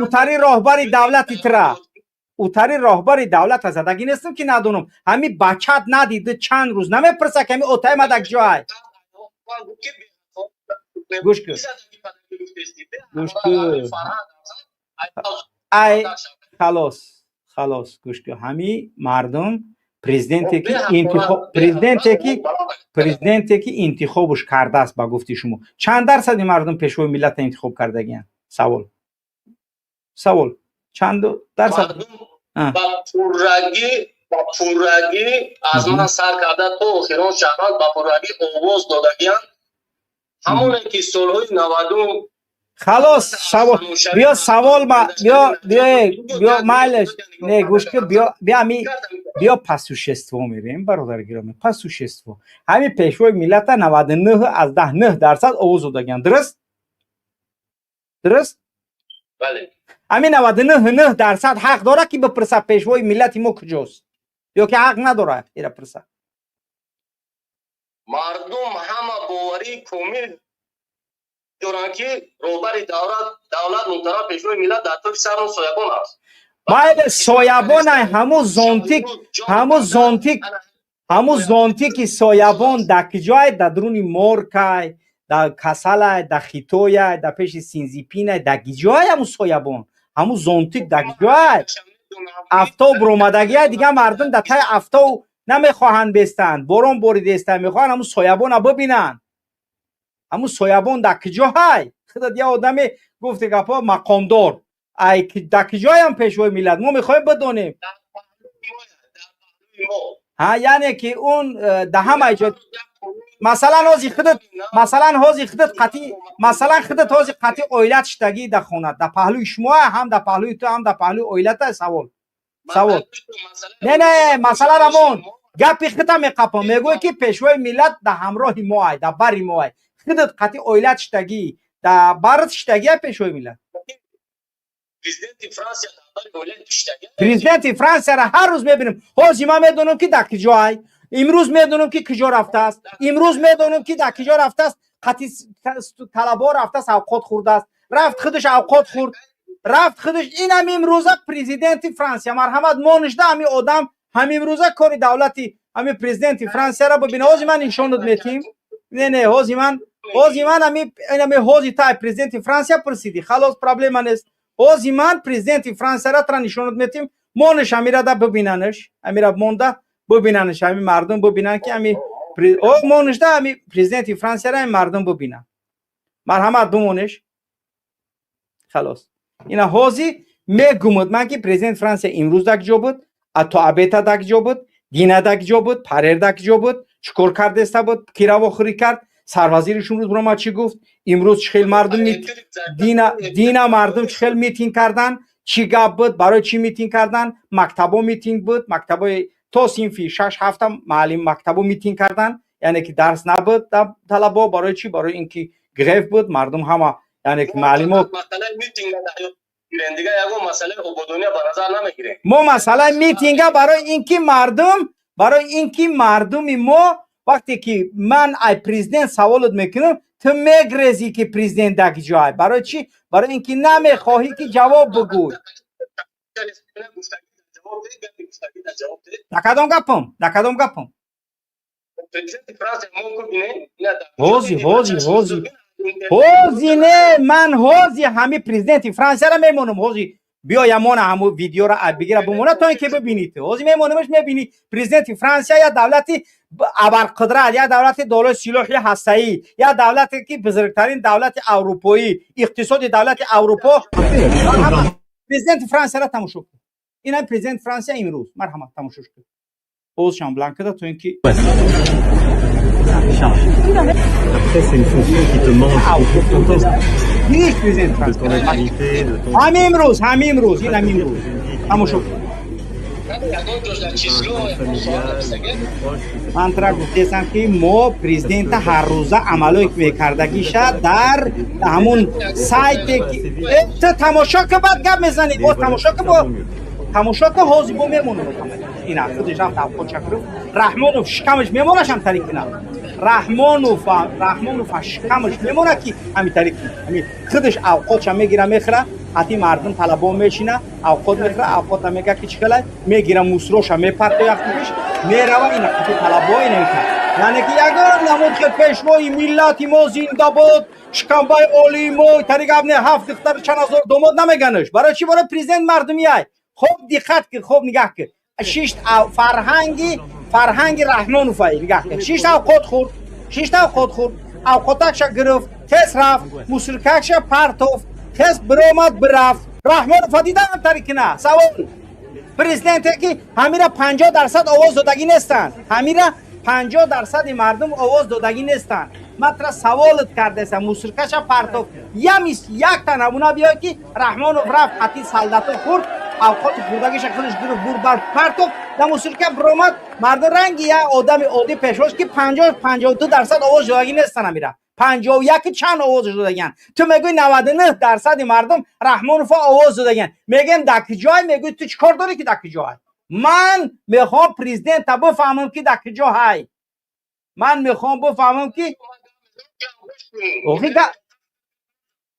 Утари роҳбари давлати тира, утари роҳбари давлата задагӣ нестам, ки надонам. Ҳами бачат надиди, чанд рӯз намепурса, ки ҳами отаи ма дар куҷо ай? Гӯш кун, гӯш кун, ай, халос, халос, гӯш кун. Ҳами мардум президенте ки интихобш кардааст, ба гуфти шумо, чанд дарсади мардум пешвои миллата интихоб кардагиянд? Савол: чанд дарсад? Ба пуррагӣ. Ба пуррагӣ аз ман сар карда то охирон шаҳрванд ба пуррагӣ овоз додагианд, ҳамоне ки солҳои 90. Халос, савол, биё, савол ма, биё, биё, биё, майлеш, не, гӯш ки, биё, биё, ами биё, по существу мерем, бародари гиромӣ, по существу. Ҳамин пешвои миллата 99,9% овоз додагианд, дуруст, дуруст? Бале. Ҳамин 99,9% ҳақ дорад, ки бипурсад, пешвои миллати мо куҷост, ё ки ҳақ надорад ира пурсад? Мардум ҳама боварии комил доранд, ки роҳбари давлат, муҳтарам пешвои миллат дар тои сарон соябон аст. Майли, соябонай, ҳамун зонтик, ҳамун зонтик, ҳамун зонтики соябон дар киҷое? Дар дуруни моркай, дар касалай, дар Хитояй, дар пеши Синзипинай, дар киҷоай ҳамун соябон, ҳамун зонтик дар киҷоай? Афтоб ромадагия, дига мардум дар таи афтоб намехоҳанд бестанд, борон боридестанд, мехоҳанд ҳамун соябона бибинанд. Ҳамун соябон дар киҷоҳай? Худат я одаме гуфти гапҳо, мақомдор ай, дар киҷоям пешвои миллат, мо мехоҳем бидонем. Ҳа, яъне ки он дар ҳамаи ҷой, масалан, ҳози худат, масалан, ҳози худат қатъи, масалан, худат ҳози қатъи оилат шиштагӣ дар хона, дар паҳлӯи шумо, ҳам дар паҳлӯи ту, ҳам дар паҳлӯи оилата. Савол, савол, не, не, масалан, рамон гапи хита меқапам, мегӯе, ки пешвои миллат дар ҳамроҳи мо ай, дар бари мо ай. Худат қатъи оилат шиштагӣ, дар барат шиштагия пешвои миллат? Президенти Франсияро ҳар рӯз мебинем. Ҳози ман медонам, ки дар киҷо ай. Имрӯз медонам, ки киҷо рафтааст. Имрӯз медонам, ки дар киҷо рафтааст. Қатъи талабо рафтааст, авқот хӯрдааст, рафт, худаш авқот хӯрд, рафт худаш. Инам имрӯза президенти Франсия, марҳамат, монишда ҳамин одам ҳамимрӯза кори давлати ҳамин президенти Франсияро бибина. Ҳози ман нишонат метиҳем. Не, не, ҳози ман, ҳози ман ами ҳози тай президенти Франсия пурсидӣ, халос, проблема нест. Ҳози ман президенти Франсияро тра нишонат метиҳем. Мониш амирада, бибинанаш, амира монда бибинанаш, ҳами мардум бибинанд, ки ами монишда ами президенти Франсияро ами мардум бибинанд. Марҳамат, бимонеш. Халос, ина ҳози мегумуд ман, ки президент Франсия имрӯз дар киҷо буд, то абета дар киҷо буд, дина дар киҷо буд, парер дар киҷо буд, чӣ кор кардеста буд, кира вохӯрӣ кард, сарвазириш имрӯз биромад, чӣ гуфт, имрӯз чӣ хел мардум, дина, дина мардум чӣ хел митинг кардан, чӣ гап буд, барои чӣ митинг кардан, мактабо митинг буд, мактабои то синфи шаш ҳафта маълим мактабо митинг кардан, яъне ки дарс набуд талабо. Барои чӣ? Барои ин ки грев буд, мардум ҳама, яъне ки маълимо. Мо масъалаи митинга барои ин ки мардум, барои ин ки мардуми мо, вақте ки ман ай президент саволот мекунам, ту мегрезӣ, ки президент дар киҷоай. Барои чӣ? Барои ин ки намехоҳӣ, ки ҷавоб бигӯй. Дар кадом гапам, дар кадом гапам? Ҳози, ҳози, ҳози, ҳози, не, ман ҳози ҳами президенти Франсияро мемонам. Ҳози биё, ямона ҳаму видеоро бигира, бимона, то ин ки бибинӣ. Ту ҳози мемонамаш, мебинӣ. Президенти Франсия, як давлати абарқудрат, як давлати дорои силоҳи ҳастаӣ, як давлате, ки бузургтарин давлати аврупоӣ, иқтисоди давлати Аврупо. Президенти Франсияро тамошо кун. Инам президенти Франсия имрӯз, марҳамат, тамошош кун. Овозшам бланд када, то ин ки Après, c'est une fonction qui te mange beaucoup de temps. Дидиш президент De ton Франсия activité, de ton. Ҳамин имрӯз, ҳамин имрӯз, ин ҳамин имрӯз, тамошо кун. Ман тра гуфтесам, ки мо президента ҳаррӯза амалое мекардагиша дар ҳамун сайте ки ту тамошо ки, баъд гап мезанӣ. Боз тамошо ки, бо тамошо ки, ҳозир бо мемонам. Ина худаш рафт, авқот гирифт. Раҳмонов шикамаш мемонашам тарикина. Раҳмонов, Раҳмонов шикамаш мемона, ки ҳами тарики ҳами худаш авқотша мегира, мехӯра, ҳати мардум талабо мешина, авқот мехӯра, авқота мега, ки чӣ хелай мегира, мусроша мепартоя, худаш мерава, ина ҳати талабо ина мекард. Яъне ки ягон намуд хел пешвои миллати мо зинда бод, шикамбаи олии мо, тари гап не, ҳафт духтар, чанд ҳазор домод намеганаш. Барои чӣ? Барои президент мардумиай. Хоб диққат ки, хоб нигаҳ ки, шишт, фарҳанги, фарҳанги Раҳмоновай нигаҳ ки, шишт, авқот хӯрд, шишт, авқот хӯрд, авқотакша гирифт, тез рафт, мусиркакша партофт, тез биромад, бирафт. Раҳмонова дидам тарикина. Савол. Президенте ки ҳамира 50% овоз додагӣ нестанд, ҳамира 50%-и мардум овоз додагӣ нестанд. Ман тра саволат кардесам, мусиркаша партоф, ямис якта намуна биёй, ки Раҳмонов рафт, қати солдато хӯрд, авқоти хӯрдагиша худаш гирифт, бур бар партоф, да мусирка биромад, мардум ранги як одами оддӣ пешвоз, ки 50, 52% овоз додагӣ нестанд, ҳамира 51 чанд овоз додагиянд. Ту мегӯи, 99%-и мардум Раҳмонова овоз додагиянд. Мегӯем, дар куҷой? Мегӯи, ту чӣ кор дорӣ, ки дар куҷой? Ман мехоҳам президента бифаҳмам, ки дар куҷо ҳай. Ман мехоҳам бифаҳмам, ки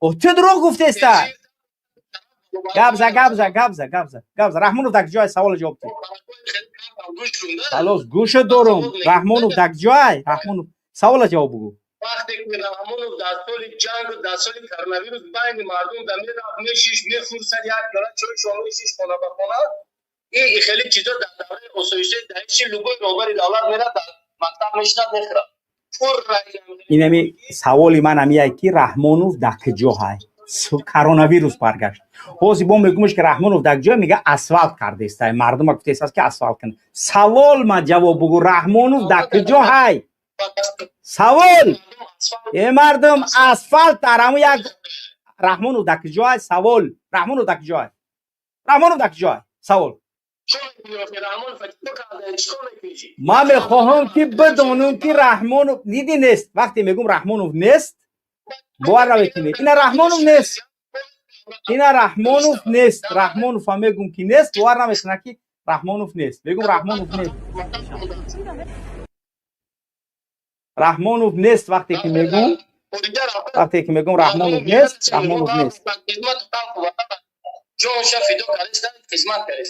ту дурӯғ гуфтеста. Гап за, гап за, гап за, гап за, гап за. Раҳмонов дар куҷой? Савола ҷавоб диҳ. Халос, гӯша дорум. Раҳмонов дар куҷой? Раҳмонов, савола ҷавоб бугӯ. Вақте ки Раҳмонов дар соли ҷангу дар соли коронавирус байни мардум да мерафт, мешиш, мефурсад, як пиёла чойшон мешиш, хона ба хона, ин хеле чизо дар давраи осоишаи даҳиши любой роҳбари давлат мерад, дар мактаб мешинад, мехӯрад. Инами саволи ман ҳамияй, ки Раҳмонов дар куҷо ҳай? Коронавирус баргашт, ҳозир бо мегӯмш, ки Раҳмонов дар куҷо? Мега, асфалт кардеста, мардума гуфтест, ки асфалт кунад. Савол ма ҷавоб бугӯ: Раҳмонов дар куҷо ҳай? Савол э, мардум асфалт дар ҳамун як. Раҳмонов дар куҷо ҳай? Савол: Раҳмонов дар куҷо ҳай? Раҳмонов дар куҷо ҳай? Савол. Ман мехоҳам, ки бидонам, ки Раҳмонов диди нест. Вақте мегӯм, Раҳмонов нест, бовар намекунӣ. Ина Раҳмонов нест, ина Раҳмонов нест. Раҳмонов ҳам мегӯм, ки нест, бовар намекунад, ки Раҳмонов нест. Мегӯм, Раҳмонов нест, Раҳмонов нест. Вақте ки мегӯм, вақте ки мегӯм, Раҳмонов нест, Раҳмонов нест.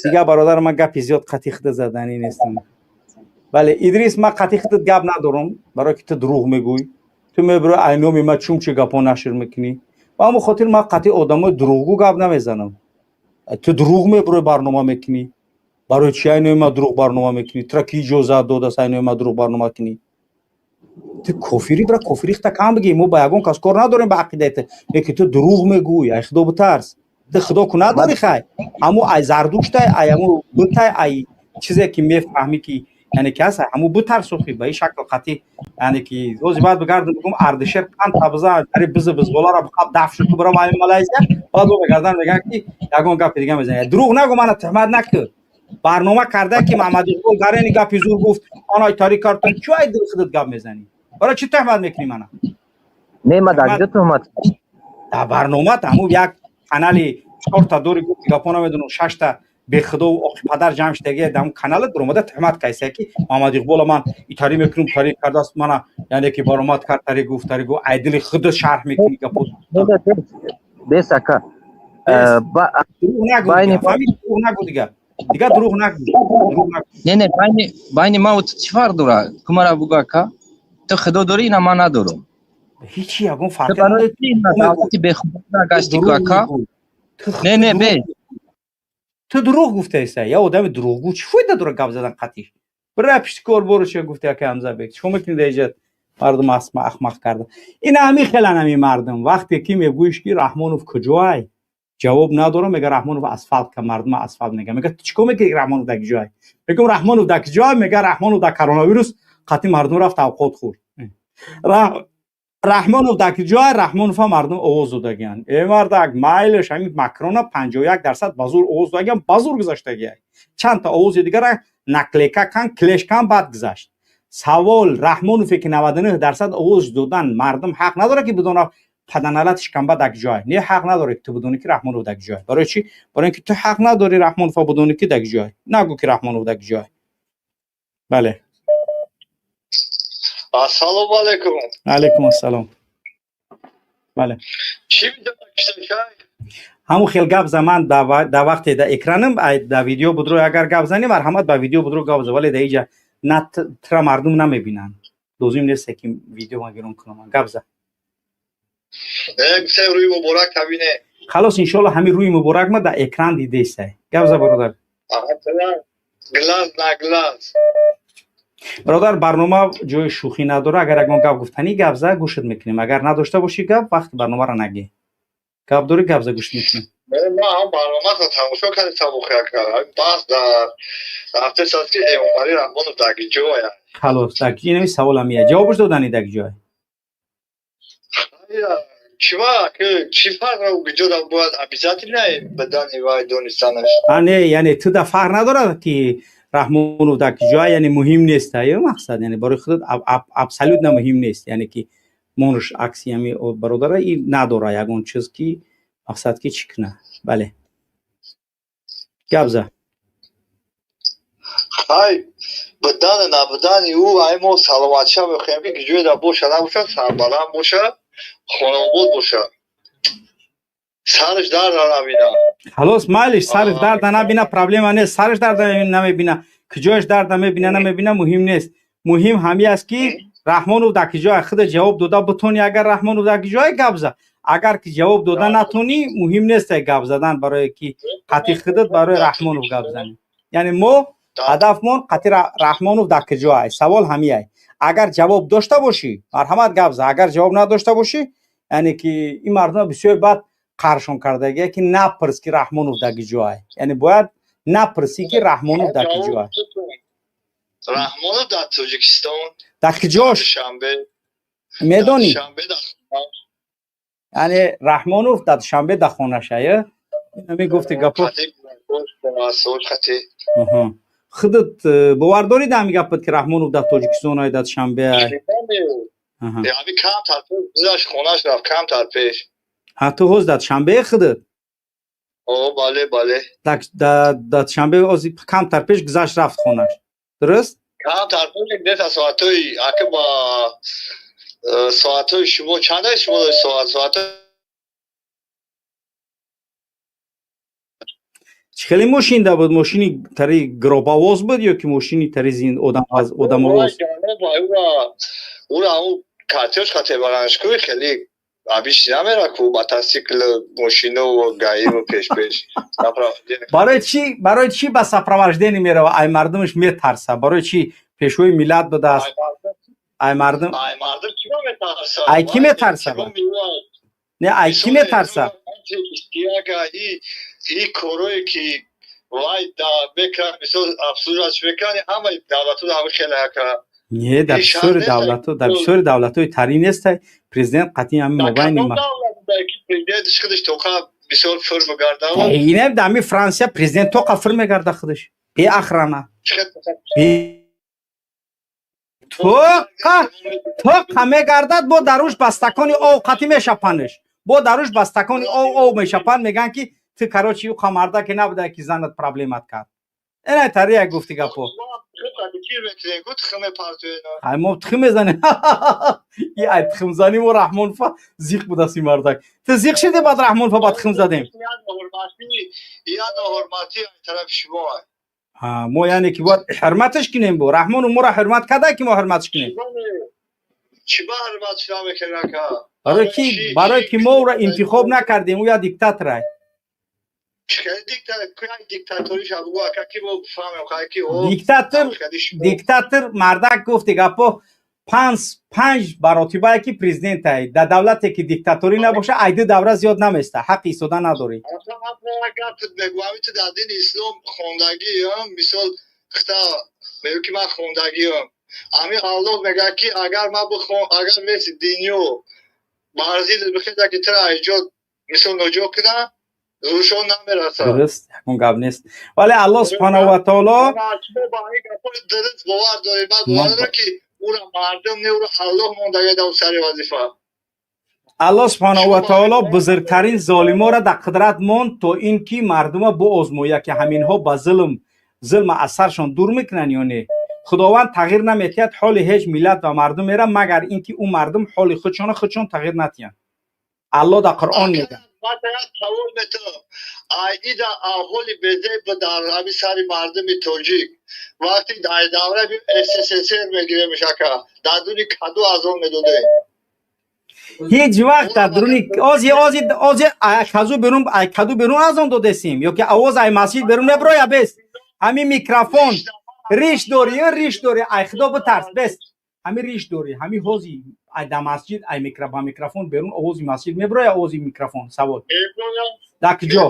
Дигар, бародар, ман гапи зиёд қатъи худат заданӣ нестам. Бале, Идрис, ман қатъи худат гап надорам, барое ки ту дурӯғ мегӯй. Ту мебиро, айноми ма чумчи гапҳо нашр мекунӣ. Ба ҳамон хотир ман қатъи одамои дурӯғгӯ гап намезанам. Ту дурӯғ мебирои, барнома мекунӣ. Барои чи айноми ма дурӯғ барнома мекунӣ? Тура ки иҷозат додааст, айноми ма дурӯғ барнома кунӣ? Ту кофирӣ, бира кофирихта кам бигӣ. Мо ба ягон кас кор надорем, ба ақидаи ту, лекин ту дурӯғ мегӯй. Ай худо битарс. Ту худо ку надорӣ, хай, ҳаму ай Зардуштай, ай ҳаму бутай, ай чизе ки мефаҳмӣ, ки яъне ки ҳаст, ҳаму бутарсухӣ. Ба ин шакл қатъи, яъне ки ози баъд бигардам, бигӯм, Ардишер қанд табза дари бизу бизболаро бихаб даф шуд, ту бирам ами Малайзия, баъд бо мегардан, мегӯянд, ки ягон гапи дига мезанад. Дурӯғ нагӯ, мана туҳмат накӯ. Барнома карда, ки Маҳмад Иқбол гарени гапи зур гуфт, анай тари кард. Чӣ ай дили худат гап мезанӣ? Барои чӣ туҳмат мекунӣ мана? Не, ма дар куҷо туҳмат? Дар барномат, ҳамун як канали чорта дори, гуфти гапо, намедонам, шашта бехудову оқи падар ҷамъ шудаги, дар каналат баромада туҳмат кайса, ки Муҳаммад Иқбола ман итари мекунам, тари кардааст мана, яъне ки баромад кард, тари гуфт, тари гуфт. Ай дили худат шарҳ мекунӣ гапо. Бес, ака. Дурӯғ нагӯ, дигар дурӯғ нагӯ. Не, не, байни ман ту чӣ фарқ дорад? Ту мара бугӯ, ака, ту худо дорӣ, ина ман надорам. Ҳичи ягон фарқ. Давлати бехудо нагашти ку, ака. Не, не, бе. Ту дурӯғ гуфтаеса. Я одами дурӯғгӯ чӣ фоида дорад гап задан қатиш? Бира пишти кор боро. Чӣ гуфти, ака Ҳамзабек? Чикор мекунӣ дар иҷа? Мардум ахмақ карда. Ина ҳамин хелан ҳамин мардум. Вақте ки мегӯиш, ки Раҳмонов куҷоай, ҷавоб надорам. Мега, Раҳмонов асфалт ка, мардума асфалт мега. Мега, ту чикор мекунӣ, Раҳмонов дар куҷоай? Мегӯм, Раҳмонов дар куҷоай? Мега, Раҳмонов дар коронавирус қатъи мардум рафт, авқот хӯрд. Раҳмонов дар куҷоай? Раҳмонова мардум овоз додагиянд. Э, мардак, майлаш, ҳамин Макрона 51% ба зур овоз додагиянд, ба зур гузаштагиай. Чандта овози дигара наклейка кан, клеш кан, баъд гузашт. Савол: Раҳмонове, ки 99% овоз додан, мардум ҳақ надорад, ки бидона паданалат шиканба дар куҷоай? Не, ҳақ надорӣ ту бидонӣ, ки Раҳмонов дар куҷоай. Барои чӣ? Барои ин ки ту ҳақ надорӣ Раҳмонова бидонӣ, ки дар куҷоай. Нагӯ, ки Раҳмонов дар куҷоай. Бале. Ассалому алайкум. Алайкум ассалом, бале. Чӣ? Ҳамун хел гап за. Ман дар вақте дар экранам, дар видео будро агар гап занӣ, марҳамат, ба видео будро гап за, вале дар иҷа на тра мардум намебинанд. Лозим нест, ки видео ма гирон кунам. Гап за. Рӯи муборак табине. Халос, иншоалло, ҳамин рӯи муборак ма дар экран дидесай. Гап за, бародар. Глаз на глаз. Бародар, барнома ҷои шӯхӣ надора. Агар ягон гап гуфтанӣ, гап за, гӯшат мекунем. Агар надошта бошӣ гап, вақти барномаро нагӣ. Гап дорӣ, гап за, гӯш мекунем. Ман ҳам барномаро тамошо кардем, тамошо баҳс дар рафтесаст, ки Эмомалӣ Раҳмонов дар ҷоя. Халос, дар инами саволам ия ҷавобаш додани дар ҷой. Чима чӣ фарқ, ҷода бояд обязательно бадани вай донистанаш? А не, яъне ту да фарқ надорад, ки Раҳмонов дар ҷой, яъне муҳим нест, ё мақсад, яъне барои худат абсолютно муҳим нест, яъне ки монуш акси ҳами бародара и надора ягон чиз, ки мақсад ки чӣ куна. Бале, гап за. Хай, будани набудани ӯ, ай мо саломатиша мехоҳем, ки ҷоеда боша набоша, сарбаланд боша, хонаобод боша, сараш дарда набина. Халос, майлиш, сараш дарда набина, проблема нест. Сараш дарда намебина, куҷояш дарда мебина, намебина, муҳим нест. Муҳим ҳами аст, ки Раҳмонов дар куҷоя, худа ҷавоб дода бутони. Агар Раҳмонов дар куҷоя, гап за. Агар ки ҷавоб дода натонӣ, муҳим нест гап задан, барое ки қатъи худат барои Раҳмонов гап занӣ. Яъне мо ҳадафмон қатъи Раҳмонов дар куҷоай, савол ҳамиай. Агар ҷавоб дошта бошӣ, марҳамат, гап за. Агар ҷавоб надошта бошӣ, яъне ки ин мардума бисёр бад қаршон кардагия, ки напурс, ки Раҳмонов дар куҷоай. Яъне бояд напурсӣ, ки Раҳмонов дар куҷоай. Раҳмонов дар Тоҷикистон. Дар куҷош медонӣ? Яъне Раҳмонов дар Душанбе дар хонашая, ами гуфти гапо. Худат бовар дорӣ дар ҳами гапат, ки Раҳмонов дар Тоҷикистон ай, дар Душанбе ай? Хонаш рафт камтар пеш. Ҳа, ту ҳоз дар Душанбе худат? Бале, бале. Дар Душанбе ози камтар пеш гузашт, рафт хонаш, дуруст? Камтар пеш, где-то соатҳои, ака, ба соатҳои шумо чанд аст, шумо соат? Чӣ хеле мошинда буд? Мошини тари гробовоз буд ё ки мошини тари одамовоз? Ура катёш хате бараншкӯи хеле абиш намера ку, мотосикл, мошино, гаиву пеш-пеш. Барои чӣ, барои чӣ ба сопровождение мерава? Ай мардумаш метарса. Барои чӣ? Пешвои миллат будааст, ай мардум. Ай мардум чиро метарса? Ай кӣ метарса? Не, ай кӣ метарса? И корое ки вай да мекунад, мисол, абсурдаш мекунад, ҳамаи давлатҳо ҳама хеле ака. Не, дар бисёри давлатҳо, дар бисёри давлатҳои тарӣ нестай президент қатъи ҳами мобайни. Президентш худаш тоқа бисёр фур мегардад. Ина дар ҳами Франсия президент тоқа фур мегарда худаш бе охрана, тоқа тоқа мегардад, бо даруш ба стакони ов қатӣ мешапанш, бо даруш ба стакони ов мешапанд, мегӯянд, ки ту, короче, ӯ қамарда ки набуда, ки занат проблемат кард. Ина тария гуфти гапо. Ай, мо тухм мезанем. И ай тухмзанӣ мо Раҳмонфа зиқ будаст ин мардак. Ту зиқ шиди, баъд Раҳмонфа ба тухм задем. Мо, яъне ки бояд ҳурматаш кунем. Бо Раҳмону моро ҳурмат карда, ки мо ҳурматаш кунем. Барое ки мо ӯро интихоб накардем, ӯ я диктаторай. Диктатор, диктатор мардак, гуфти гапо, панҷ баротибае ки президентай. Дар давлате ки диктаторӣ набоша, ай ду давра зиёд наместа, ҳаққи истода надорӣ. Дар дини ислом хондагиам, мисол, хта мегӯ, ки ман хондагиам, ами Аллоҳ мегӯяд, ки агар ман бихон, агар веси динё бар зидд бихеза, ки тра эҷод, мисол, ноҷо кунам, зуршон намерасад. Дуруст, ягон гап нест, вале Аллоҳ субҳанаҳу ва таоло Дуруст, бовар дорем, ман бовар дорам, ки ура мардум не, ура Аллоҳ мондага дар сари вазифа. Аллоҳ субҳанаҳу ва таоло бузургтарин золиморо дар қудрат монд, то ин ки мардума боозмоя, ки ҳаминҳо ба зулм, зулма аз саршон дур мекунанд ё не. Худованд тағйир наметиҳад ҳоли ҳеҷ миллат ва мардумеро, магар ин ки ӯ мардум ҳоли худшонро худшон тағйир натиҳанд. Аллоҳ дар Қуръон мегӯяд. Савол метавам, ида аҳоли безеб дар ҳами сари мардуми тоҷик, вақти дар давраи СССР мегирем, шака дар дуни каду азон медодем. Ҳеҷ вақт дар дуруни ози ози ози казу берун, ай каду берун азон додесим, ё ки овоз ай масҷид берун меброя. Бес, ҳамин микрофон, риш дорӣ, риш дорӣ, ай Худо битарс. Бес, ҳамин риш дорӣ, ҳамин ҳози Ай да масҷид, ай ба микрофон берун овози масҷид меброя, овози микрофон? Савол. Дар куҷо?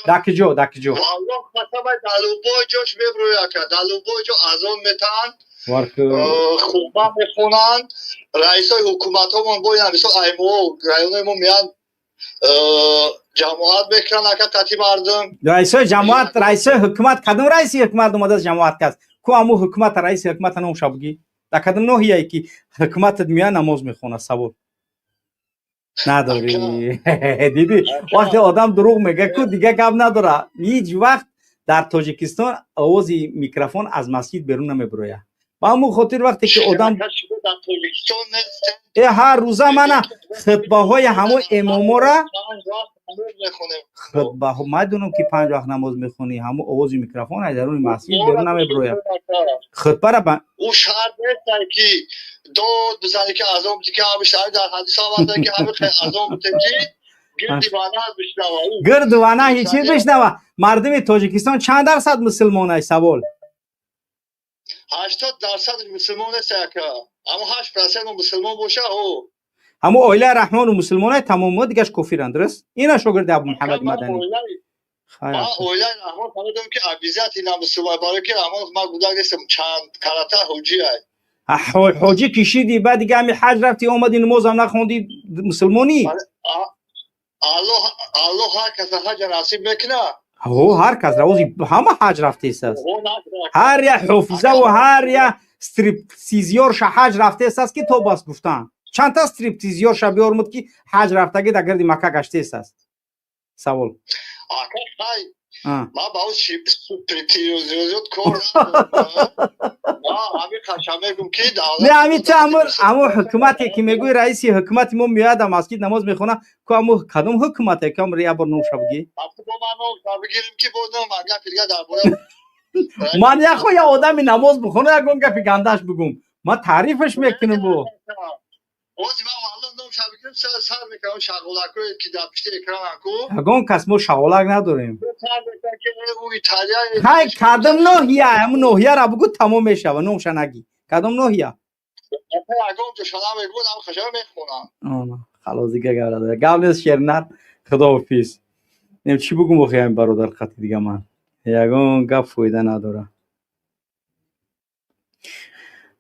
Дар куҷо? Дар куҷо? Валлоҳ қасам, дар любой ҷош меброя, ака. Дар любой ҷо азон метаҳанд, хутба мехонанд, раисои ҳукуматҳомон бояд, мисол, аймоо районои мо меянд, ҷамоат мекунанд, ака, қати мардум. Раисои ҷамоат, раисои ҳукумат, кадом раиси ҳукумат омадааст ҷамоат кас? Ку аму ҳукумата, раиси ҳукумата номша бугӣ? Дар кадом ноҳияе ки ҳукуматат меяд намоз мехонад? Савол. Надорӣ. Дидӣ, вақте одам дурӯғ мега, ку дига гап надора. Ҳеҷ вақт дар Тоҷикистон овози микрофон аз масҷид берун намебирояд. Ба ҳамун хотир вақте ки одам э ҳар рӯза мана хутбаҳои ҳамон имомора хутбаҳо медонам ки панҷ вақт намоз мехонӣ, ҳамон овози микрофон аз даруни масҷид берун намебирояд. Хутбара ба ӯ шарт нест, ки дод бизанӣ, ки азон бити, ки ҳамеша дар ҳадис омада, ки ҳамин азон бите, ки гирди вана бишнава. Гирди вана ҳеҷ бишнава. Мардуми Тоҷикистон чанд дарсад мусулмон ай? Савол. 80% мусулмон нест, ака. Аммо 8% мусулмон боша, ҳо. Ҳамон оилаи Раҳмону мусулмонай тамомо, дигаш кофиранд, дуруст? Ина шогирди Абу Муҳаммади Маданӣ. Ман оилаи Раҳмон фаҳмидам, ки обязательно мусулмон, барои ки Раҳмон ман гудак нестам, чанд карата ҳоҷи ай. Ҳоҷӣ кишиди, баъд дига ҳами ҳаҷ рафти, омади, намозам нахонди, мусулмонӣ? Аллоҳ, Аллоҳ ҳар каса ҳаҷа насиб мекунад. Ҳо, ҳар кас равози ҳама ҳаҷ рафтесааст. Ҳар як ҳофизаву ҳар як стриптизёрша ҳаҷ рафтесааст, ки то бас гуфтан. Чандта стриптизёрша биёрмуд, ки ҳаҷ рафтаги дар гирди Макка гаштесааст? Савол. Ака, хай, ман ба стриптизёр кор надорам. Ман ҳамин қаша мегум, ки не, ҳамин ту ҳамун ҳукумате ки мегӯи, раиси ҳукумати мо меояд, масҷид намоз мехонад, ку ҳамун кадом ҳукумате? Ку як бор номша бигӣ. Ман яхо як одами намоз бихона, ягон гапи гандаш бигум, ман таърифаш мекунам бо. Ягон кас мо шағолак надорем. Хай, кадом ноҳия? Ҳамун ноҳияра бугӯ, тамом мешава, номша нагӣ. Кадом ноҳия? Халос, дига гап надора. Гап нест, шернар, худоҳофиз. Нем чӣ бугум охи ҳамин бародар қати, дига ман ягон гап фоида надора.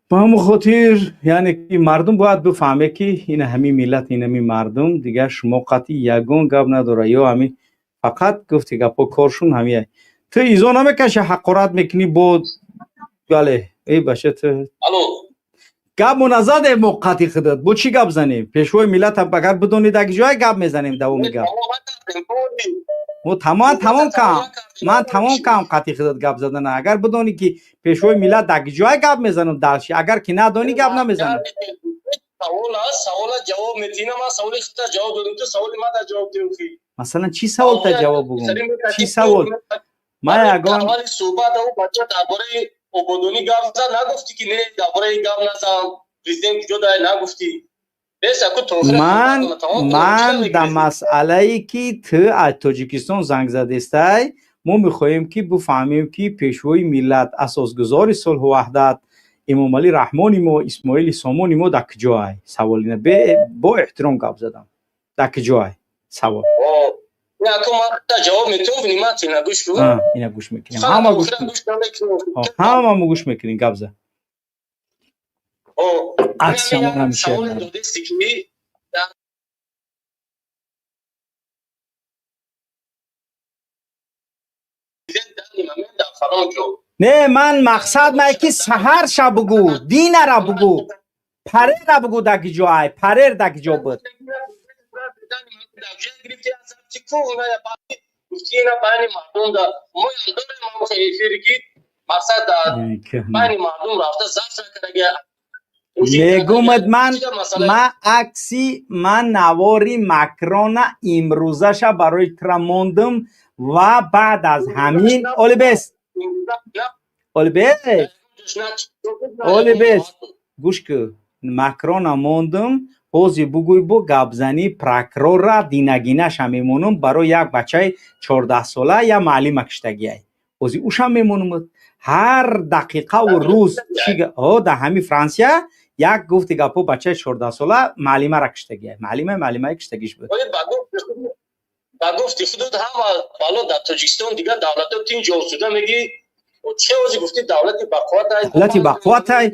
Ба ҳамон хотир, яъне ки мардум бояд бифаҳме, ки ин ҳамин миллат, ин ҳамин мардум дига шумо қатъи ягон гап надора. Ё ҳамин фақат гуфти гапҳо коршун ҳамия. Ту изо намекаши, ҳақорат мекунӣ бо бале. Эй баша, ту гап мо назадем, мо қатъи худат бо чӣ гап занем? Пешвои миллат агар бидонӣ дар ҷое гап мезанем, давоми гап мо тамом тамом кам, ман тамом кам қатъи худат гап задана. Агар бидонӣ ки пешвои миллат дар ҷое гап мезанам дальше, агар ки надонӣ, гап намезанам. Савол аст, савола ҷавоб метиҳӣ. Ман саволи худта ҷавоб додам, ту саволи мада ҷавоб диҳ. Масалан, чӣ саволта ҷавоб бугум? Чӣ савол? Ман ягон аввали суҳбат ав бача дар бораи ободонӣ гап зад, нагуфтӣ, ки не, дар бораи гап назан, президент куҷо дай, нагуфтӣ. Ман дар масъалае ки ту аз Тоҷикистон занг задестай, мо мехоҳем, ки бифаҳмем, ки пешвои миллат, асосгузори сулҳу ваҳдат, Эмомалӣ Раҳмони мо, Исмоили Сомони мо дар куҷо ай? Савол ина, бо эҳтиром гап задам. Дар куҷо ай? Савол. Ина гӯш мекунем, ҳама гӯш, ҳама мо гӯш мекунем, гап зад. Аксиямон ҳамеша. Не, ман мақсад май, ки саҳар ша бугӯ, динара бугӯ, парера бугӯ, дар ки ҷо ай, парер дар ки ҷо буд. Мегумад, ман акси, ман навори Макрона имрӯзаша барои тра мондум ва баъд аз ҳамин олибес, олибес, олибес, гӯш кӯ, Макрона мондум. Ҳозир бугӯй, бо гапзанӣ прокурорра динагинаша мемонум барои як бачаи 14-сола, як маълима киштагиай. Ҳозир ушам мемонумад. Ҳар дақиқаву рӯз чи дар ҳамин Франсия Як гуфти гапо, бачаи 14-сола маълимара киштагия, маълима, маълимаи киштагиш буд. Ба гуфти худут, ҳама бало дар Тоҷикистон, дигар давлатҳо тинҷ осуда мегӣ. Че ози гуфти, давлати бақувват? Давлати бақувват ай,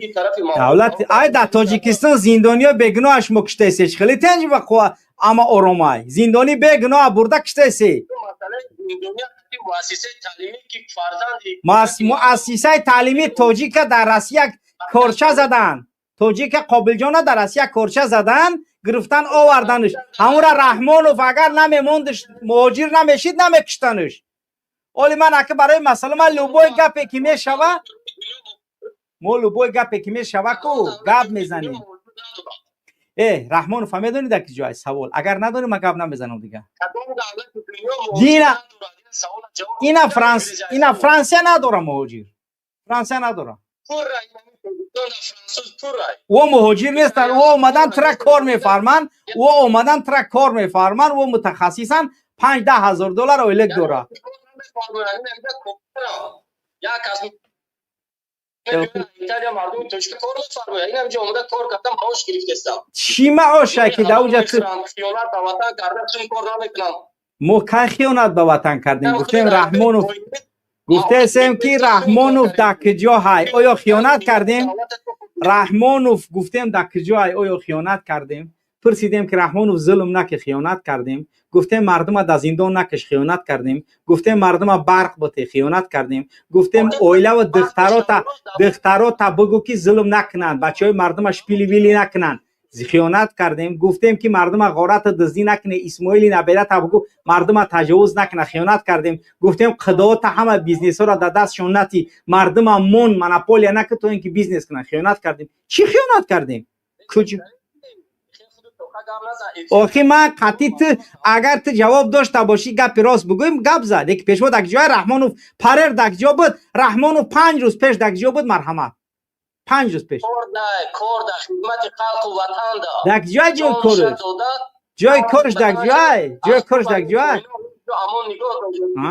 давлати ай. Дар Тоҷикистон зиндониё бегуноҳаш мо киштасе, хеле тинҷ бақувват, ама оромай. Зиндонӣ бегуноҳ бурда киштасе. Муассисаи таълимии тоҷика дар Россия корча задан, тоҷика Қобилҷона дар Россия корча задан, гирифтан, оварданш. Ҳамура Раҳмонов агар намемондиш, муҳоҷир намешид, намекиштанш. Оли ман ака, барои масъала ман любой гапе ки мешава, мо любой гапе ки мешава ку гап мезанем. Э, Раҳмонов медонӣ дар ки ҷой? Савол агар надонӣ, ман гап намезанам дига. Дина ина Франс, ина Франсия надора муҳоҷир, Франсия надора. О, муҳоҷир нестанд, о омадан тра кор мефарманд, о омадан тра кор мефарманд, о мутахассисанд, 5-10 ҳазор доллар ойлик дора. Як кас Италия мардуми тоҷика кор мефармояд, инам ҷо омада кор карда, маош гирифтестам. Чӣ маоша ки дар уҷа? Хиёнат ба ватан карда, чун кор намекунам. Мо кай хиёнат ба ватан кардем? Гуфтем Раҳмонов, гуфтесем ки Раҳмонов дар куҷо ҳай, оё хиёнат кардем? Раҳмонов гуфтем дар куҷо ҳай, оё хиёнат кардем? Пурсидем ки Раҳмонов зулм наки, хиёнат кардем? Гуфтем мардума дар зиндон накаш, хиёнат кардем? Гуфтем мардума барқ боте, хиёнат кардем? Гуфтем оилаву духтарота бугӯ ки зулм накунанд, бачаҳои мардума шпили вили накунанд, хиёнат кардем? Гуфтем ки мардума ғорату дуздӣ накуне, Исмоили наберата бугӯ мардума таҷовуз накуна, хиёнат кардем? Гуфтем қидоата ҳама бизнесҳоро дар дастшон нати, мардума мон монополия накун, то ин ки бизнес кунанд, хиёнат кардем? Чӣ хиёнат кардем? Куҷо? Охи, ман қатъи ту, агар ту ҷавоб дошта бошӣ, гапи рост бугӯем, гап зад. Яки пешво дар ҷоя Раҳмонов парер дар ҷо буд? Раҳмонов 5 рӯз пеш дар ҷо буд? Марҳамат, 5 рӯз пеш дар ҷоя? Ҷои корш, ҷои корш дар ҷой, ҷои корш дар ҷой,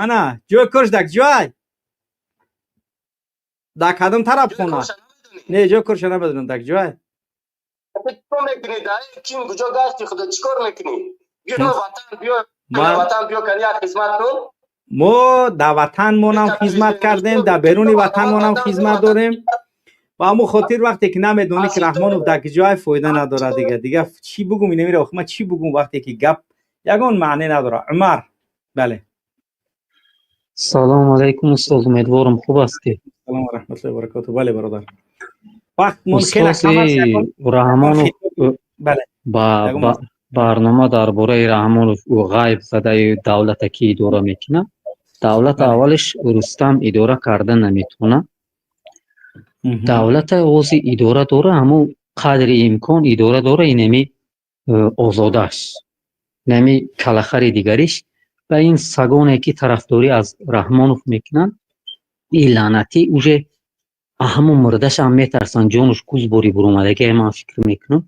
ана ҷои корш дар ҷой, дар кадом тараф хона? Не, ҷои корша намедонам дар ҷой. Чикор мекунӣ? Ким куҷо гашти худо, чикор мекунӣ? Биё ватан, биё ватан, биё кани як хизмат кун. Мо дар ватанмонам хизмат кардем, дар беруни ватанмонам хизмат дорем. Ба ҳамон хотир, вақте ки намедонӣ ки Раҳмонов дар куҷоай, фоида надорад. Дига чӣ бугум? Инамира охи ман чӣ бугум, вақте ки гап ягон маъне надорад? Умар, бале. Салому алайкум, устод, умедворам, хуб ҳастӣ. Салом ва раҳматуллоҳи ва баракоту, бале, бародар. Раҳмонов ба барнома дар бораи Раҳмонов, ӯ ғайб задаи давлата ки идора мекунад? Давлата аввалиш Рустам идора карда наметавонад. Давлата ози идора дора, ҳамун қадри имкон идора дора, инами озодаш, инами калахари дигариш ва ин сагоне ки тарафдорӣ аз Раҳмонов мекунанд, ин лаънатӣ уже ҳамун мурдашам метарсанд, ҷонуш кузбори буромадагия, ман фикр мекунам,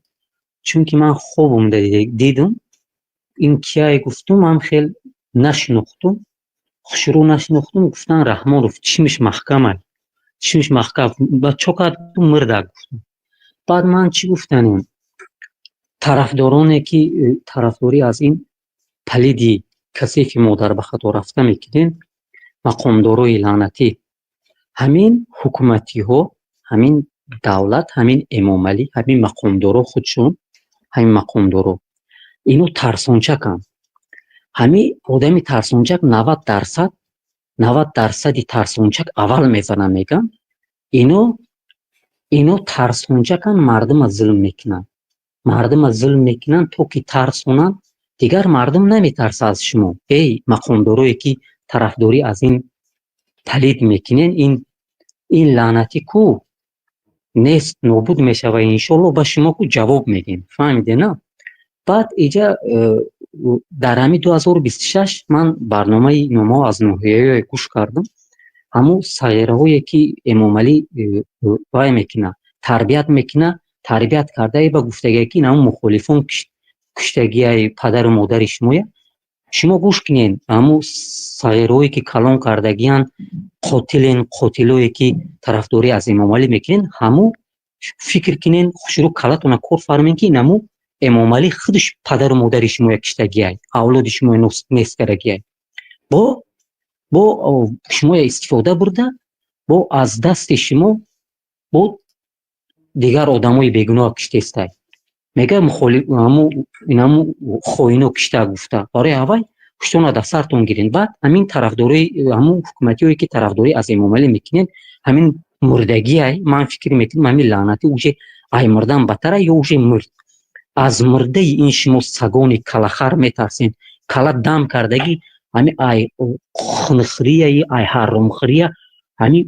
чунки ман хобам дидум, ин кияе гуфтум, ман хел нашинохтум, хушрӯ нашинохтум, гуфтан Раҳмонов чимиш маҳкамай, чимиш маҳкам ба чо кард, мурда гуфтум. Баъд ман чӣ гуфтанем, тарафдороне ки тарафдорӣ аз ин палиди касифи модар ба хато рафта мекунед, мақомдорои лаънатӣ, ҳамин ҳукуматиҳо, ҳамин давлат, ҳамин Эмомалӣ, ҳамин мақомдоро худшон, ҳамин мақомдоро ино тарсончаканд. Ҳамин одами тарсончак 90%, 90 дарсади тарсончак аввал мезанад, мегӯям. Ино тарсончаканд, мардума зулм мекунанд, мардума зулм мекунанд, то ки тарсонанд, дигар мардум наметарса аз шумо. Эй мақомдорое ки тарафдорӣ аз ин палид мекунен, ин лаънатӣ ку нест, нобуд мешава, иншолло, ба шумо ку ҷавоб медиҳем, фаҳмиде на? Баъд иҷа дар ҳамин 2026 ман барномаи номаҳо аз ноҳияҳое гӯш кардам, ҳамун сағираҳое ки Эмомалӣ вай мекунад, тарбият мекунад, тарбият кардае, ба гуфтагие ки ҳамун мухолифон куштагиаи падару модари шумоя. Шумо гӯш кунед, ҳамун сағираҳое ки калон кардагиянд, қотилен, қотилое ки тарафдорӣ аз Эмомалӣ мекунед, ҳамун Фикр кинен, хушрӯ калатона кор фармен, ки инаму Эмомалӣ худаш падару модари шумоя киштагиай, авлоди шумоя нест кардагиай, бо шумоя истифода бурда, бо аз дасти шумо бо дигар одамои бегуноҳ киштестай. Мега, инаму хоино кишта гуфта. Барои ҳавай ҳуштона дар сартон гирен. Баъд ҳамин тарафдорои ҳамун ҳукуматиҳое, ки тарафдорӣ аз Эмомалӣ мекунен, ҳамин мурдагиай. Ман фикр мекунам, ҳамин лаънатӣ уже ай мурдан баттара ё уже мурд. Аз мурдаи ин шумо сагони калахар метарсен. Кала дам кардагӣ, ҳами ай хунхӯрияи, ай ҳаромхӯрия, ҳами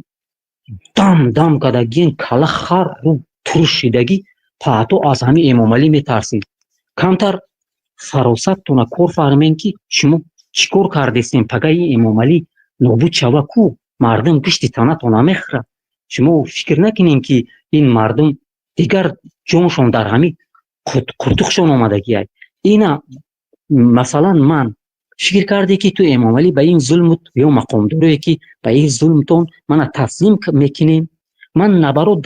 дам дам кардагиен, кала хар рӯ туруш шидагӣ. Паҳто аз ҳамин Эмомалӣ метарсед. Камтар фаросаттона кор фармен, ки шумо чӣ кор кардестем. Пагаи Эмомалӣ нобуд шава ку, мардум гӯшти танатон намехӯрад. Шумо фикр накунем, ки ин мардум дигар ҷоншон дар ҳамин қуртуқшон омадагиай. Ина, масалан, ман фикр карде, ки ту, Эмомалӣ, ба ин зулму ё мақомдорое, ки ба ин зулмтон мана таслим мекунем, ман набаро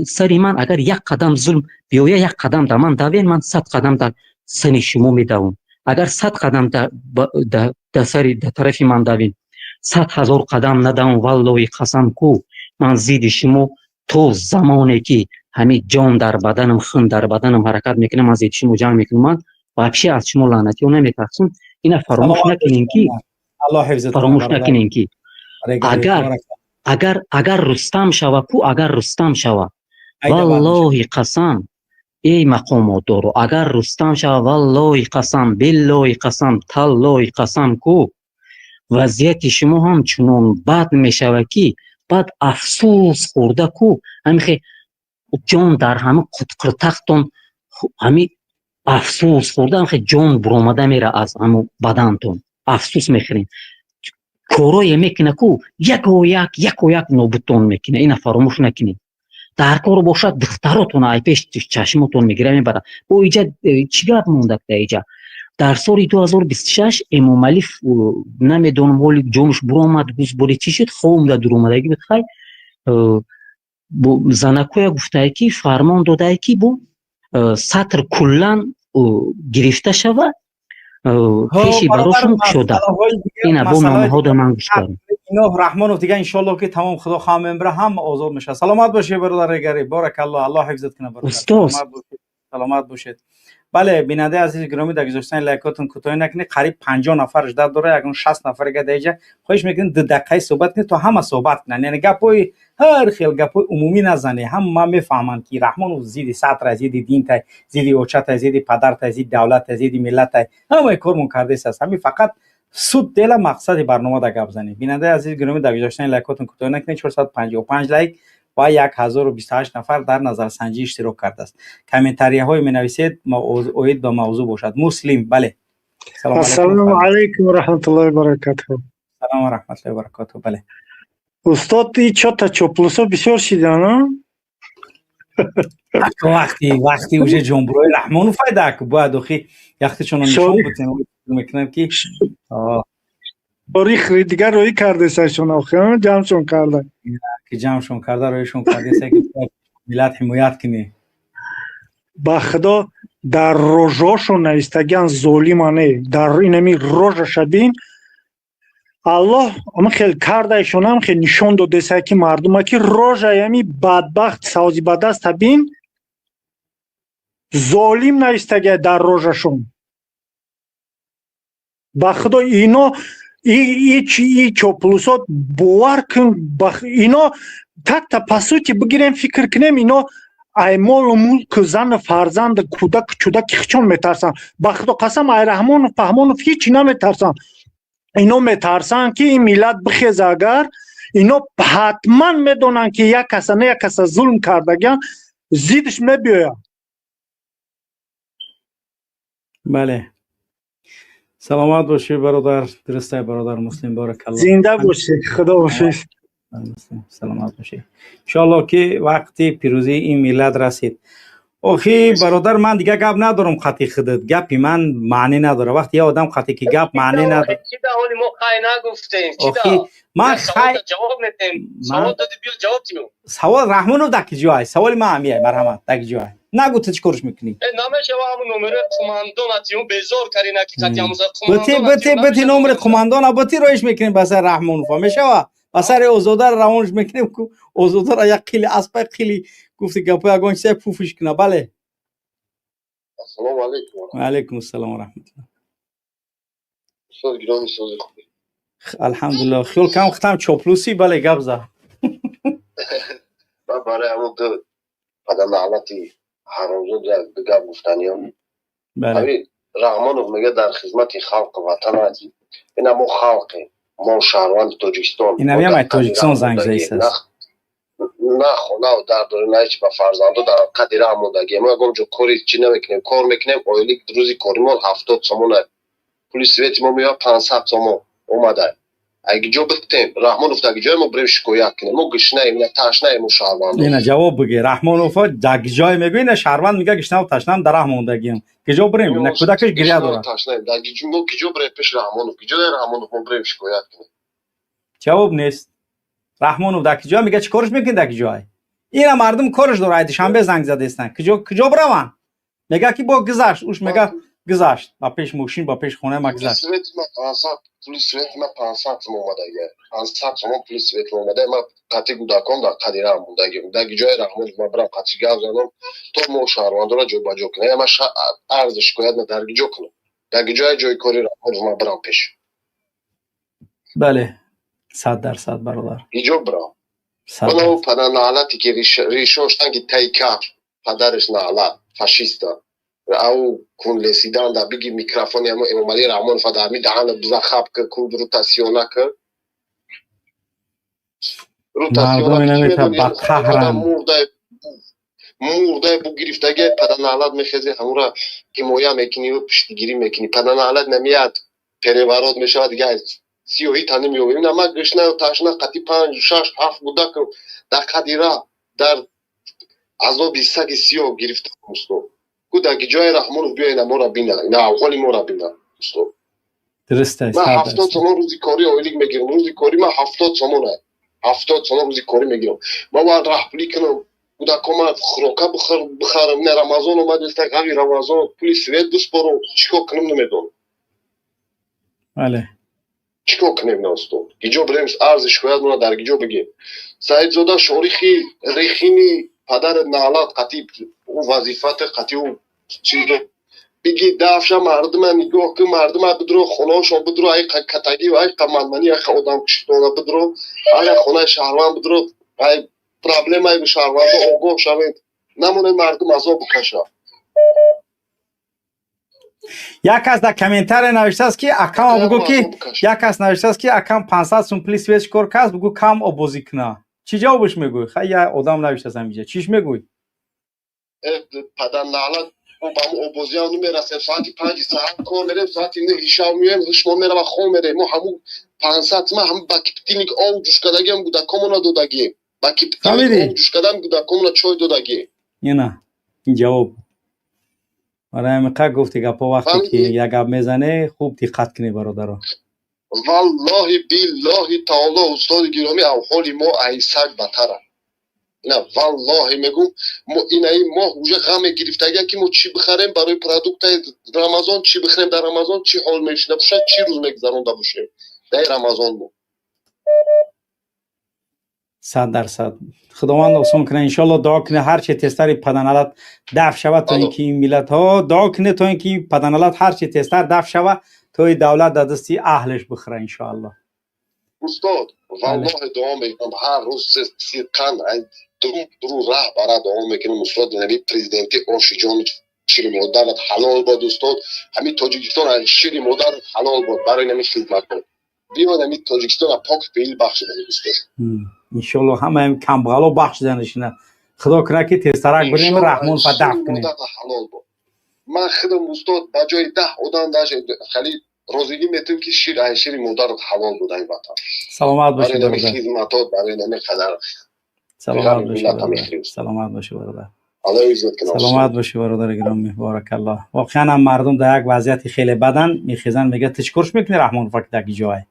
сари ман агар як қадам зулм биёя, як қадам дар ман давен, ман 100 қадам дар сани шумо медавам. Агар 100 қадам да сари да тарафи ман давен, 100 000 қадам надавам. Валлоҳи қасам ку, ман зидди шумо то замоне ки ҳамин ҷон дар баданам, хун дар баданам ҳаракат мекунам, ман зидди шумо ҷанг мекунам. Ман вообще аз шумо лаънатиҳо наметарсам. Ина фаромӯш накунем, ки фаромӯш накунем, ки агар Рустам шава ку, агар Рустам шава, валлоҳи қасам, эй мақомотдоро, агар Рустам шава, валлоҳи қасам, биллоҳи қасам, таллоҳи қасам ку, вазъияти шумо ҳам чунон бад мешавад, ки баъд афсӯс хӯрда ку, ҳамихе ҷон дар ҳами қуртақтон, ҳами афсӯс хӯрда, ҳамихе ҷон буромада мера аз ҳамо бадантон. Афсӯс мехӯрем. Корое мекуна ку, яко як, яко як нобудтон мекуна. Ина фаромӯш накунед. Дар кор бошад, духтаротона ай пеш чашмотон мегира, мебарад. Бо иҷа чӣ гап монда дар иҷа? Дар соли 2026 Эмомалӣ, намедонам, ҳоли ҷонаш буромад, гузбори чӣ шуд, хомда дуромадагӣ буд. Хай, занакоя гуфтае, ки фармон додае, ки бо сатр куллан гирифта шава, пеши барошон кушода. Ина бо номаҳода ман гӯш кардам. Ино Раҳмонов дига, иншоалло, ки тамом, худо хоҳам, мембра, ҳама озод мешавад. Саломат бошед, бародар Регари, баракалло, Аллоҳ ҳифзат кунад, бародар. Устоз. Саломат бошед. Бале, бинандаи азизи гиромӣ, дар гузоштани лайкотон кӯтоҳӣ накунед. Қариб 50 нафар ждать дора, ягон 60 нафарига дар иҷа. Хоҳиш мекунем, 2 дақиқаи суҳбат кунед, то ҳама суҳбат кунанд. Яъне гапҳои ҳар хел, гапҳои умумӣ назанед. Ҳама мефаҳманд, ки Раҳмонов зидди сатра, зидди динтай, зидди очатай, зидди падартай, зидди давлаттай, зидди миллаттай, ҳамаи кормон кардест аст. Ҳамин фақат суд дела мақсади барнома да гап занед. Бинандаи азизи гиромӣ, дар гузоштани лайкотон кӯтоҳӣ накунед. 455 лайк ва 1028 нафар дар назарсанҷӣ иштирок кардааст. Комментарияҳое менависед, оид ба мавзӯъ бошад. Муслим, бале. Ассалому алайкум варахматуллоҳи вабаракатуҳ. Салом ва раҳматуллоҳи вабаракатуҳ, бале. Устод, и чота чоплусо бисёр шидан. Вақти уже ҷонбурои Раҳмонов файда бояд охи яхти чуно нишон бутем, мекунам, ки Торих дигар рӯӣ кардесашон, охи ҷамъшон карда. Ки ҷамъшон карда, рӯишон кардеса, ки миллат ҳимоят кунӣ. Ба худо, дар рожаошон навистагиан золимане, дар инами рожаша бин. Аллоҳ ама хел кардаишонам, хел нишон додеса, ки мардума, ки рожаи ами бадбахт савзибадаста бин, золим навистагия дар рожашон. Ба худо, ино и чоплусот, бовар кун, ино так-то, по сути, бигирем, фикр кунем, ино ай молу мулку, зану фарзанду кӯдаку чӯдаки хичон метарсанд. Ба худо қасам, ай Раҳмонов Паҳмонов ҳичи наметарсанд. Ино метарсанд, ки ин миллат бихеза. Агар ино ҳатман медонанд, ки як каса не як каса зулм кардагиан, зиддиш мебиёяд. Бале, саломат бошӣ, бародар. Дурустай, бародар Муслим, баракалло. Зинда бошӣ, худо ҳофиз. Саломат бошӣ. Иншоалло, ки вақти пирӯзии ин миллат расид. Охи бародар, ман дига гап надорам қати худат. Гапи ман маънӣ надора. Вақти я одам қати ки гап маънӣ надора. Чӣ да ҳоли мо хай нагуфтем? Чӣ да? Охи ман хай ҷавоб метем. Савол додӣ, биё ҷавоб тимем. Савол Раҳмонов дар ки ҷой? Саволи ман ҳамияй, марҳамат, дар ки ҷой? Нагу ту чӣ корш мекунӣ? Э, намешава, ҳамун номери қумандона тиму безор карӣ наки қати ҳамуза. Бити бити бити номери қумандона бити роиш мекунем ба сари Раҳмонов. Мешава? Ба сари Озода равонш мекунем ку Озодара як қили аспай қили гуфти гапо ягон чизе пуфиш куна. Бале. Ассалому алайкум. Ва алайкум ассалом ва раҳматуллоҳ. Устод гиромӣ, сози хубӣ? Алҳамдулиллоҳ. Хиёл кам хитам чоплусӣ, бале, гап за. Ман барои ҳамон ду падарнаълати ҳаромзод як ду гап гуфтаниям. Ҳамин Раҳмонов мегӯяд дар хизмати халқу ватан аст. Ина мо халқем, мо шаҳрванди Тоҷикистон. Инамиам ай Тоҷикистон занг заистааст. На хонаву дар дорем, на ҳеч, ба фарзандо дар қадри раҳ мондагием. Мо ягон ҷо кори чӣ намекунем, кор мекунем, ойлик рӯзи коримон 70 сомон, пули свети мо меояд 500 сомон омада. Аги ҷо битем, Раҳмонов даги ҷое мо бирем шикоят кунем? Мо гишнаем, ина ташнаем мо шаҳрвандо. Ина ҷавоб биге, Раҳмонов даг ҷое мегӯ, ина шаҳрванд мега гишнаву ташнам, дар раҳ мондагием. Киҷо бирем? Ина кӯдакаш гиря дорад. Ташнаем. Даги мо киҷо бирем пеш Раҳмонов? Киҷо Раҳмонов мо бирем шикоят кунем? Ҷавоб нест. Раҳмонов дар киҷо мега, чӣ корш мекунӣ дар киҷое? Ина мардум корш дора, ай Душанбе занг задестанд. Киҷо киҷо бираванд? Мега ки бо гузашт, уш мега гузашт ба пеш мошин, ба пеш хонаи ма гузашт. Пули свети ма 500 сом омадага, 500 сомон пули свет омада. Ма қати кӯдакон дар қади раҳ мондагим. Даги ҷои Раҳмонов ма бирам қати гап занам, то мо шаҳрвандора ҷобаҷо кунам? Ма арзи шикоят ма дар ҷо кунам? Даги ҷои ҷои кори Раҳмонов ма бирам пеш? Бале, 100% бародар. Иҷо бирам? Оно падарнаълате ки ришоштан ки таи каф, падараш наълат, фашиста ау кун лесидан да биги микрофони амо Эмомалӣ Раҳмонов да ҳами даҳана биза хаб ки кун рутасиёна ки. Рутасиёна мурдай бу гирифтаги падарнаълат мехези, ҳамура ҳимоя мекунӣ, пуштигирӣ мекунӣ. Падарнаълат намеяд, переворот мешавад, дига сиёҳӣ тани меёбем. Ина ма гишнаю ташна қати панҷ, шаш, ҳафт кӯдак дар қадира дар азоби саги сиёҳ гирифта. Устод, ку даги ҷои Раҳмонов биё, ина мора бина, ина авҳоли мора бина, устод. Дуруст. Ман 70 сомон рӯзи корӣ ойлик мегирам. Рӯзи корӣ ман 70 сомон, 70 сомон рӯзи корӣ мегирам. Ман бояд раҳпулӣ кунам, кӯдакома хӯрока бихарам. Ина Рамазон омад, ғами Рамазон, пули свет биспорам. Чӣ кор кунам, намедонам. Бале. Чӣ кор кунем на, устод? Гиҷо бирем арзи шикоят мона дар гиҷо бигем? Саидзода Шорихи рехини падари наълат қати ӯ вазифати қати ӯ чизо биги дафша мардума нигоҳ кун, мардума бидро хонаҳошон бидро, ай катагӣ, ай қамадманӣ, ай одамкуштона бидро, ай хонаи шаҳрванд бидро, ай проблемаи шаҳрвандо огоҳ шавед, намонед мардум азоб бикашад. Як кас дар комментария навиштааст ки акама бугӯ ки, як кас навиштааст ки акам 500 сум пули свет кор кас, бугӯ кам обозӣ куна. Чӣ ҷавобаш мегӯй? Хай, я одам навиштааст ҳамиҷа, чиш мегӯй? Падар наълат, мо ба ҳамун обозиам намерасем. Соати 5-и саҳар кор мерем, соати 9-и шаб меоем, ҳушмон мерава, хом мерем. Мо ҳамун 500 ма ҳам ба кипятильник об ҷӯшкардагиам кӯдакомона додагием, ба кипятильник об ҷӯшкардам кӯдакомона чой додагием. Ина ин ҷавоб барои ҳамин гуфти гапо. Вақте ки як гап мезане, хуб диққат кунӣ, бародаро. Валлоҳи биллоҳи таоло, устоди гиромӣ, авҳоли мо ай саг батара. Ина валлоҳи мегум, мо инаи моҳ уже ғаме гирифтагия ки мо чӣ бихарем барои продуктаи Рамазон, чӣ бихарем дар Рамазон, чӣ ҳол мешида бошад, чӣ рӯз мегузаронда бошем дар Рамазон мо. 100%. Худованд осон кунад, иншоалло. Дуо кунед, ҳарчи тезтари паданалат даф шавад, то ин ки ин миллатҳо, дуо кунед, то ин ки паданалат ҳарчи тезтар даф шавад, то ин давлат дар дасти аҳлаш бихӯра, иншоалло. Устод, валлоҳи дуо мекунам ҳар рӯз, сидқан дуру раҳ бара дуо мекунам, устод. Наби президенти ошиҷон, шири модарат ҳалол бод, устод. Ҳамин Тоҷикистон шири модарат ҳалол бод барои нами хизматҳо. Биёд ҳамин Тоҷикистона пок феъл бахшидан, устод. Иншоалло, ҳамаи камбағало бахшиданашина. Худо кунад ки тезтарак бирем, Раҳмон фа даф кунем. Ҳалол бод. Ман худам, устод, ба ҷои 10 одам даже хали розигӣ метавем ки шир ай шири модарат ҳалол буд ай ватан. Саломат бошед. Барои нами хизматот, барои нами қадар. Саломат бошед, саломат бошед, бародар. Аллоҳ иззат кунад. Саломат бошӣ, бародари гиромӣ, баракаллоҳ. Воқеан ҳам мардум дар як вазъияти хеле бадан мехезанд, мегӯяд, ту чӣ корш мекунӣ Раҳмонов ки дар ҷой?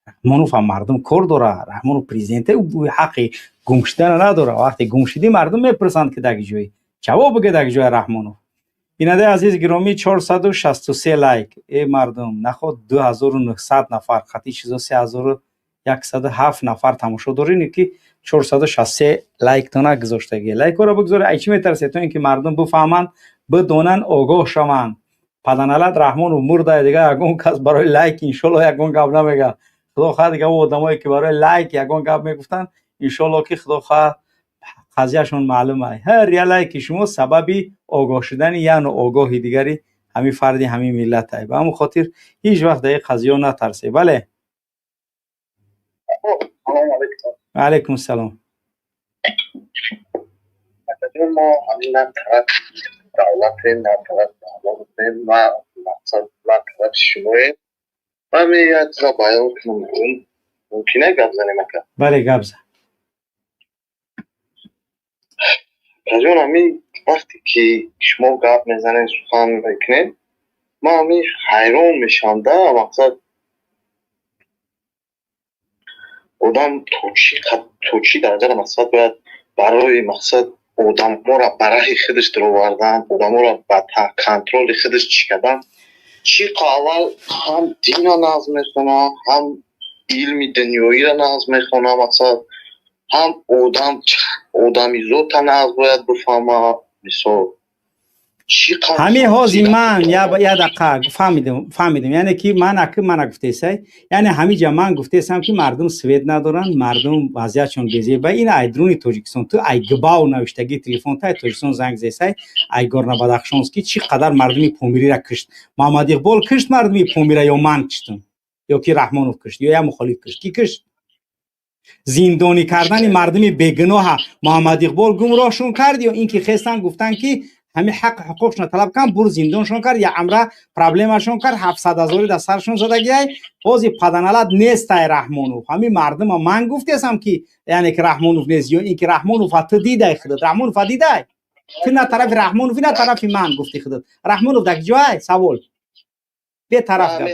Раҳмонов ҳам мардум кор дора. Раҳмонов президенте, ҳаққи гум шудана надора. Вақте гум шудӣ, мардум мепурсанд, ки дар ҷой. Ҷавоб бигӯ, дар ҷой Раҳмонов. Бинандаи азиз гиромӣ, 463 лайк. Э мардум, наход 2900 нафар, хати чизо 3107 нафар тамошо дорем, ки 463 лайктона гузоштагӣ. Лайкҳоро бигузоред. Ай чӣ метарсед? То ин ки мардум бифаҳманд, бидонанд, огоҳ шаванд. Паданалат Раҳмонов мурда, дигар ягон кас барои лайк иншолло ягон гап намега. Худо хоҳад, дигар о одамое ки барои лайк ягон гап мегуфтанд, иншолло ки худо хоҳад қазияшон маълум ай. Ҳар я лайки шумо сабаби огоҳ шудани як ноогоҳи дигари ҳамин фарди ҳамин миллат ай. Ба ҳамон хотир ҳеҷ вақт дар ин қазиё натарсед. Бале. Алайкум салом. Мо ҳамин на тараф давлатем, на тараф давлатем, на мақсад, на тарафи шумоем. Ман як чиза баён кунам, мумкин гап занем, ака? Бале, гап зан. Акаҷон, ҳамин вақте ки шумо гап мезанед, сухан мекунед, ман ҳамин ҳайрон мешавам да, мақсад одам то чӣ дараҷара мақсад бояд барои мақсад одамҳоро ба раҳи худаш даровардан, одамҳоро ба контроли худаш чӣ кардан. Чӣ аввал ҳам дина нағз мехонад, ҳам илми дунёиро нағз мехонад, мақсад ҳам одам одамизота нағз бояд бифаҳмад. Мисол, ҳамин ҳози ман я дақиқа фаҳмидам, фаҳмидам. Яъне ки ман аки мана гуфтесай, яъне ҳамиҷа ман гуфтесам, ки мардум свет надоранд, мардум вазъиятшон безеба. Ин ай дуруни Тоҷикистон, ту ай Гбау навиштагии телефон, ту ай Тоҷикистон занг зесай, ай Горно-Бадахшонский чӣ қадар мардуми Помирира кишт Муҳаммад Иқбол, кишт мардуми Помира, ё ман киштам, ё ки Раҳмонов кишт, ё як мухолиф кишт? Кӣ кишт? Зиндонӣ кардани мардуми бегуноҳа Муҳаммад Иқбол гумроҳшон кард, ё ин ки хестанд, гуфтанд, ки ҳамин ҳаққи ҳуқуқшона талаб кан, бур зиндоншон кард, я амра проблемашон кард, 700 ҳазорӣ дар саршон задагиай. Ҳози паданалат нестай Раҳмонов. Ҳамин мардума ман гуфтесам, ки яъне ки Раҳмонов нест, ё ин ки Раҳмонова ту дидай худат? Раҳмонова дидай ту? На тарафи Раҳмонов, на тарафи ман гуфти худат. Раҳмонов дар ҷой? Савол бетараф гап.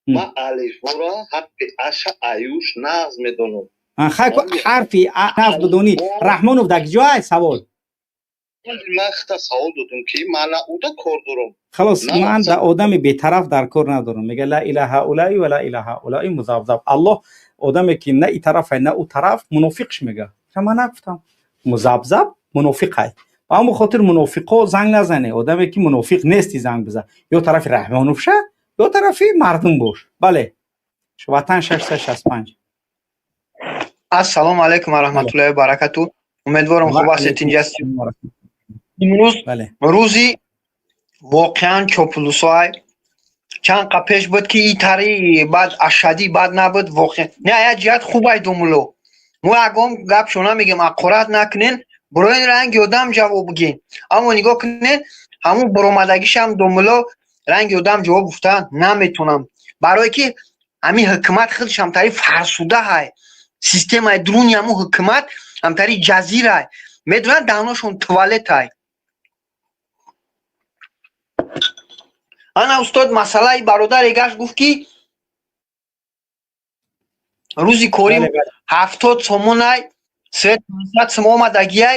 Ман алифбора ҳарфи аша аюш нағз медонам. Хай, ҳарфи нағз бидонӣ, Раҳмонов дар ҷой? Савол. Ман хита савол додум, ки ман на уда кор дорам. Халос, ман да одами бетараф дар кор надорам. Мега ла ила ҳаулаи ва ла ила ҳаулаи музабзаб. Аллоҳ одаме ки на и тарафай, на ӯ тараф, мунофиқш мега. Ман нагуфтам, музабзаб мунофиқай. Ба ҳамон хотир мунофиқо занг назане. Одаме ки мунофиқ нести, занг бизан, ё тарафи Раҳмонов ша, ё тарафи мардум бош. Бале, Ватан 665. Ассалому алайкум ва раҳматуллоҳи ва баракату. Умедворам, хуб ҳастед, тинҷ ҳастед. Имрӯз рӯзи воқеан чоплусой. Чанд қа пеш буд, ки и тари баъд ашадӣ бад набуд воқеан. Не, як ҷиҳат хубай домуло. Мо ягон гапшо намегем, аққорат накунен, буроин ранги одам ҷавоб бигин. Аммо нигоҳ кунен, ҳамун буромадагишам домуло ранги одам ҷавоб гуфта наметонам. Барое ки ҳамин ҳукумат худаш ҳамтари фарсуда ҳай. Системаи дуруни ҳамун ҳукумат ҳамтари ҷазирай. Медонанд, даҳношон туалетай. Ана устод, масъалаи бародаре гашт, гуфт, ки рӯзи корӣ 70 сомонай, свет 500 сом омадагиай,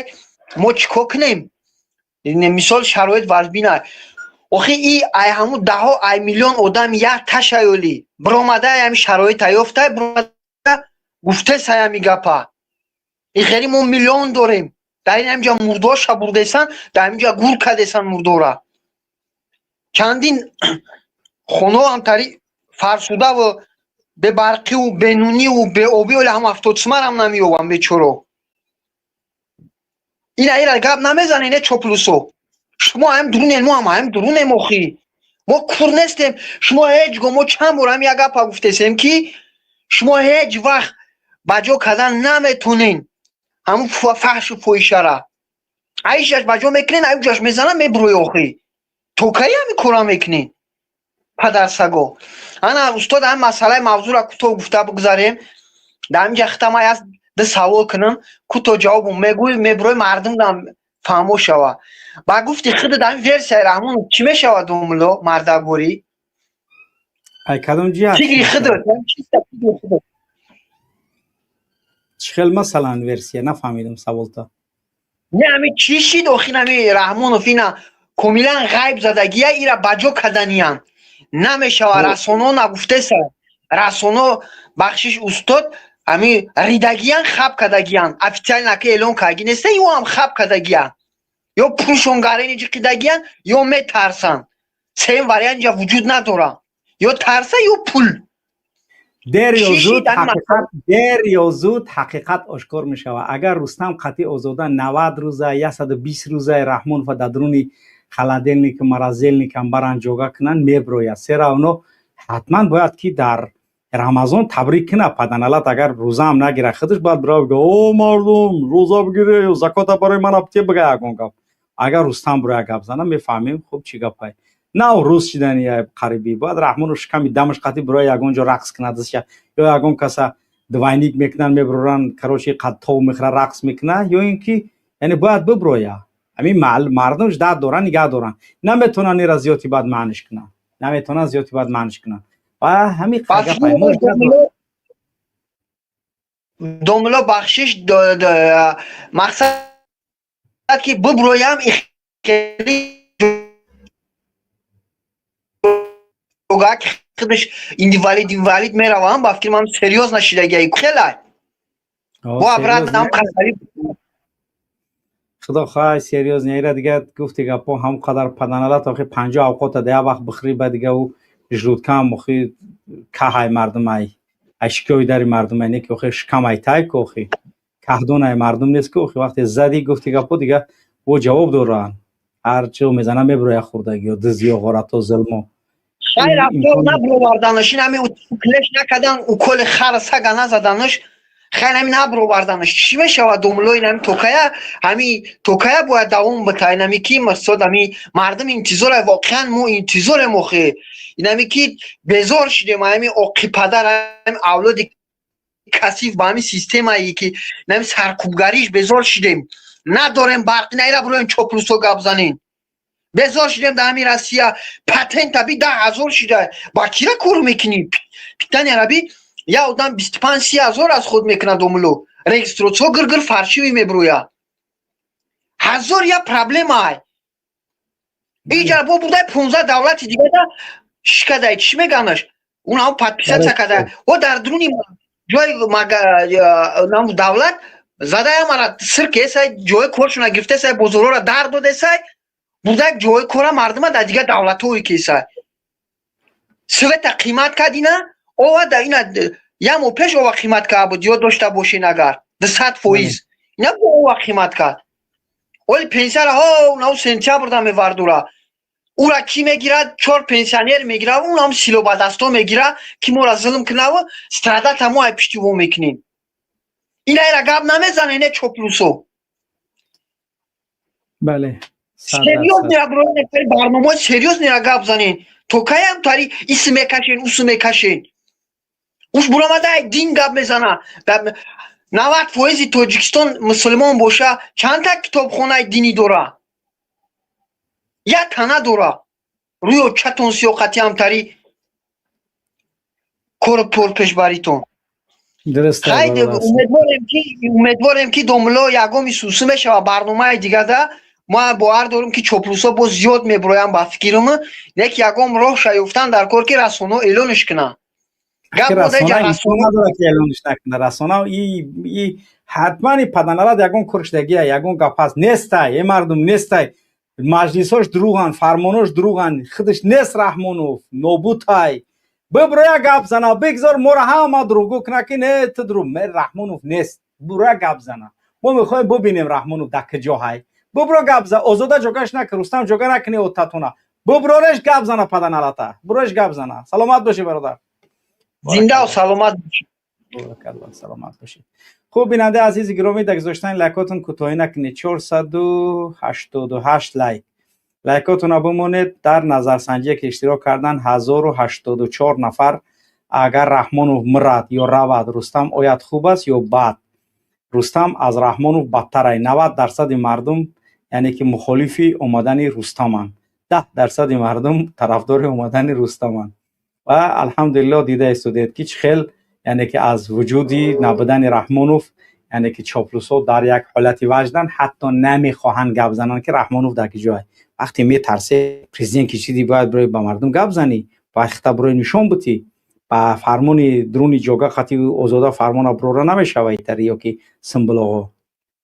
мо чӣ кор кунем? Мисол, шароит вазбинай. Охи и ай ҳамун даҳо ай миллион одам як ташайёлӣ биромадай, ҳами шароита ёфтай, биромада гуфтесай ҳами гапа. И ғери мо миллион дорем. Дар ин ҳамҷа мурдоша бурдесан, дар ҳамҷа гур кардесан мурдора. Чандин хонаҳо ҳамтари фарсудаву бебарқиву бенуниву беобӣ, оле ҳам 70 сумарам намеёбам бечоро. Ина ира гап намезанед, не чоплусо. Шумо ҳам дурунен, мо ҳам ҳам дурунем охи. Мо кур нестем. Шумо ҳеҷ гоҳ, мо чанд бор ҳам як гапа гуфтесем, ки шумо ҳеҷ вақт ба ҷо кардан наметонен ҳамун фаҳшу фоҳишара. Айшаш ба ҷо мекунен, аюҷаш мезанам, мебурӯи охи. То кай ҳамин кора мекунен? Падарсаго. Ана устод, ҳамин масъалаи мавзӯъро кӯтоҳ гуфта бигзарем. Дар ҳамин ҷа хита ман як ду савол кунам, кӯтоҳ ҷавобо мегӯй, мебурӯи, мардумам Фаҳмо шава. Ба гуфти худат, ҳамин версияи Раҳмонов чӣ мешавад, домулло, мардакворӣ? Ай кадом ҷиҳат? Фикри худат, чиста фикри худат. Чӣ хел, масалан, версия? Нафаҳмидам саволта. Не, ҳами чӣ шид охир? Ҳами Раҳмонов ина комилан ғайб задагия, ира ба ҷо каданиян намешава. Расоно нагуфтеса, расоно, бахшиш, устод, ҳами ридагиян, хаб кардагиян, официально ки эълон кардаги неста, ё ҳам хаб кардагиян, ё пулшон гарени ҷиқидагиян, ё метарсанд. Сеюм вариант ҷа вуҷуд надорад: ё тарса, ё пул. Дер ё зуд ҳақиқат, дер ё зуд ҳақиқат ошкор мешавад. Агар Рустам қатъи Озода 90 рӯза, 120 рӯзаи Раҳмонова дар дуруни холодильник, морозильникам баран, ҷога кунанд, меброяд. Все равно ҳатман бояд ки дар Рамазон табрик кунад паданалат. Агар рӯзаам нагира, худаш бояд бира бига: «О мардум, рӯза бигире ё закота барои ман абте», бига ягон гап. Агар Рустам бироя гап зана, мефаҳмем, хуб, чӣ гапай. На рӯз шидани қарибӣ бояд Раҳмонов шиками дамаш қатӣ бироя, ягон ҷо рақс кунад ё ягон каса двойник мекунанд, мебуранд, короче, қад тов мехӯра, рақс мекунад, ё ин ки, яъне, бояд биброя. Ҳамин мардум ждать доранд, нигаҳ доранд, наметавонанд ира зиёди бад маъниш кунанд, наметавонанд зиёди бад маъниш кунанд ва ҳамин гапай. Домулло, бахшиш, мақсад ки биброям хеле худаш инвалид, инвалид меравам, ба фикри ман, серьёз нашидагиай хелай бо обратно ҳам касалӣ. Худо хоҳад, серьёз неира. Дига гуфти гапо, ҳам қадар паданалат охи 50 авқота да як вақт бихӯри, ба дига ӯ желудкам охи каҳай мардумай, ашкиёи дари мардумай не ки охи шикамай тай ку, охи каҳдонай мардум нест ку. Охи вақте зади, гуфти гапо, дига о ҷавоб доранд. Ҳар чио мезана, мебироя хурдагиё, дизиё, ғорато, зулмо. Хай, рафтор наброварданаш, ин ҳами клеш накардан, уколи хара сага назаданаш, хай, ҳами наброварданаш чӣ мешавад, домулло? Ин ҳами токая, ҳами токая бояд давом бита. Ин ҳами ки мақсад, ҳами мардум интизоре, воқеан мо интизорем охи. Ин ҳами ки безор шудем, ҳами оқи падар, ҳами авлоди касиф, ба ҳами системае ки ин ҳами саркӯбгариш безор шудем. Надорем барқ, наира буроем чоплусо гап занем. Безор шудем дар ҳамин Россия. Патента би 10 000 шуда, ба кира кор мекунӣ? Питани араби як одам 25-30 ҳазор аз худ мекунад, домулло. Регистратсио гиргир фальшивый мебирояд, ҳазор як проблемай. Иҷа бо бурдай 15 давлати дигада шикадай, чӣ меганаш, он ҳам подписаться када о дар дуруни ҷои давлат задай, ҳамара сир кесай, ҷои коршона гирифтесай, бозорҳоро дар додесай, бурда ҷои кора мардума дар дигар давлатҳое кесай. Света қимат кардина, ова да ина як моҳ пеш ова қимат карда буд, ёд дошта бошен, агар 200%. Ина бо ова қимат кард. Оли пенсияра ҳо унав сентябрда мевардура, ура кӣ мегирад? Чор пенсионер мегирад, унам силобадасто мегирад, ки мора зулм кунаву страдать мо ай пишти во мекунем. Ина ира гап намезане, не чоплусо. Бале. Серьёз барномаи серьёз нера гап занен. То каям тари ис мекашен, ус мекашен? Уш буромада дин гап мезана. 90 фоизи Тоҷикистон мусулмон боша, чандта китобхонаи динӣ дора? Як тана дора. Рӯё чатон сиёқати ҳамтари кору пор пешбаритон. Умедворем, ки домулло ягоми сусу мешава барномаи дигада. Ма бовар дорем, ки чоплусо боз зиёд мебироянд, ба фикрим, не ки ягон роҳ шаёфтан дар кор, ки расоно эълонш кунанд. Эълонш накунад расона ҳатман паданалат ягон коршдагия, ягон гап ҳаст. Нестай, е мардум, нестай. Маҷлисош дурӯғанд, фармонош дурӯғанд, худаш нест. Раҳмонов нобутай, биброя гап зана, бигзор моро ҳама дурӯғгӯ куна, ки не, ту дурӯғ. Раҳмонов нест, буроя гап зана. Мо мехоҳем бубинем, Раҳмонов дар куҷо ҳай. Бубро, гап за. Озода ҷогаш накун, Рустам ҷога накуни отатуна. Буброреш, гап зана, паданалата, бурош, гап зана. Саломат бошӣ, бародар. Зиндаву саломат. Саломат бошед. Хуб, бинандаи азизи гиромӣ, дар гузоштани лайкотон кӯтоҳӣ накунед. 488 лайк. Лайкотонро бимонед. Дар назарсанҷие ки иштирок кардан 1084 нафар, агар Раҳмонов мурад ё равад, Рустам ояд, хуб аст ё бад? Рустам аз Раҳмонов бадтарай. 90 дарсади мардум. Яъне ки мухолифи омадани Рустаманд. 10% мардум тарафдори омадани Рустаманд. Ва алҳамдулилло, дида истодед, ки чӣ хел, яъне ки аз вуҷуди набудани Раҳмонов, яъне ки чоплусҳо дар як ҳолати ваҷданд, ҳатто намехоҳанд гап зананд, ки Раҳмонов дар киҷое. Вақте метарсе, президент ки чиди, бояд бирои ба мардум гап занӣ, бояд хита бирои нишон бутӣ. Ба фармони дуруни ҷога хати Озода фармона бирора намешава итари ё ки Симбулоғо.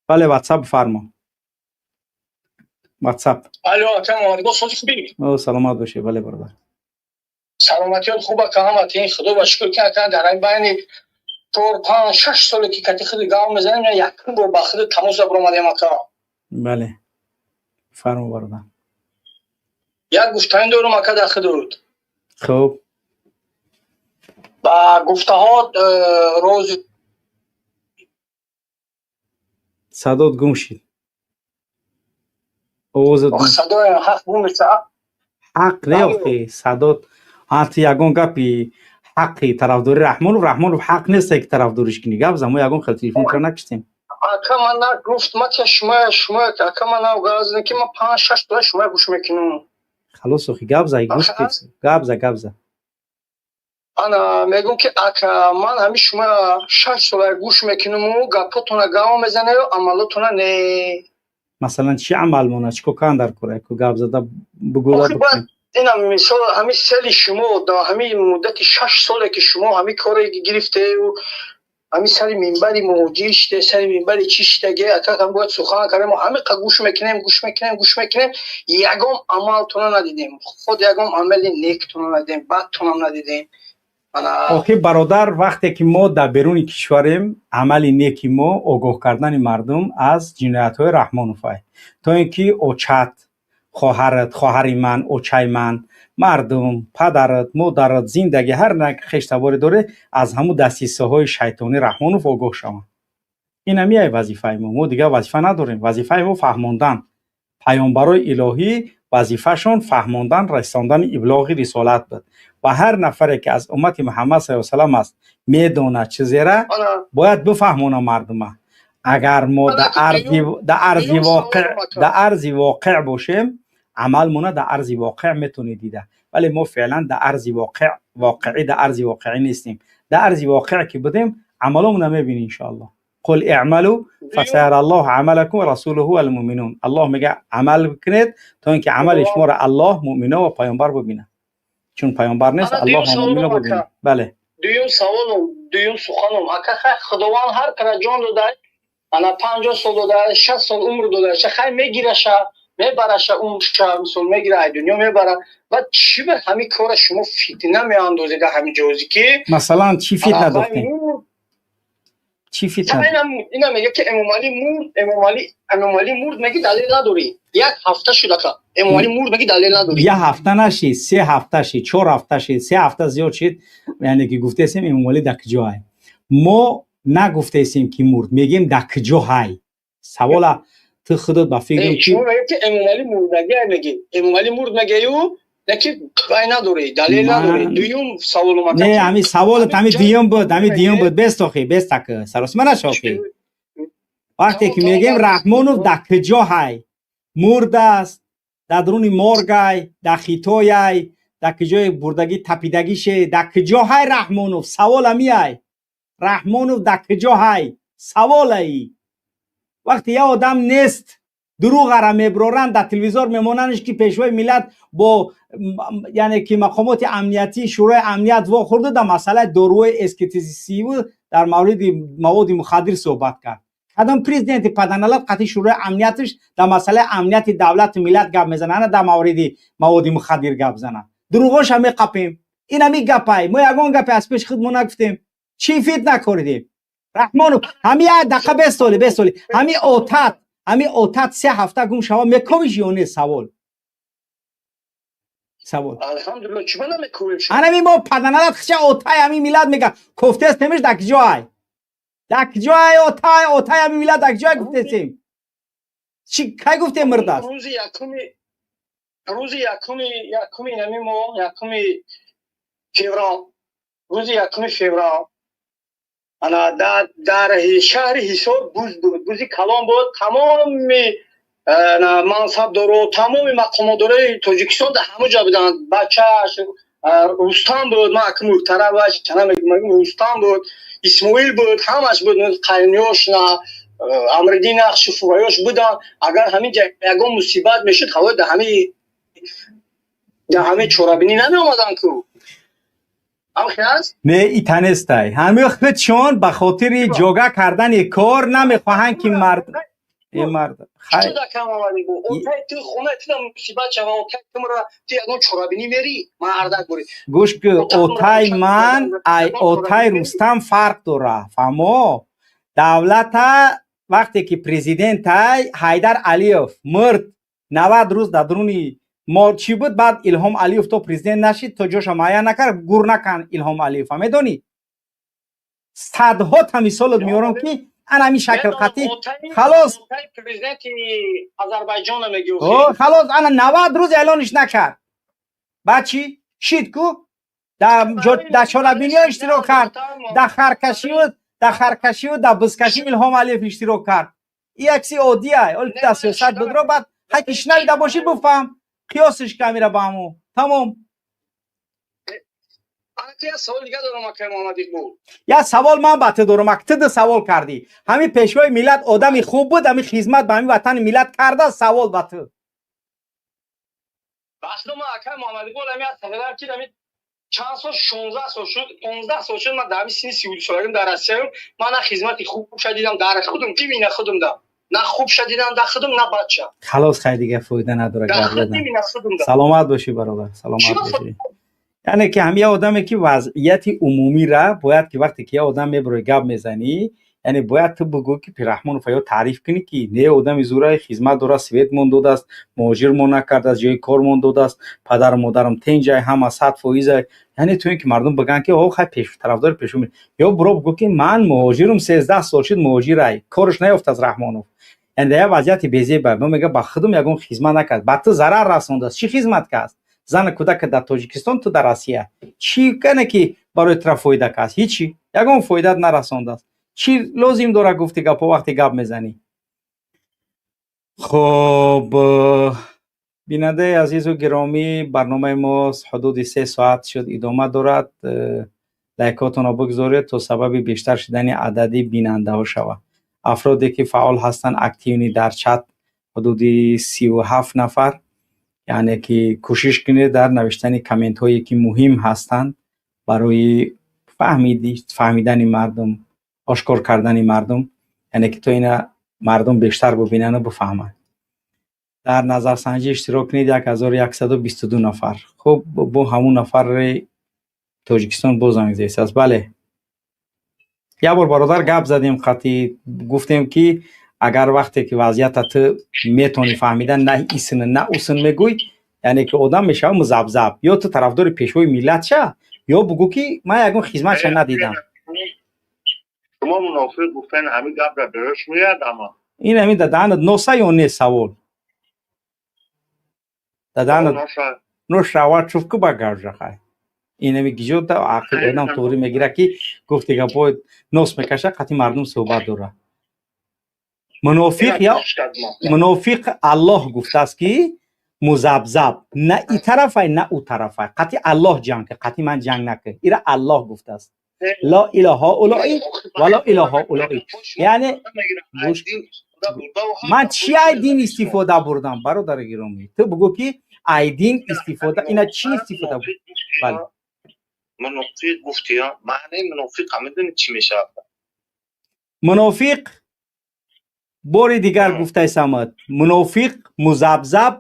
Бале, Ватсап фармо, Ватсап. Алло, ака Муҳаммадбо, сози хубӣ? О, саломат бошед, бале, бародар. Саломатиёт хуб, ака, ҳаматин, худо ба шукр, ки ака дар ин байни чор, панҷ, шаш соле ки кати худи гав мезанем, якум бор ба худи тамос баромадем, ака. Бале, фармо, бародар. Як гуфтанӣ дорум, ака, дар худуд. Хуб. Ба гуфтаҳо рози. Садот гум шид, овозат. Садоям ҳақ гум мешавад. Ҳақ не, охи садот ҳати ягон гапи ҳаққи тарафдори Раҳмонов. Раҳмонов ҳақ несте, ки тарафдориш кунӣ. Гап за, мо ягон хел телефон кара накиштем. Ака, ман на гуфт, ма ки шумо, ака, ман на газна, ки ман панҷ, шаш сола шумо гӯш мекунам. Халос, охи, гап за, гӯш, гап за, гап за. Ана мегӯм, ки ака, ман ҳами шумо 6 сола гӯш мекунаму гапотона гав мезанаю, амалотона не. Масалан, чӣ амал мона, чӣ ко кан дар кора ку гап зада бугӯда? Ина мисол, ҳами сели шумо дар ҳами муддати 6 соле ки шумо ҳами коре гирифтею, ҳами сари минбари муҳоҷир шиде, сари минбари чӣ шидаге, ака, ҳам бояд сухан кардем, ҳами қа гӯш мекунем, гӯш мекунем, гӯш мекунем, ягон амалтона надидем, худ ягон амали нектона надидем, бадтонам надидем. Охи, бародар, вақте ки мо дар беруни кишварем, амали неки мо огоҳ кардани мардум аз ҷиноятҳои Раҳмоновай, то ин ки очат, хоҳарат, хоҳари ман, очаи ман, мардум, падарат, модарат, зиндагӣ, ҳар на хештаборе доре, аз ҳамун дастисоҳои шайтонӣ Раҳмонов огоҳ шаванд. Ин ҳамияй вазифаи мо. Мо дигар вазифа надорем. Вазифаи мо фаҳмондан. Паёмбарои илоҳӣ вазифашон фаҳмондан, расондани иблоғи рисолат буд. Ва ҳар нафаре ки аз уммати Муҳаммад саллаллоҳу салам аст, медонад чизера, бояд бифаҳмона мардума. Агар мо дар арзи воқеъ бошем, амалмона дар арзи воқеъ метавонед дида. Вале мо феълан дар арзи воқеъ, воқеӣ, дар арзи воқеӣ нестем. Дар арзи воқеъ ки будем, амаломона мебинӣ, иншоаллоҳ. قل اعملوا فسيرى الله عملكم ورسوله والمؤمنون. الله میگه عمل کنید تا اینکه عمل شما را الله، مؤمنا و پیامبر ببینه. چون پیامبر نیست، الله و مؤمنا ببینه. بله. Дуюм саволум, дуюм суханум, ака. Хай, худованд ҳар кара ҷон дода, ана 50 сол дода, 60 сол умр дода, хай, мегираша, мебараша, умрша, мисол, мегира, ай дунё мебара. Баъд чӣ ба ҳамин кора шумо фитна меандозеда ҳамин ҷози ки? Масалан, чӣ фитна дохтем, чӣ фитна? Ина мега, ки Эмомалӣ мурд, Эмомалӣ, Эмомалӣ мурд, меги, далел надорӣ. Як ҳафта шуд, ака, Эмомалӣ мурд, меги, далел надорӣ. Як ҳафта нашид, 3 ҳафта шид, 4 ҳафта шид, 3 ҳафта зиёд шид. Яъне ки гуфтесем, Эмомалӣ дар куҷо ҳай? Мо нагуфтесем, ки мурд, мегем, дар куҷо ҳай. Савола ту худот ба фикрам ки шумо мега, ки Эмомалӣ мурдагӣ, меги, Эмомалӣ мурд, мегаю, леки вай надорӣ, далел надорӣ. Дуюм саволум. Не, ҳами саволат ҳами дуюм буд, ҳами дуюм буд. Бест, охи, бест, так саросима нашохи. Вақте ки мегем, Раҳмонов дар куҷо ҳай, мурдааст, дар дуруни моргай, дар Хитояй, дар куҷои бурдагӣ, тапидагише, дар куҷо ҳай Раҳмонов? Савол ҳамиай: Раҳмонов дар куҷо ҳай? Саволаи. Вақте як одам нест, дурӯғара меброранд, дар телевизор мемонандш, ки пешвои миллат бо, яъне ки мақомоти амниятии Шӯрои амният вохӯрду дар масъалаи доруҳои экстезисиву дар мавриди маводи мухаддир суҳбат кард. Кадом президенти паданалат қатъи Шӯрои амнияташ дар масъалаи амнияти давлату миллат гап мезанад, на дар мавриди маводи мухаддир гап занад? Дурӯғоша меқапем. Ин ҳами гапай. Мо ягон гапе аз пеши худ мо нагуфтем. Чӣ фитна коридем? Раҳмонов ҳами як дақиқа, бестоли, бестоли, ҳами отат, ҳами отат 3 ҳафта гум шава, мековиш ё не? Савол, савол. Алҳамдулилла, чӣ намековем? Анами мо паданалат хича отай ҳами миллат мега, кофтест немиш, дар киҷо ай, дар киҷо ай отай, отай ҳами миллат дар киҷо ай? Гуфтесем чӣ? Кай гуфтем мурдааст? Рӯзи якуми, рӯзи якуми нами мо, 1 феврал, рӯзи 1 феврал, ана дар шаҳри Ҳисор буз буд, бузи калон буд. Тамоми Мансабдоро, тамоми мақомотдорои Тоҷикистон дар ҳамон ҷо буданд. Бачааш Рустам буд, ман ака муҳтарам чана мегӯям, Рустам буд, Исмоил буд, ҳамаш буд, қайниёш на Амриддин Нақшев ваёш буданд. Агар ҳамин ҷа ягон мусибат мешуд, ҳавои дар ҳамин чорабинӣ намеомаданд ку. Не, итанестай. Ҳамин худшон ба хотири ҷога кардани кор намехоҳанд, ки мард мард. Гӯш ки, отай ман ай отай Рустам фарқ дора, фаҳмо? Давлата вақте ки президентай Ҳайдар Алиев мурд, 90 рӯз дар дуруни мо чӣ буд, баъд Илҳом Алиев то президент нашид, то ҷоша муайян накард, гур накан Илҳом Алиева, медонӣ? Садҳо та мисолот меорам, ки ана ҳамин шакл қатӣ халос. Халос, ана 90 рӯз эълониш накард, баъд чӣ шид ку? Дар чорабиниҳо иштирок кард, дар харкашию дар бузкашӣ Илҳом Алиев иштирок кард. И як чизи оддия, оли дар сиёсат будро, баъд ҳай ки шунавида бошӣ, бифаҳм, қиёсиш камира ба ҳамо, тамом. Як савол ман ба ту дорам. Ак ту ду савол кардӣ. Ҳамин пешвои миллат одами хуб буд, ҳамин хизмат ба ҳамин ватани миллат карда? Савол ба ту. Чанд сол, 16 сол шуд, 15 сол шуд, ман дар ҳамин синни 32 солагим дар Россияам, ман на хизмати хубша дидам дар худум, имина худум да на хубша дидам дар худум, на бача. Халос, хай, дига фоида надора гап задан. Саломат бошӣ, бародар, саломат бошӣ. Яъне ки ҳам як одаме ки вазъияти умумира бояд ки вақте ки як одам мебарои гап мезанӣ, яъне бояд ту бигӯ ки Пирраҳмонов ё таъриф кунӣ, ки не, одами зӯрай, хизмат дорад, светмон додааст, муҳоҷирмон накардааст, ҷои кормон додааст, падару модарам тенҷай, ҳама 100%-ай. Яъне то ин ки мардум бигӯянд, ки о, хай, тарафдори пешво. Ё буро бигӯ, ки ман муҳоҷирум, 13 сол шуд муҳоҷирай, корш наёфтааст Раҳмонов. Яъне дар як вазъияти безеба мо мега, ба худум ягон хизмат накард, ба ту зарар расондааст. Чӣ хизмат кард? Зана кӯдака дар Тоҷикистон, ту дар Россия. Чӣ кане ки барои тура фоида кард? Ҳичи, ягон фоидат нарасондааст. Чӣ лозим дора гуфти гапо вақте гап мезанӣ? Хоб, бинандаи азизу гиромӣ, барномаи мо ҳудуди 3 соат шуд идома дорад. Лайкотонро бигзоред, то сабаби бештар шудани адади бинандаҳо шавад. Афроде ки фаъол ҳастанд, активный дар чат, ҳудуди 37 нафар. Яъне ки кӯшиш кунед дар навиштани комментҳое ки муҳим ҳастанд барои фаҳмидани мардум, ошкор кардани мардум, яъне ки то ина мардум бештар бубинану бифаҳманд. Дар назарсанҷӣ иштирок кунед, 1122 нафар. Хуб, бо ҳамун нафари Тоҷикистон боз занг зестааст. Бале, як бор, бародар, гап задем қатъӣ, гуфтем ки агар вақте ки вазъията ту метавонӣ фаҳмидан, на исн на усн мегӯй, яъне ки одам мешава музабзаб. Ё ту тарафдори пешвои миллат ша, ё бугӯ ки ман ягон хизматша надидам. Шумо мунофиқ гуфтен, ҳамин гапра дуруст меяд, ама Ин ҳамин да даҳанат носа ё не, савол. Да даҳанат ношава, чуф ку ба гавжахай. Инами гиҷо да ақли одам туғрӣ мегира, ки гуфти гапҳои нос мекаша, қатъи мардум суҳбат дора. Мунофиқ я мунофиқ, Аллоҳ гуфтааст ки музабзаб, на и тарафай, на ӯ тарафай, қатъи Аллоҳ ҷанг ки, қатъи ман ҷанг накун. Ира Аллоҳ гуфтааст: ло ило ҳаулои ва ло ило ҳаулои. Яъне ман чи ай дин истифода бурдам, бародари гиромӣ? Ту бугӯ ки ай дин истифода, ина чӣ истифода? Бале. Мунофиқ гуфти, маънаи мунофиқ медонӣ чӣ мешавад? Мунофиқ, бори дигар гуфтаи Самад, мунофиқ музабзаб.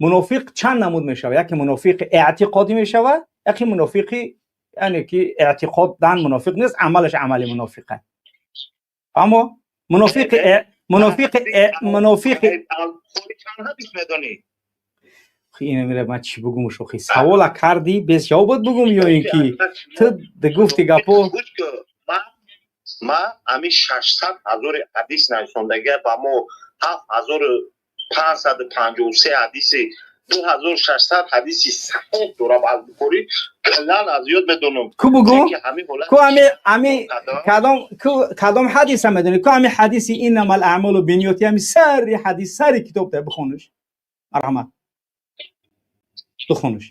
Мунофиқ чанд намуд мешавад? Яке мунофиқи эътиқодӣ мешавад, яке мунофиқи, яъне ки эътиқодан мунофиқ нест, амалаш амали мунофиқа. Аммо мунофиқи мунофиқи мунофиқи ина мера, ман чӣ бугум? Шохи савола кардӣ, без ҷавобот бугум ё ин ки ту гуфти гапо? Ма ҳамин 600 ҳазори ҳадис нависондагия ба мо, 7553 ҳадиси 2600 ҳадиси саҳеҳ дорам аз Бухорӣ, каллан аз ёд медонам. Ку бугу? Ку ами ами кадом ку кадом ҳадиса медонӣ? Ку ами ҳадиси иннамал аъмолу бинниёти, ами сари ҳадис, сари китоб да бихонаш. Марҳамат. Бихонаш.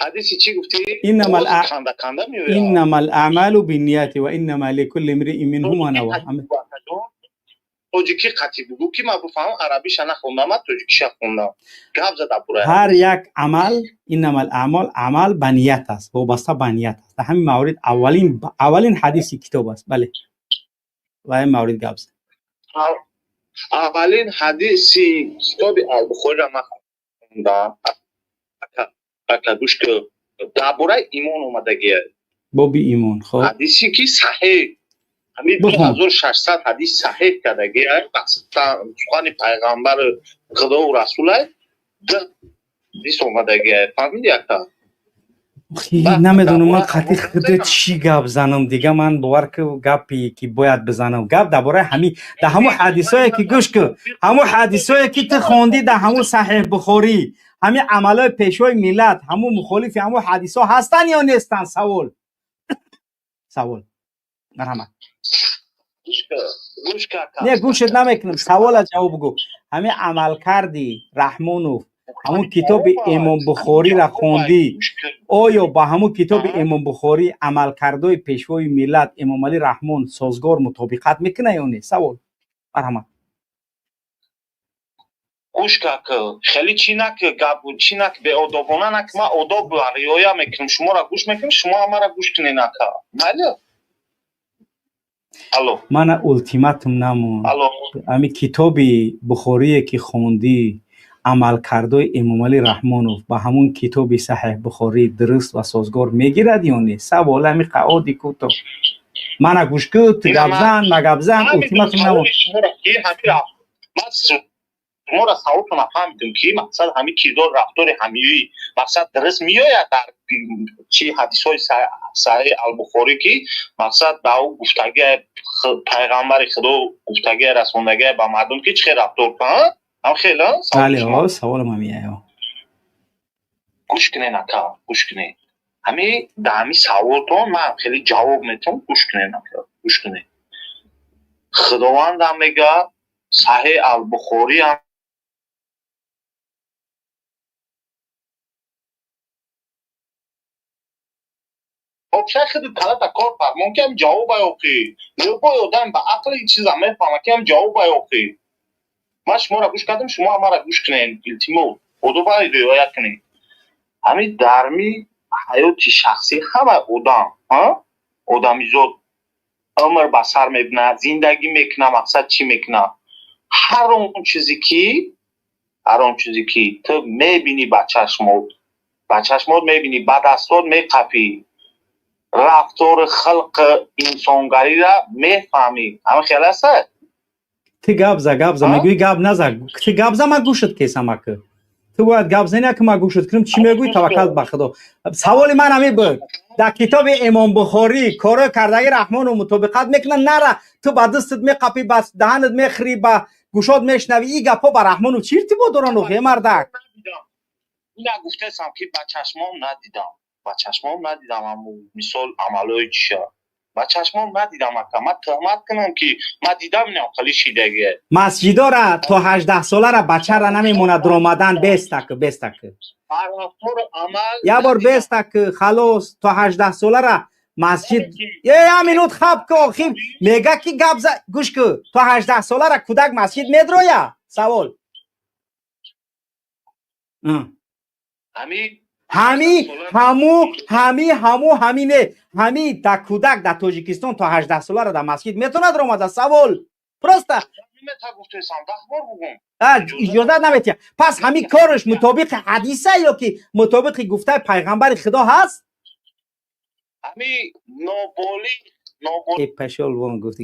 Ҳадиси чӣ гуфтӣ? Иннамал канда канда меояд. Иннамал аъмалу бинниёти ва иннама ликулли имриин минҳум ма нава. Тоҷикӣ қатъӣ бугӯ, ки ман бифаҳмам. Арабиша нахондам, ман тоҷикиша хондам. Гап зада бурай. Ҳар як амал, иннамал аъмол, амал ба ният аст, вобаста ба ният аст. Дар ҳамин маврид аввалин ҳадиси китоб аст. Бале, ва ин маврид гап зад. Аввалин ҳадиси китоби Албухориро ман хондам. Ака, гӯш кун, дар бораи имон омадагия. Боби имон. Хоб, ҳадисе ки саҳеҳ, ҳамин 2600 ҳадис саҳеҳ кардагия, сухани пайғамбари худову расулай, ҳадис омадагия. Фаҳмиди, ака? Намедонам ман қатъи худо чӣ гап занам дига. Ман бовар ки гапе ки бояд бизанам, гап дар бораи ҳами дар ҳамун ҳадисое ки, гӯш кун, ҳамун ҳадисое ки ту хондӣ дар ҳамун Саҳеҳ Бухорӣ, ҳамин амалҳои пешвои миллат ҳамун мухолифи ҳамун ҳадисҳо ҳастанд ё нестанд? Савол, марҳамат. Не, гӯшет намекунам, савола ҷавоб бигӯ. Ҳамин амалкарди Раҳмонов, ҳамун китоби Имом Бухориро хондӣ, оё ба ҳамун китоби Имом Бухорӣ амалкардои пешвои миллат Эмомалӣ Раҳмон созгор мутобиқат мекунад ё не? Савол, марҳамат. Гӯш как, хеле чӣ нак, гап чӣ нак, беодобона нак. Ман одоб риоя мекунам, шуморо гӯш мекунам, шумо маро гӯш кунед, ака, майли? Алло. Мана ултиматум намон. Ами китоби Бухорие ки хондӣ, амалкардои Эмомалӣ Раҳмонов ба ҳамун китоби Саҳеҳ Бухорӣ дуруст ва созгор мегирад ё не? Савол ами қаоди кӯтоҳ. Мана гӯш ку, ту гапзан, ма гапзан, ултиматум намон. Шуморо саволтона фаҳмидем, ки мақсад ҳамин кирдор, рафтори ҳамиёӣ мақсад дуруст меояд дар чи ҳадисҳои Саҳеҳи Албухорӣ, ки мақсад ба ӯ гуфтагия, пайғамбари худо гуфтагия, расондагия ба мардум, ки чӣ хел рафтор кунанд, ҳам хел? Бале, саволам ҳамия. Гӯш кунед, ака, гӯш кунед. Ҳами дар ҳамин саволтон ман хеле ҷавоб метавам. Гӯш кунед, ака, гӯш кунед. Худовандам мегӯяд, Саҳеҳ Албухорӣ ҳам вообще худи талата кор фармон, ки ҳам ҷавоб охи. Любой одам ба ақли ин чиза мефаҳма, ки ҳам ҷавоб охи. Ман шуморо гӯш кардам, шумо маро гӯш кунед, илтимос, одоба риоя кунед. Ҳамин дарми ҳаёти шахсӣ ҳама одам, одамизод умр ба сар мебинад, зиндагӣ мекунад, мақсад чӣ мекунад, ҳар он чизе ки, ҳар он чизе ки ту мебинӣ ба чашмот, ба чашмот мебинӣ, ба дастот меқапӣ, рафтори хилқи инсонгариро мефаҳмӣ. Ҳамин хел аст? Ту гап за, гап за, мегӯӣ гап наза. Ту гап за, ман гӯшат кесам, ака. Ту бояд гап зани, ки ман гӯшат кунам. Чӣ мегӯӣ? Таваккал ба Худо. Саволи ман ҳамин буд: дар китоби Имом Бухорӣ корҳои кардаги Раҳмону мутобиқат мекунад? Нара, ту ба дастат меқапӣ, ба даҳанат мехӯрӣ, ба гӯшот мешунавӣ, ин гапҳо ба Раҳмону чӣ иртибот доранд, охи, мардак? Ина гуфтесам, ки ба чашмом надидам, ба чашмом надидам. Мисол, амалҳои чиша ба чашмом надидам, ака. Ман туҳмат кунам, ки ман дидам, инам хеле шидагие. Масҷидора то 18 солара бачара намемонад ромадан. Бестак, бестак, як бор бестак, халос. То 18 солара масҷид, е, як минут хаб ку, охи, мега ки гап за, гӯш ку. То 18 солара кӯдак масҷид медроя? Савол. Ҳами ҳаму ҳами ҳаму ҳами не, ҳами да кӯдак дар Тоҷикистон то 18 солара дар масҷид метавонад ромада? Савол просто. Иҷозат наметиҳад. Пас ҳамин кораш мутобиқи ҳадиса ё ки мутобиқи гуфтаи пайғамбари Худо ҳаст? Пашол вон гуфт,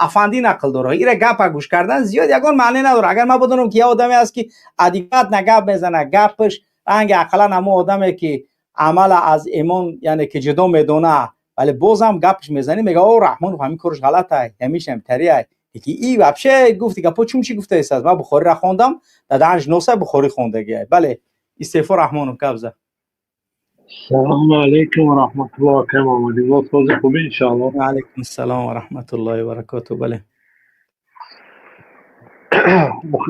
афанди нақл дора. Ира гапа гӯш кардан зиёд ягон маъне надорад. Агар ман бидонам, ки як одаме аст, ки адекватно гап мезана, гапаш ранги ақаллан ҳамон одаме, ки амала аз имон, яъне ки ҷудо медона, вале бозам гапш мезанӣ, мега: «О, Раҳмонов ҳамин корш ғалатай, ҳамишам тариай». Ки и вообще гуфти гапо чун чӣ гуфтааст? Ман Бухориро хондам, дар даҳанш носа Бухорӣ хондагиай. Бале, истеъфо Раҳмонов гап зад. Салому алайкум ва раҳматуллоҳ, акай Муҳаммадиқбол, сози хубӣ, иншоаллоҳ. Ва алайкум ассалом ва раҳматуллоҳи ва баракотуҳ. Бале.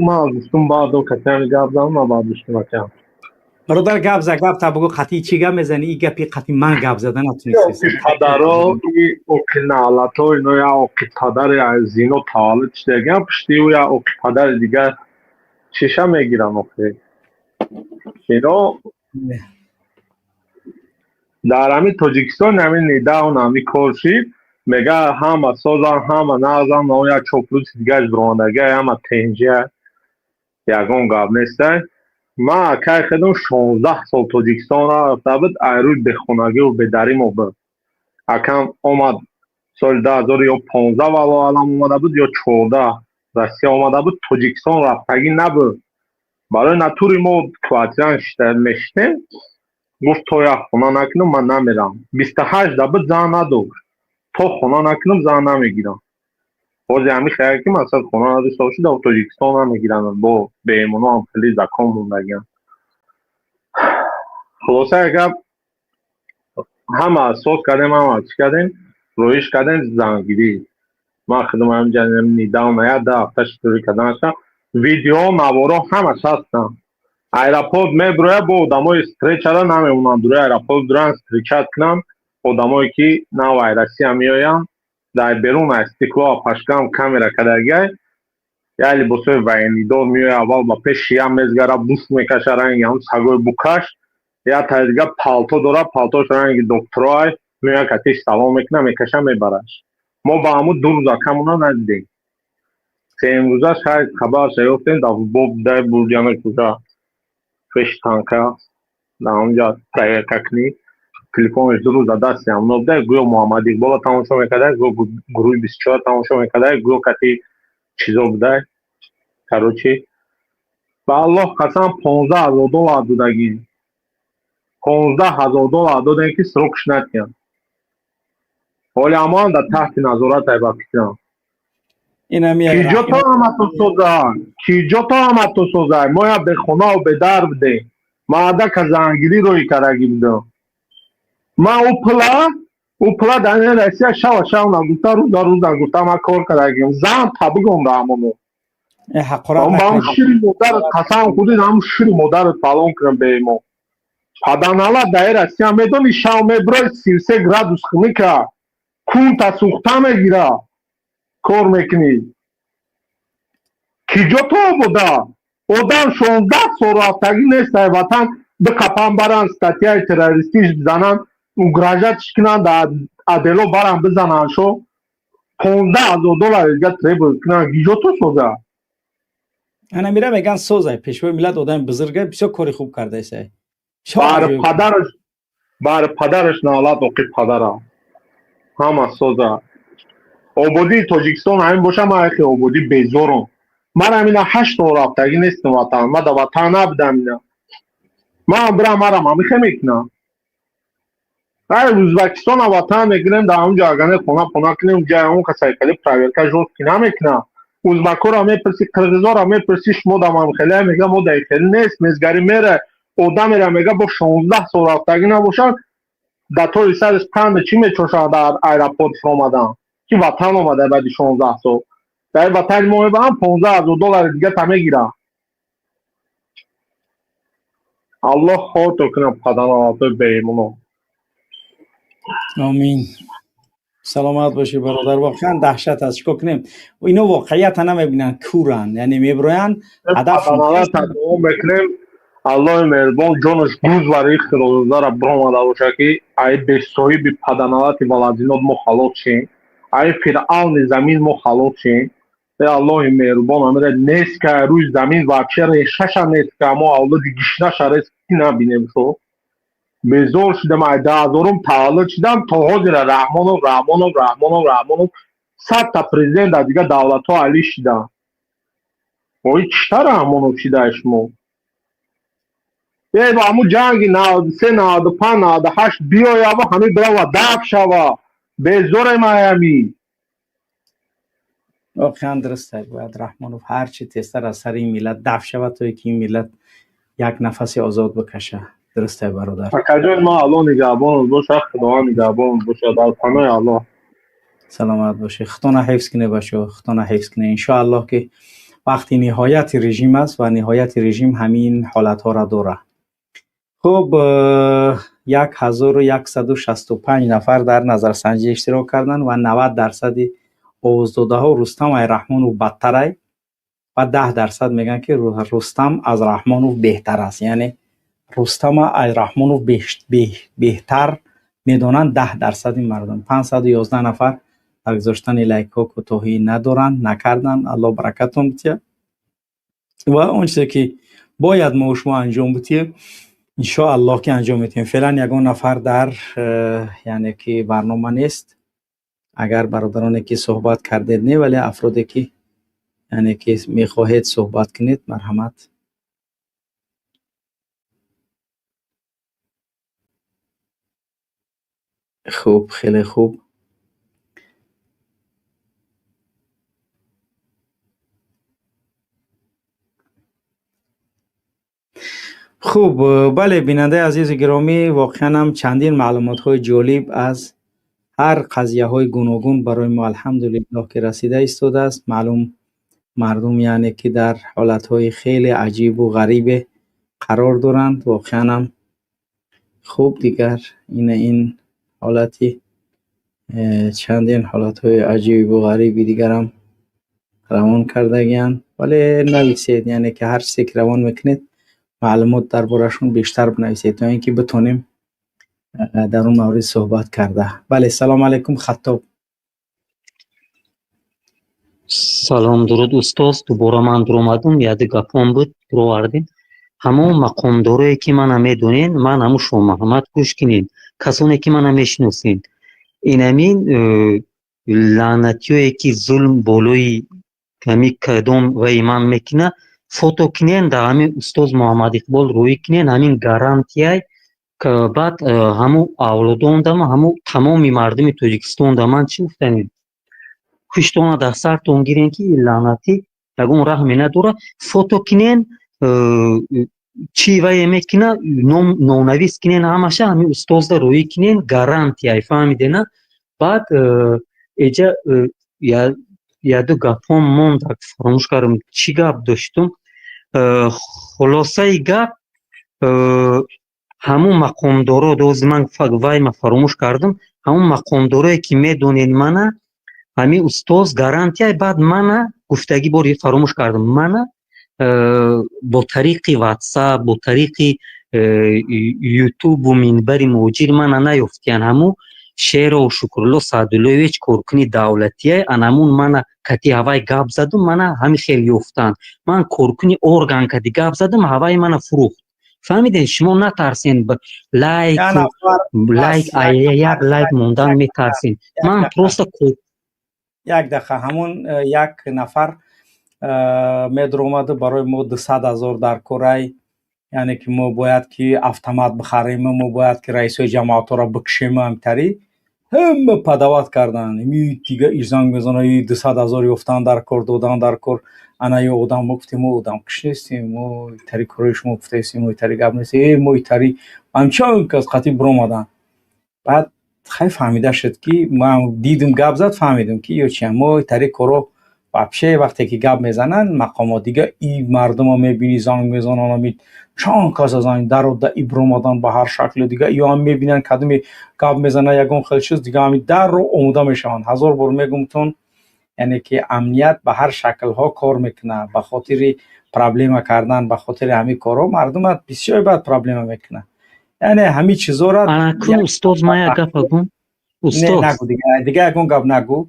Ман гуфтум баъдо касеами гап занам, ман баъд гуфтум акам. Бародар, гап за, гап та бугу, қатъи чӣ гап мезанӣ? И гапи қатъи ман гап зада натунистӣ. Падаро и оқи наълато ино я оқи падари аз зино таваллуд шудагиам, пушти ӯ я оқи падари дигар чиша мегирам охи. Ино дар ҳамин Тоҷикистон ҳамин недавно ҳамин кор шид, мега ҳама созан, ҳама нағзан, но як чоплуси дигараш биромадагиа, ҳама тенҷия, ягон гап нестай. Ман акай хедум 16 сол Тоҷикистон нарафта буд, айрӯи бехонагиву бедарӣ мо буд. Акам омад соли 2000 ё 15, валлоҳу аълам, омада буд ё 14 Россия омада буд, Тоҷикистон рафтагӣ набуд. Барои натури мо квартира мешитем, гуфт то як хона накунам ман намерам. 28-да буд, зан надошт. То хона накунам зан намегирам. Бозе ҳамин хаял ки масалан хона надошта бошӣ, дар Тоҷикистон намегиранд, бо беэмоно ҳам хеле закон мондагианд. Хулоса гап, ҳама соз кардем, ҳама чӣ кардем, роиш кардем зангирӣ. Ман худам ҳаминҷа недавно як 10 ҳафта шурӯъ карданаша, видео наворо ҳамаш ҳастанд. Аэропорт мебирояд, бо одамои встречара намемонанд, дури аэропорт дуранд встречать кунанд одамое ки нав ай Россия меоянд. Дар берун аз стекло пашкам камера кардагиай, як либосҳои военныйдор меояд, аввал ба пеши я мезгара, буф мекаша, ранги ҳам сагои букаш, як таи дига палто дорад, палтош ранги доктороай, меояд катиш салом мекунад, мекаша, мебараш. Мо ба ҳамун 2 рӯз акамона надидем. Сеюмрӯза шайд хабарша ёфтем, дар боб дай бурдианаш куҷа пеши танка, дар ҳамонҷа проверка кунӣ, телефонаш 2 рӯз дар дасти ҳамно буда, гӯё Муҳаммад Иқбола тамошо мекарда, гӯё гурӯҳи 24 тамошо мекарда, гӯё кати чизо буда. Короче, ба Аллоҳ қасам, 15 000 доллар додагӣ, 15 000 доллар додем, ки срокш натиҳанд. Ҳоли ҳамоам дар таҳти назорат ай, ба фикрам. Киҷо то ҳамато соза, киҷо то ҳамато соза, мо я бехонаву бедар будем. Мардака зангирӣ роҳӣ кардагӣ будам. Ман ӯ пула дар ин Россия шава шав нагуфта, рӯза рӯз нагуфта, ман кор кардагим. Зан та бигом ба ҳамоно. Ба ҳам шири модарат қасам хӯрдид, ҳам шири модарат фалон кунам беимон. Паданала дар ин Россия медонӣ, шав мебирои 33 градус хунука, кунта сӯхта мегира, кор мекунӣ. Киҷо то буда? Одам 16 сол рафтагӣ нест ай ватан, бикапан баранд, статьяи террористиш бизананд, угрожатьш кунанд, адело баранд бизананд шо, 15 000 доллар дига требовать кунанд. Киҷо то соза? Ана мира меган созай, пешвои миллат одами бузурга, бисёр кори хуб кардаисай. Бар падараш, бар падараш наълат, оқи падара. Ҳама соза. Ободии Тоҷикистон ҳамин боша, ман яхе ободӣ безорум. Ман ҳамина 8 сол рафтагӣ нестам ватан, ман дар ватан набудам ина. Ман бирам, марам ҳамихе мекунам. Ай Ӯзбекистона ватан мекунем, дар ҳамунҷо агане хона пона кунем, ҷай ҳамон касай хеле проверка жёсткий намекунам. Ӯзбакҳоро мепурсӣ, қирғизоро мепурсӣ, шумо дар мамхеле, мега мо дар хеле нест, мезгари мере, одамеро мега бо 16 сол рафтагӣ набошад, дар тори сараш қанди чӣ мечошад дар аэропорт фуромадан, ки ватан омада баъди 16 сол. Дар ватани мо мебарам, 15 000 доллари дига та мегирам. Аллоҳ хотир кунад паданалатои беимоно. Омин. Саломат бошӣ, бародар. Воқеан даҳшат аст. Чикор кунем? Ино воқеията намебинанд, кӯранд, яъне мебироянд ҳадаф. Паданалата дуо мекунем, Аллоҳи меҳрубон ҷонаш гуз барои хилозара биромада бошад, ки ай бесоҳиби паданалати валадинот мо халос шем, ай фиръавни замин мо халос шем. Э Аллоҳи меҳрубон, амира нест ка рӯи замин, вообще решаша нест ка, мо авлоди гишнаша рест ки набинем. Шо безор шудам, ай 2000-ум таваллуд шудам то ҳозира Раҳмонов, Раҳмонов, Раҳмонов, Раҳмонов, 100-та президент дар дигар давлатҳо али шидам. Ой, чита Раҳмонов шидаи шумо? Э, ба ҳамун ҷанги 93, 95, 98 биёява, ҳамин бирава даф шава. Безорем аями. Воқеан дуруст аст, бояд Раҳмонов ҳарчи тезтар аз сари ин миллат даф шавад, то ки ин миллат як нафаси озод бикаша. Дуруст аст, бародар. Акаҷон, ма Аллоҳ нигаҳбонат бошад, Худованд нигаҳбонат бошад, дар паноҳи Аллоҳ. Саломат бошед. Худтона ҳифз кунед, бачаҳо, худтона ҳифз кунед. Иншоаллоҳ, ки вақти ниҳояти режим аст ва ниҳояти режим ҳамин ҳолатҳоро дорад. Хуб, 1165 нафар дар назарсанҷӣ иштирок карданд ва 90 дарсади овоздодаҳо Рустам ай Раҳмонов бадтарай ва 10% мегӯянд, ки Рустам аз Раҳмонов беҳтар аст. Яъне Рустама аз Раҳмонов беҳтар медонанд 10 дарсади мардум. 511 нафар дар гузоштани лайкҳо кӯтоҳӣ надоранд, накарданд. Аллоҳ баракатон битиҳад ва он чизе ки бояд мо шумо анҷом битиҳем, иншоаллоҳ, ки анҷом медиҳем. Феълан ягон нафар дар яъне ки барнома нест. Агар бародароне ки суҳбат кардед, не, вале афроде ки яъне ки мехоҳед суҳбат кунед, марҳамат. Хуб, хеле хуб. Хуб, бале, бинандаи азизу гиромӣ, воқеан ҳам чандин маълумотҳои ҷолиб аз ҳар қазияҳои гуногун барои мо, алҳамдулиллоҳ, ки расида истодааст. Маълум, мардум яъне ки дар ҳолатҳои хеле аҷибу ғарибе қарор доранд воқеан ҳам. Хуб, дигар ина ин ҳолати чандин ҳолатҳои аҷибу ғариби дигарам равон кардагианд, вале нависед, яъне ки ҳар чизе ки равон мекунед, маълумот дар борашон бештар бинависед, то ин ки битонем дар он маврид суҳбат карда. Бале, салому алайкум, Хаттоб. Салом, дуруд, устоз. Дубора ман дуромадум, яди гапон буд, дуровардем. Ҳамон мақомдорое ки мана медонен, ман ҳамун Шоҳмуҳаммад, гӯш кунед, касоне ки мана мешиносен, инамин лаънатиёе ки зулм болои ҳами кадом ваи ман мекуна, фото кунен, дар ҳамин устоз Муҳаммад Иқбол рӯӣ кунен, ҳамин гарантияй. Баъд ҳамун авлодондама, ҳамун тамоми мардуми Тоҷикистонда ман чӣ гуфтанем? Ҳуштона дар сартон гирен, ки ин лаънатӣ ягон раҳме надорад. Фото кунен, чӣ вае мекуна, номнавис кунен, ҳамаша ҳамин устозда рӯӣ кунен, гарантияй, фаҳмидена? Баъд эҷа яду гапҳом монд, фаромӯш кардам, чӣ гап доштум. Хулосаи гап, ҳамун мақомдоро дози ман вайма фаромӯш кардам. Ҳамун мақомдорое ки медонед мана, ҳамин устоз гарантияй. Баъд мана гуфтагӣ бори фаромӯш кардам, мана бо тариқи Ватсап, бо тариқи Ютубу минбари муҳоҷир мана наёфтиян. Ҳамун Шеров Шукрулло Саъдуллоевич коркуни давлатия, анамун мана кати ҳавай гап задум, мана ҳами хел ёфтанд. Ман коркуни орган кати гап задум, ҳавай мана фурӯхт, фаҳмидем? Шумо натарсен, лайк лайк, як лайк мондан метарсен. Ман просто Як дақиқа. Ҳамун як нафар медуромаду барои мо 200 000 дар корай, яъне ки мо бояд ки автомат бихарем, мо бояд ки раисои ҷамоатҳоро бикушем. Ҳамтари ҳама подавать кардан. Ми дига иш занг мезана, и 200 000 ёфтан дар кор, додан дар кор. Ана ё одам, мо гуфтем, мо одамкуш нестем, мо итари корои шумо гуфтаистем, мо итари гап нестем, э мо итари ҳамчун кас қатъи биромадан. Баъд хай фаҳмида шуд, ки ман дидум, гап зад, фаҳмидум, ки ё чия. Мо итари коро вообще вақте ки гап мезананд мақомот, дига и мардумо мебинӣ, занг мезананд, ами чанд каса занг дарода и биромадан ба ҳар шаклу. Дига ё ҳам мебинанд, кадоме гап мезана, ягон хел чиз, дига ҳами дарро омода мешаванд. Ҳазор бор мегумтон, яъне ки амният ба ҳар шаклҳо кор мекунад. Ба хотири проблема кардан, ба хотири ҳамин корҳо мардума бисёр бад проблема мекунад, яъне ҳамин чизҳоро. Анакун, устоз, ман як гапа гум, устоз. Нагу, дига ягон гап нагу.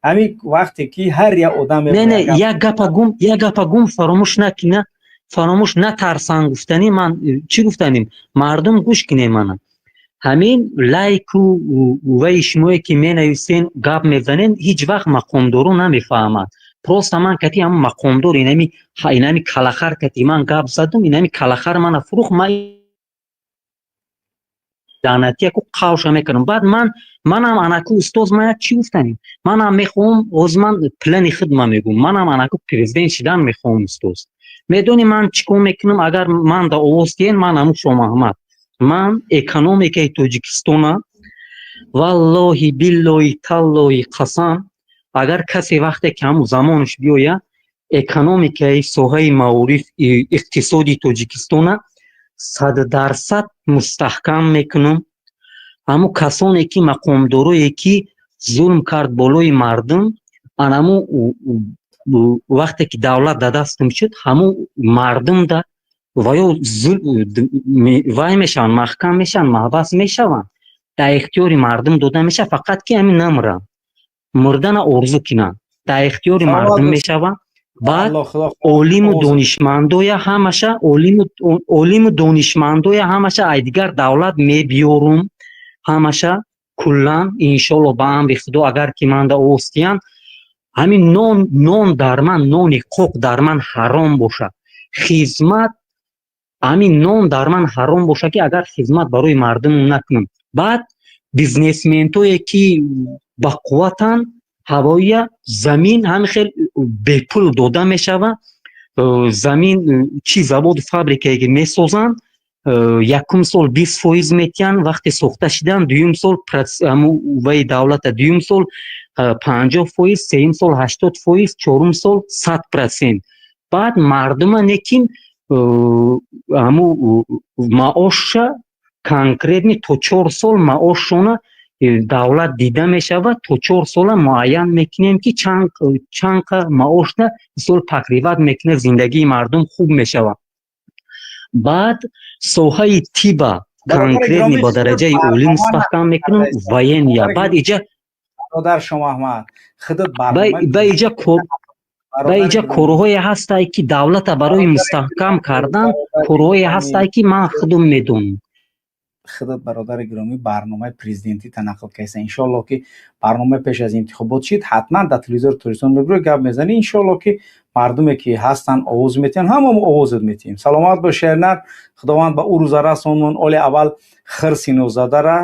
Ҳамин вақте ки ҳар як одам Не, не, як гапа гум, як гапа гум, фаромӯш накина, фаромӯш натарсан. Гуфтанӣ ман чӣ гуфтанем? Мардум, гӯш кинем, мана ҳамин лайку ваи шумое ки менависен, гап мезанен, ҳеҷ вақт мақомдоро намефаҳмад. Просто ман кати ҳамн мақомдор, инами калахар кати ман гап задум, инами калахар мана фурӯхт, ман. Лаънатия ку қавша мекунам. Баъд ман манам анаку, устоз, ман як чӣ гуфтанем, манам мехоҳам, ҳозир ман плани худма мегӯм, манам анаку президент шидан мехоҳам. Устоз, медонӣ ман чӣ кор мекунам? Агар ман да овоз диҳен, ман аму Шомаҳмад, ман экономикаи Тоҷикистона, валлоҳи, биллоҳи, таллоҳи, қасам, агар касе вақте ки ҳамун замонаш биёяд, экономикаи соҳаи маориф, иқтисоди Тоҷикистона 100% мустаҳкам мекунам. Ҳамун касоне ки мақомдорое ки зулм кард болои мардум, анаму вақте ки давлат да дастам шуд, ҳамун мардумда ва ё вай мешаванд, маҳкам мешаванд, маҳбас мешаванд, дар ихтиёри мардум дода мешавад, фақат ки ҳамин намранд, мурдана орзу кунанд, дар ихтиёри мардум мешаванд. Баъд олиму донишмандоя ҳамаша, олиму донишмандоя ҳамаша ай дигар давлат мебиёрум, ҳамаша куллан, иншолло, ба амри Худо, агар ки манда овоз диҳанд. Ҳамин нон дар ман, нони қоқ дар ман ҳаром бошад, хизмат, ҳамин нон дар ман ҳаром бошад, ки агар хизмат барои мардум накунам. Баъд бизнесментое ки бақувватанд, ҳавоия замин ҳамин хел бепул дода мешавад, замин чи заводу фабрикае ки месозанд, якум сол 20% метиҳанд, вақте сохта шидан, дуюм сол ваи давлата, дуюм сол 50%, сеюм сол 80%, чорум сол 100%. Баъд мардума некин ҳаму маоша конкретно то 4 сол маошшона давлат дида мешавад, то 4 сола муайян мекунем, ки чанд маошна мисол покрывать мекунад, зиндагии мардум хуб мешавад. Баъд соҳаи тиба конкретно ба дараҷаи олӣ мустаҳкам мекунам, военный. Баъд иҷа бародар Шомаҳмад, худат ба иҷа ба иҷа корҳое ҳастае, ки давлата барои мустаҳкам кардан корҳое ҳастае, ки ман худум медонам. Худат, бародари гиромӣ, барномаи президентӣ танаққул кайса. Иншоалло, ки барномаи пеш аз интихобот шид, ҳатман дар телевизори Тоҷикистон мебурӣ, гап мезанӣ. Иншоалло, ки мардуме ки ҳастанд, овоз метиҳанд, ҳамамо овозат метиҳем. Саломат бош, шернар. Худованд ба ӯ рӯза расонмон. Оли аввал хирси нозадара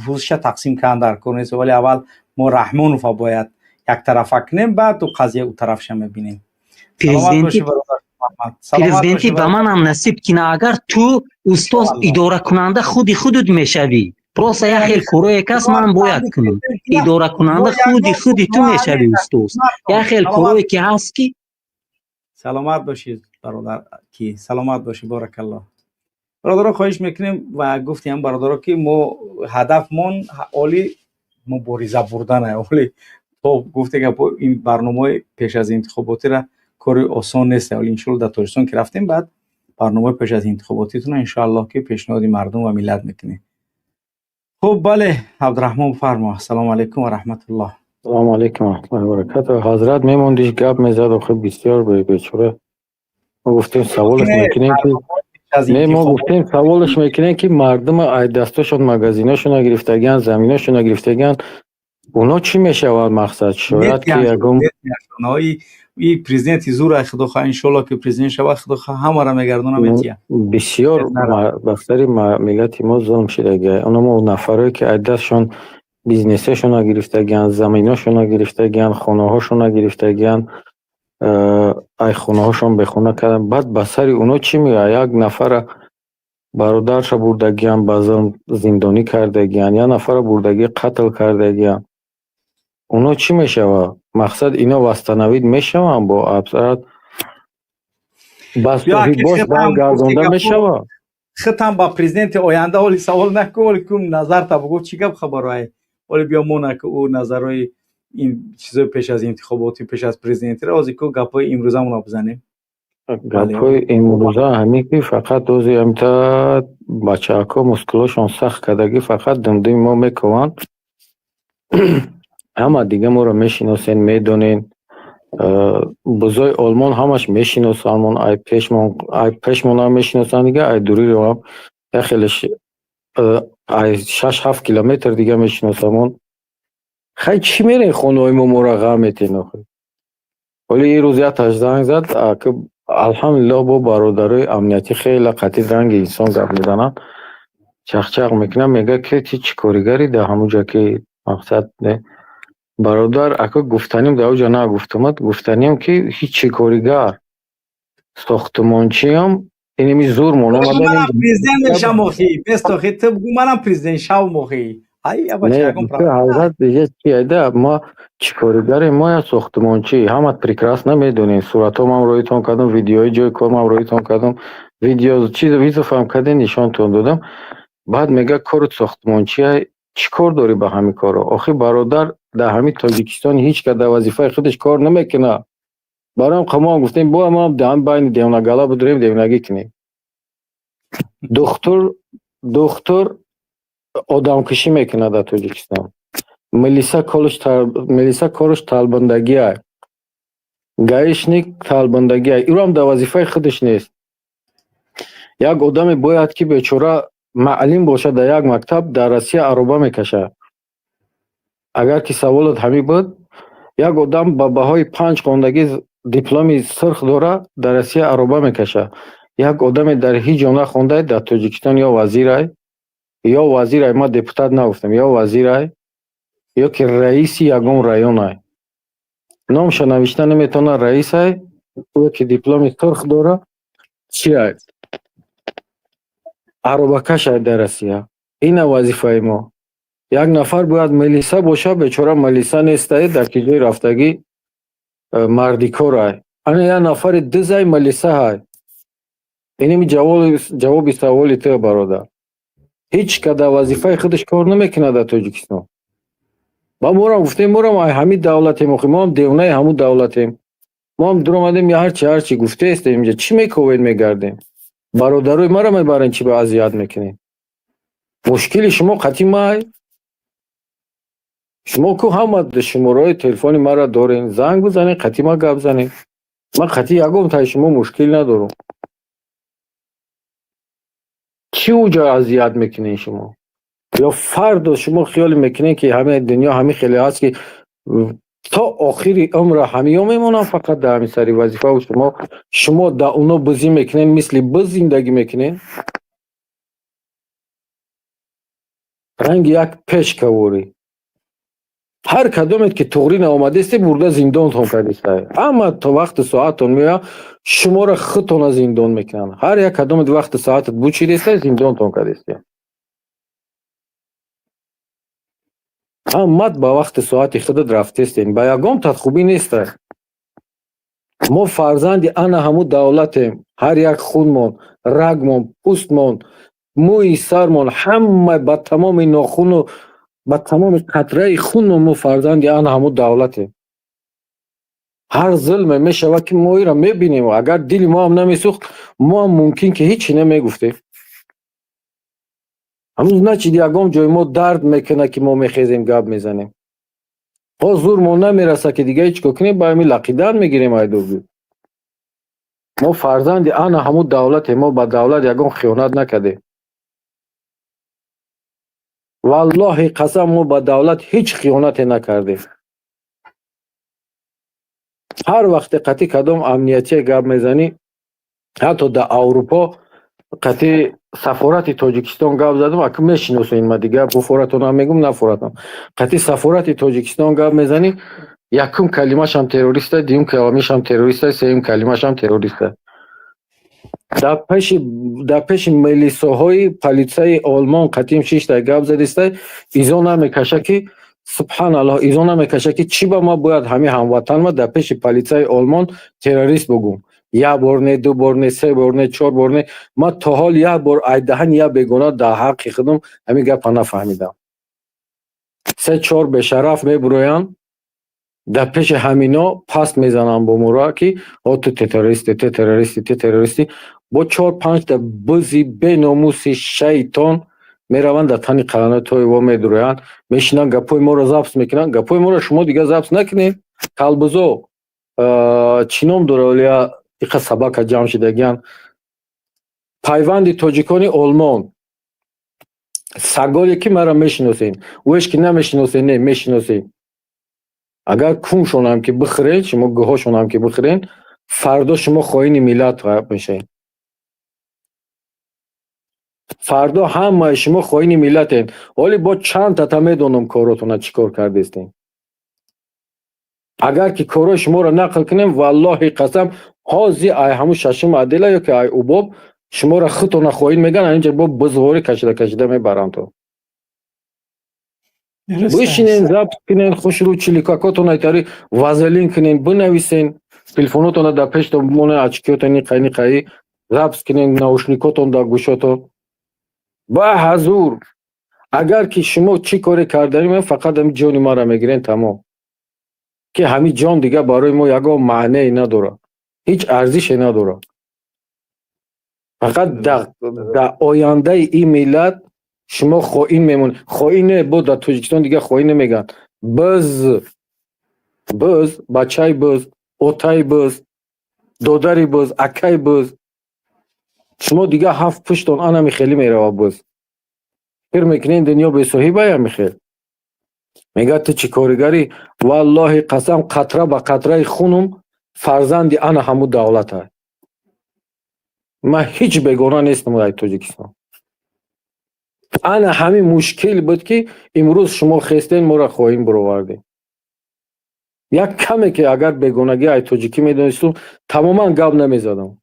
пӯстша тақсим кардан дар кор нест. Вале аввал мо Раҳмонова бояд яктарафа кунем, баъд ӯ қазия ӯ тарафша мебинем. Президентӣ ба манам насиб кина, агар ту, устоз, идоракунанда худи худут мешавӣ. Просто як хел корое кас ман бояд кунам, идоракунанда худи худи ту мешавӣ, устоз, як хел корое ки ҳаст ки. Саломат бошед, бародар, ки саломат бошӣ, боракаллоҳ. Бародаро, хоҳиш мекунем ва гуфтем, бародаро, ки мо ҳадафмон оли мубориза бурдана. Оли то гуфте гапо, ин барномаи пеш аз интихоботиро кори осон нест. Вале иншоалло, дар Тоҷикистон ки рафтем, баъд барномаи пеш аз интихоботитона, иншоаллоҳ, ки пешниҳоди мардум ва миллат мекунем. Хуб, бале, Абдураҳмон, фармо. Ассалому алайкум ва раҳматуллоҳ. Салому алайкум ва раҳматуллоҳи ва баракатуҳ. Ҳазрат мемондиш, гап мезад, охир бисёр бечора. Мо гуфтем, саволаш мекунем, ки не, мо гуфтем, саволаш мекунем, ки мардума ай дастошон магазиношона гирифтагиан, заминошона гирифтагиан, оно чӣ мешавад? Мақсад, шояд ки ягон И президенти зура, худо хоҳ, иншоалло, ки президент шавад, худо хоҳ, ҳамаро мегардона, метия. Бисёр ба сари миллати мо зулм шидагия. Оно нафарое ки ай дастшон бизнесашона гирифтагиан, заминошона гирифтагиан, хонаҳошона гирифтагиан, ай хонаҳошон бехона кардан, баъд ба сари оно чӣ меояд? Як нафара бародарша бурдагиан, ба зулм зиндонӣ кардагиан, як нафара бурдагӣ қатл кардагиан, оно чӣ мешавад? Мақсад, ино восстановить мешаванд, бо абсарат ба соҳибош баргардонда мешавад? Хитам ба президенти оянда оли савол накун, оли кум назарта бугӯ, чӣ гап хабарое. Оли биё мона, ки ӯ назарҳои ин чизои пеш аз интихоботи, пеш аз президентиро ҳозир ку гапҳои имрӯзамонро бизанем. Гапҳои имрӯза ҳамин ки фақат ози ҳамта бачаҳако мускулошон сахт кардагӣ, фақат думдуми мо мекованд. Ҳама дига моро мешиносен, медонен. Бузои Олмон ҳамаш мешиносанмон, ай пешмон, ай пешмонам мешиносанд, дига ай дуриро ҳам як хелеш ай 6-7 километр дига мешиносамон. Хай, чӣ мерен хонаҳои мо, моро ғам метен охир? Ҳоли ин рӯз якташ занг зад, ки алҳамдулиллоҳ, бо бародарои амниятӣ хеле қатъи ранги инсон гап мезананд. Чақчақ мекунад, мегӯяд, ки ти чӣ коригари дар ҳамун ҷо, ки мақсад не. Бародар, ака, гуфтаним дар оҷа нагуфтамад, гуфтаним, ки ҳичи коригар сохтмончиам, иними зурмон омада. Манам президент мешам охи, бест охи, ту бугу манам президент шавм охи. Ай, абача, ягон проблема. Ҳазрат, дига чи айда, ма чӣ коригарем, мо я сохтмончӣ, ҳама прекрасно медонем. Суратҳомам роитон кардам, видеои ҷои кормам роитон кардам, видео чиз визофам кардем, нишонтон додам. Баъд мега, корут сохтмончия, чӣ кор дорӣ ба ҳамин корро? Охи бародар, дар ҳамин Тоҷикистон ҳеҷ кас дар вазифаи худаш кор намекунад. Барои ҳам мо гуфтем, бо мо дар байни девонагала будурем, девонагӣ кунем. Духтур одамкушӣ мекунад дар Тоҷикистон, милиса кораш талбандагиа, гаишник талбандагиа, иро дар вазифаи худаш нест. Як одаме бояд, ки бечора маълим бошад дар як мактаб, дар Россия ароба мекашад. Агар ки саволот ҳамин буд, як одам ба баҳои 5 хондагӣ, дипломи сурх дора, дар Россия ароба мекашад. Як одаме дар ҳеҷ ҷо нахонда, дар Тоҷикистон ё вазирай, ё вазирай, ман депутат нагуфтам, ё вазирай, ё ки раиси ягон районай, номша навишта наметавонад, раисай, ё ки дипломи сурх дора, чиай, аробакашай дар Россия. Ина вазифаи мо. Як нафар бояд милиса боша, бечора милиса нестай, дар ки ҷои рафтагӣ мардикорай. Ана як нафари дизай милисаҳай. Иними ҷавоби саволи ту, бародар. Ҳеҷ кас дар вазифаи худаш кор намекунад дар Тоҷикистон. Ба морам гуфтем, морам ай ҳамин давлатем, охи моам девонаи ҳамун давлатем. Моам дуромадем, ҳарчи гуфтаестем, инҷа чӣ мековед, мегардем? Бародарои маро мебарен, чӣ ба азият мекунед? Мушкили шумо қатъи май? Шумо ку ҳама шумораҳои телефони маро дорен, занг бизанед, қатъи ма гап занед. Ман қатъи ягон таи шумо мушкил надорам. Чӣ уҷа азият мекунед шумо? Ё фардо шумо хиёле мекунед, ки ҳамаи дунё ҳамин хеле ҳаст, ки то охири умра ҳамиё мемонанд фақат дар ҳамин сари вазифаву шумо дар оно бизӣ мекунед, мисли биз зиндагӣ мекунед? Ранги як пешкаворӣ. Ҳар кадомет ки туғрӣ наомадесте, бурда зиндонтон кардистай. Ҳама то вақти соатон меояд, шуморо худтона зиндон мекунанд. Ҳар як кадомет вақти соатат бучидестай, зиндонтон кардесте. Ҳамат ба вақти соати худат рафтестен. Ба ягон тадхубӣ нестай. Мо фарзанди ана ҳамун давлатем. Ҳар як хунмон, рагмон, пӯстмон, мӯи сармон, ҳама ба тамоми нохуну ба тамоми қатраи хунмон мо фарзанди ана ҳамун давлатем. Ҳар зулме мешавад, ки мо инро мебинем, агар дили мо ҳам намесӯхт, мо ҳам мумкин ки ҳечи намегуфтем. Ҳамун значит ягон ҷои мо дард мекунад, ки мо мехезем, гап мезанем. Ҳо, зурмон намерасад, ки дига ҳеҷ кор кунем, ба ҳамин лақидан мегирем айдоби. Мо фарзанди ана ҳамун давлатем, мо ба давлат ягон хиёнат накардем. Валлоҳи қасам, мо ба давлат ҳеҷ хиёнате накардем. Ҳар вақте қатъи кадом амниятие гап мезанӣ, ҳатто дар Аврупо қатъи сафорати Тоҷикистон гап задам, ака мешиносем, ма дигар буфоратонам мегум, нафоратон. Қатъи сафорати Тоҷикистон гап мезанӣ, якум калимашам террориста, дуюм калимашам террориста, сеюм калимашам террориста. Дар пеши милисоҳои полисаи Олмон қатъим шиштай гап задистай, изо намекаша, ки субҳаналлоҳ, изо намекаша, ки чӣ ба ма бояд ҳамин ҳамватанма дар пеши полисаи Олмон террорист бугум. Як бор не, ду бор не, се бор не, чор бор не, ман то ҳол як бор айдаҳани як бегона дар ҳаққи худам ҳамин гапа нафаҳмидам. Се чор бешараф мебуроянд, дар пеши ҳамино паст мезананд бо мура, ки о, ту террористи, ту террористи, ту террористи. Бо чор панҷта бузи беномуси шайтон мераванд, дар тани қаланои во медуроянд, мешинанд, гапҳои моро запис мекунанд. Гапҳои моро шумо дигар запис накунед, калбузо. Чӣ ном дора, олия иқа собака ҷамъ шидагиянд, пайванди тоҷикони Олмон, саголе ки маро мешиносед, ӯеш ки намешиносед, не, мешиносед. Агар куншонам ки бихӯред, шумо гӯҳошонам ки бихӯред, фардо шумо хоини миллат мешавед. Фардо ҳамаи шумо хоини миллатен. Ҳоли бо чанд тата медонам коротона чӣ кор кардестем. Агар ки корҳои шуморо нақл кунем, валлоҳи қасам, ҳози ай ҳамун шашум отдела ё ки ай УБОП шуморо худтона хоин меган, инҷа бо бузғорӣ кашида кашида мебаранд то. Бишинен, запись кунен, хушрӯ чиликакотон айтари вазелин кунен, бинависен, телефонотона дар пештон бимонен, очкиотон ниқай ниқаи запись кунен, наушникотон дар гӯшотон. Ба ҳазур, агар ки шумо чӣ коре карданӣ, ман фақат ҳамин ҷони маро мегирен, тамом. Ки ҳамин ҷон дигар барои мо ягон маънее надорад, ҳеҷ арзише надорад. Фақат дар ояндаи ин миллат шумо хоин мемонед. Хоин не, бо дар Тоҷикистон дигар хоин намегӯянд. Биз, биз, бачаи биз, отаи биз, додари биз, акаи биз. Шумо дигар ҳафт пуштон анами хелӣ меравад биз. Фикр мекунед дунё бесоҳибая михел? Мегӯяд ту чӣ коригарӣ? Валлоҳи қасам, қатра ба қатраи хунум фарзанди ана ҳамун давлата. Ман ҳеҷ бегона нестам ай Тоҷикистон. Ана ҳамин мушкил буд, ки имрӯз шумо хестен, моро хоин буровардем. Як каме ки агар бегонагӣ ай тоҷикӣ медонистум, тамоман гап намезадам.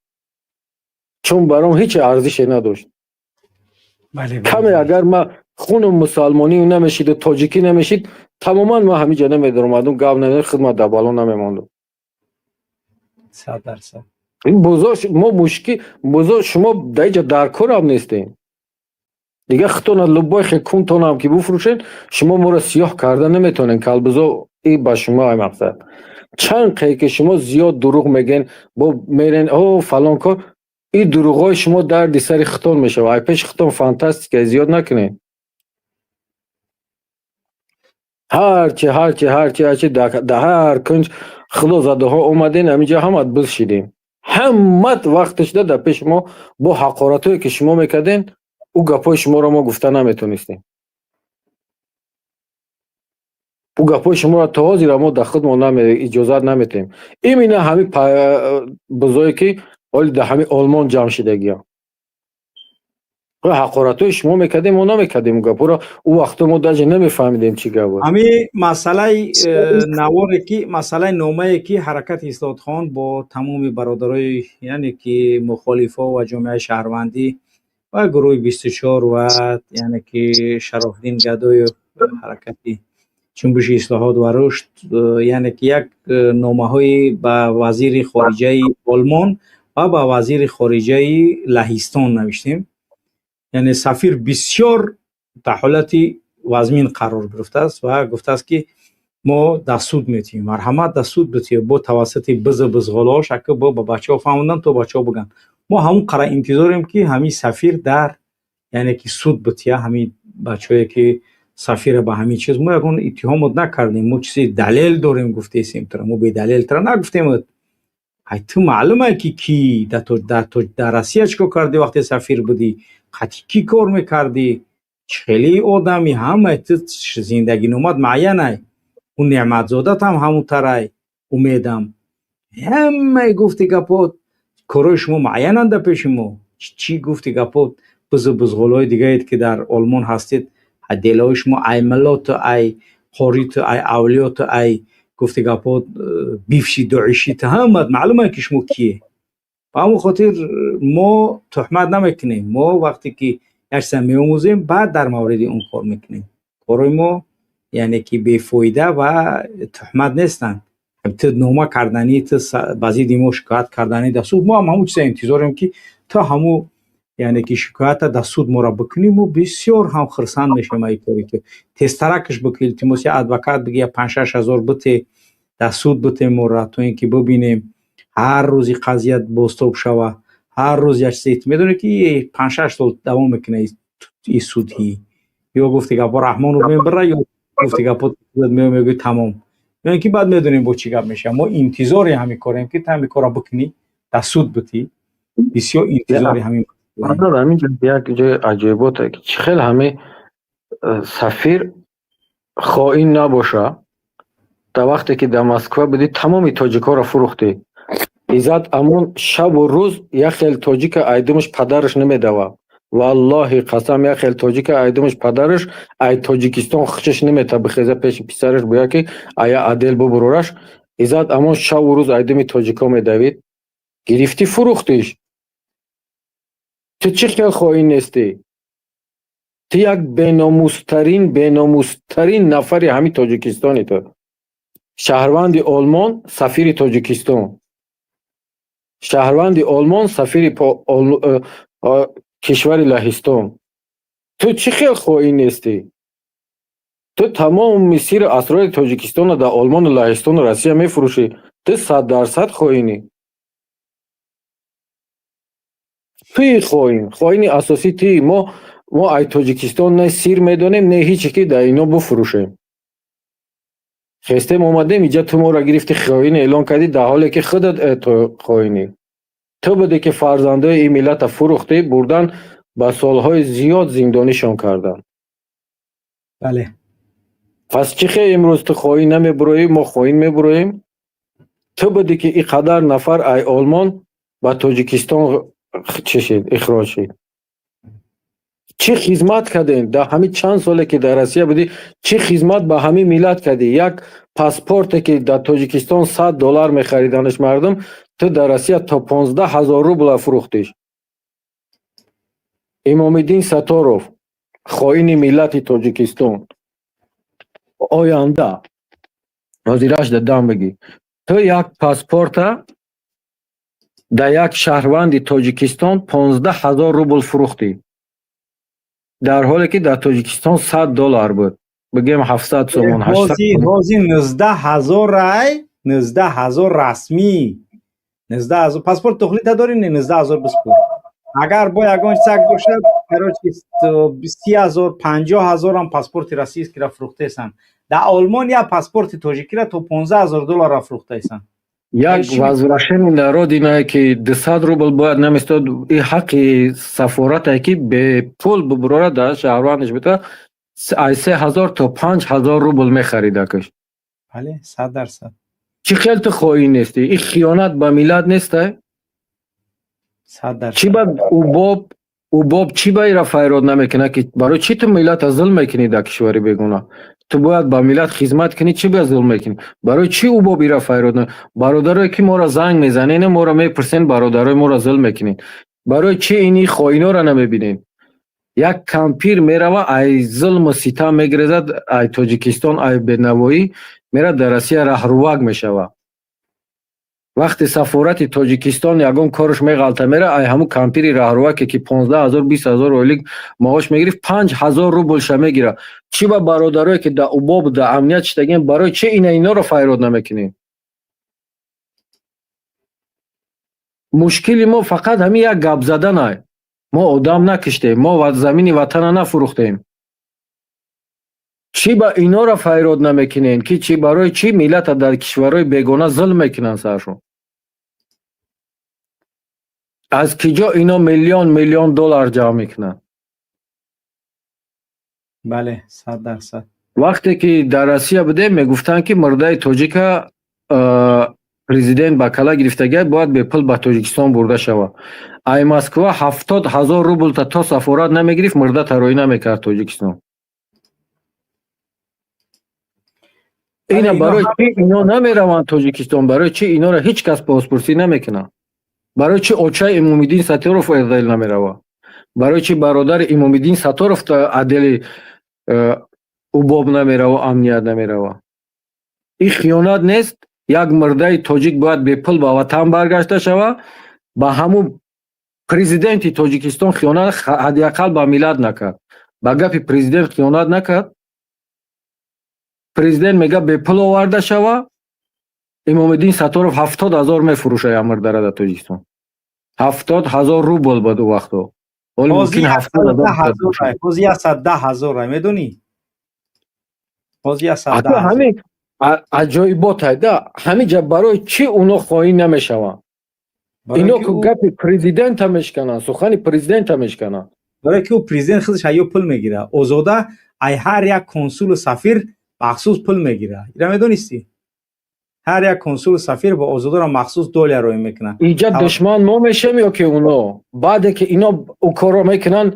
Чун баром ҳеҷ арзише надошт. Каме агар ман хунум мусалмонӣ намешиду тоҷикӣ намешид, тамоман ман ҳамин ҷо намедаромадум, гап намезадам, хидмат дар бало намемондум. 100%. Ин бозор мо мушкил, бозор шумо дар инҷа дар корам нестем. Дигар худтона любой хел кунтонам ки буфурӯшен, шумо моро сиёҳ карда наметавонед. Калбузо и ба шумо ай мақсад. Чанд қе ки шумо зиёд дурӯғ мегӯен, бо мерен о фалон кор, ин дурӯғҳои шумо дарди сари худтон мешавад. Ай пеши худтон фантастика зиёд накунед. Ҳарчи ҳарчи ҳарчи ҳарчи дар ҳар кунҷ худозадаҳо омаден, ҳаминҷа ҳамат биз шидем. Ҳамат вақташда дар пеши мо бо ҳақоратҳое ки шумо мекарден, ӯ гапҳои шуморо мо гуфта наметонистем. Ӯ гапҳои шуморо то ҳозира мо дар худмон иҷозат наметиҳем. Именно ҳамин бузое ки ҳоли дар ҳамин Олмон ҷамъ шидагиям. Ҳақоратҳои шумо мекардем, мо намекардем ӯ гапҳоро. Ӯ вақто мо даже намефаҳмидем чӣ гап буд. Ҳамин масъалаи наворе ки масъалаи номае ки ҳаракати ислоҳотхон бо тамоми бародарои, яъне ки мухолифо ва ҷомеаи шаҳрвандӣ ва гурӯҳи 24 ва яъне ки Шарофиддин Гадоев, ҳаракати ҷунбиши ислоҳот ва рушд, яъне ки як номаҳои ба вазири хориҷаи Олмон ва ба вазири хориҷаи Лаҳистон навиштем. Яъне сафир бисёр дар ҳолати вазмин қарор гирифтааст ва гуфтааст ки мо дар суд метиҳем, марҳамат, дар суд битиҳем, бо тавассути бизу бизғолаҳо шакл бо ба бачаҳо фаҳмондан, то бачаҳо бигӯянд. Мо ҳамун қара интизорем ки ҳамин сафир дар яъне ки суд бития ҳамин бачаҳое ки сафира ба ҳамин чиз. Мо ягон иттиҳомот накардем, мо чизи далел дорем гуфтесем тра, мо бедалел тра нагуфтем. Ай ту маълума ки ки дар Россия чӣ кор кардӣ вақте сафир будӣ, қатъи кӣ кор мекардӣ, чӣ хели одами, ҳамаи ту зиндагиномат муайянай. Ӯ Неъматзодат ҳам ҳамун тарай, умедам. Ҳамаи гуфти гапот корҳои шумо муайянанд дар пеши мо. Чӣ гуфти гапот бизу бузғолҳои дигаед ки дар Олмон ҳастед, делаҳои шумо ай миллоту, ай қориту, ай авлиёту, ай гуфти гапот бивши доишиту, ҳамат маълума ки шумо кие. Ба ҳамон хотир мо туҳмат намекунем. Мо вақте ки як чиза меомӯзем, баъд дар мавриди он кор мекунем. Корҳои мо яъне ки бефоида ва туҳмат нестанд. Ту нома карданӣ, ту ба зидди мо шикоят карданӣ дар суд, мо ҳам ҳамун чиза интизорем ки ту ҳамун яъне ки шикоята дар суд моро бикунӣ, мо бисёр ҳам хурсанд мешавем ай кори ту. Тезтаракаш бикунӣ, илтимос, я адвокат биги, я панҷ-шаш ҳазор бите, дар суд бите моро, то ин ки бибинем ҳар рӯзи қазия бозтоб шава, ҳар рӯз як чизе. Медонӣ ки панҷ-шаш сол давом мекунад ин судҳӣ. Ё гуфти гапо Раҳмонов мебара, ё гуфти гапо мегӯй тамом. Ё ин ки баъд медонем бо чӣ гап мешавад. Мо интизори ҳамин корем ки ту ҳамин корро бикунӣ, дар суд битӣ. Бисёр интизори ҳамин. Ҳамин ҷо як ҷои аҷоиботе ки чӣ хел ҳамин сафир хоин набоша, дар вақте ки дар Москва будӣ тамоми тоҷикҳоро фурӯхтӣ. Иззат Амон шабу рӯз як хел тоҷика айдумаш падараш намедава. Валлоҳи қасам, як хел тоҷика айдумаш падараш ай Тоҷикистон хичаш намета бихеза пеши писараш буя ки ая отдел бубурораш. Иззат амон шаву рӯз айдуми тоҷико медавид. Гирифтӣ, фурӯхтиш. Ту чӣ хел хоин нестӣ? Ту як беномустарин, беномустарин нафари ҳамин Тоҷикистони. Ту шаҳрванди Олмон, сафири Тоҷикистон, шаҳрванди Олмон, сафири кишвари Лаҳистон. Ту чӣ хел хоин нестӣ? Ту тамоми сиру асрори Тоҷикистонро дар Олмону Лаҳистону Россия мефурӯшӣ. Ту 100% хоинӣ. Туи хоин, хоини асосӣ туи. Мо ай Тоҷикистон не сир медонем, не ҳиче ки дар ино буфурӯшем. Хестем, омадем иҷа, ту моро гирифти, хоин эълон кардӣ, дар ҳоле ки худат хоинӣ. Ту будӣ ки фарзандои ин миллата фурӯхтӣ, бурдан ба солҳои зиёд зиндонишон карданд. Бале. Пас чӣ хел имрӯз ту хоин намебуроӣ, мо хоин мебуроем? Ту будӣ ки ин қадар нафар ай Олмон ба Тоҷикистон чӣ шид, ихроҷ шид. Чӣ хизмат кардем дар ҳамин чанд соле ки дар Россия будӣ? Чӣ хизмат ба ҳамин миллат кардӣ? Як паспорте ки дар Тоҷикистон 100 доллар мехариданаш мардум, ту дар Россия то 15 000 рубла фурӯхтиш. Имомиддин Сатторов, хоини миллати Тоҷикистон, оянда ҳозираш дам бигӣ. Ту як паспорта дар як шаҳрванди Тоҷикистон 15 000 рубл фурӯхтӣ, дар ҳоле ки дар Тоҷикистон 100 доллар буд, бигем 700 сомон. Ҳози 19 000 рай, 19 000 расмӣ, 19 000. Паспорт тухлита дорӣ? Не, 19 000 биспур. Агар бо ягон чизак бошад, короче, 30 000, 50 000-ам паспорти российскийра фурӯхтаесанд. Дар Олмон як паспорти тоҷикира то 15 000 долларра фурӯхтаесанд. Як возвращение на родина ки 200 рубл бояд наместод, и ҳаққи сафоратае ки бепул бубурора дар шаҳрвандаш бита, ай 3000 то 5000 рубл мехаридакаш. Бале, 100%. Чӣ хел ту хоин нестӣ? Ин хиёнат ба миллат нестай? 100%. Чӣ ба убоб, убоб чӣ ба ира файрод намекунад, ки барои чӣ ту миллата зулм мекунӣ дар кишвари бегуна? Ту бояд ба миллат хизмат кунӣ, чӣ ба зулм мекунӣ? Барои чӣ убоб ира файрод? Бародарое ки моро занг мезанен, моро мепурсен, бародарои моро зулм мекунед, барои чӣ ини хоиноро намебинед? Як кампир мерава, ай зулму ситам мегирезад, ай Тоҷикистон, ай бенавоӣ мерад, дар Россия раҳрувак мешавад. Вақте сафорати Тоҷикистон ягон корш меғалта, мера ай ҳамун кампири раҳруваке ки 15 000, 20 000 ойлик маош мегирифт, 5000 рублша мегирад. Чӣ ба бародарое ки дар убоб, дар амният шидагиан, барои чӣ ина иноро файрод намекунем? Мушкили мо фақат ҳамин як гап заданай. Мо одам накиштем, мо замини ватана нафурӯхтем. Чӣ ба иноро файрод намекунем, ки чӣ, барои чӣ миллата дар кишварҳои бегона зулм мекунанд саршон? Аз киҷо ино миллион миллион доллар ҷамъ мекунанд? Бале, 100%. Вақте ки дар Россия будем, мегуфтанд, ки мурдаи тоҷика президент ба кала гирифтагиа, бояд бепул ба Тоҷикистон бурда шавад. Ай Москва 70 000 рублта то сафорат намегирифт, мурда тароӣ намекард Тоҷикистон. Ина барои чӣ ино намераванд Тоҷикистон? Барои чӣ инора ҳеҷ кас бозпурсӣ намекунад? Барои чӣ очаи Имомиддин Сатторов отдел намерава? Барои чӣ бародари Имомиддин Сатторов отдели убоб намерава, амният намерава? Ин хиёнат нест? Як мурдаи тоҷик бояд бепул ба ватан баргашта шава, ба ҳамун президенти Тоҷикистон хиёнат ҳадди ақал ба миллат накард, ба гапи президент хиёнат накард. Президент мега бепул оварда шава, Имомиддин Сатторов 70 000 мефурӯша як мурдара дар Тоҷикистон. 70 000 рубл буд ӯ вақто. Ҳоли мумкин 70 000. Ҳози 110 000, медонӣ? Ҳози 110 000. Ҳамин аҷоибот да ҳамин ҷа. Барои чӣ уно хоин намешаванд? Ино ку гапи президента мешкананд, сухани президента мешкананд. Барое ки ӯ президент худаш айё пул мегирад. Озода ай ҳар як консулу сафир махсус пул мегирад. Ира медонистӣ? Ҳар як консул сафир ба Озода махсус доля рӯй мекунад. Инҷа душман мо мешем ё ки уно? Баъде ки ино ӯ корро мекунанд,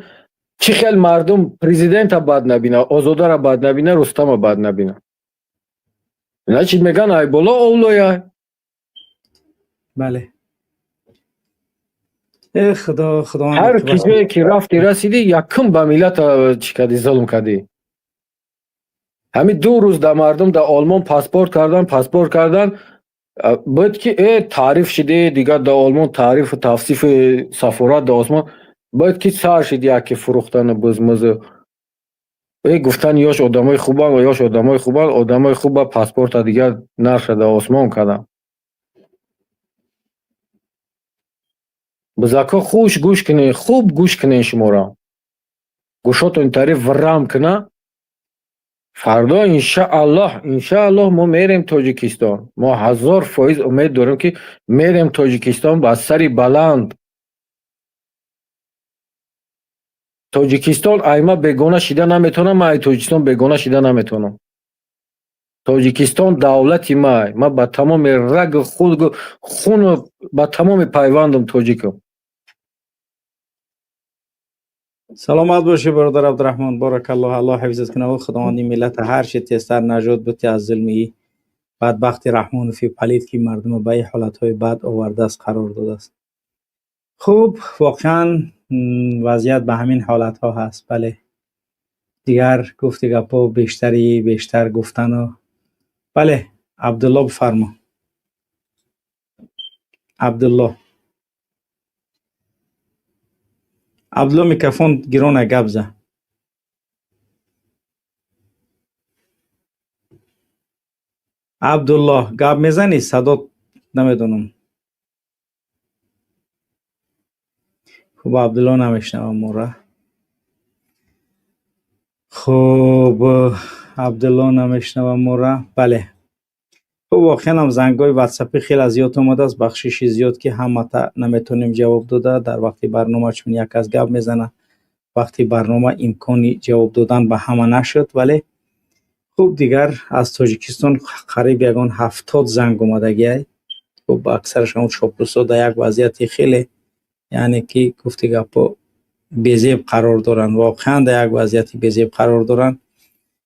чӣ хел мардум президента бад набина, Озодаро бад набина, Рустама бад набина? Значит, меган ай боло овлоя. Бале. Э худо, худо. Ҳар ки ҷое ки рафти расидӣ, якум ба миллата чӣ кардӣ, зулм кардӣ. Ҳамин 2 рӯз да мардум да Олмон паспорт кардан, паспорт кардан, буд ки таъриф шиде, дигар да Олмон таърифу тавсифи сафорат да осмон буд ки сар шид яке фурӯхтану бузмузу. Гуфтан ёш одамои хубан ва ёш одамои хубан, одамои хуб ба паспорта дигар нарха да осмон кардам. Бузако хуш гӯш кунед, хуб гӯш кунед шуморо. Гӯшотон тари варам куна. Фардо иншааллоҳ, иншааллоҳ мо мерем Тоҷикистон. Мо 1000% умед дорем ки мерем Тоҷикистон ба сари баланд. Тоҷикистон айма бегона шида наметавонам, ман ай Тоҷикистон бегона шида наметавонам. Тоҷикистон давлати май. Ман ба тамоми рагу хулгу хуну ба тамоми пайвандам тоҷикам. Саломат бошӣ бародар Абдураҳмон, баракаллоҳ, Аллоҳ ҳифзат кунад. Худованди миллат ҳар чи тезтар наҷот бути аз зулми бадбахти Раҳмонови палид ки мардума ба ин ҳолатҳои бад овардааст, қарор додааст. Хуб, воқеан вазъият ба ҳамин ҳолатҳо ҳаст. Бале, дигар гуфти гапҳо бештари бештар гуфтану. Бале, Абдулло бифармо. Абдулло. Абдулло микрофон гирона гап за. Абдулло гап мезанӣ? Садо намедонам. Хуб, Абдулло намешнавам мора. Хуб, Абдулло намешнавам мора. Бале. Хуб, воқеан ҳам зангҳои ватсапӣ хеле зиёд омадааст. Бахшиши зиёд ки ҳамата наметавонем ҷавоб дода. Дар вақти барнома чун як кас гап мезана, вақти барнома имкони ҷавоб додан ба ҳама нашуд. Вале хуб, дигар аз Тоҷикистон қариб ягон 70 занг омадагиай. Хуб, аксараш ҳамон чоплусо дар як вазъияти хеле, яъне ки гуфти гапҳо безеб қарор доранд. Воқеан дар як вазъияти безеб қарор доранд.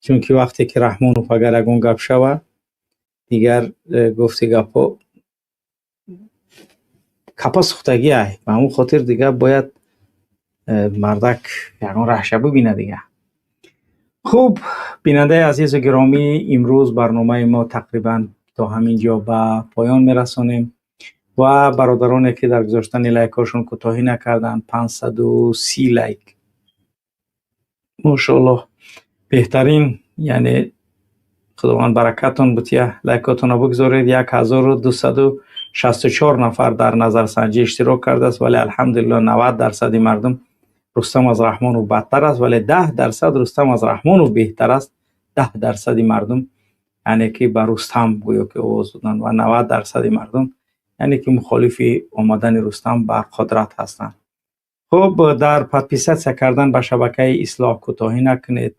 Чунки вақте ки Раҳмонов агар ягон гап шава, дигар гуфти гапҳо капа сӯхтагиай. Ба ҳамон хотир дигар бояд мардак ягон раҳша бибина дигар. Хуб, бинандаи азизу гиромӣ, имрӯз барномаи мо тақрибан то ҳамин ҷо ба поён мерасонем ва бародароне ки дар гузоштани лайкҳошон кӯтоҳӣ накарданд, 530 лайк, мошоаллоҳ, беҳтарин, яъне худованд баракатон бутия, лайкотонро бигзоред. 1264 нафар дар назарсанҷӣ иштирок кардааст, вале алҳамдулиллоҳ 90% мардум Рустам аз Раҳмонов бадтар аст, вале 10% Рустам аз Раҳмонов беҳтар аст. 10% мардум яъне ки ба Рустам гӯё ки овоз доданд ва 90% мардум яъне ки мухолифи омадани Рустам ба қудрат ҳастанд. Хуб, дар подписатсия кардан ба шабакаи Ислоҳ кӯтоҳӣ накунед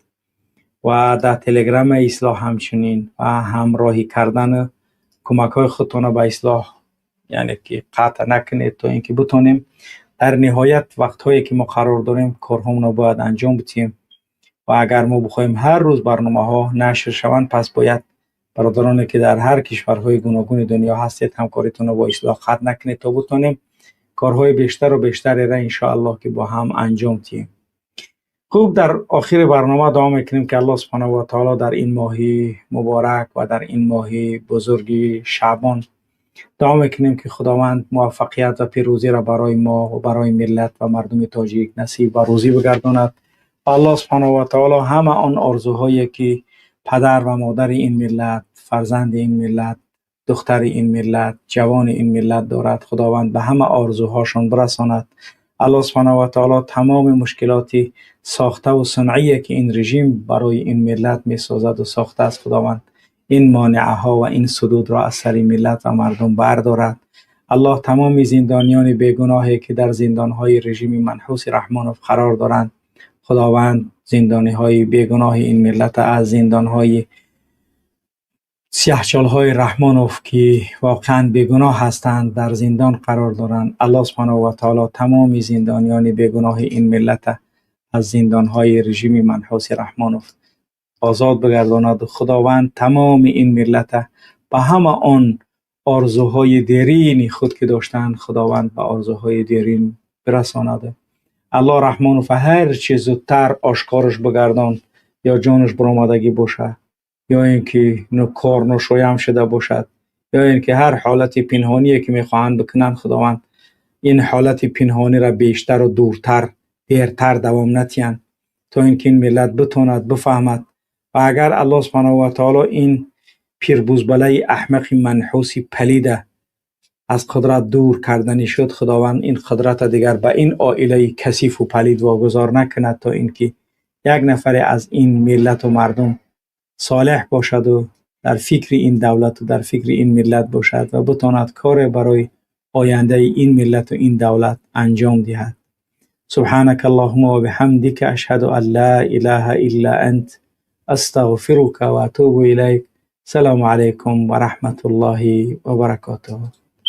ва дар телеграми Ислоҳ ҳамчунин ва ҳамроҳӣ кардану кӯмакҳои худтонро ба Ислоҳ яъне ки қатъ накунед, то ин ки бутонем дар ниҳоят вақтҳое ки мо қарор дорем корҳомонро бояд анҷом бидиҳем ва агар мо бихоҳем ҳар рӯз барномаҳо нашр шаванд, пас бояд бародароне ки дар ҳар кишварҳои гуногуни дунё ҳастед ҳамкоритонро бо Ислоҳ қатъ накунед, то бутонем корҳои бештару бештареро иншоаллоҳ ки бо ҳам анҷом диҳем. Хуб, дар охири барнома дуо мекунем ки Аллоҳ субҳонаҳу ва таоло дар ин моҳи муборак ва дар ин моҳи бузурги Шаъбон дуо мекунем ки Худованд муваффақият ва пирӯзиро барои мо ва барои миллат ва мардуми тоҷик насиб ва рӯзӣ бигардонад. Ва Аллоҳ субҳонаҳу ва таоло ҳама он орзуҳое ки падар ва модари ин миллат, фарзанди ин миллат, духтари ин миллат, ҷавони ин миллат дорад, Худованд ба ҳама орзуҳошон бирасонад. Аллоҳ субҳонаҳу ва таоло тамоми мушкилоти сохтаву сунъие ки ин режим барои ин миллат месозаду сохтааст, Худованд ин монеаҳо ва ин судудро аз сари миллат ва мардум бардорад. Аллоҳ тамоми зиндониёни бегуноҳе ки дар зиндонҳои режими манҳуси Раҳмонов қарор доранд, Худованд зиндониҳои бегуноҳи ин миллат аз зиндонҳои Сиёҳчолҳои Раҳмонов, ки воқеан бегуноҳ ҳастанд, дар зиндон қарор доранд. Аллоҳ субҳонаҳу ва таоло тамоми зиндониёни бегуноҳи ин миллата аз зиндонҳои режими манҳуси Раҳмонов озод бигардонад. Худованд тамоми ин миллата ба ҳама он орзуҳои дерини худ, ки доштанд, Худованд ба орзуҳои дерин бирасонад. Аллоҳ Раҳмонов ҳар чӣ зудтар ошкораш бигардон, ё ҷонаш баромадагӣ бошад, ё ин ки кор ношоям шуда бошад, ё ин ки ҳар ҳолати пинҳоние, ки мехоҳанд бикунанд, Худованд ин ҳолати пинҳониро бештару дуртар, дертар давом натиҳанд, то ин ки ин миллат битонад бифаҳмад. Ва агар Аллоҳ субҳонаҳу ва таоло ин пирбузбалаи аҳмақи манҳуси палида аз қудрат дур карданӣ шуд, Худованд ин қудрата дигар ба ин оилаи касифу палид вогузор накунад, то ин ки як нафаре аз ин миллату мардум солеҳ бошаду дар фикри ин давлату дар фикри ин миллат бошад ва битонад коре барои ояндаи ин миллату ин давлат анҷом диҳад. سبحانك اللهم وبحمدك، أشهد أن لا إله إلا أنت، أستغفرك وأتوب إليك. السلام عليكم ورحمة الله وبركاته.